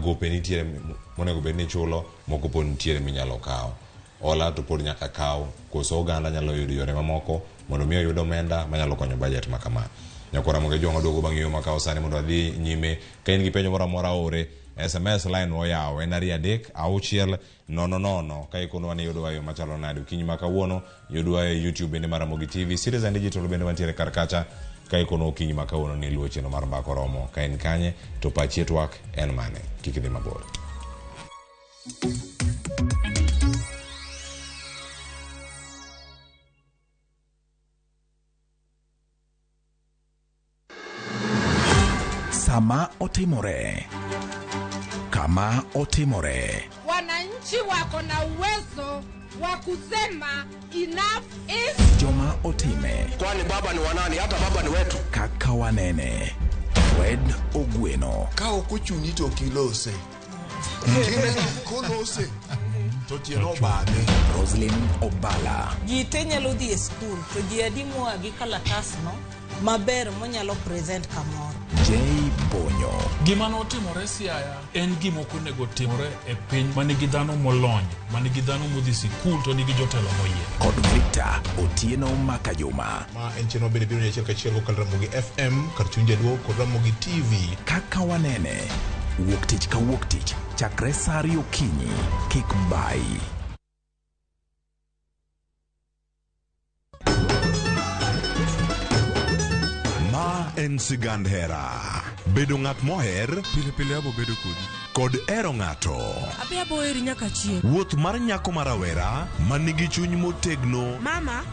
Gope nitiere monego bed ni ichulo, moko pod nitiere minyalo kawo. Hola to pod nyaka kaw, koso oganda nyalo yudo yore mamoko mondo mi oyud omenda manyalo konyo budget ma kama. Nyakwar Ramogi Ojwang' waduogo bang' yo makawo sani mondo wadhi nyime. Ka in gi penjo moro amora ore SMS line oyaw en 2 3 6 0 0 ka ikonwa ni iyudowa e yo machalo nade okinyi ma kawuono yudwa e YouTube bende mar Ramogi TV Citizen Digital bende wantiere kar kacha ka ikonwa okinyi ma kawuono ni iluwo chenro mar Mbaka Oromo ka in kanye to pachi e twak en mane kik idhi mabor. Sama otimore. Kama otimore. Wananchi wako na uwezo wa kusema enough is Joma otime. Kwani baba ni wanani? Hata baba ni wetu. Kaka wanene. Fred Ogweno. Ka ok ochuni to ok ilose. Kineno kolose to tiende obadhe. Roslyn Obala. Ji te nyalo dhi e skul to ji adi moa gi kalatasno maber monyalo present kamoro. J Bonyo. Gima notimore Siaya en gima ok onego timore e piny manigi dhano molony, manigi dhano modhi sikul to nigi jotelo moyier. Kod Victor Otieno Makajuma. Ma en chenro mabende biro achiel kachiel kokalo Ramogi FM kar chuny jaluo kod Ramogi TV. Kaka wanene. Wuok tich ka wuok tich chakre saa 2 okinyi. Kik bayi. Ma en sigand hera. Bedo ng'at moher Pile pile abo bedo kodi. kod hero ng'ato. Abi abo heri nyaka chieng'. Wuoth mar nyako ma rawera ma nigi chuny motegno Mama,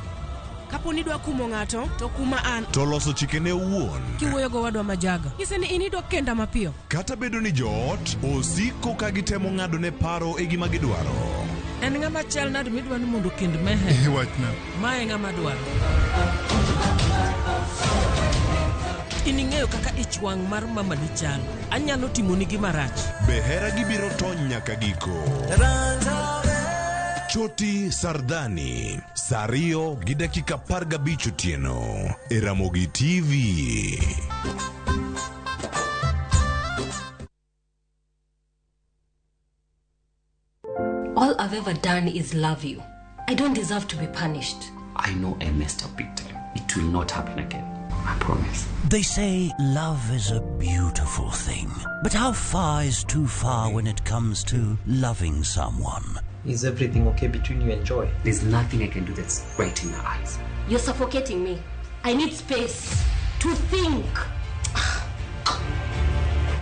kapo ni idwa kumo ng'ato, to kuma an. to loso chikene owuon. Kiwuoyo gowadwa majaga. Nyise ni in idwa kenda mapiyo. Kata bedo ni joot osiko ka gitemo ng'ado ne paro e gima gidwaro. En ng'ama chal nade midwa ni mondo okend Meher? Wachna. Ma e ng'ama dwaro. In ing'eyo kaka ich wang' mar mamani chal. Anyalo timoni gima rach. Be hera gibiro tony nyaka giko. Choti Sardani, saa 2:15 otieno e Ramogi TV. All I've ever done is love you. I don't deserve to be punished. I know I messed up big time. It will not happen again. I promise. They say love is a beautiful thing. But how far is too far when it comes to loving someone? Is everything okay between you and Joy? There's nothing I can do that's right in her eyes. You're suffocating me. I need space to think.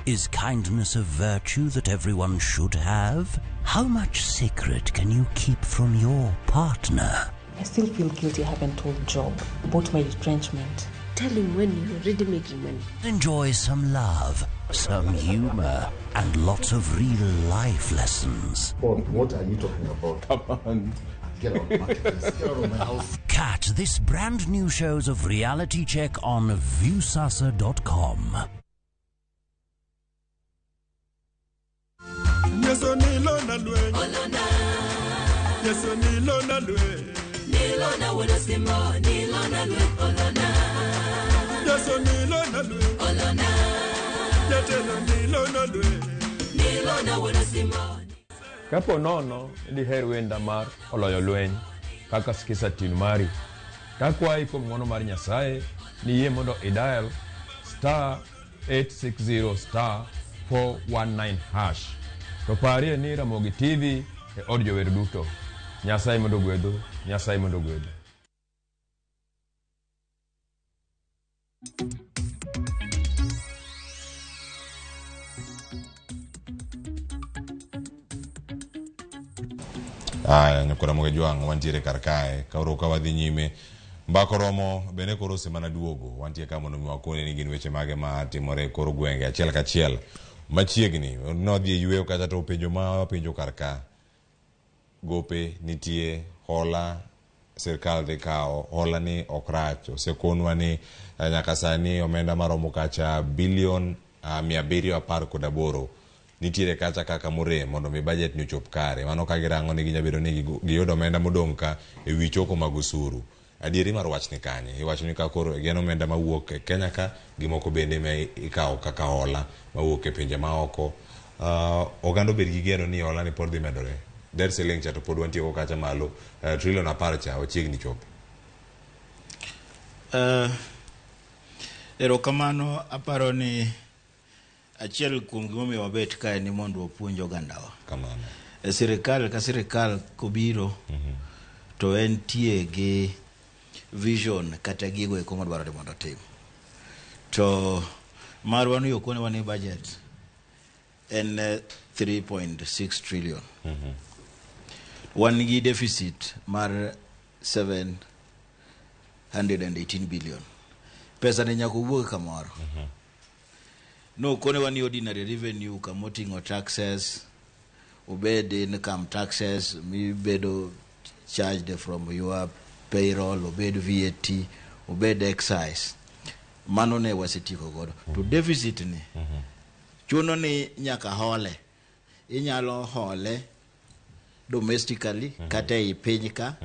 Is kindness a virtue that everyone should have? How much secret can you keep from your partner? I still feel guilty I haven't told Job about my retrenchment. Tell him when you're already making money. Enjoy some love, some humor, and lots of real life lessons. Bob, what are you talking about? Come on. Get out, Marcus. Get out of my house. Catch this brand new shows of Reality Check on Viusasa.com. Yeso nilona lweny. Yeso nilona lweny. Nilona wuod Simbo, nilona lweny, olona. Yeso nilona lweny. Olona. Jatelo nilona lweny. Nilona wuod Simbo. Kapo nono diher wenda mar oloyo lweny kaka Skiza Tune mari, takwayi kuom ng'wono mar Nyasaye ni yie mondo idial star 860 star 419 hash. To parie ni Ramogi TV e od jower duto. Nyasaye mondo ogwedhu, Nyasaye mondo ogwedhu. Aya, nyakora Moge Jwang', wantiere kar kae. Koro ka wadhi nyime, mbaka oromo bende koro osemana duogo. Wantie ka mondo mi wakone ni gin weche mage ma timore e kor gwenge achiel kachiel machiegni. Nodhi e yweyo kacha to penjo ma wapenjo kar ka. Gope nitie, hola sirkal dhi kawo, hola ni ok rach. Osekonwa ni nyaka sani omenda maromo kacha bilion 718 nitiere kacha kaka morem mondo mi budget ni ochop kare. Mano ka girango ni ginya bedo ni giyudo omenda modong' ka e wi choko mag osuru. Adieri mar wach ni kanye? Iwacho ni ka koro gin omenda mawuok e Kenya ka gi moko bende ma ikawo kaka hola mawuok e pinje maoko. Oganda obed gi geno ni hola ni pod dhi medore. Debt ceiling cha to pod wantie go kacha malo. Trillion 10 cha wachiegni chopo. Erokamano, aparo ni achiel kuom gimomiyo wabet kae ni mondo wapuonj ogandawa. Kamano. E sirikal ka sirikal kobiro to entie gi vision kata gigo eko madwaro ni mondo otim. To marwa ni okonewa ni budget en 3.6 trillion. Wan gi deficit mar 718 billion. Pesa ni nyaka owuog kamoro. Nokonewa ni ordinary revenue kamoting'o taxes, obed income taxes mibedo charged from your payroll, obed VAT, obed excise. Mano ne wasetieko godo. To deficit ni chuno ni nyaka hole. Inyalo hole domestically kata ei piny ka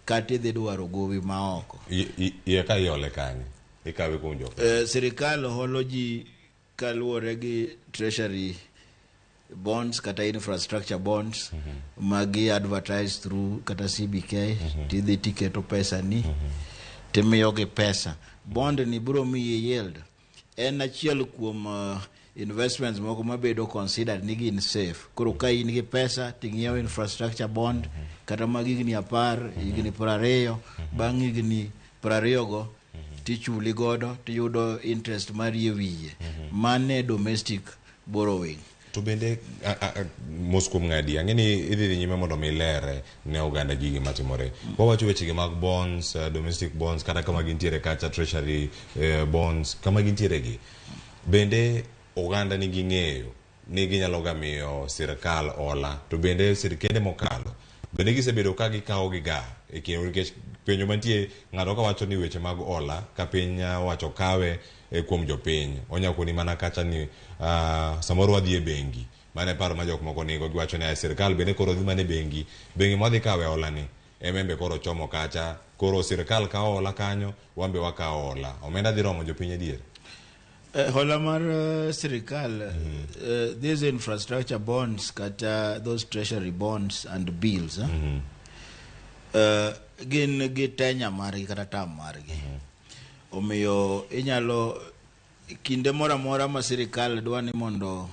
kata idhi dwaro gowi maoko. Iye ka iole kanye? Ikawe kuom jok. Sirikal holo ji kaluwore gi treasury bonds kata infrastructure bonds magi advertise through kata CBK tidhi tiketo pesa ni timiyogi pesa. Bond ni biro miyi yield. En achiel kuom investments moko mabedo considered ni gin safe. Koro ka in gi pesa ting'iewo infrastructure bond kata mag higni 10, higni 20, bang' higni 20 go tichuli godo tiyudo interest mari e wiye. Mane domestic borrowing. To bende mos kuom ng'adi, ang'e ni idhi dhi nyime mondo mi ilere ne oganda gigi matimore. Wawacho wechegi mag bonds, domestic bonds, kata kama gintiere kacha treasury bonds, kama gintiere gi. Bende oganda nigi ng'eyo ni ginyalo ga miyo sirkal hola, to bende sirkende mokalo bende gisebedo ka gikawo gi ga e kinde, nikech penjo mantie ng'ato ka wacho ni weche mag hola ka piny owacho kawe kuom jopiny onya koni mana kacha ni samoro wadhi e bengi. Mano e paro ma jok moko nigo, giwacho ni sirkal bende koro dhi mana e bengi, bengi mwadhi kawe hola ni emembe koro chomo kacha, koro sirkal kawo hola kanyo, wan be wakawo hola, omenda dhi romo jopiny adier? Hola mar sirikal, these infrastructure bonds kata those treasury bonds and bills gin gi tenya margi kata term margi. Omiyo inyalo kinde moro amora ma sirikal dwa ni mondo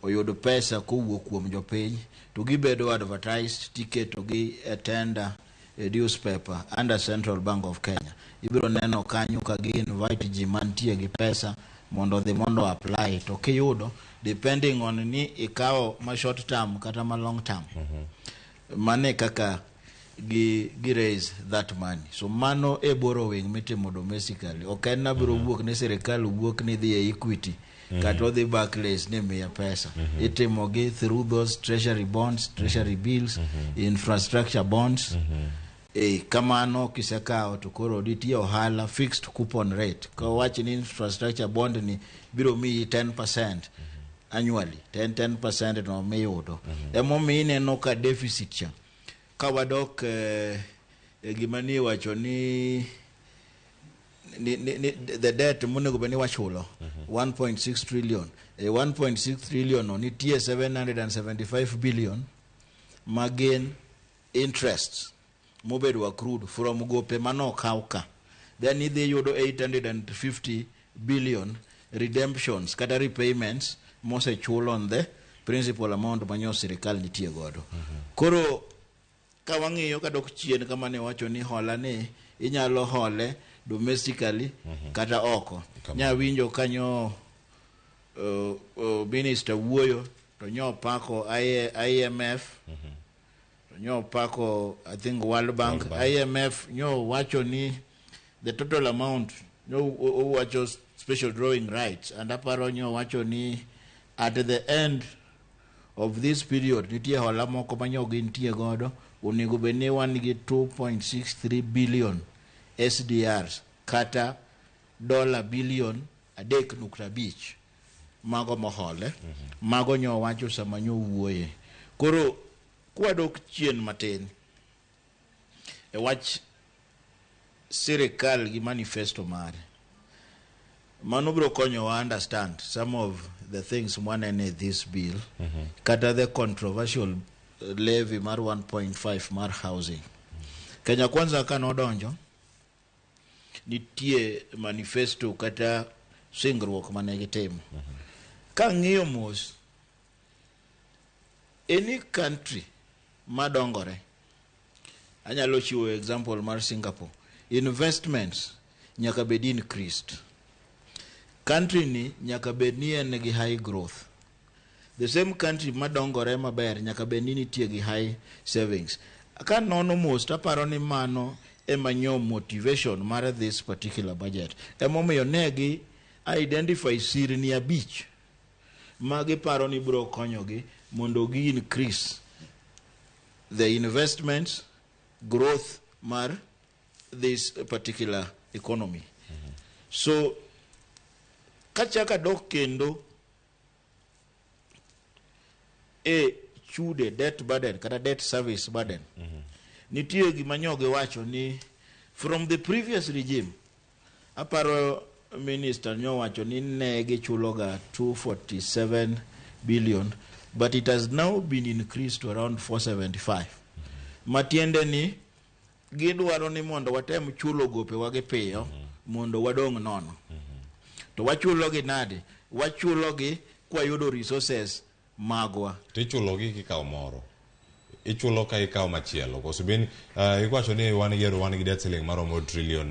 oyud pesa kowuok kuom jopiny to gibedo advertised tiketo gi e tender e newspaper under Central Bank of Kenya. Ibiro neno kanyo ka gi invite ji mantie gi pesa mondo odhi mondo apply, to kiyudo depending on ni ikawo ma short term kata ma long term. Mane kaka gi raise that money. So mano e borrowing mitimo domestically. Ok en abiro wuok ni sirikal wuok ni dhi e Equity kata odhi Barclays ni miya pesa. Itimo gi through those treasury bonds, treasury bills, infrastructure bonds. Kamano kisekawo to koro nitie ohala fixed coupon rate. Ka wach ni infrastructure bond ni biro miyi 10% annually, 10% no miyudo. Emomiyo ineno ka deficit cha. Ka wadok e gima ni iwacho ni the debt monego bed ni wachulo 1.6 trillion. E 1.6 trillion no nitie 775 billion ma gin interests mobedo accrued from gope manokaw ka. Then idhi yudo 850 billion redemptions kata repayments mosechul on the principal amount manyo sirikal nitie godo. Koro ka wang'iyo kadok chien kama ne wacho ni hola ni inyalo hole domestically kata oko. Nya winjo kanyo minister wuoyo to nyo pako IMF. To nyo pako I think World Bank, World Bank. IMF nyo wacho ni the total amount nyo owacho special drawing rights and aparo nyo wacho ni at the end of this period nitie hola moko ma nyo gintie godo onego bed ni wan gi 2.63 billion SDRs kata dola billion 3.5 mago mohole. Mago nyo wacho sama nyo wuoye. Koro kwadok chien matin e wach sirikal gi manifesto mare, mano biro konyowa understand some of the things mwanene e this bill, kata the controversial levy mar 1.5 mar housing. Kenya Kwanza ka nodonjo, nitie manifesto kata singruok mane gitimo. Kang'iyo mos, any country madongore, anyalo chiwo example mar Singapore, investments nyaka bed increased. Country ni nyaka bed ni en gi high growth. The same country madongore maber nyaka bed ni nitie gi high savings. Ka nono mos, taparo ni mano ema nyo motivation mar this particular budget. Emomiyo ne gi identify sirni 5 ma giparo ni biro konyogi mondo gi increase the investments growth mar this particular economy. So kachaka dok kendo e chude debt burden kata debt service burden, nitie gima nyo giwacho ni from the previous regime, aparo minister nyo wacho ni ne gichuloga 247 billion, but it has now been increased to around 475. Matiende ni gidwaro ni mondo watem chulo gopewa gi piyo mondo wadong' nono. To wachulogi nade? Wachulogi kwayudo resources magwa. Tichulogi kikawo moro, ichulo ka ikawo machielo koso bin iwacho ni wan gi debt ceiling maromo trillion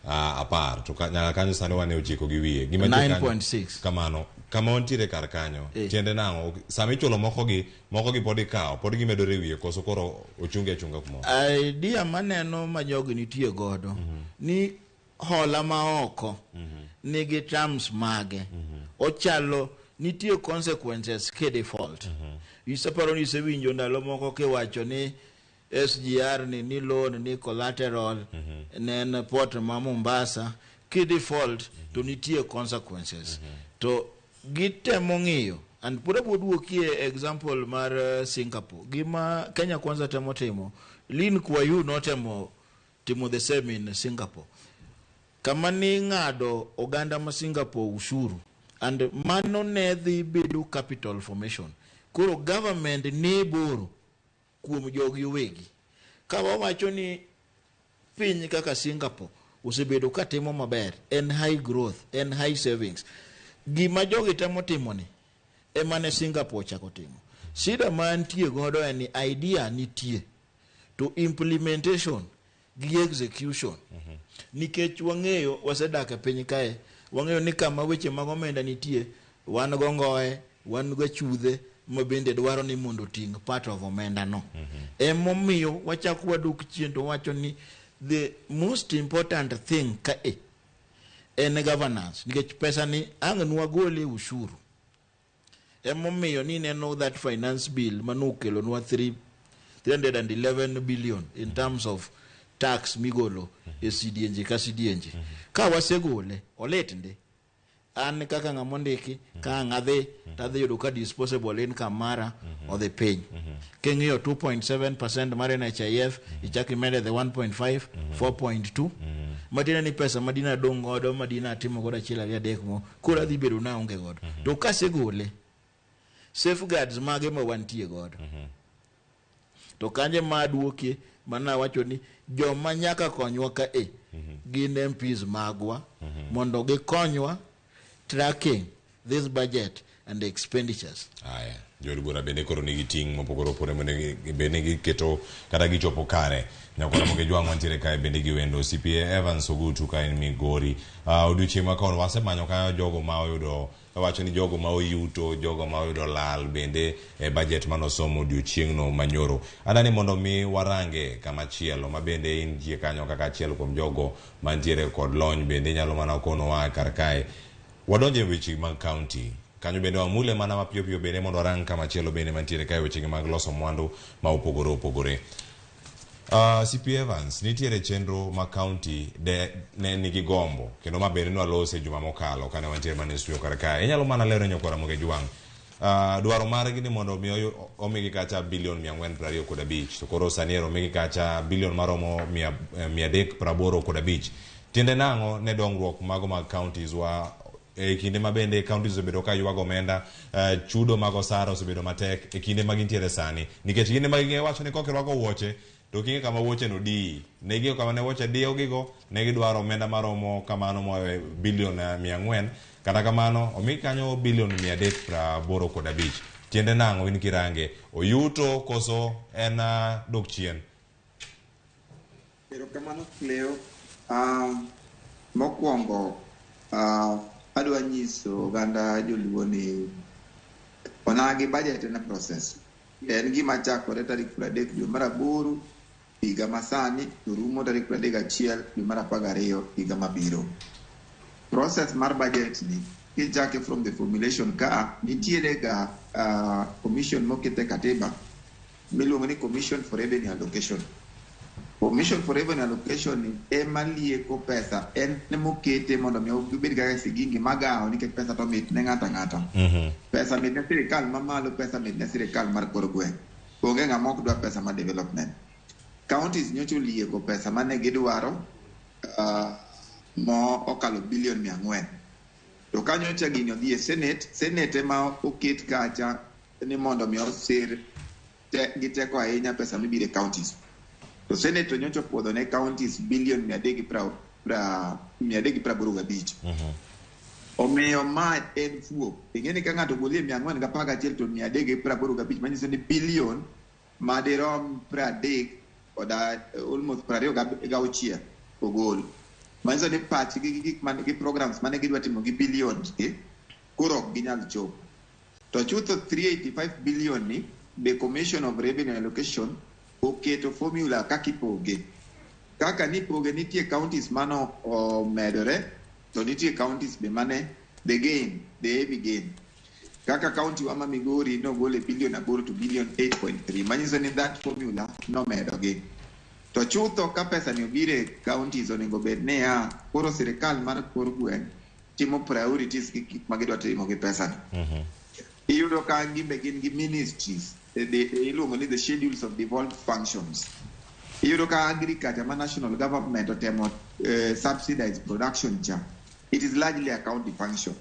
10 to nyaka kanyo sani wan e 9 gi wiye. Gima nitie kanyo- 9.6. Kamano kama wantiere kar kanyo tiende nang'o sama ichulo moko gi pod ikawo pod gimedore e wiye koso koro ochunge achunga kumoro? Idea maneno ma jogi nitie godo ni hola ma oko nigi terms mage, ochalo nitie consequences ke default. Iseparo ni isewinjo ndalo moko kiwacho ni SGR ni loan ni collateral ne en port ma Mombasa, ki default to nitie consequences. To gitemo ng'iyo and pod abiro duokie example mar Singapore. Gima Kenya Kwanza temo timo, Lee Kuan Yew notemo timo the same in Singapore, kama ni ng'ado oganda ma Singapore ushuru and mano ne dhi bedo capital formation. Koro government ne boro kuom jogi owegi. Ka wawacho ni piny kaka Singapore osebedo ka timo maber, en high growth, en high savings, gima jogi temo timo ni ema ne Singapore ochako timo. Shida mantie godo en ni idea nitie to implementation gi execution, nikech wang'eyo wasedak e piny kae, wang'eyo ni kama weche mag omenda nitie, wan go ngoe, wan go chudhe ma bende dwaro ni mondo oting' part of omenda no. Emomiyo wachako wadok chien to wacho ni the most important thing kae en governance, nikech pesa ni ang' nwagole ushuru. Emomiyo ni neno that finance bill manokelonwa 311 billion in terms of tax migolo e sidienje ka sidienje. Ka wasegole olit ndi an kaka ng'ama ondiki ka ang' adhi tadhi yudo ka disposable income mara odhi piny. King'iyo 2.7% mar NHIF, ichako imede the 1.5, 4.2, matiende ni pesa madina adong' godo madina atimo godo achiel ariyo adek mo koro adhi bedo naonge godo. To kasegole, safeguards mage ma wantie godo to kanye ma aduokie mana wacho ni joma nyaka konywa ka e gin MPs magwa mondo gikonywa tracking this budget and the expenditures. Aya, jood bura bende koro nigi ting' mopogore opogore monego bed ni giketo kata gichopo kare. Nyakwar Ramogi Jwang' wantiere kae bende gi wendo CPA Evans Ogutu ka en Migori. Odiochieng' ma kawuono wasemanyo kanyo jogo ma oyudo wacho ni jogo ma oyuto, jogo ma oyudo lal bende e budget manosom odiochieng'no manyoro. Adani mondo mi warange kama chielo ma bende intie kanyo kaka achiel kuom jogo mantiere kod lony bende inyalo mana konowa kar kae. Wadonjo e weche mag county. Kanyo bende wamule mana mapiyo piyo bende mondo warang kama chielo bende mantiere kae weche mag loso mwandu ma opogore opogore. CP Evans, nitiere chenro ma county de ne nigi gombo kendo ma bende nwalose juma mokalo kane wantiere mana e studio kar kae. Inyalo mana lero nyakwar Ramogi Jwang'. Dwaro margi ni mondo mi omigi kacha bilion 425, to koro sani ero omigi kacha bilion maromo 385. Tiende nang'o ne dongruok mago mag counties wa e kinde ma bende counties osebedo ka ywago omenda, chudo mag osara osebedo matek e kinde ma gintiere sani, nikech gin ema ging'eyo wacho ni kokirwako wuoche to king'e kama wuoche no diyi. Ne ging'eyo kama ne wuoche diyo gigo, ne gidwaro omenda maromo kamano moyo bilion 400. Kata kamano omi kanyo bilion 385. Tiende nang'o in kirange? Oyuto koso en dok chien? Erokamano Cleo. Mokwongo adwa nyiso oganda joluo ni onagi budget en a process. En gima chakore tarik 30 dwe mar 8 higa masani to rumo tarik 31 dwe mar 12 higa mabiro. Process mar budget ni kichake from the formulation ka nitiere ga commission moket e katiba miluongo ni Commission for Revenue Allocation. Commission for Revenue Allocation ni ema lieko pesa, en mokete mondo mi obed kaka sigingi magawo nikech pesa to mit ne ng'ato ang'ata. Pesa mit ne sirikal mamalo, pesa mit ne sirikal mar kor gweng'. Onge ng'ama ok dwa pesa mar development. Counties nyocha olieko pesa mane gidwaro mo okalo bilion 400. To ka nyocha gini odhi e Senate, Senate ema oket kacha ni mondo mi osir gi teko ahinya pesa mibiro e counties. To Senate to nyocha opuodho ne counties bilion 385. Omiyo ma en fuo. Ing'e ni ka ng'ato ogolie 411 to 385 manyiso ni bilion madirom 30 koda almost 26 ogol. Manyiso ni pachgi gi gik man gi programs mane gidwa timo gi billions gi koro ok ginyal chopo. To chutho 385 billion ni the Commission of Revenue Allocation oketo formula kaka ipoge. Kaka nipoge nitie counties mano omedore to nitie counties be mane the gain, the heavy gain. Kaka county wa ma Migori nogole billion 8 to billion 8.3 manyiso ni that formula nomedogi. To chutho ka pesa ni obiro e counties onego bed niya koro sirikal mar kor gweng' timo priorities gi gik ma gidwa timo gi pesa ni. Iyudo ka gimbe gin gi ministries, iluongo ni the schedules of devolved functions. Iyudo ka agriculture ma national government otemo subsidize production cha, it is largely a county function.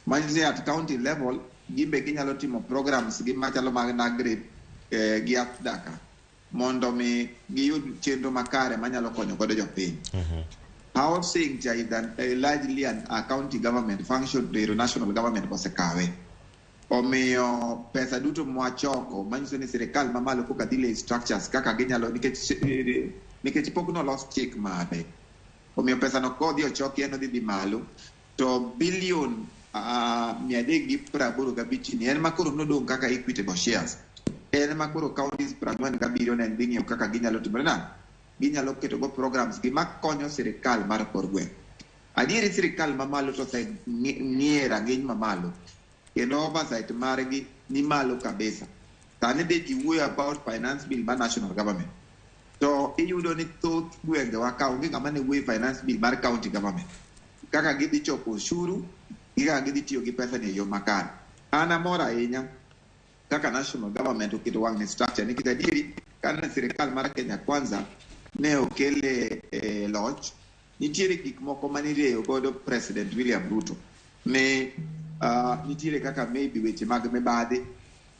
Manyiso ni at county level gimbe ginyalo timo programs gi machalo mag NAGRIP gi AFDACA mondo mi giyud chenro makare manyalo konyo godo jopiny. Housing cha is largely a county government function to national government osekawe. Omiyo pesa duto mwachoko manyiso ni sirikal mamalo koka dhi lay structures kaka ginyalo nikech pok nolos chik mare. Omiyo pesa no kodhi ochoki en odhi dhi malo to bilion 385 ni en ma koro nodong' kaka equitable shares. En ma koro counties 47 ne dhi ng'iyo kaka ginyalo timore nang'o? Ginyalo keto go programs gi makonyo sirikal mar kor gweng'. Adieri sirikal mamalo to oseng'iye rang'iny mamalo kendo oversight margi ni malo kabisa. Sani de ji wuoyo about finance bill mar national government. To iyudo ni thoth gwengewa ka onge ng'ama ne wuoyo finance bill mar county government. Kaka gidhi choko osuru, gi kaka gidhi tiyo gi pesa ni e yo makare. An amor ahinya kaka national government oketo wang' ne structure nikech adieri kane sirikal mar Kenya Kwanza ne okele e loch, nitiere gik moko manirieyo godo President William Ruto ni nitiere kaka maybe weche mag mibadhi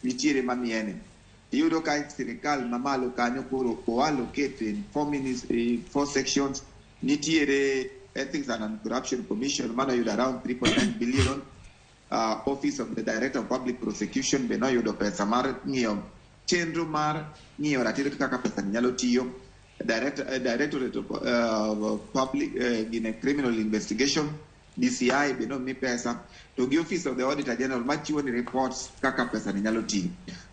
nitiere mamiene. Iyudo ka sirikal mamalo kanyo koro oallocate in four sections. Nitiere Ethics and Anti-Corruption Commission mano yudo around 3.9 billion. Office of the Director of Public Prosecution be noyudo pesa mar ng'iyo chenro mar ng'iyo ratiro kaka pesa ni nyalo tiyo. Directorate of Public gine Criminal Investigation, DCI, be nomi pesa, to gi Office of the Auditor General machiwo ni reports kaka pesa ni nyalo tiyo.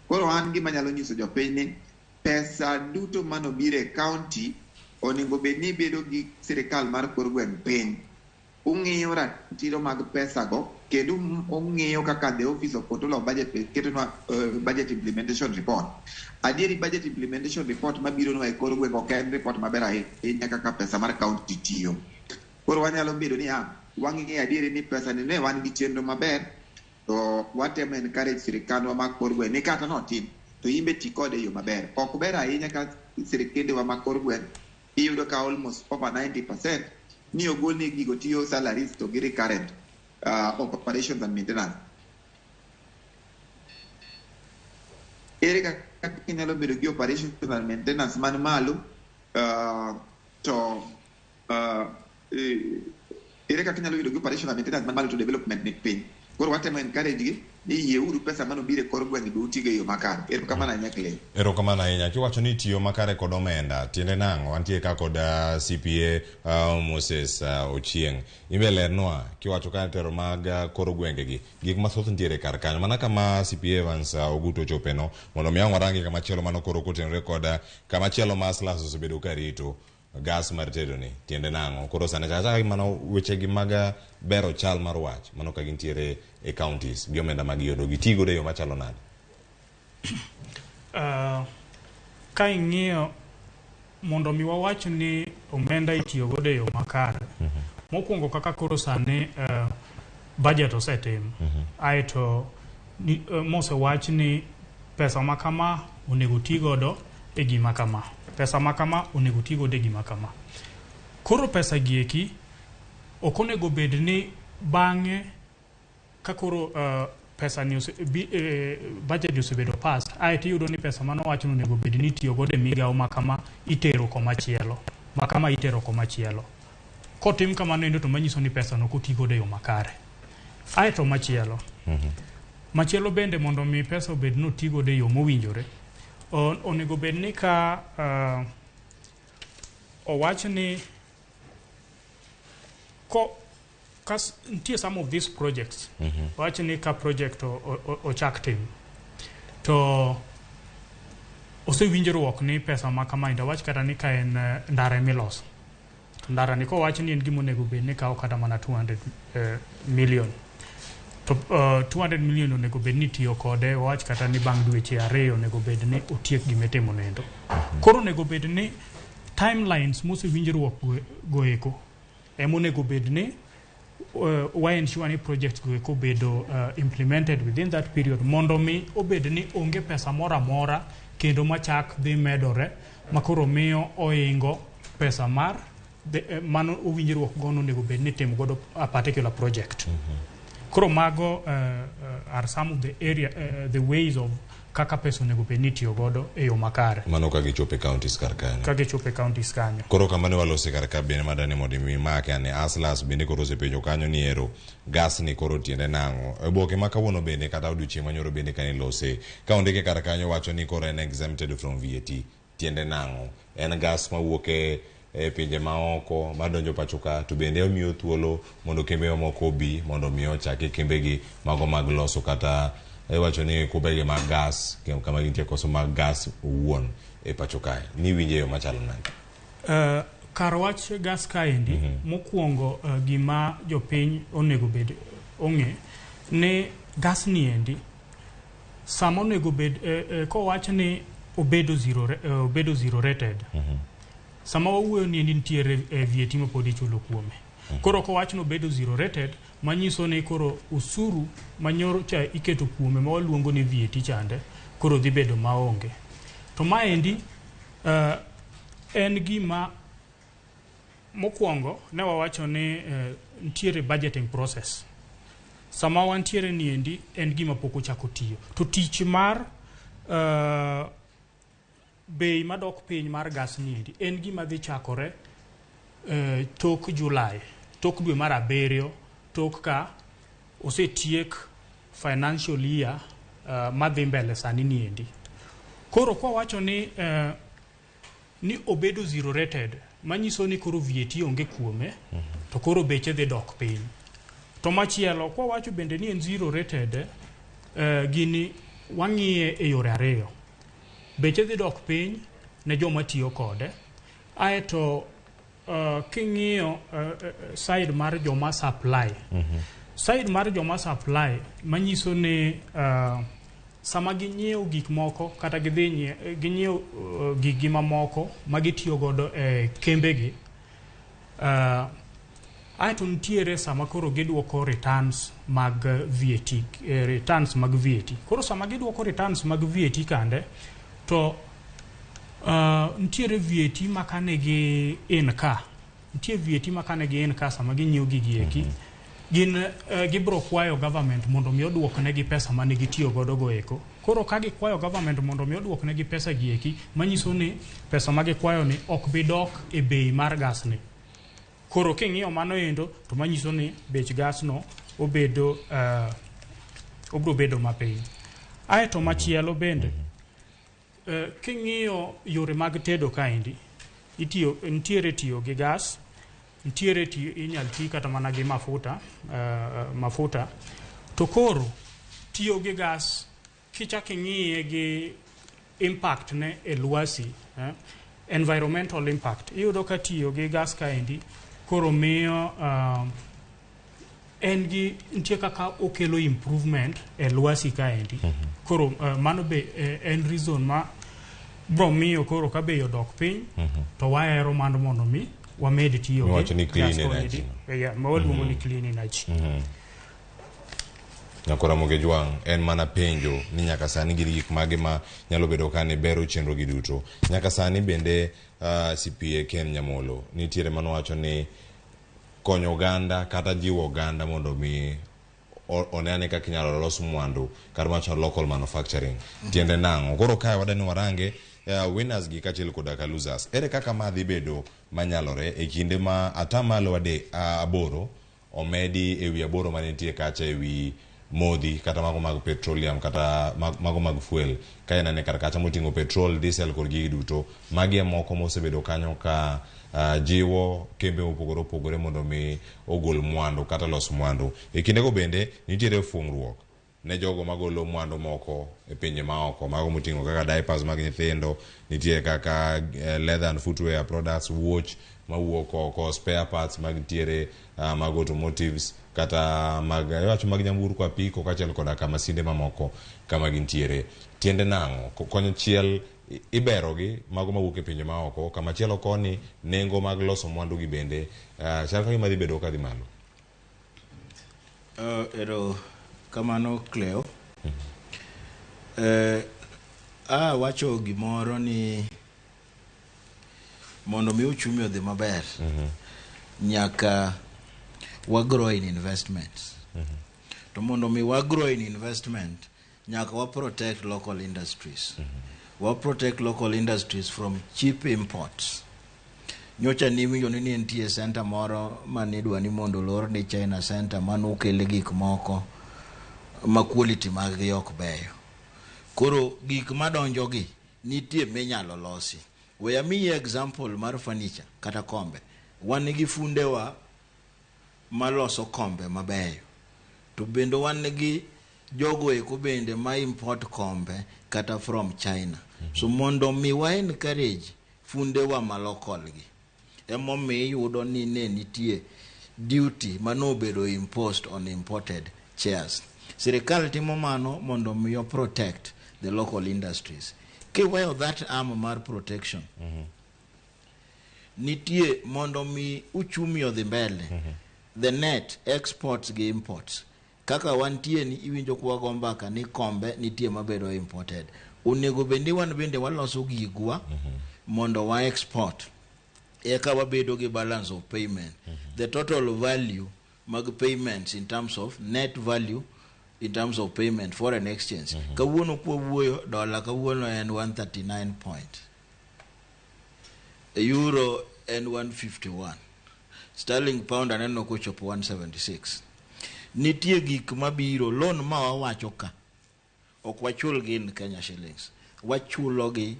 Koro an gima nyalo nyiso jopiny ni pesa duto manobiro e county onego bed ni bedo gi sirikal mar kor gweng' piny. Ung'iyo ratiro mag pesa go kendo ung'iyo kaka the Office of Control of Budget ketonwa budget implementation report. Adieri budget implementation report mabironwa e kor gweng' ok en report maber ahinya kaka pesa mar county tiyo. Koro wanyalo bedo niya, wang'iyo adieri ni pesa ni ne wan gi chenro maber, to watemo encourage sirikandwa mag kor gweng' ni kata notin to imbe ti kode e yo maber. Ok ber ahinya ka sirikendewa mag kor gweng' iyudo ka almost over 90% ni ogol ni gigo tiyo salaries to gi recurrent operations and maintenance. Ere kaka inyalo bedo gi operations and maintenance man malo, to ere kaka inyalo yudo gi operation and maintenance man malo to development ni piny. Koro watemo encourage gi ni yieuru pesa manobiro e kor gweng' be utigo e yo makare. Erokamano ahinya Clay. Erokamano ahinya. Kiwacho ni tiyo makare kod omenda, tiende nang'o? Wantie ka kod CPA Moses Ochieng'. Imbe lernwa kiwacho ka tero mag kor gwengegi, gik mathoth nitiere kar kanyo. Mana kama CPA Evans Ogutu ochope no, mondo mi ang' warangi kama chielo mano koro kotenore kod kama chielo ma Aslas osebedo ka rito gas mar tedo ni, tiende nang'o? Koro sani chaka chaka mano weche gi mag bero chal mar wach, mano ka gintiere e counties gi omenda ma giyudo, gitiyo godo e yo machalo nade? Ka ing'iyo mondo mi wawach ni omenda itiyo godo e yo makare, mokwongo kaka koro sani budget osetim, aeto mosewach ni pesa ma kama onego ti godo e gima kama, pesa ma kama onego ti godo e gima kama. Koro pesa gi eki ok onego bed ni bang'e ka koro pesa ni budget osebedo passed, aeto iyudo ni pesa mano wach onego bed ni itiyo godo e migawo ma kama itero komachielo, ma kama itero komachielo. Kotim kamano endo to manyiso ni pesa no ok oti godo e yo makare. Aeto machielo, machielo bende mondo mi pesa obed ni oti godo e yo mowinjore, onego bed ni ka owach ni ko ka nitie some of these projects, wach ni ka project ochak tim to osewinjruok ni pesa ma kama endo, wach kata ni ka en ndara emiloso, to ndara ni kowach ni en gima onego bed ni kawo kata mana 200 million, to 200 million onego bed ni itiyo kode, wach kata ni bang' dweche 2 onego bed ni otiek gimitimo nendo. Koro onego bed ni timelines mosewinjruok go eko ema onego bed ni wa ensure ni projects go eko obedo implemented within that period, mondo mi obed ni onge pesa moro amora kendo machak dhi medore makoro miyo oingo pesa mar mano owinjruok gono onego bed ni itimo godo a particular project. Koro mago are some of the area the ways of kaka pesa onego bed ni itiyo godo e yo makare. Mano ka gichopo e counties kar kanyo. Ka gichopo e counties kanyo. Koro kama ne walose kar ka bende madani mondo mi make ane Aslas bende koro osepenjo kanyo ni ero gas ni koro tiende nang'o. E oboke ma kawuono bende kata odiochieng' manyoro bende kane ilose ka ondike kar kanyo wacho ni koro en exempted from VAT. Tiende nang'o? En gas mawuok e pinje maoko madonjo pacho ka, to bende omiyo thuolo mondo kembe mamoko obi mondo mi ochaki kembegi mago mag loso kata iwacho ni kubegi mag gas kama gintie koso mag gas owuon e pacho kae. Ni winje yo machalo nade? Kar wach gas kaendi, mokwongo gima jopiny onego bed ong'e ni gas ni endi sama onego bed kowach ni obedo zero rated, sama wawuoyo ni endi nitiere VAT ma pod ichulo kuome. Koro kowach ni obedo zero rated, manyiso ni koro osuru manyoro cha iketo kuome ma waluongo ni VAT chande koro dhi bedo maonge. To maendi en gima mokwongo ne wawacho ni nitiere budgeting process. Sama wantiere ni endi en gima pok ochako tiyo. To tich mar bei madok piny mar gas ni endi en gima dhi chakore tok July, tok dwe mar 7, tok ka osetiek financial year madhi mbele sani niendi. Koro kwa wacho ni ni obedo zero rated, manyiso ni koro VAT onge kuome, to koro beche dhi dok piny. To machielo, kwa wacho bende ni en zero rated, gini wang'iye e yore ariyo. Beche dhi dok piny ne joma tiyo kode, aeto king'iyo side mar joma supply, side mar joma supply manyiso ni sama ginyiewo gik moko kata gidhi ginyiewo gigi mamoko ma gitiyo godo e kembegi, aeto nitiere sama koro giduoko returns mag VAT, returns mag VAT. Koro sama giduoko returns mag VAT kande, to nitiere VAT ma kane gi incur, nitie VAT ma kane gi incur sama ginyiewo gigi eki, gin gibro kwayo government mondo mi oduoknegi pesa mane gitiyo godo go eko. Koro ka gikwayo government mondo mi oduoknegi pesa gi eki, manyiso ni pesa ma gikwayo ni ok bi dok e bei mar gas ni. Koro king'iyo mano endo, to manyiso ni bech gas no obedo obro bedo mapiny. Aeto machielo bende, king'iyo yore mag tedo kaendi, itiyo nitiere tiyo gi gas, nitiere tiyo inyal ti kata mana gi mafuta, mafuta. To koro tiyo gi gas kichak ing'iye gi impact ne e lwasi, environmental impact, iyudo ka tiyo gi gas kaendi koro miyo en gi nitie kaka okelo improvement e lwasi kaendi. Koro mano be en reason ma bro miyo koro ka bei odok piny, to wahero mano mondo mi wamed tiyo gi Miwacho ni clean gas energy. koni. Yeah, ma waluongo ni clean energy. Nyakora Jwang' en mana penjo ni nyaka sani gin gik mage ma nyalo bedo ka ne bero chenro gi duto. Nyaka sani bende CPA Ken Nyamolo nitiere manowacho ni konyo oganda kata jiwo oganda mondo mi one ane kaka inyalo los mwandu kar wacho local manufacturing. Tiende nang'o? Koro kae wadani warange winners gi kaachiel koda ka losers. Ere kaka ma dhi bedo manyalore e kinde ma atamalo ade 8 omedi ewi 8 manitie kacha ewi modhi kata mago mag petroleum kata mago mag fuel ka en ane kar kacha moting'o petrol, diesel kod gigi duto. Magi e moko mosebedo kanyo ka jiwo kembe mopogore opogore mondo mi ogol mwandu kata los mwandu. E kindego bende nitiere fungruok ne jogo magolo mwandu moko e pinje maoko, mago moting'o kaka diapers mag nyithindo, nitie kaka leather and footwear products, wuoch mawuok oko, spare parts mag nitiere mag automotives kata mag iwacho mag nyamburko, apiko kaachiel koda ka masinde mamoko kama gintiere. Tiende nang'o? Konchiel iberogi mago mawuok e pinje maoko, kamachielo koni nengo mag loso mwandu gi bende chal ka gima dhi bedo kadhi malo. Ero kamano Cleo. Wacho gimoro ni mondo mi uchumi odhi maber, nyaka wa grow in investments. To mondo mi wa grow in investment, nyaka wa protect local industries. Wa protect local industries from cheap imports. Nyocha niwinjo ni nitie center moro manidwa ni mondo olor ni China center manokele gik moko ma quality mag gi ok beyo. Koro gik madonjo gi nitie minyalo losi. We amiyi example mar furniture kata kombe. Wan gi fundewa maloso kombe mabeyo. To bende wan gi jogo eko bende ma import kombe kata from China. So mondo mi wa encourage fundewa ma local gi, emomiyo iyudo ni ne nitie duty manobedo imposed on imported chairs. Sirikal timo mano mondo mi protect the local industries. Kiweyo that arm mar protection, nitie mondo mi uchumi odhi mbele, the net exports gi imports. Kaka wantie ni iwinjo kwa go mbaka ni kombe nitie mabedo imported. Onego bende wan bende waloso gigwa mondo wa export. Eka wabedo gi balance of payment. The total value mag payments in terms of net value in terms of payment foreign exchange. Kawuono kwa wuoyo dola kawuono en 139 point. Euro en 151. Sterling pound aneno kochopo 176. Nitie gik mabiro loan ma wawacho ka ok wachul gi in Kenya shillings, wachulo gi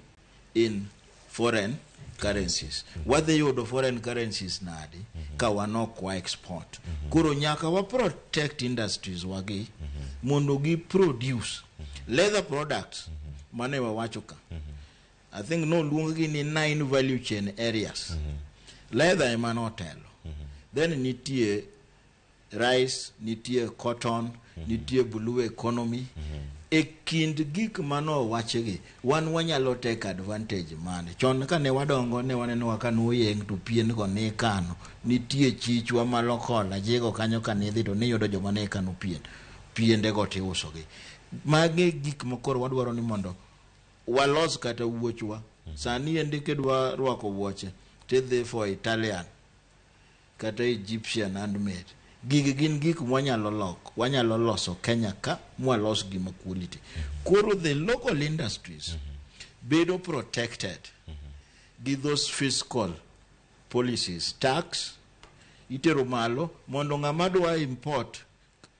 in foreign currencies. Wadhi yudo foreign currencies nadi ka wan ok wa export? Koro nyaka wa protect industries wagi mondo gi produce leather products mane wawacho ka. I think noluong gi ni nine value chain areas. Leather ema notelo. Then nitie rice, nitie cotton, nitie blue economy. E kind gik manowachgi, wan wanyalo take advantage mane? Chon kane wadongo ne waneno ka noyeng' to pien go ne ikano. Nitie chichwa malokola jego kanyo kanidhi to niyudo joma ne kano pien. Piende go tiusogi. Magi e gik ma koro wadwaro ni mondo walos kata wuochwa. Sani endi kidwa rwako wuoche tidhi for Italian kata Egyptian handmade. Gigi gin gik mwanyalo loko, wanyalo loso Kenya ka mwalos gima quality. Koro the local industries bedo protected gi those fiscal policies. Tax itero malo mondo ng'ama dwa import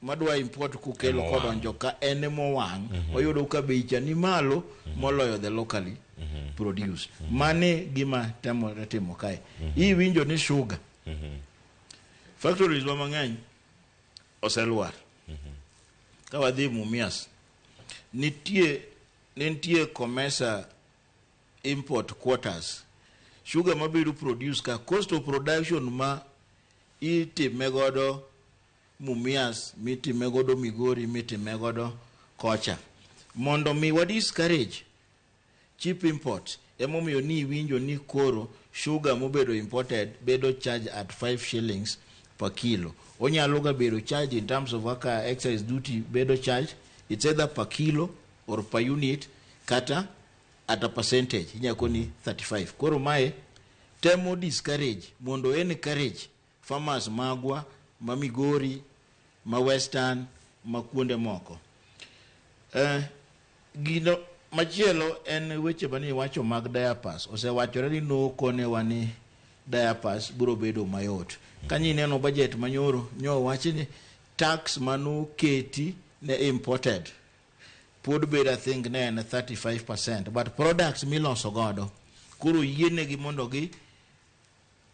madwa import kukelo Emowang'. kodonjo ka en emowang' oyudo ka bei cha ni malo moloyo the locally produced. Mane gima temore timo kae. Iwinjo ni sugar factories wa mang'eny oselwar. Ka wadhi Mumias, nitie nitie COMESA import quotas. Sugar mabedo produce ka cost of production ma itime godo Mumias, mitime godo Migori, mitime godo kocha. Mondo mi wa discourage cheap import, emomiyo ni iwinjo ni koro sugar mobedo imported bedo charge at 5 shillings per kilo. Onyalo ga bedo charge in terms of kaka excise duty bedo charge, it's either per kilo or per unit kata at a percentage, inyako ni 35. Koro mae temo discourage mondo encourage farmers magwa ma Migori, ma Western, ma kuonde moko. Gino machielo en weche mane iwacho mag diapers. Osewachore ni nokonewa ni diapers biro bedo mayot. Kanyo ineno budget manyoro, nyo wachi ni tax manoketi ne imported pod bedo I think ne en 35%, but products miloso godo koro yienegi mondo gi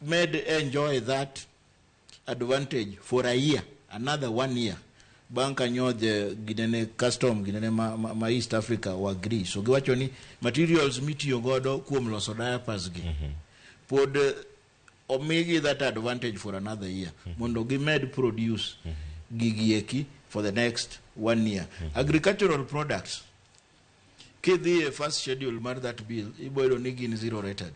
med enjoy that advantage for a year, another 1 year. Bang' kanyo the ginene custom ginene ma East Africa wa agree. So giwacho ni materials mitiyo godo kuom loso diapers gi pod omigi that advantage for another year mondo gimed produce gigi eki for the next 1 year. Agricultural products kidhi e first schedule mar that bill iboyudo ni gin zero rated.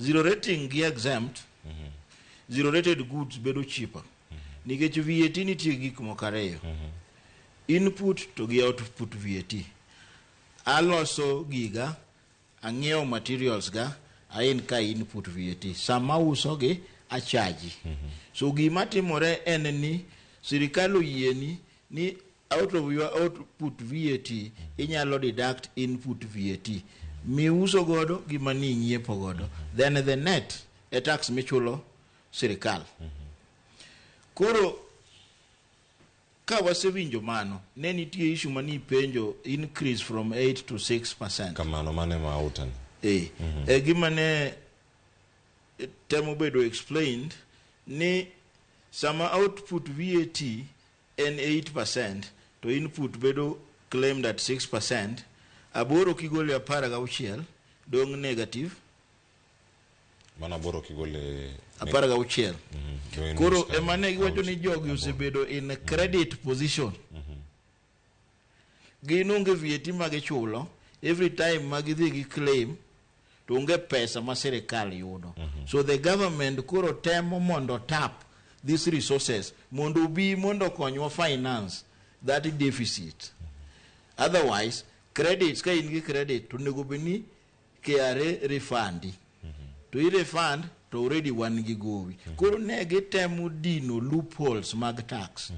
Zero rating gi exempt, zero rated goods bedo cheaper nikech VAT nitie gik moko ariyo, input to gi output VAT. Aloso giga, ang'iewo materials ga, ain ka input VAT, sama uso gi achaji. So gima timore en ni sirikal oyieni ni out of your output VAT inyalo deduct input VAT miuso godo gima ni nyiepo godo, then the net e tax michulo sirikal. Koro ka wasewinjo mano, ne nitie issue mani ipenjo increase from 8 to 6%. Kamano mane ma utani. E gima ne temo bedo explained ni sama output VAT en 8% to input bedo claimed at 6%, aboro kigolo 16 dong' negative. Mano aboro kigole 16. Koro ema ne giwacho ni jogi osebedo in credit position. Gin onge VAT ma gichulo, every time ma gidhi gi claim to onge pesa ma sirikal yudo. So the government koro temo mondo tap these resources mondo obi mondo okonywa finance that deficit. Otherwise, credits ka in gi credit to onego bed ni KRA refundi. To i refund to already wan gi gowi. Koro ne gitemo dino loopholes mag tax.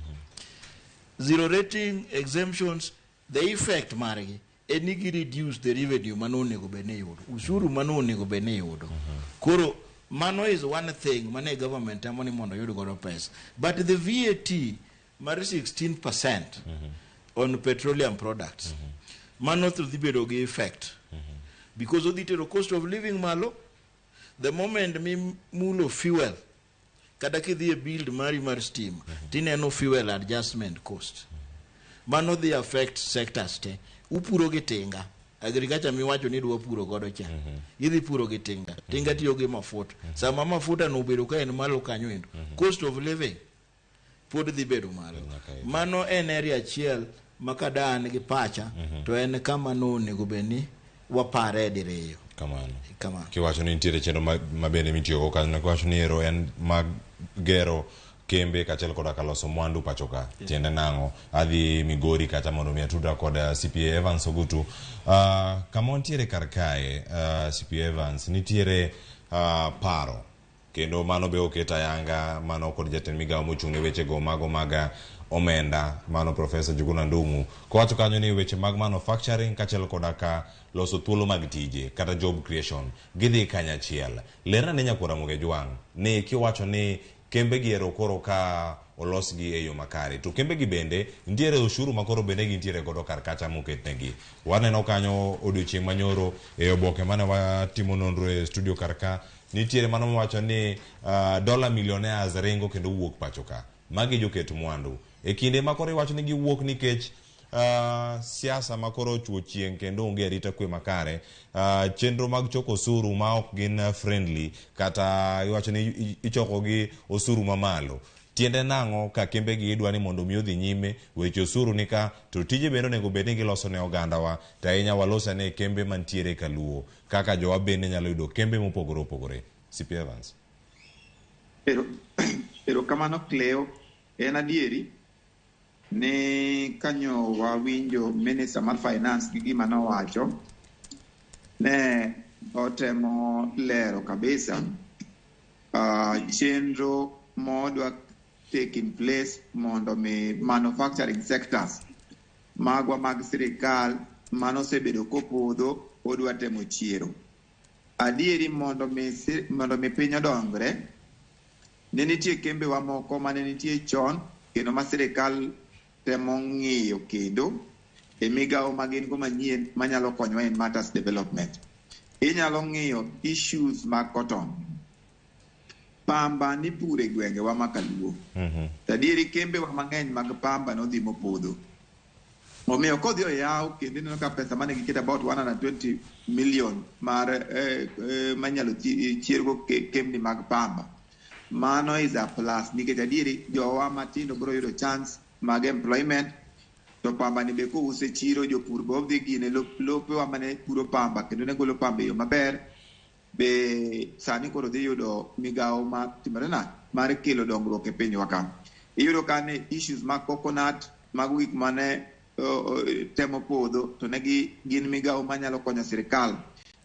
Zero rating exemptions, the effect margi en ni gi reduce the revenue mano onego bed ni yudo, ushuru mano onego bed ni yudo. Koro mano is one thing mane government temo ni mondo oyud godo pesa. But the VAT mar 16% on petroleum products, mano to dhi bedo gi effect because odhi tero cost of living malo. The moment mimulo fuel, kata kidhi e bill mari mar stima, tineno fuel adjustment cost, mano dhi affect sectors te. Upuro gi tinga, agriculture miwacho ni idwa puro godo cha, idhi puro gi tinga, tinga tiyo gi mafuta. Sama mafuta no obedo ka en malo kanyo endo, cost of living pod dhi bedo malo. Mano en area achiel ma kada an gi pacha to en kama no onego bed ni wapare diriyo. Kamano. Kamano. Kiwacho ni nitiere chenro ma bende mitiyogo kanyo, kiwacho ni ero en mag gero kembe kaachiel koda ka loso mwandu pacho ka. Tiende nang'o? Adhi Migori kacha mondo mi atudra kod CPA Evans Ogutu. Kama wantiere kar kae, CPA Evans, nitiere paro kendo mano be oket ayanga mano kod jatend migawo mochung' ne wechego mago mag omenda, mano Professor Njuguna Ndung'u, kowacho kanyo ni weche mag manufacturing kaachiel koda ka loso thuolo mag tije kata job creation gidhi kanyachiel. Lerna ne nyakwar Ramogi Ojwang' ni kiwacho ni kembe gi ero koro ka olosgi e yo makare, to kembe gi bende nitiere ushuru ma koro bende gintiere godo kar kacha moketnegi. Waneno kanyo odiochieng' manyoro e oboke mane watimo nonro e studio kar ka, nitiere mano mawacho ni dollar millionaires ringo kendo wuok pacho ka. Magi joket mwandu. E kinde ma koro iwacho ni giwuok nikech siasa ma koro ochuo chieng' kendo onge arita kwe makare, chenro mag choko osuru ma ok gin friendly, kata iwacho ni ichoko gi osuru mamalo. Tiende nang'o ka kembe gi idwa ni mondo mi odhi nyime, weche osuru ni ka, to tije bende onego bed ni giloso ne ogandawa, to ahinya walos ane kembe mantiere kaluo, kaka jowa bende nyalo yudo kembe mopogore opogore. CP Evans. Erokamano Cleo, en adieri ni kanyo wawinjo Minister mar Finance gi gima nowacho, ne otemo lero kabisa chenro modwa take in place mondo mi manufacturing sectors magwa mag sirikal manosebedo kopodho odwa temo chiero. Adieri mondo mi piny odongre, ne nitie kembewa moko mane nitie chon kendo ma sirikal temo ng'iyo kendo e migawo ma gin go manyien manyalo konyowa in matters development. Inyalo ng'iyo issues mag cotton. Pamba nipuro e gwengewa ma Kaluo. To adieri kembewa mang'eny mag pamba nodhi mopodho. Omiyo kodhi oyaw kendo ineno ka pesa mane giketo about 120 million mar manyalo chiergo kembni mag pamba. Mano is a plus nikech adieri jowa matindo biro yudo chance mag employment, to pamba ni be kouse chiro jopur be odhi gine lopewa mane puro pamba kendo ne golo pamba e yo maber, be sani koro dhi yudo migawo ma timore nade mar kelo dongruok e pinywa ka. Iyudo ka ne issues mag coconut, mago gik mane temo podho, to ne gin migawo manyalo konyo sirikal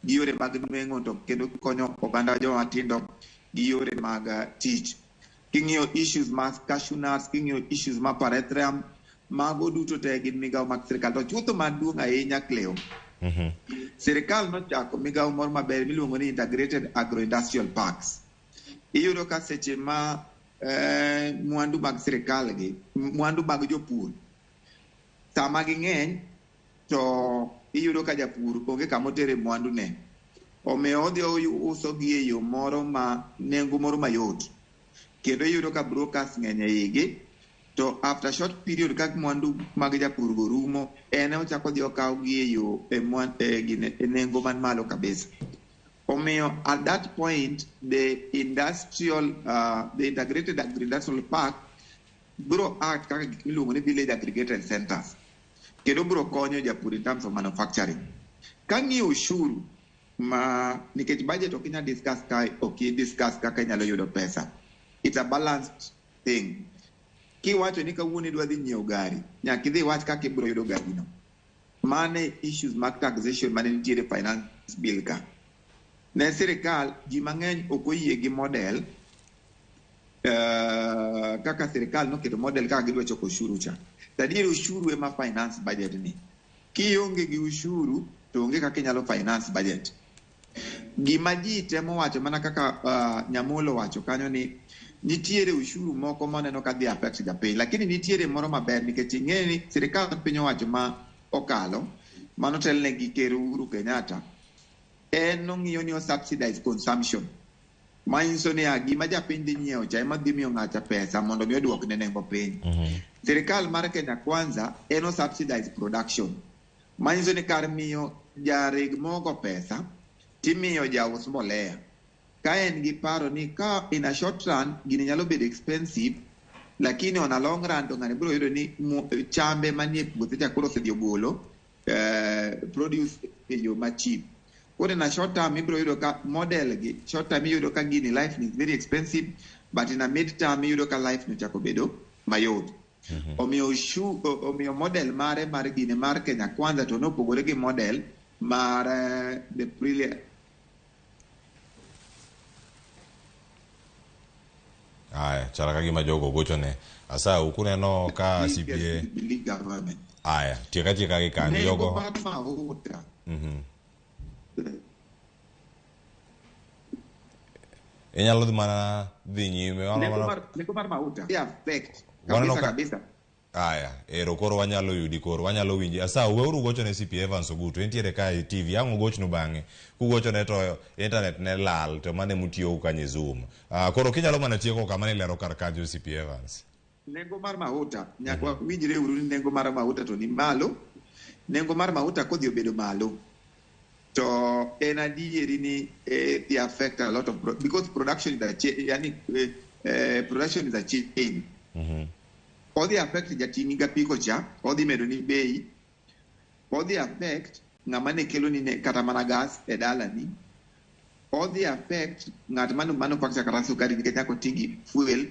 gi yore mag nweng'o to kendo konyo oganda joma tindo gi yore mag tich. King'iyo issues mag cashew nuts, king'iyo issues mag pyrethrum, mago duto te gin migawo mag sirikal. To chutho maduong' ahinya Cleo, sirikal nochako migawo moro maber miluongo ni Integrated Agro-Industrial Parks. Iyudo ka seche ma mwandu mag sirikal gi, mwandu mag jopur, sama ging'eny to iyudo ka japur onge kama otere mwandu ne. Omiyo odhi ouso gi e yo moro ma nengo moro mayot. Kendo iyudo ka brokers ng'eny e igi, to after short period ka mwandu mag japur go rumo, en ochako dhi okaw gi e yo e nengo man malo kabisa. Omiyo at that point the industrial the integrated agri-industrial park biro act kaka gik miluongo ni village aggregated centers, kendo biro konyo japur in terms of manufacturing. Kang'iyo ushuru ma nikech budget ok inyal discuss kae, ok i discuss kaka inyalo yudo pesa. It's a balanced thing. Kiwacho ni kawuono idwa dhi nyiewo gari, nyaka idhi iwach kaka ibiro yudo gari no. Mane issues mag taxation mane nitiere finance bill ka. Ne sirikal, ji mang'eny ok oyie gi model kaka sirikal noketo model kaka gidwa choko ushuru cha. To adier ushuru ema finance budget ni. Kionge gi ushuru to onge kaka inyalo finance budget. Gima ji temo wacho mana kaka Nyamolo wacho kanyo ni Nitiere ushuru moko maneno ka dhi affect japiny, lakini nitiere moro maber nikech ing'e ni sirikal piny owacho ma okalo mano telne gi Ker Uhuru Kenyatta en nong'iyo ni o subsidize consumption manyiso ni gima japiny dhi nyiewo cha ema dhi miyo ng'acha pesa mondo mi oduokne nengo piny. Sirikal mar Kenya Kwanza en o subsidize production manyiso ni kar miyo jareg mogo pesa timiyo jaus mbolea ka en gi paro ni ka in a short run gini nyalo bedo expensive lakini on a long run to ng'ani biro yudo ni chambe manie puothe cha koro osedhi ogolo produce e yo ma cheap. Koro in a short term ibiro yudo ka model gi short term iyudo ka gini life ni is very expensive but in a mid term iyudo ka life ni ochako bedo mayot. Omiyo omiyo model mare mar gini mar Kenya Kwanza to nopogore gi model mar the previous. Aya, chal ka gima jogo gochone. Asau kuneno ka CPA. Aya, tieka tieka gi kanyo jogo. Inyalo dhi mana dhi nyime. Nengo mar mauta. Yeah, affect. Kabisa kabisa. Aya, ero koro wanyalo yudi koro wanyalo winji. Asau weuru gochone CPA Evans Ogutu. Entiere ka e TV. Ang' ugochnu bang'e. Kugochone to internet ne lal to mane mutiyo kanyo e Zoom. Koro kinyalo mana tieko kama nilero kar kanyo CPA Evans. Nengo mar mauta nyaka winjre uru ni nengo mar mauta to ni malo. Nengo mar mauta kodhi obedo malo to en adieri ni they affect a lot of because production is a chain, yani production is a chain. Odhi affect jating'i gapiko cha, odhi medo ni bei, odhi affect ng'ama ne kelo ni kata mana gas e dalani, odhi affect ng'at mane manufacture kata sukari nikech nyaka oti gi fuel,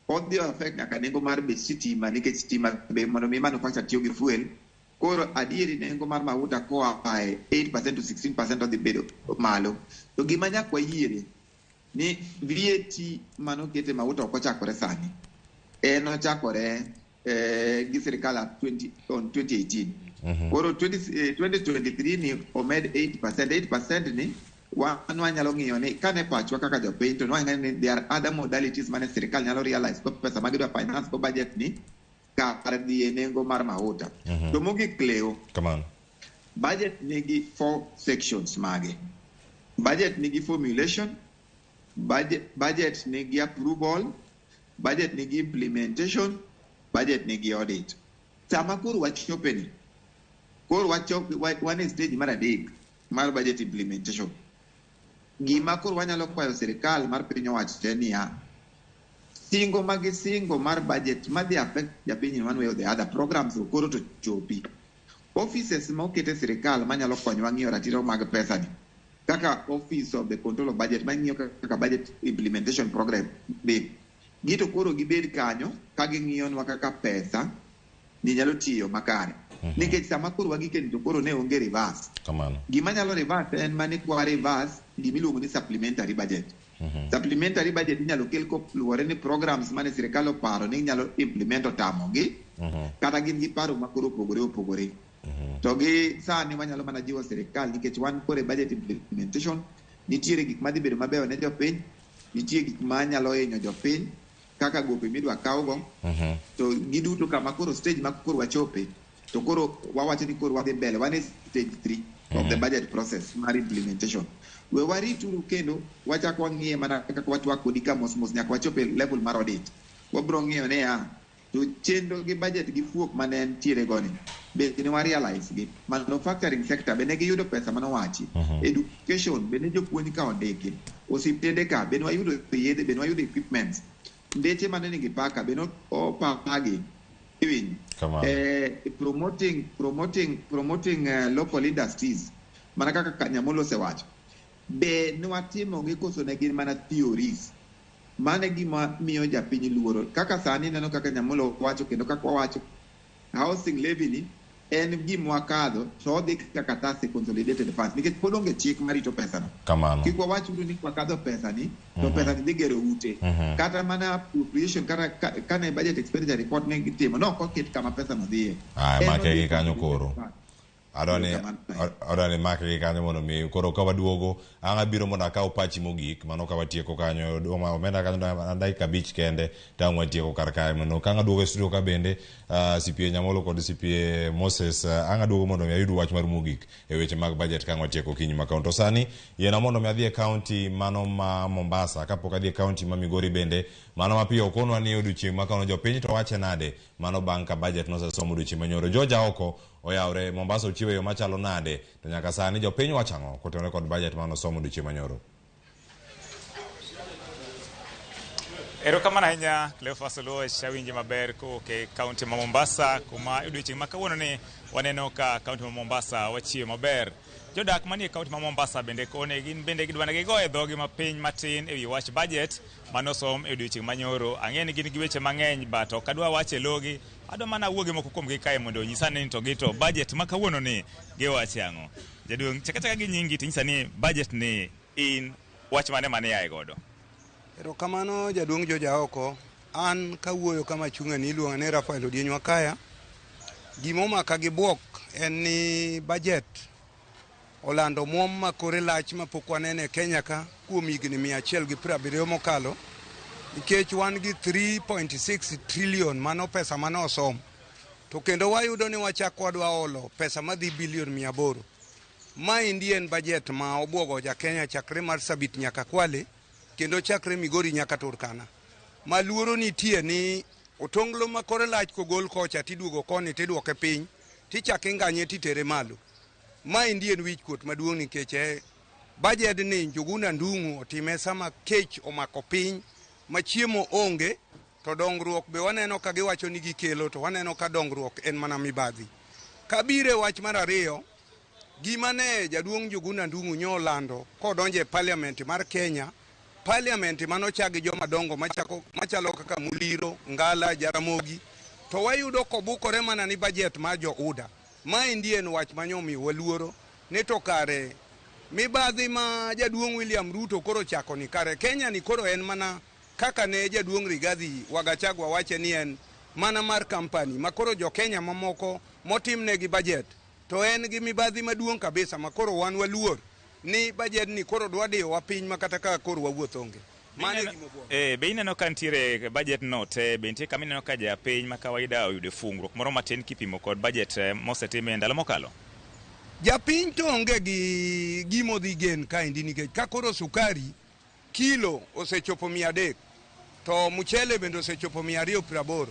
odhi affect nyaka nengo mar bech sitima nikech sitima be mondo mi manufacture tiyo gi fuel. Koro adieri nengo mar mauta koa e 8% to 16% odhi bedo malo. To gima nyaka wayiere ni VAT manokete mauta ok ochakore sani. En ochakore gi sirikal on 2018. Koro 2023 ni omed 8%. 8% ni wan wanyalo ng'iyo ni kane pachwa kaka jopiny to nwang'e ni there are other modalities mane sirikal nyalo realize go pesa magidwa finance go budget ni kar dhi e nengo mar mauta. To mogik Leo, budget nigi 4 sections mage. Budget nigi formulation, budget nigi approval, budget nigi implementation, budget nigi audit. Sama koro wachope ni, koro wan e stage mar 3 mar budget implementation. Gima koro wanyalo kwayo sirikal mar piny owacho en niya, singo magisingo mar budget madhi affect japiny in one way or the other, programs koro to chopi. Offices ma okete sirikal manyalo konyowa ng'iyo ratiro mag pesa ni, kaka Office of the Control of Budget mang'iyo kaka budget implementation program dhi. Gito koro gibed kanyo ka ging'iyonwa kaka pesa ni nyalo tiyo makare. Nikech sama koro wagikeni to koro ne onge reverse. Kamano. Gima nyalo reverse en mane kwa reverse gimiluongo ni supplementary budget. Supplementary budget inyalo kel koluwore ni programs mane sirikal oparo ni inyalo implement otamogi, kata gin gi paro ma koro opogore opogore. To gi sani wanyalo mana jiwo sirikal nikech wan koro e budget implementation, nitiere gik madhi bedo mabeyo ne jopiny, nitie gik ma nyalo hinyo jopiny kaka gope midwa kawgo. To giduto kama koro stage ma koro wachope to koro wawacho ni koro wadhi mbele, wan e stage 3 of the budget process mar implementation. We warituru kendo wachak wang'iye mana kaka watwak kodi ka mos mos nyaka wachop e level mar audit. Wabiro ng'iyo niya, to chenro gi budget gi fuok mane entiere go ni be ne wa realize gi. Manufacturing sector be ne giyudo pesa manowachi. Education be ne jopuonj ka ondiki. Osiptende ka be ne wayudo yedhe, be ne wayudo equipments. Ndeche mane nigi paka be ne opagi. Iwinjo? Promoting local industries mana kaka Nyamolo osewacho. Be ne watimo gi koso ne gin mana theories. Mano e gima miyo japiny luoro. Kaka sani neno kaka Nyamolo wacho kendo kaka wawacho, housing levy ni en gima wakadho to odhi kaka tax e consolidated funds nikech pod onge chik marito pesano. Kamano. Kik wawach uru ni wakadho pesa ni to pesa ni dhi gero ute. Kata mana appropriation kata kane budget expenditure report ne gitimo no ok oket kama pesa no dhiye. Aya, En make odhi gi kanyo koro. Adwa ni make gi kanyo mondo mi koro ka waduogo ang' abiro mondo akaw pachi mogik mano ka watieko kanyo omenda kanyo dakika 5 kende to ang' watieko kar kae mondo ka ang' aduogo e studio ka bende CPA Nyamolo kod CPA Moses ang' aduogo mondo mi ayud wach mar mogik e weche mag budget ka ang' watieko okinyi ma kawuono. To sani yiena mondo mi adhi e county mano ma Mombasa kapok adhi e county ma Migori bende mano mapiyo okonwa ni odiochieng' ma kawuono jopiny to wache nade mano bang' ka budget nosesom odiochieng' manyoro. George Aoko oyawre Mombasa ochiwe yo machalo nade to nyaka sani jopiny wacho ang'o kotenore kod budget mane osom odiochieng' manyoro. Erokamano ahinya Cleophas Oluoch, awinji maber kowuok e kaunti ma Mombasa kuma odiochieng' ma kawuono ni waneno ka kaunti ma Mombasa wachiew maber. Jodak manie kaunti ma Mombasa bende kone gin bende gidwa ni gigo e dhogi mapiny matin ewi wach budget manosom e odiochieng' manyoro. Ang'e ni gin gi weche mang'eny but ok adwa wacho e logi, adwa mana wuo gi moko kuomgi kae mondo onyisa ni to gi to budget ma kawuono ni giwache ang'o. Jaduong' chak achaka gi nyingi tinyisa ni budget ni in wach mane mane iaye godo? Erokamano jaduong' George Aoko. An kawuoyo kama achung'e ni iluonga ni Rafael Odieny Wakaya. Gimomaka gi buok en ni budget olando muom ma kore lach mapok waneno e Kenya ka kuom higni 170 mokalo, nikech wan gi 3.6 trillion mano pesa mane osom, to kendo wayudo ni wachak wadwa olo pesa madhi bilion 800. Maendi en budget ma obuogo ja Kenya chakre Marsabit nyaka Kwale, kendo chakre Migori nyaka Turkana. Ma luoro nitie ni otonglo ma kore lach kogol kocha tiduogo koni tiduoke piny, tichako inganye titere malo. Maendi en wich kuot maduong' nikech budget ni Njuguna Ndung'u otime sama kech omako piny ma chiemo onge, to dongruok be waneno ka giwacho ni gikelo, to waneno ka dongruok en mana mibadhi. Kabire wach mar ariyo, gima ne jaduong' Njuguna Ndung'u nyo olando kodonjo e parliament mar Kenya, parliament manochak gi joma dongo machalo kaka Muliro, Ngala, Jaramogi, to wayudo kobukore mana ni budget mar jo UDA. Maendi en wach manyo omiyo waluoro ni to kare mibadhi ma jaduong' William Ruto koro chako ni kare Kenya ni koro en mana kaka ne jaduong' Rigathi wa Gachagua wache ni en mana mar company ma koro jo Kenya mamoko motimnegi budget to en gi mibadhi maduong' kabisa ma koro wan waluor ni budget ni koro dwa diyowa piny ma kata kaka koro wawuoth onge. Mano e gima obuogo. Be ineno ka nitiere budget no te, be nitie kama ineno ka japiny ma kawaida oyudo fungruok moro matin kipimo kod budget mosetim e ndalo mokalo? Japiny to onge gi gimodhi gen kaendi nikech ka koro sukari kilo osechopo 300 to mchele bende osechopo 280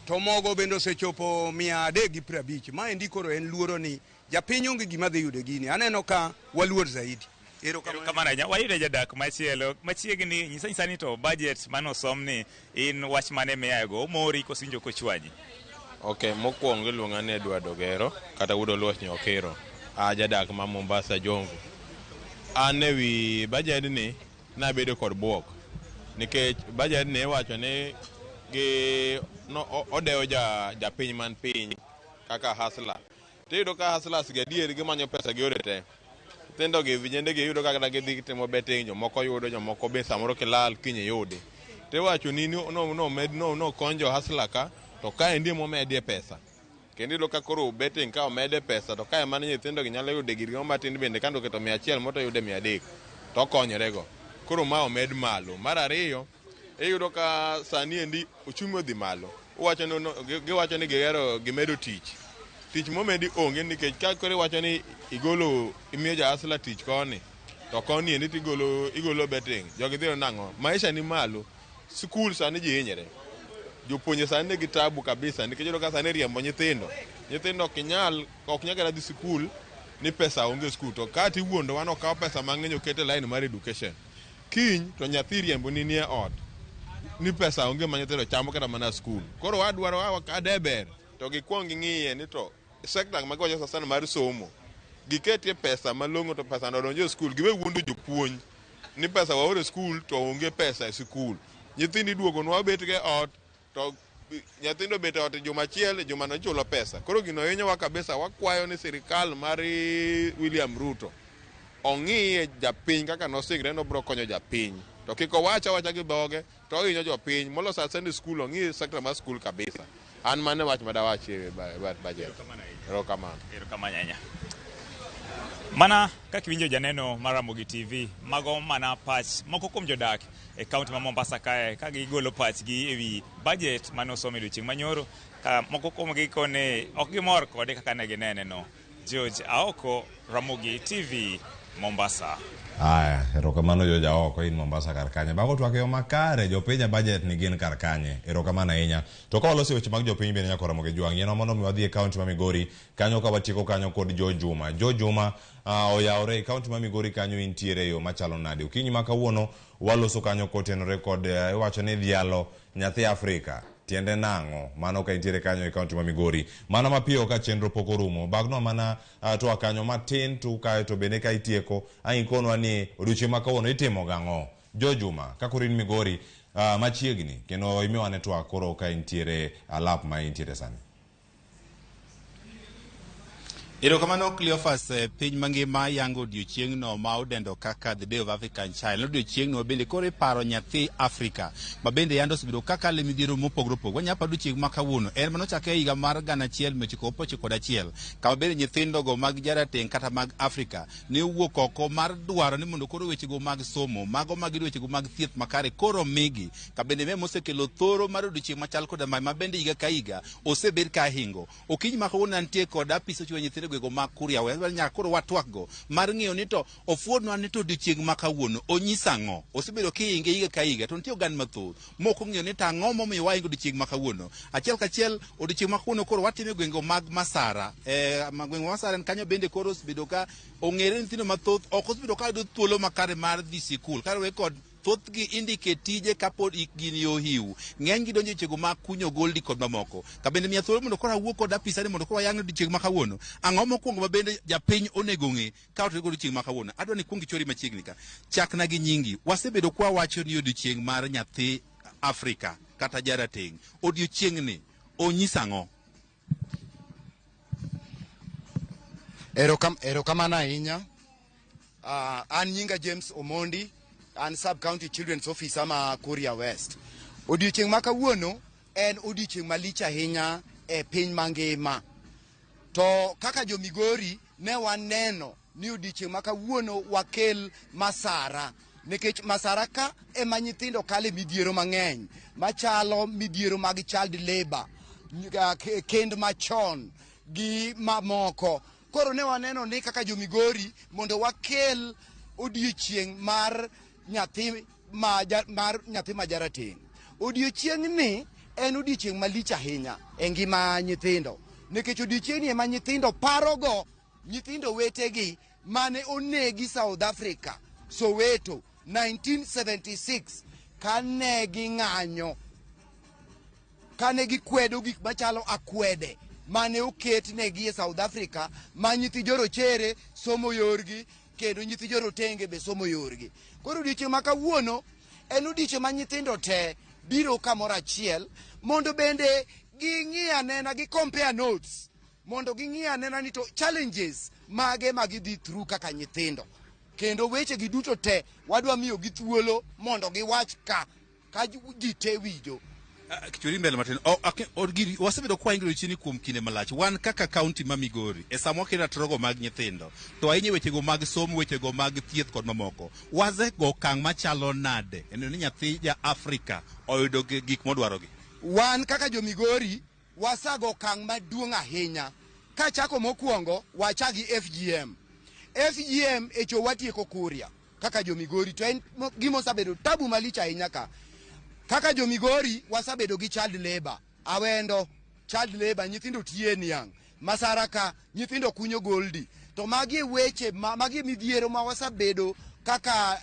to mogo bende osechopo 350. Maendi koro en luoro ni japiny onge gima dhi yudo gini. Aneno ka waluor zaidi. Erokamano ahinya. Wayudo jadak machielo machiegni, nyisa ni to budget manosom ni in wach mane miaye go omori koso iwinjo kochwanyi? Ok, mokwongo iluonga ni Edward Ogero kata Wuod Oluoch Nyokiro. A jadak ma Mombasa Jomvu. An ewi budget ni nabedo kod buok nikech budget ni iwacho ni gi no, odewo japiny man piny kaka hustler. Tiyudo ka hustlers gi adier gimanyo pesa gi yore te. Nyithindo gi vijende gi iyudo ka kata gidhi timo betting, jomoko yudo, jomoko be samoro kilal kiny iyudi. Tiwacho ni no konjo hustler ka to kaendi emomedie pesa. Kendo iyudo ka koro betting ka omede pesa to kae mano nyithindo gi nyalo yude girgi matin bende kando keto 100 moto yude 300 to okonyorego. Koro ma omed malo. Mar ariyo, iyudo ka sani endi uchumi odhi malo. Uwacho ni giwacho ni gihero gimedo tich. Tich momedi onge nikech ka koro iwacho ni igolo imiyo ja hustler tich koni to koni endi tigolo igolo betting. Jogi dhi nang'o? Maisha ni malo. Sikul sani ji hinyre. Jopuonje sani nigi tabu kabisa nikech iyudo ka sani riembo nyithindo. Nyithindo ok nyal kata dhi sikul ni pesa onge skul to ka tiwuondowa ni okaw pesa mang'eny oket e line mar education. Kiny to nyathi riembo ni nie ot ni pesa onge ma nyithindo chamo kata mana skul. Koro wadwaro ade ber to gikwong ging'iye ni to sector ma giwacho sasa mar somo giketie pesa malong'o to pesa no odonjo e skul giwe wuondo jopuonj ni pesa waoro e skul to onge pesa e skul. Nyithindo iduogonwa bet go e ot to nyithindo obet e ot juma achiel juma no ichulo pesa. Koro gino hinyowa kabisa wakwayo ni sirikal mar William Ruto ong'iye japiny kaka nosingre nobiro konyo japiny to kik owach awacha gi dhoge to ohinyo jopiny moloso asende skul ong'i sector mar skul kabisa. An mano e wach madawachi e budget. Erokamano. Erokamano ahinya. Mana kaka iwinjo janeno mar Ramogi TV, mago mana pach moko kuom jodak e kaunti ma Mombasa kae ka gigolo pachgi ewi budget mane osom e odiochieng' manyoro ka moko kuomgi kone ok gimor kode kaka ne ginene no. George Aoko, Ramogi TV, Mombasa. Aya, erokamano George Aoko in Mombasa kar kanye. Bago twak e yo makare, jopiny e budget ni gin kar kanye. Erokamano ahinya. To ka waloso e weche mag jopiny bende nyaka Ramogi Jwang'. Yienwa mondo mi wadhi e kaunti ma Migori, kanyo ka watieko kanyo kod Joe Juma. Joe Juma oyawore e kaunti ma Migori kanyo intiere e yo machalo nade? Okinyi ma kawuono waloso kanyo kotenore kod iwacho ni dhialo nyathi Afrika. Tiende nang'o? Mano ka intiere kanyo e kaunti ma Migori. Mana mapiyo ka chenro pok orumo. Bagnwa mana twak kanyo matin tu kae to bende ka itieko ang' ikonwa ni odiochieng' ma kawuono itimo gang'o. Joe Juma, ka koro in Migori machiegni kendo imiwa ne twak koro ka intiere alap ma intiere sani. Erokamano Cleophas, piny mangima yango odiochieng'no ma odendo kaka The Day of African Child. Odiochieng'no bende koro iparo nyathi Afrika ma bende yando osebedo kaka le midhiero mopogore opogore. Wanyalo paro odiochieng' ma kawuono en manochake e higa mar 1991 kama bende nyithindogo mag jarateng' kata mag Afrika ne owuok oko mar dwaro ni mondo koro wechego mag somo, mago mag wechego mag thieth makare koro migi. Ka bende me mosekelo thoro mar odiochieng' machal koda mae ma bende higa ka higa osebed ka hingo. Okinyi ma kawuono antie kod apis ochiwo nyithindo gwego mag Kuria West, nyaka koro watwakgo mar ng'eyo ni to ofuonwa ni to odiochieng' ma kawuono onyisa ang'o. Osebedo kihinge higa ka higa to nitie oganda mathoth mok ong'eyo ni to ang'o momiyo wahingo odiochieng' ma kawuono. Achiel kachiel odiochieng' ma kawuono koro watime e gwenge mag Masara. Gweng' ma Masara en kanyo bende koro osebedo ka ong'ere ni nyithindo mathoth ok osebedo ka yudo thuolo makare mar dhi sikul kaluwore kod thothgi indike tije kapod hikgi ni ohiu. Ng'enygi donjo e wechego mag kunyo goldi kod mamoko. Ka bende miya thuolo mondo koro awuo kod apisa ni mondo koro wayang odiochieng' ma kawuono. Ang'o mokwongo ma bende japiny onego ng'e ka otere kod odiochieng' ma kawuono? Adwa ni kuong ichori machiegni ka. Chakna gi nyingi. Wasebedo kwa wacho ni odiochieng' mar nyathi Afrika kata jarateng'. Odiochieng'ni onyisa ang'o? Erokamano ahinya. An nyinga James Omondi, an Sub County Children's Officer ma Kuria West. Odiochieng' ma kawuono en odiochieng' malich ahinya e piny mangima. To kaka jo Migori ne waneno ni odiochieng' ma kawuono wakel masara, nikech masara ka ema nyithindo kale midhiero mang'eny machalo midhiero mag child labor, kend machon gi mamoko. Koro ne waneno ni kaka jo Migori mondo wakel odiochieng' mar nyathi ma mar nyathi ma jarateng'. Odiochieng' ni en odiochieng' malich ahinya e ngima nyithindo, nikech odiochieng' ni ema nyithindo parogo nyithindo wetegi mane onegi South Africa, Soweto 1976, kane ging'anyo, kane gikwedo gik machalo akwede mane oket negi e South Africa, ma nyithi jorochere somo yorgi kendo nyithi jorotenge be somo yorgi. Koro odiochieng' ma kawuono en odiochieng' ma nyithindo te biro kamoro achiel mondo bende ging'i anena, gi compare notes, mondo ging'i anena ni to challenges mage ma gidhi through kaka nyithindo, kendo weche gi duto te wadwa miyo gi thuolo mondo giwach ka ji te winjo. Kichuri mbele matin. Wasebedo kwa ingiro chini kuom kinde malach. Wan kaka county ma Migori, e sama wakelo ratiro mag nyithindo, to ahinya wechego mag somo, wechego mag thieth kod mamoko, wasego okang' machalo nade e neno ni nyathi ja Afrika oyudo gik modwarogi? Wan kaka jo Migori wasago okang' maduong' ahinya. Kachako mokwongo, wachak gi FGM. FGM e cho watieko Kuria kaka jo Migori, to en gima osebedo tabu malich ahinya ka. Kaka jo Migori wasebedo gi child labor, awendo, child labor, nyithindo tiye niang', Masara ka nyithindo kunyo goldi. To magi e weche, magi e midhiero ma wasebedo kaka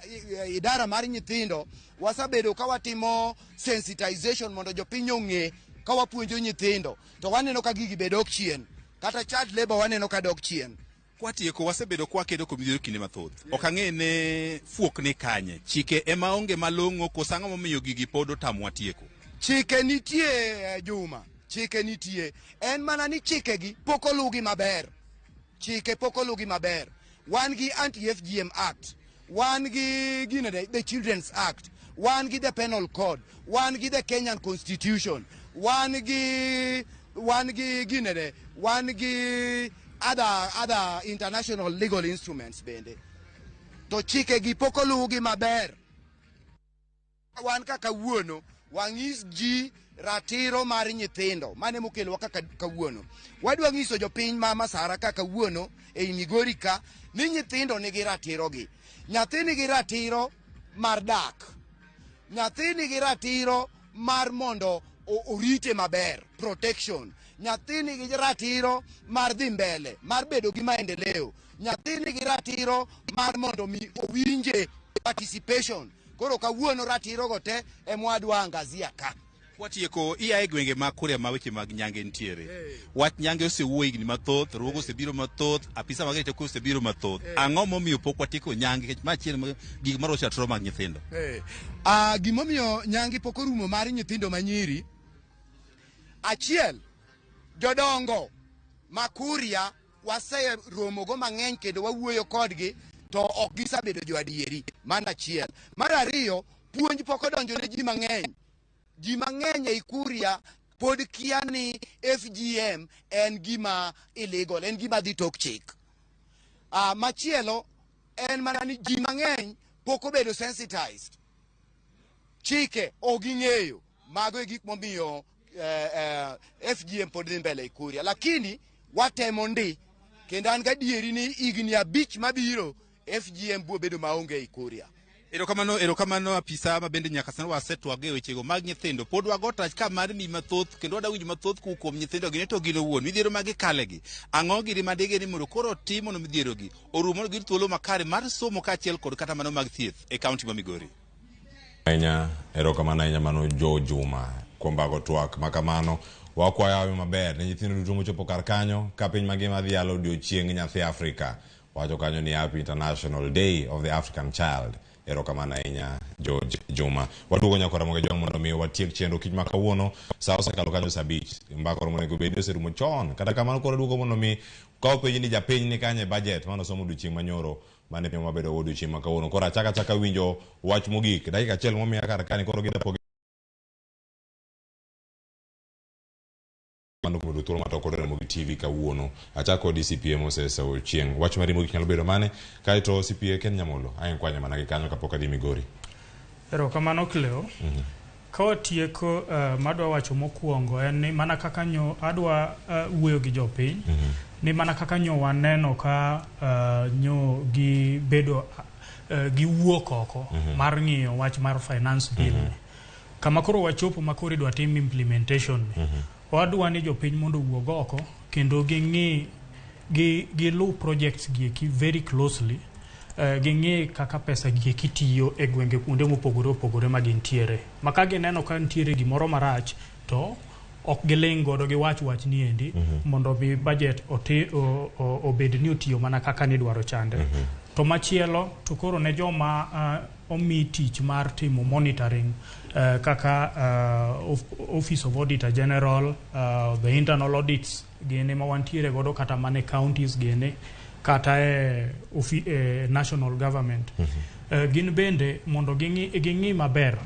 idara mar nyithindo, wasebedo ka watimo sensitization mondo jopiny ong'e ka wapuonjo nyithindo, to waneno ka gigi be dok chien, kata child labor waneno ka dok chien. Kwatieko, wasebedo kwakedo kod midhiero kinde mathoth. Ok ang'e ne fuok ni kanye. Chike ema onge malong'o, koso ang'o momiyo gigi pod otamwa tieko? Chike nitie, Juma. Chike nitie. En mana ni chikegi pok oluwgi maber. Chike pok oluwgi maber. Wan gi Anti-FGM Act, wan gi gine de, the Children's Act, wan gi the Penal Code, wan gi the Kenyan Constitution, wan gi gine de, wan gi other international legal instruments bende. To chike gi pok oluwgi maber. Wan kaka wuono wang'is ji ratiro mar nyithindo mane mokelowa kaka kawuono. Wadwa ng'iso jopiny ma Masara kaka wuono ei Migori ka ni nyithindo nigi ratiro gi. Nyathi nigi ratiro mar dak. Nyathi nigi ratiro mar mondo orite maber, protection. Nyathi nigi ratiro mar dhi mbele, mar bedo gi maendeleo. Nyathi nigi ratiro mar mondo mi owinje, participation. Koro kawuono ratiro go te ema wadwa angazia ka. Watieko ia e gwenge mag Kuria ma weche mag nyange nitiere. Wach nyange osewuo higni mathoth, ruogo osebiro mathoth, apisa mag arita kwe osebiro mathoth. Ang'o momiyo pok watieko nyange nikech ma achiel mag gik marocho ratiro mag nyithindo? Gimomiyo nyange pok orumo mar nyithindo manyiri, achiel, jodongo ma Kuria waseromogo mang'eny kendo wawuoyo kodgi to ok gisebedo jo adieri. Mano achiel. Mar ariyo, puonj pok odonjo ne ji mang'eny. Ji mang'eny ei Kuria pod kia ni FGM en gima illegal, en gima dhi tok chik. Machielo en mana ni ji mang'eny pok obedo sensitized. Chike ok ging'eyo. Mago e gik momiyo FGM pod dhi mbele e Kuria. Lakini watemo ndi kendo an gadieri ni higni 5 mabiro FGM biro bedo maonge ei Kuria. Erokamano, erokamano apisa ma bende nyaka sani wasetwag e wechego mag nyithindo. Pod wago tach ka mar mi mathoth kendo wada winjo mathoth kowuok kuom nyithindo gi to gin owuon. Midhiero ma gikalegi. Ang'o gini ma digeni mondo koro otim mondo midhiero gi orum mondo giyud thuolo makare mar somo kaachiel kod kata mano mag thieth e kaunti ma Migori. Ahinya, erokamano ahinya mano Joe Juma kuom bago twak ma kamano. Wakwayo hawi maber ne nyithindo duto mochopo kar kanyo ka piny mangima dhi yalo odiochieng' nyathi Afrika. Wacho kanyo ni Happy International Day of the African Child. Erokamano ahinya George Juma. Waduogo nyaka Ramogi Jwang' mondo mi watiek chenro kiny ma kawuono. Sa osekalo kanyo sa 5. Mbaka oromo onego bed ni oserumo chon. Kata kamano koro duogo mondo mi kaw penj ni japiny ni kanye budget mano somo odiochieng' manyoro mane piny mabedo odiochieng' ma kawuono. Koro achaka achaka winjo wach mogik. Dakika achiel momiya kar kani koro gidapogi mano kuom yudo thuolo matoko kod Ramogi TV kawuono. Achako kod CPA Moses Ochieng'. Wach mari mogik nyalo bedo mane? Kaeto CPA Ken Nyamolo, aen kwanya mana gi kanyo kapok adhi Migori. Erokamano Cleo. Ka watieko madwa wacho mokwongo en ni mana kaka nyo adwa wuoyo gi jopiny ni mana kaka nyo waneno ka nyo gibedo giwuok oko mar ng'iyo wach mar finance bill ni. Kama koro wachopo ma koro idwa tim implementation ni. Wadwa ni jopiny mondo owuog oko kendo ging'i giluw projects gi eki very closely. Ging'i kaka pesa gi eki tiyo e gwenge kuonde mopogore opogore ma gintiere. Ma ka gineno ka nitiere gimoro marach to ok giling' godo giwach wach ni endi mondo mi budget obed ni otiyo mana kaka nidwaro chande. To machielo to koro ne joma omi tich mar timo monitoring kaka Office of Auditor General, the internal audits gini ma wantiere godo kata mana e counties gini kata e national government. Gin bende mondo ging'i maber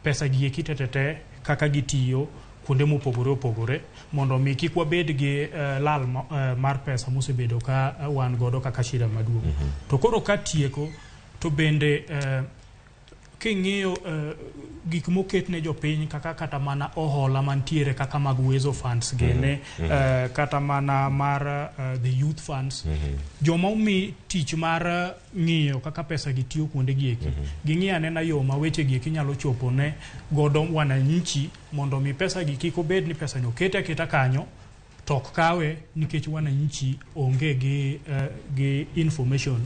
pesa gi eki tetete kaka gitiyo kuonde mopogore opogore mondo mi kik wabed gi lal mar pesa mosebedo ka wan godo kaka shida maduong'. To koro katieko to bende king'iyo gik moket ne jopiny kaka kata mana ohola mantiere kaka mag Uwezo funds gene, kata mana mar the youth funds, joma omi tich mar ng'iyo kaka pesa gi tiyo kuonde gi eki, ging'i anena yo ma weche gi eki nyalo chopo ne godo wananchi mondo mi pesa gi kik obed ni pesa ni okete aketa kanyo to ok kawe nikech wananchi onge gi information,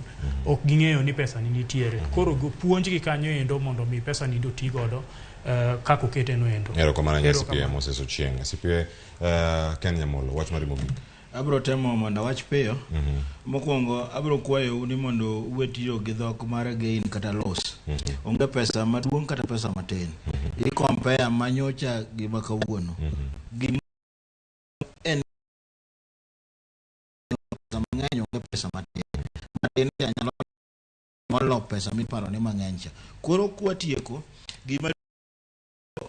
ok ging'eyo ni pesa ni nitiere. Koro puonjgi kanyo endo mondo mi pesa ni oti godo kaka okete no endo. Erokamano ahinya CPA Moses Ochieng'. CPA Ken Nyamolo, wach mari mogik. Abro temo mondo awach piyo. Mokwongo abro kwayou ni mondo uwe tiyo gi dhok mar gain kata loss. Onge pesa maduong' kata pesa matin. I compare manyocha gi ma kawuono. Gima en pesa mang'eny onge pesa matin. Matin cha nyalo molo pesa miparo ni mang'eny cha. Koro kwatieko gima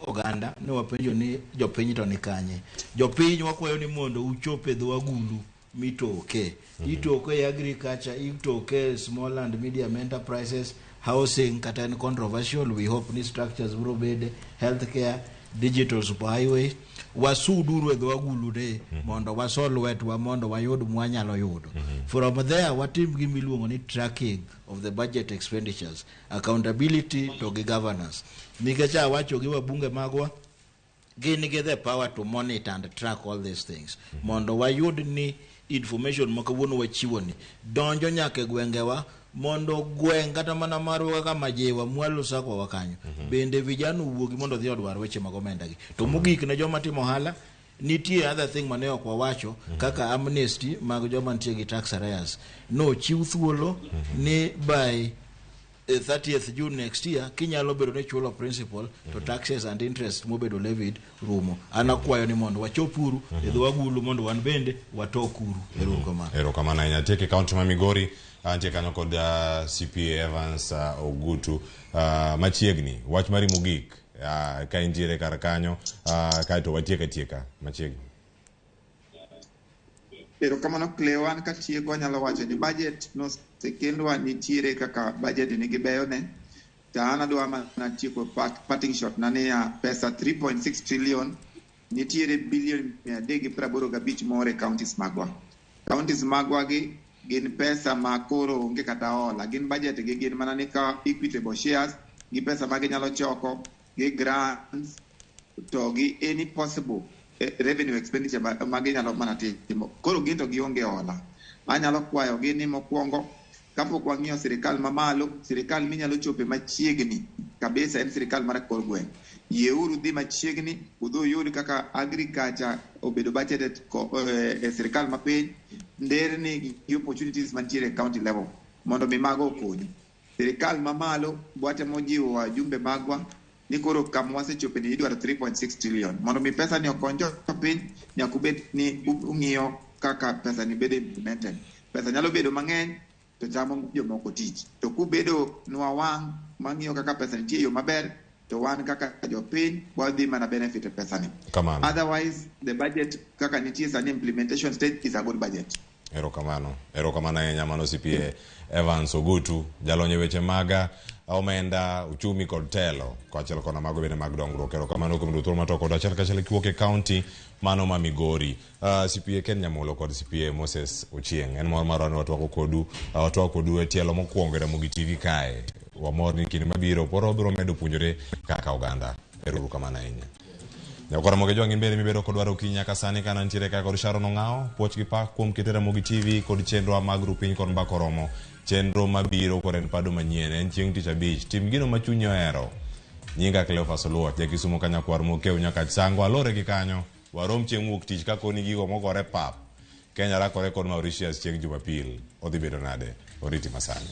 oganda ne wapenjo ni jopiny to ni kanye. Jopiny wakwayo ni mondo uchop e dho agulu. mitoke. Itoke e agriculture, itoke small and medium enterprises, housing kata en controversial, we hope ni structures biro bede, healthcare, digital superhighway. Wasuduru e dho agulu de mondo waso lwetwa mondo wayud mwanyalo yudo. From there watim gima iluongo ni tracking of the budget expenditures, accountability to gi governance. Nikech awacho gi wabunge magwa, gin gi the power to monitor and track all these things mondo wayud ni information ma kawuono wachiwo ni donjo nyaka e gwengewa mondo gweng' kata mana marwa kaka Majewa mwalo sakwa wa kanyo bende vijana owuogi mondo odhi odwar weche mag omenda gi. To mogik ne joma timo ohala nitie other thing mane ok wawacho kaka amnesty mag joma nitie gi tax arrears nochiw thuolo ni by 30th June next year kinyalo bedo ni chulo principal to taxes and interest mobedo levied rumo. An akwayo ni mondo wachopuru e dho agulu mondo wan bende watokuru. Erokamano. Erokamano ahinya. Tieke kaunti ma Migori, antie kanyo kod CPA Evans Ogutu. Machiegni, wach mari mogik ka intiere kar kanyo, kaeto watiek atieka machiegni. Erokamano Cleo, an katieko anyalo wacho ni budget nosekendwa nitiere kaka budget nigi beyone to an adwa mana tieko parting shot na niya pesa 3.6 trillion nitiere billion 385 moro e counties magwa. Counties magwa gi gin pesa ma koro onge kata hola, gin budget gi gin mana ni ka equitable shares gi pesa ma ginyalo choko gi grants to gi any possible revenue expenditure ma ginyalo mana timo. Koro gin to gionge hola. Anyalo kwayo gi ni mokwongo kapok wang'iyo sirikal mamalo, sirikal minyalo chope machiegni kabisa en sirikal mar kor gweng'. Yieuru dhi machiegni udhi uyud kaka agriculture obedo budgeted e sirikal mapiny, nderni gi opportunities mantiere e county level mondo mi mago okonyu. Sirikal mamalo watemo jiwo wajumbe magwa ni koro kama wasechope ni idwaro 3.6 trillion mondo mi pesa ni okony jopiny nyaka ubed ni ung'iyo kaka pesa ni bedo implemented. Pesa nyalo bedo mang'eny to chamo jomoko tich. To kubedo nwa wang' mang'iyo kaka pesa nitie e yo maber to wan kaka jopiny wadhi mana benefit e pesa ni. Kamano. Otherwise the budget kaka nitie sani implementation stage is a good budget. Erokamano. Erokamano ahinya mano CPA Evans Ogutu, jalony e weche mag omenda, uchumi kod telo, kaachiel koda mago bende mag dongruok. Erokamano kuom yudo thuolo mar twak kodwa achiel kachiel kiwuok e kaunti mano ma Migori. CPA Ken Nyamolo kod CPA Moses Ochieng'. En mor marwa ni watwako kodu, watwako kodu e tielo mokwongo e Ramogi TV kae. Wamor ni kinde mabiro pod wabiro medo puonjore kaka oganda. Ero uru kamano ahinya. Nyakwa Ramogi Jwang' in bende mibedo kodwa okinyi nyaka sani kana nitiere ka kod Sharon Ong'awo, puoch gi pak kuom kete Ramogi TV kod chenro mag Rupiny kod Mbaka Oromo. Chenro mabiro kod en pado manyien en chieng' tich abich. Tim gino ma chunyi ohero. Nyinga Cleophas Oluoch, ja Kisumo ka nyakwar Mokew nyaka Sango alore gi kanyo. Warom chieng' wuok tich ka koni gigo mogore pap. Kenya rakore kod Mauritius chieng' Jumapil. Odhi bedo nade? Oriti masani.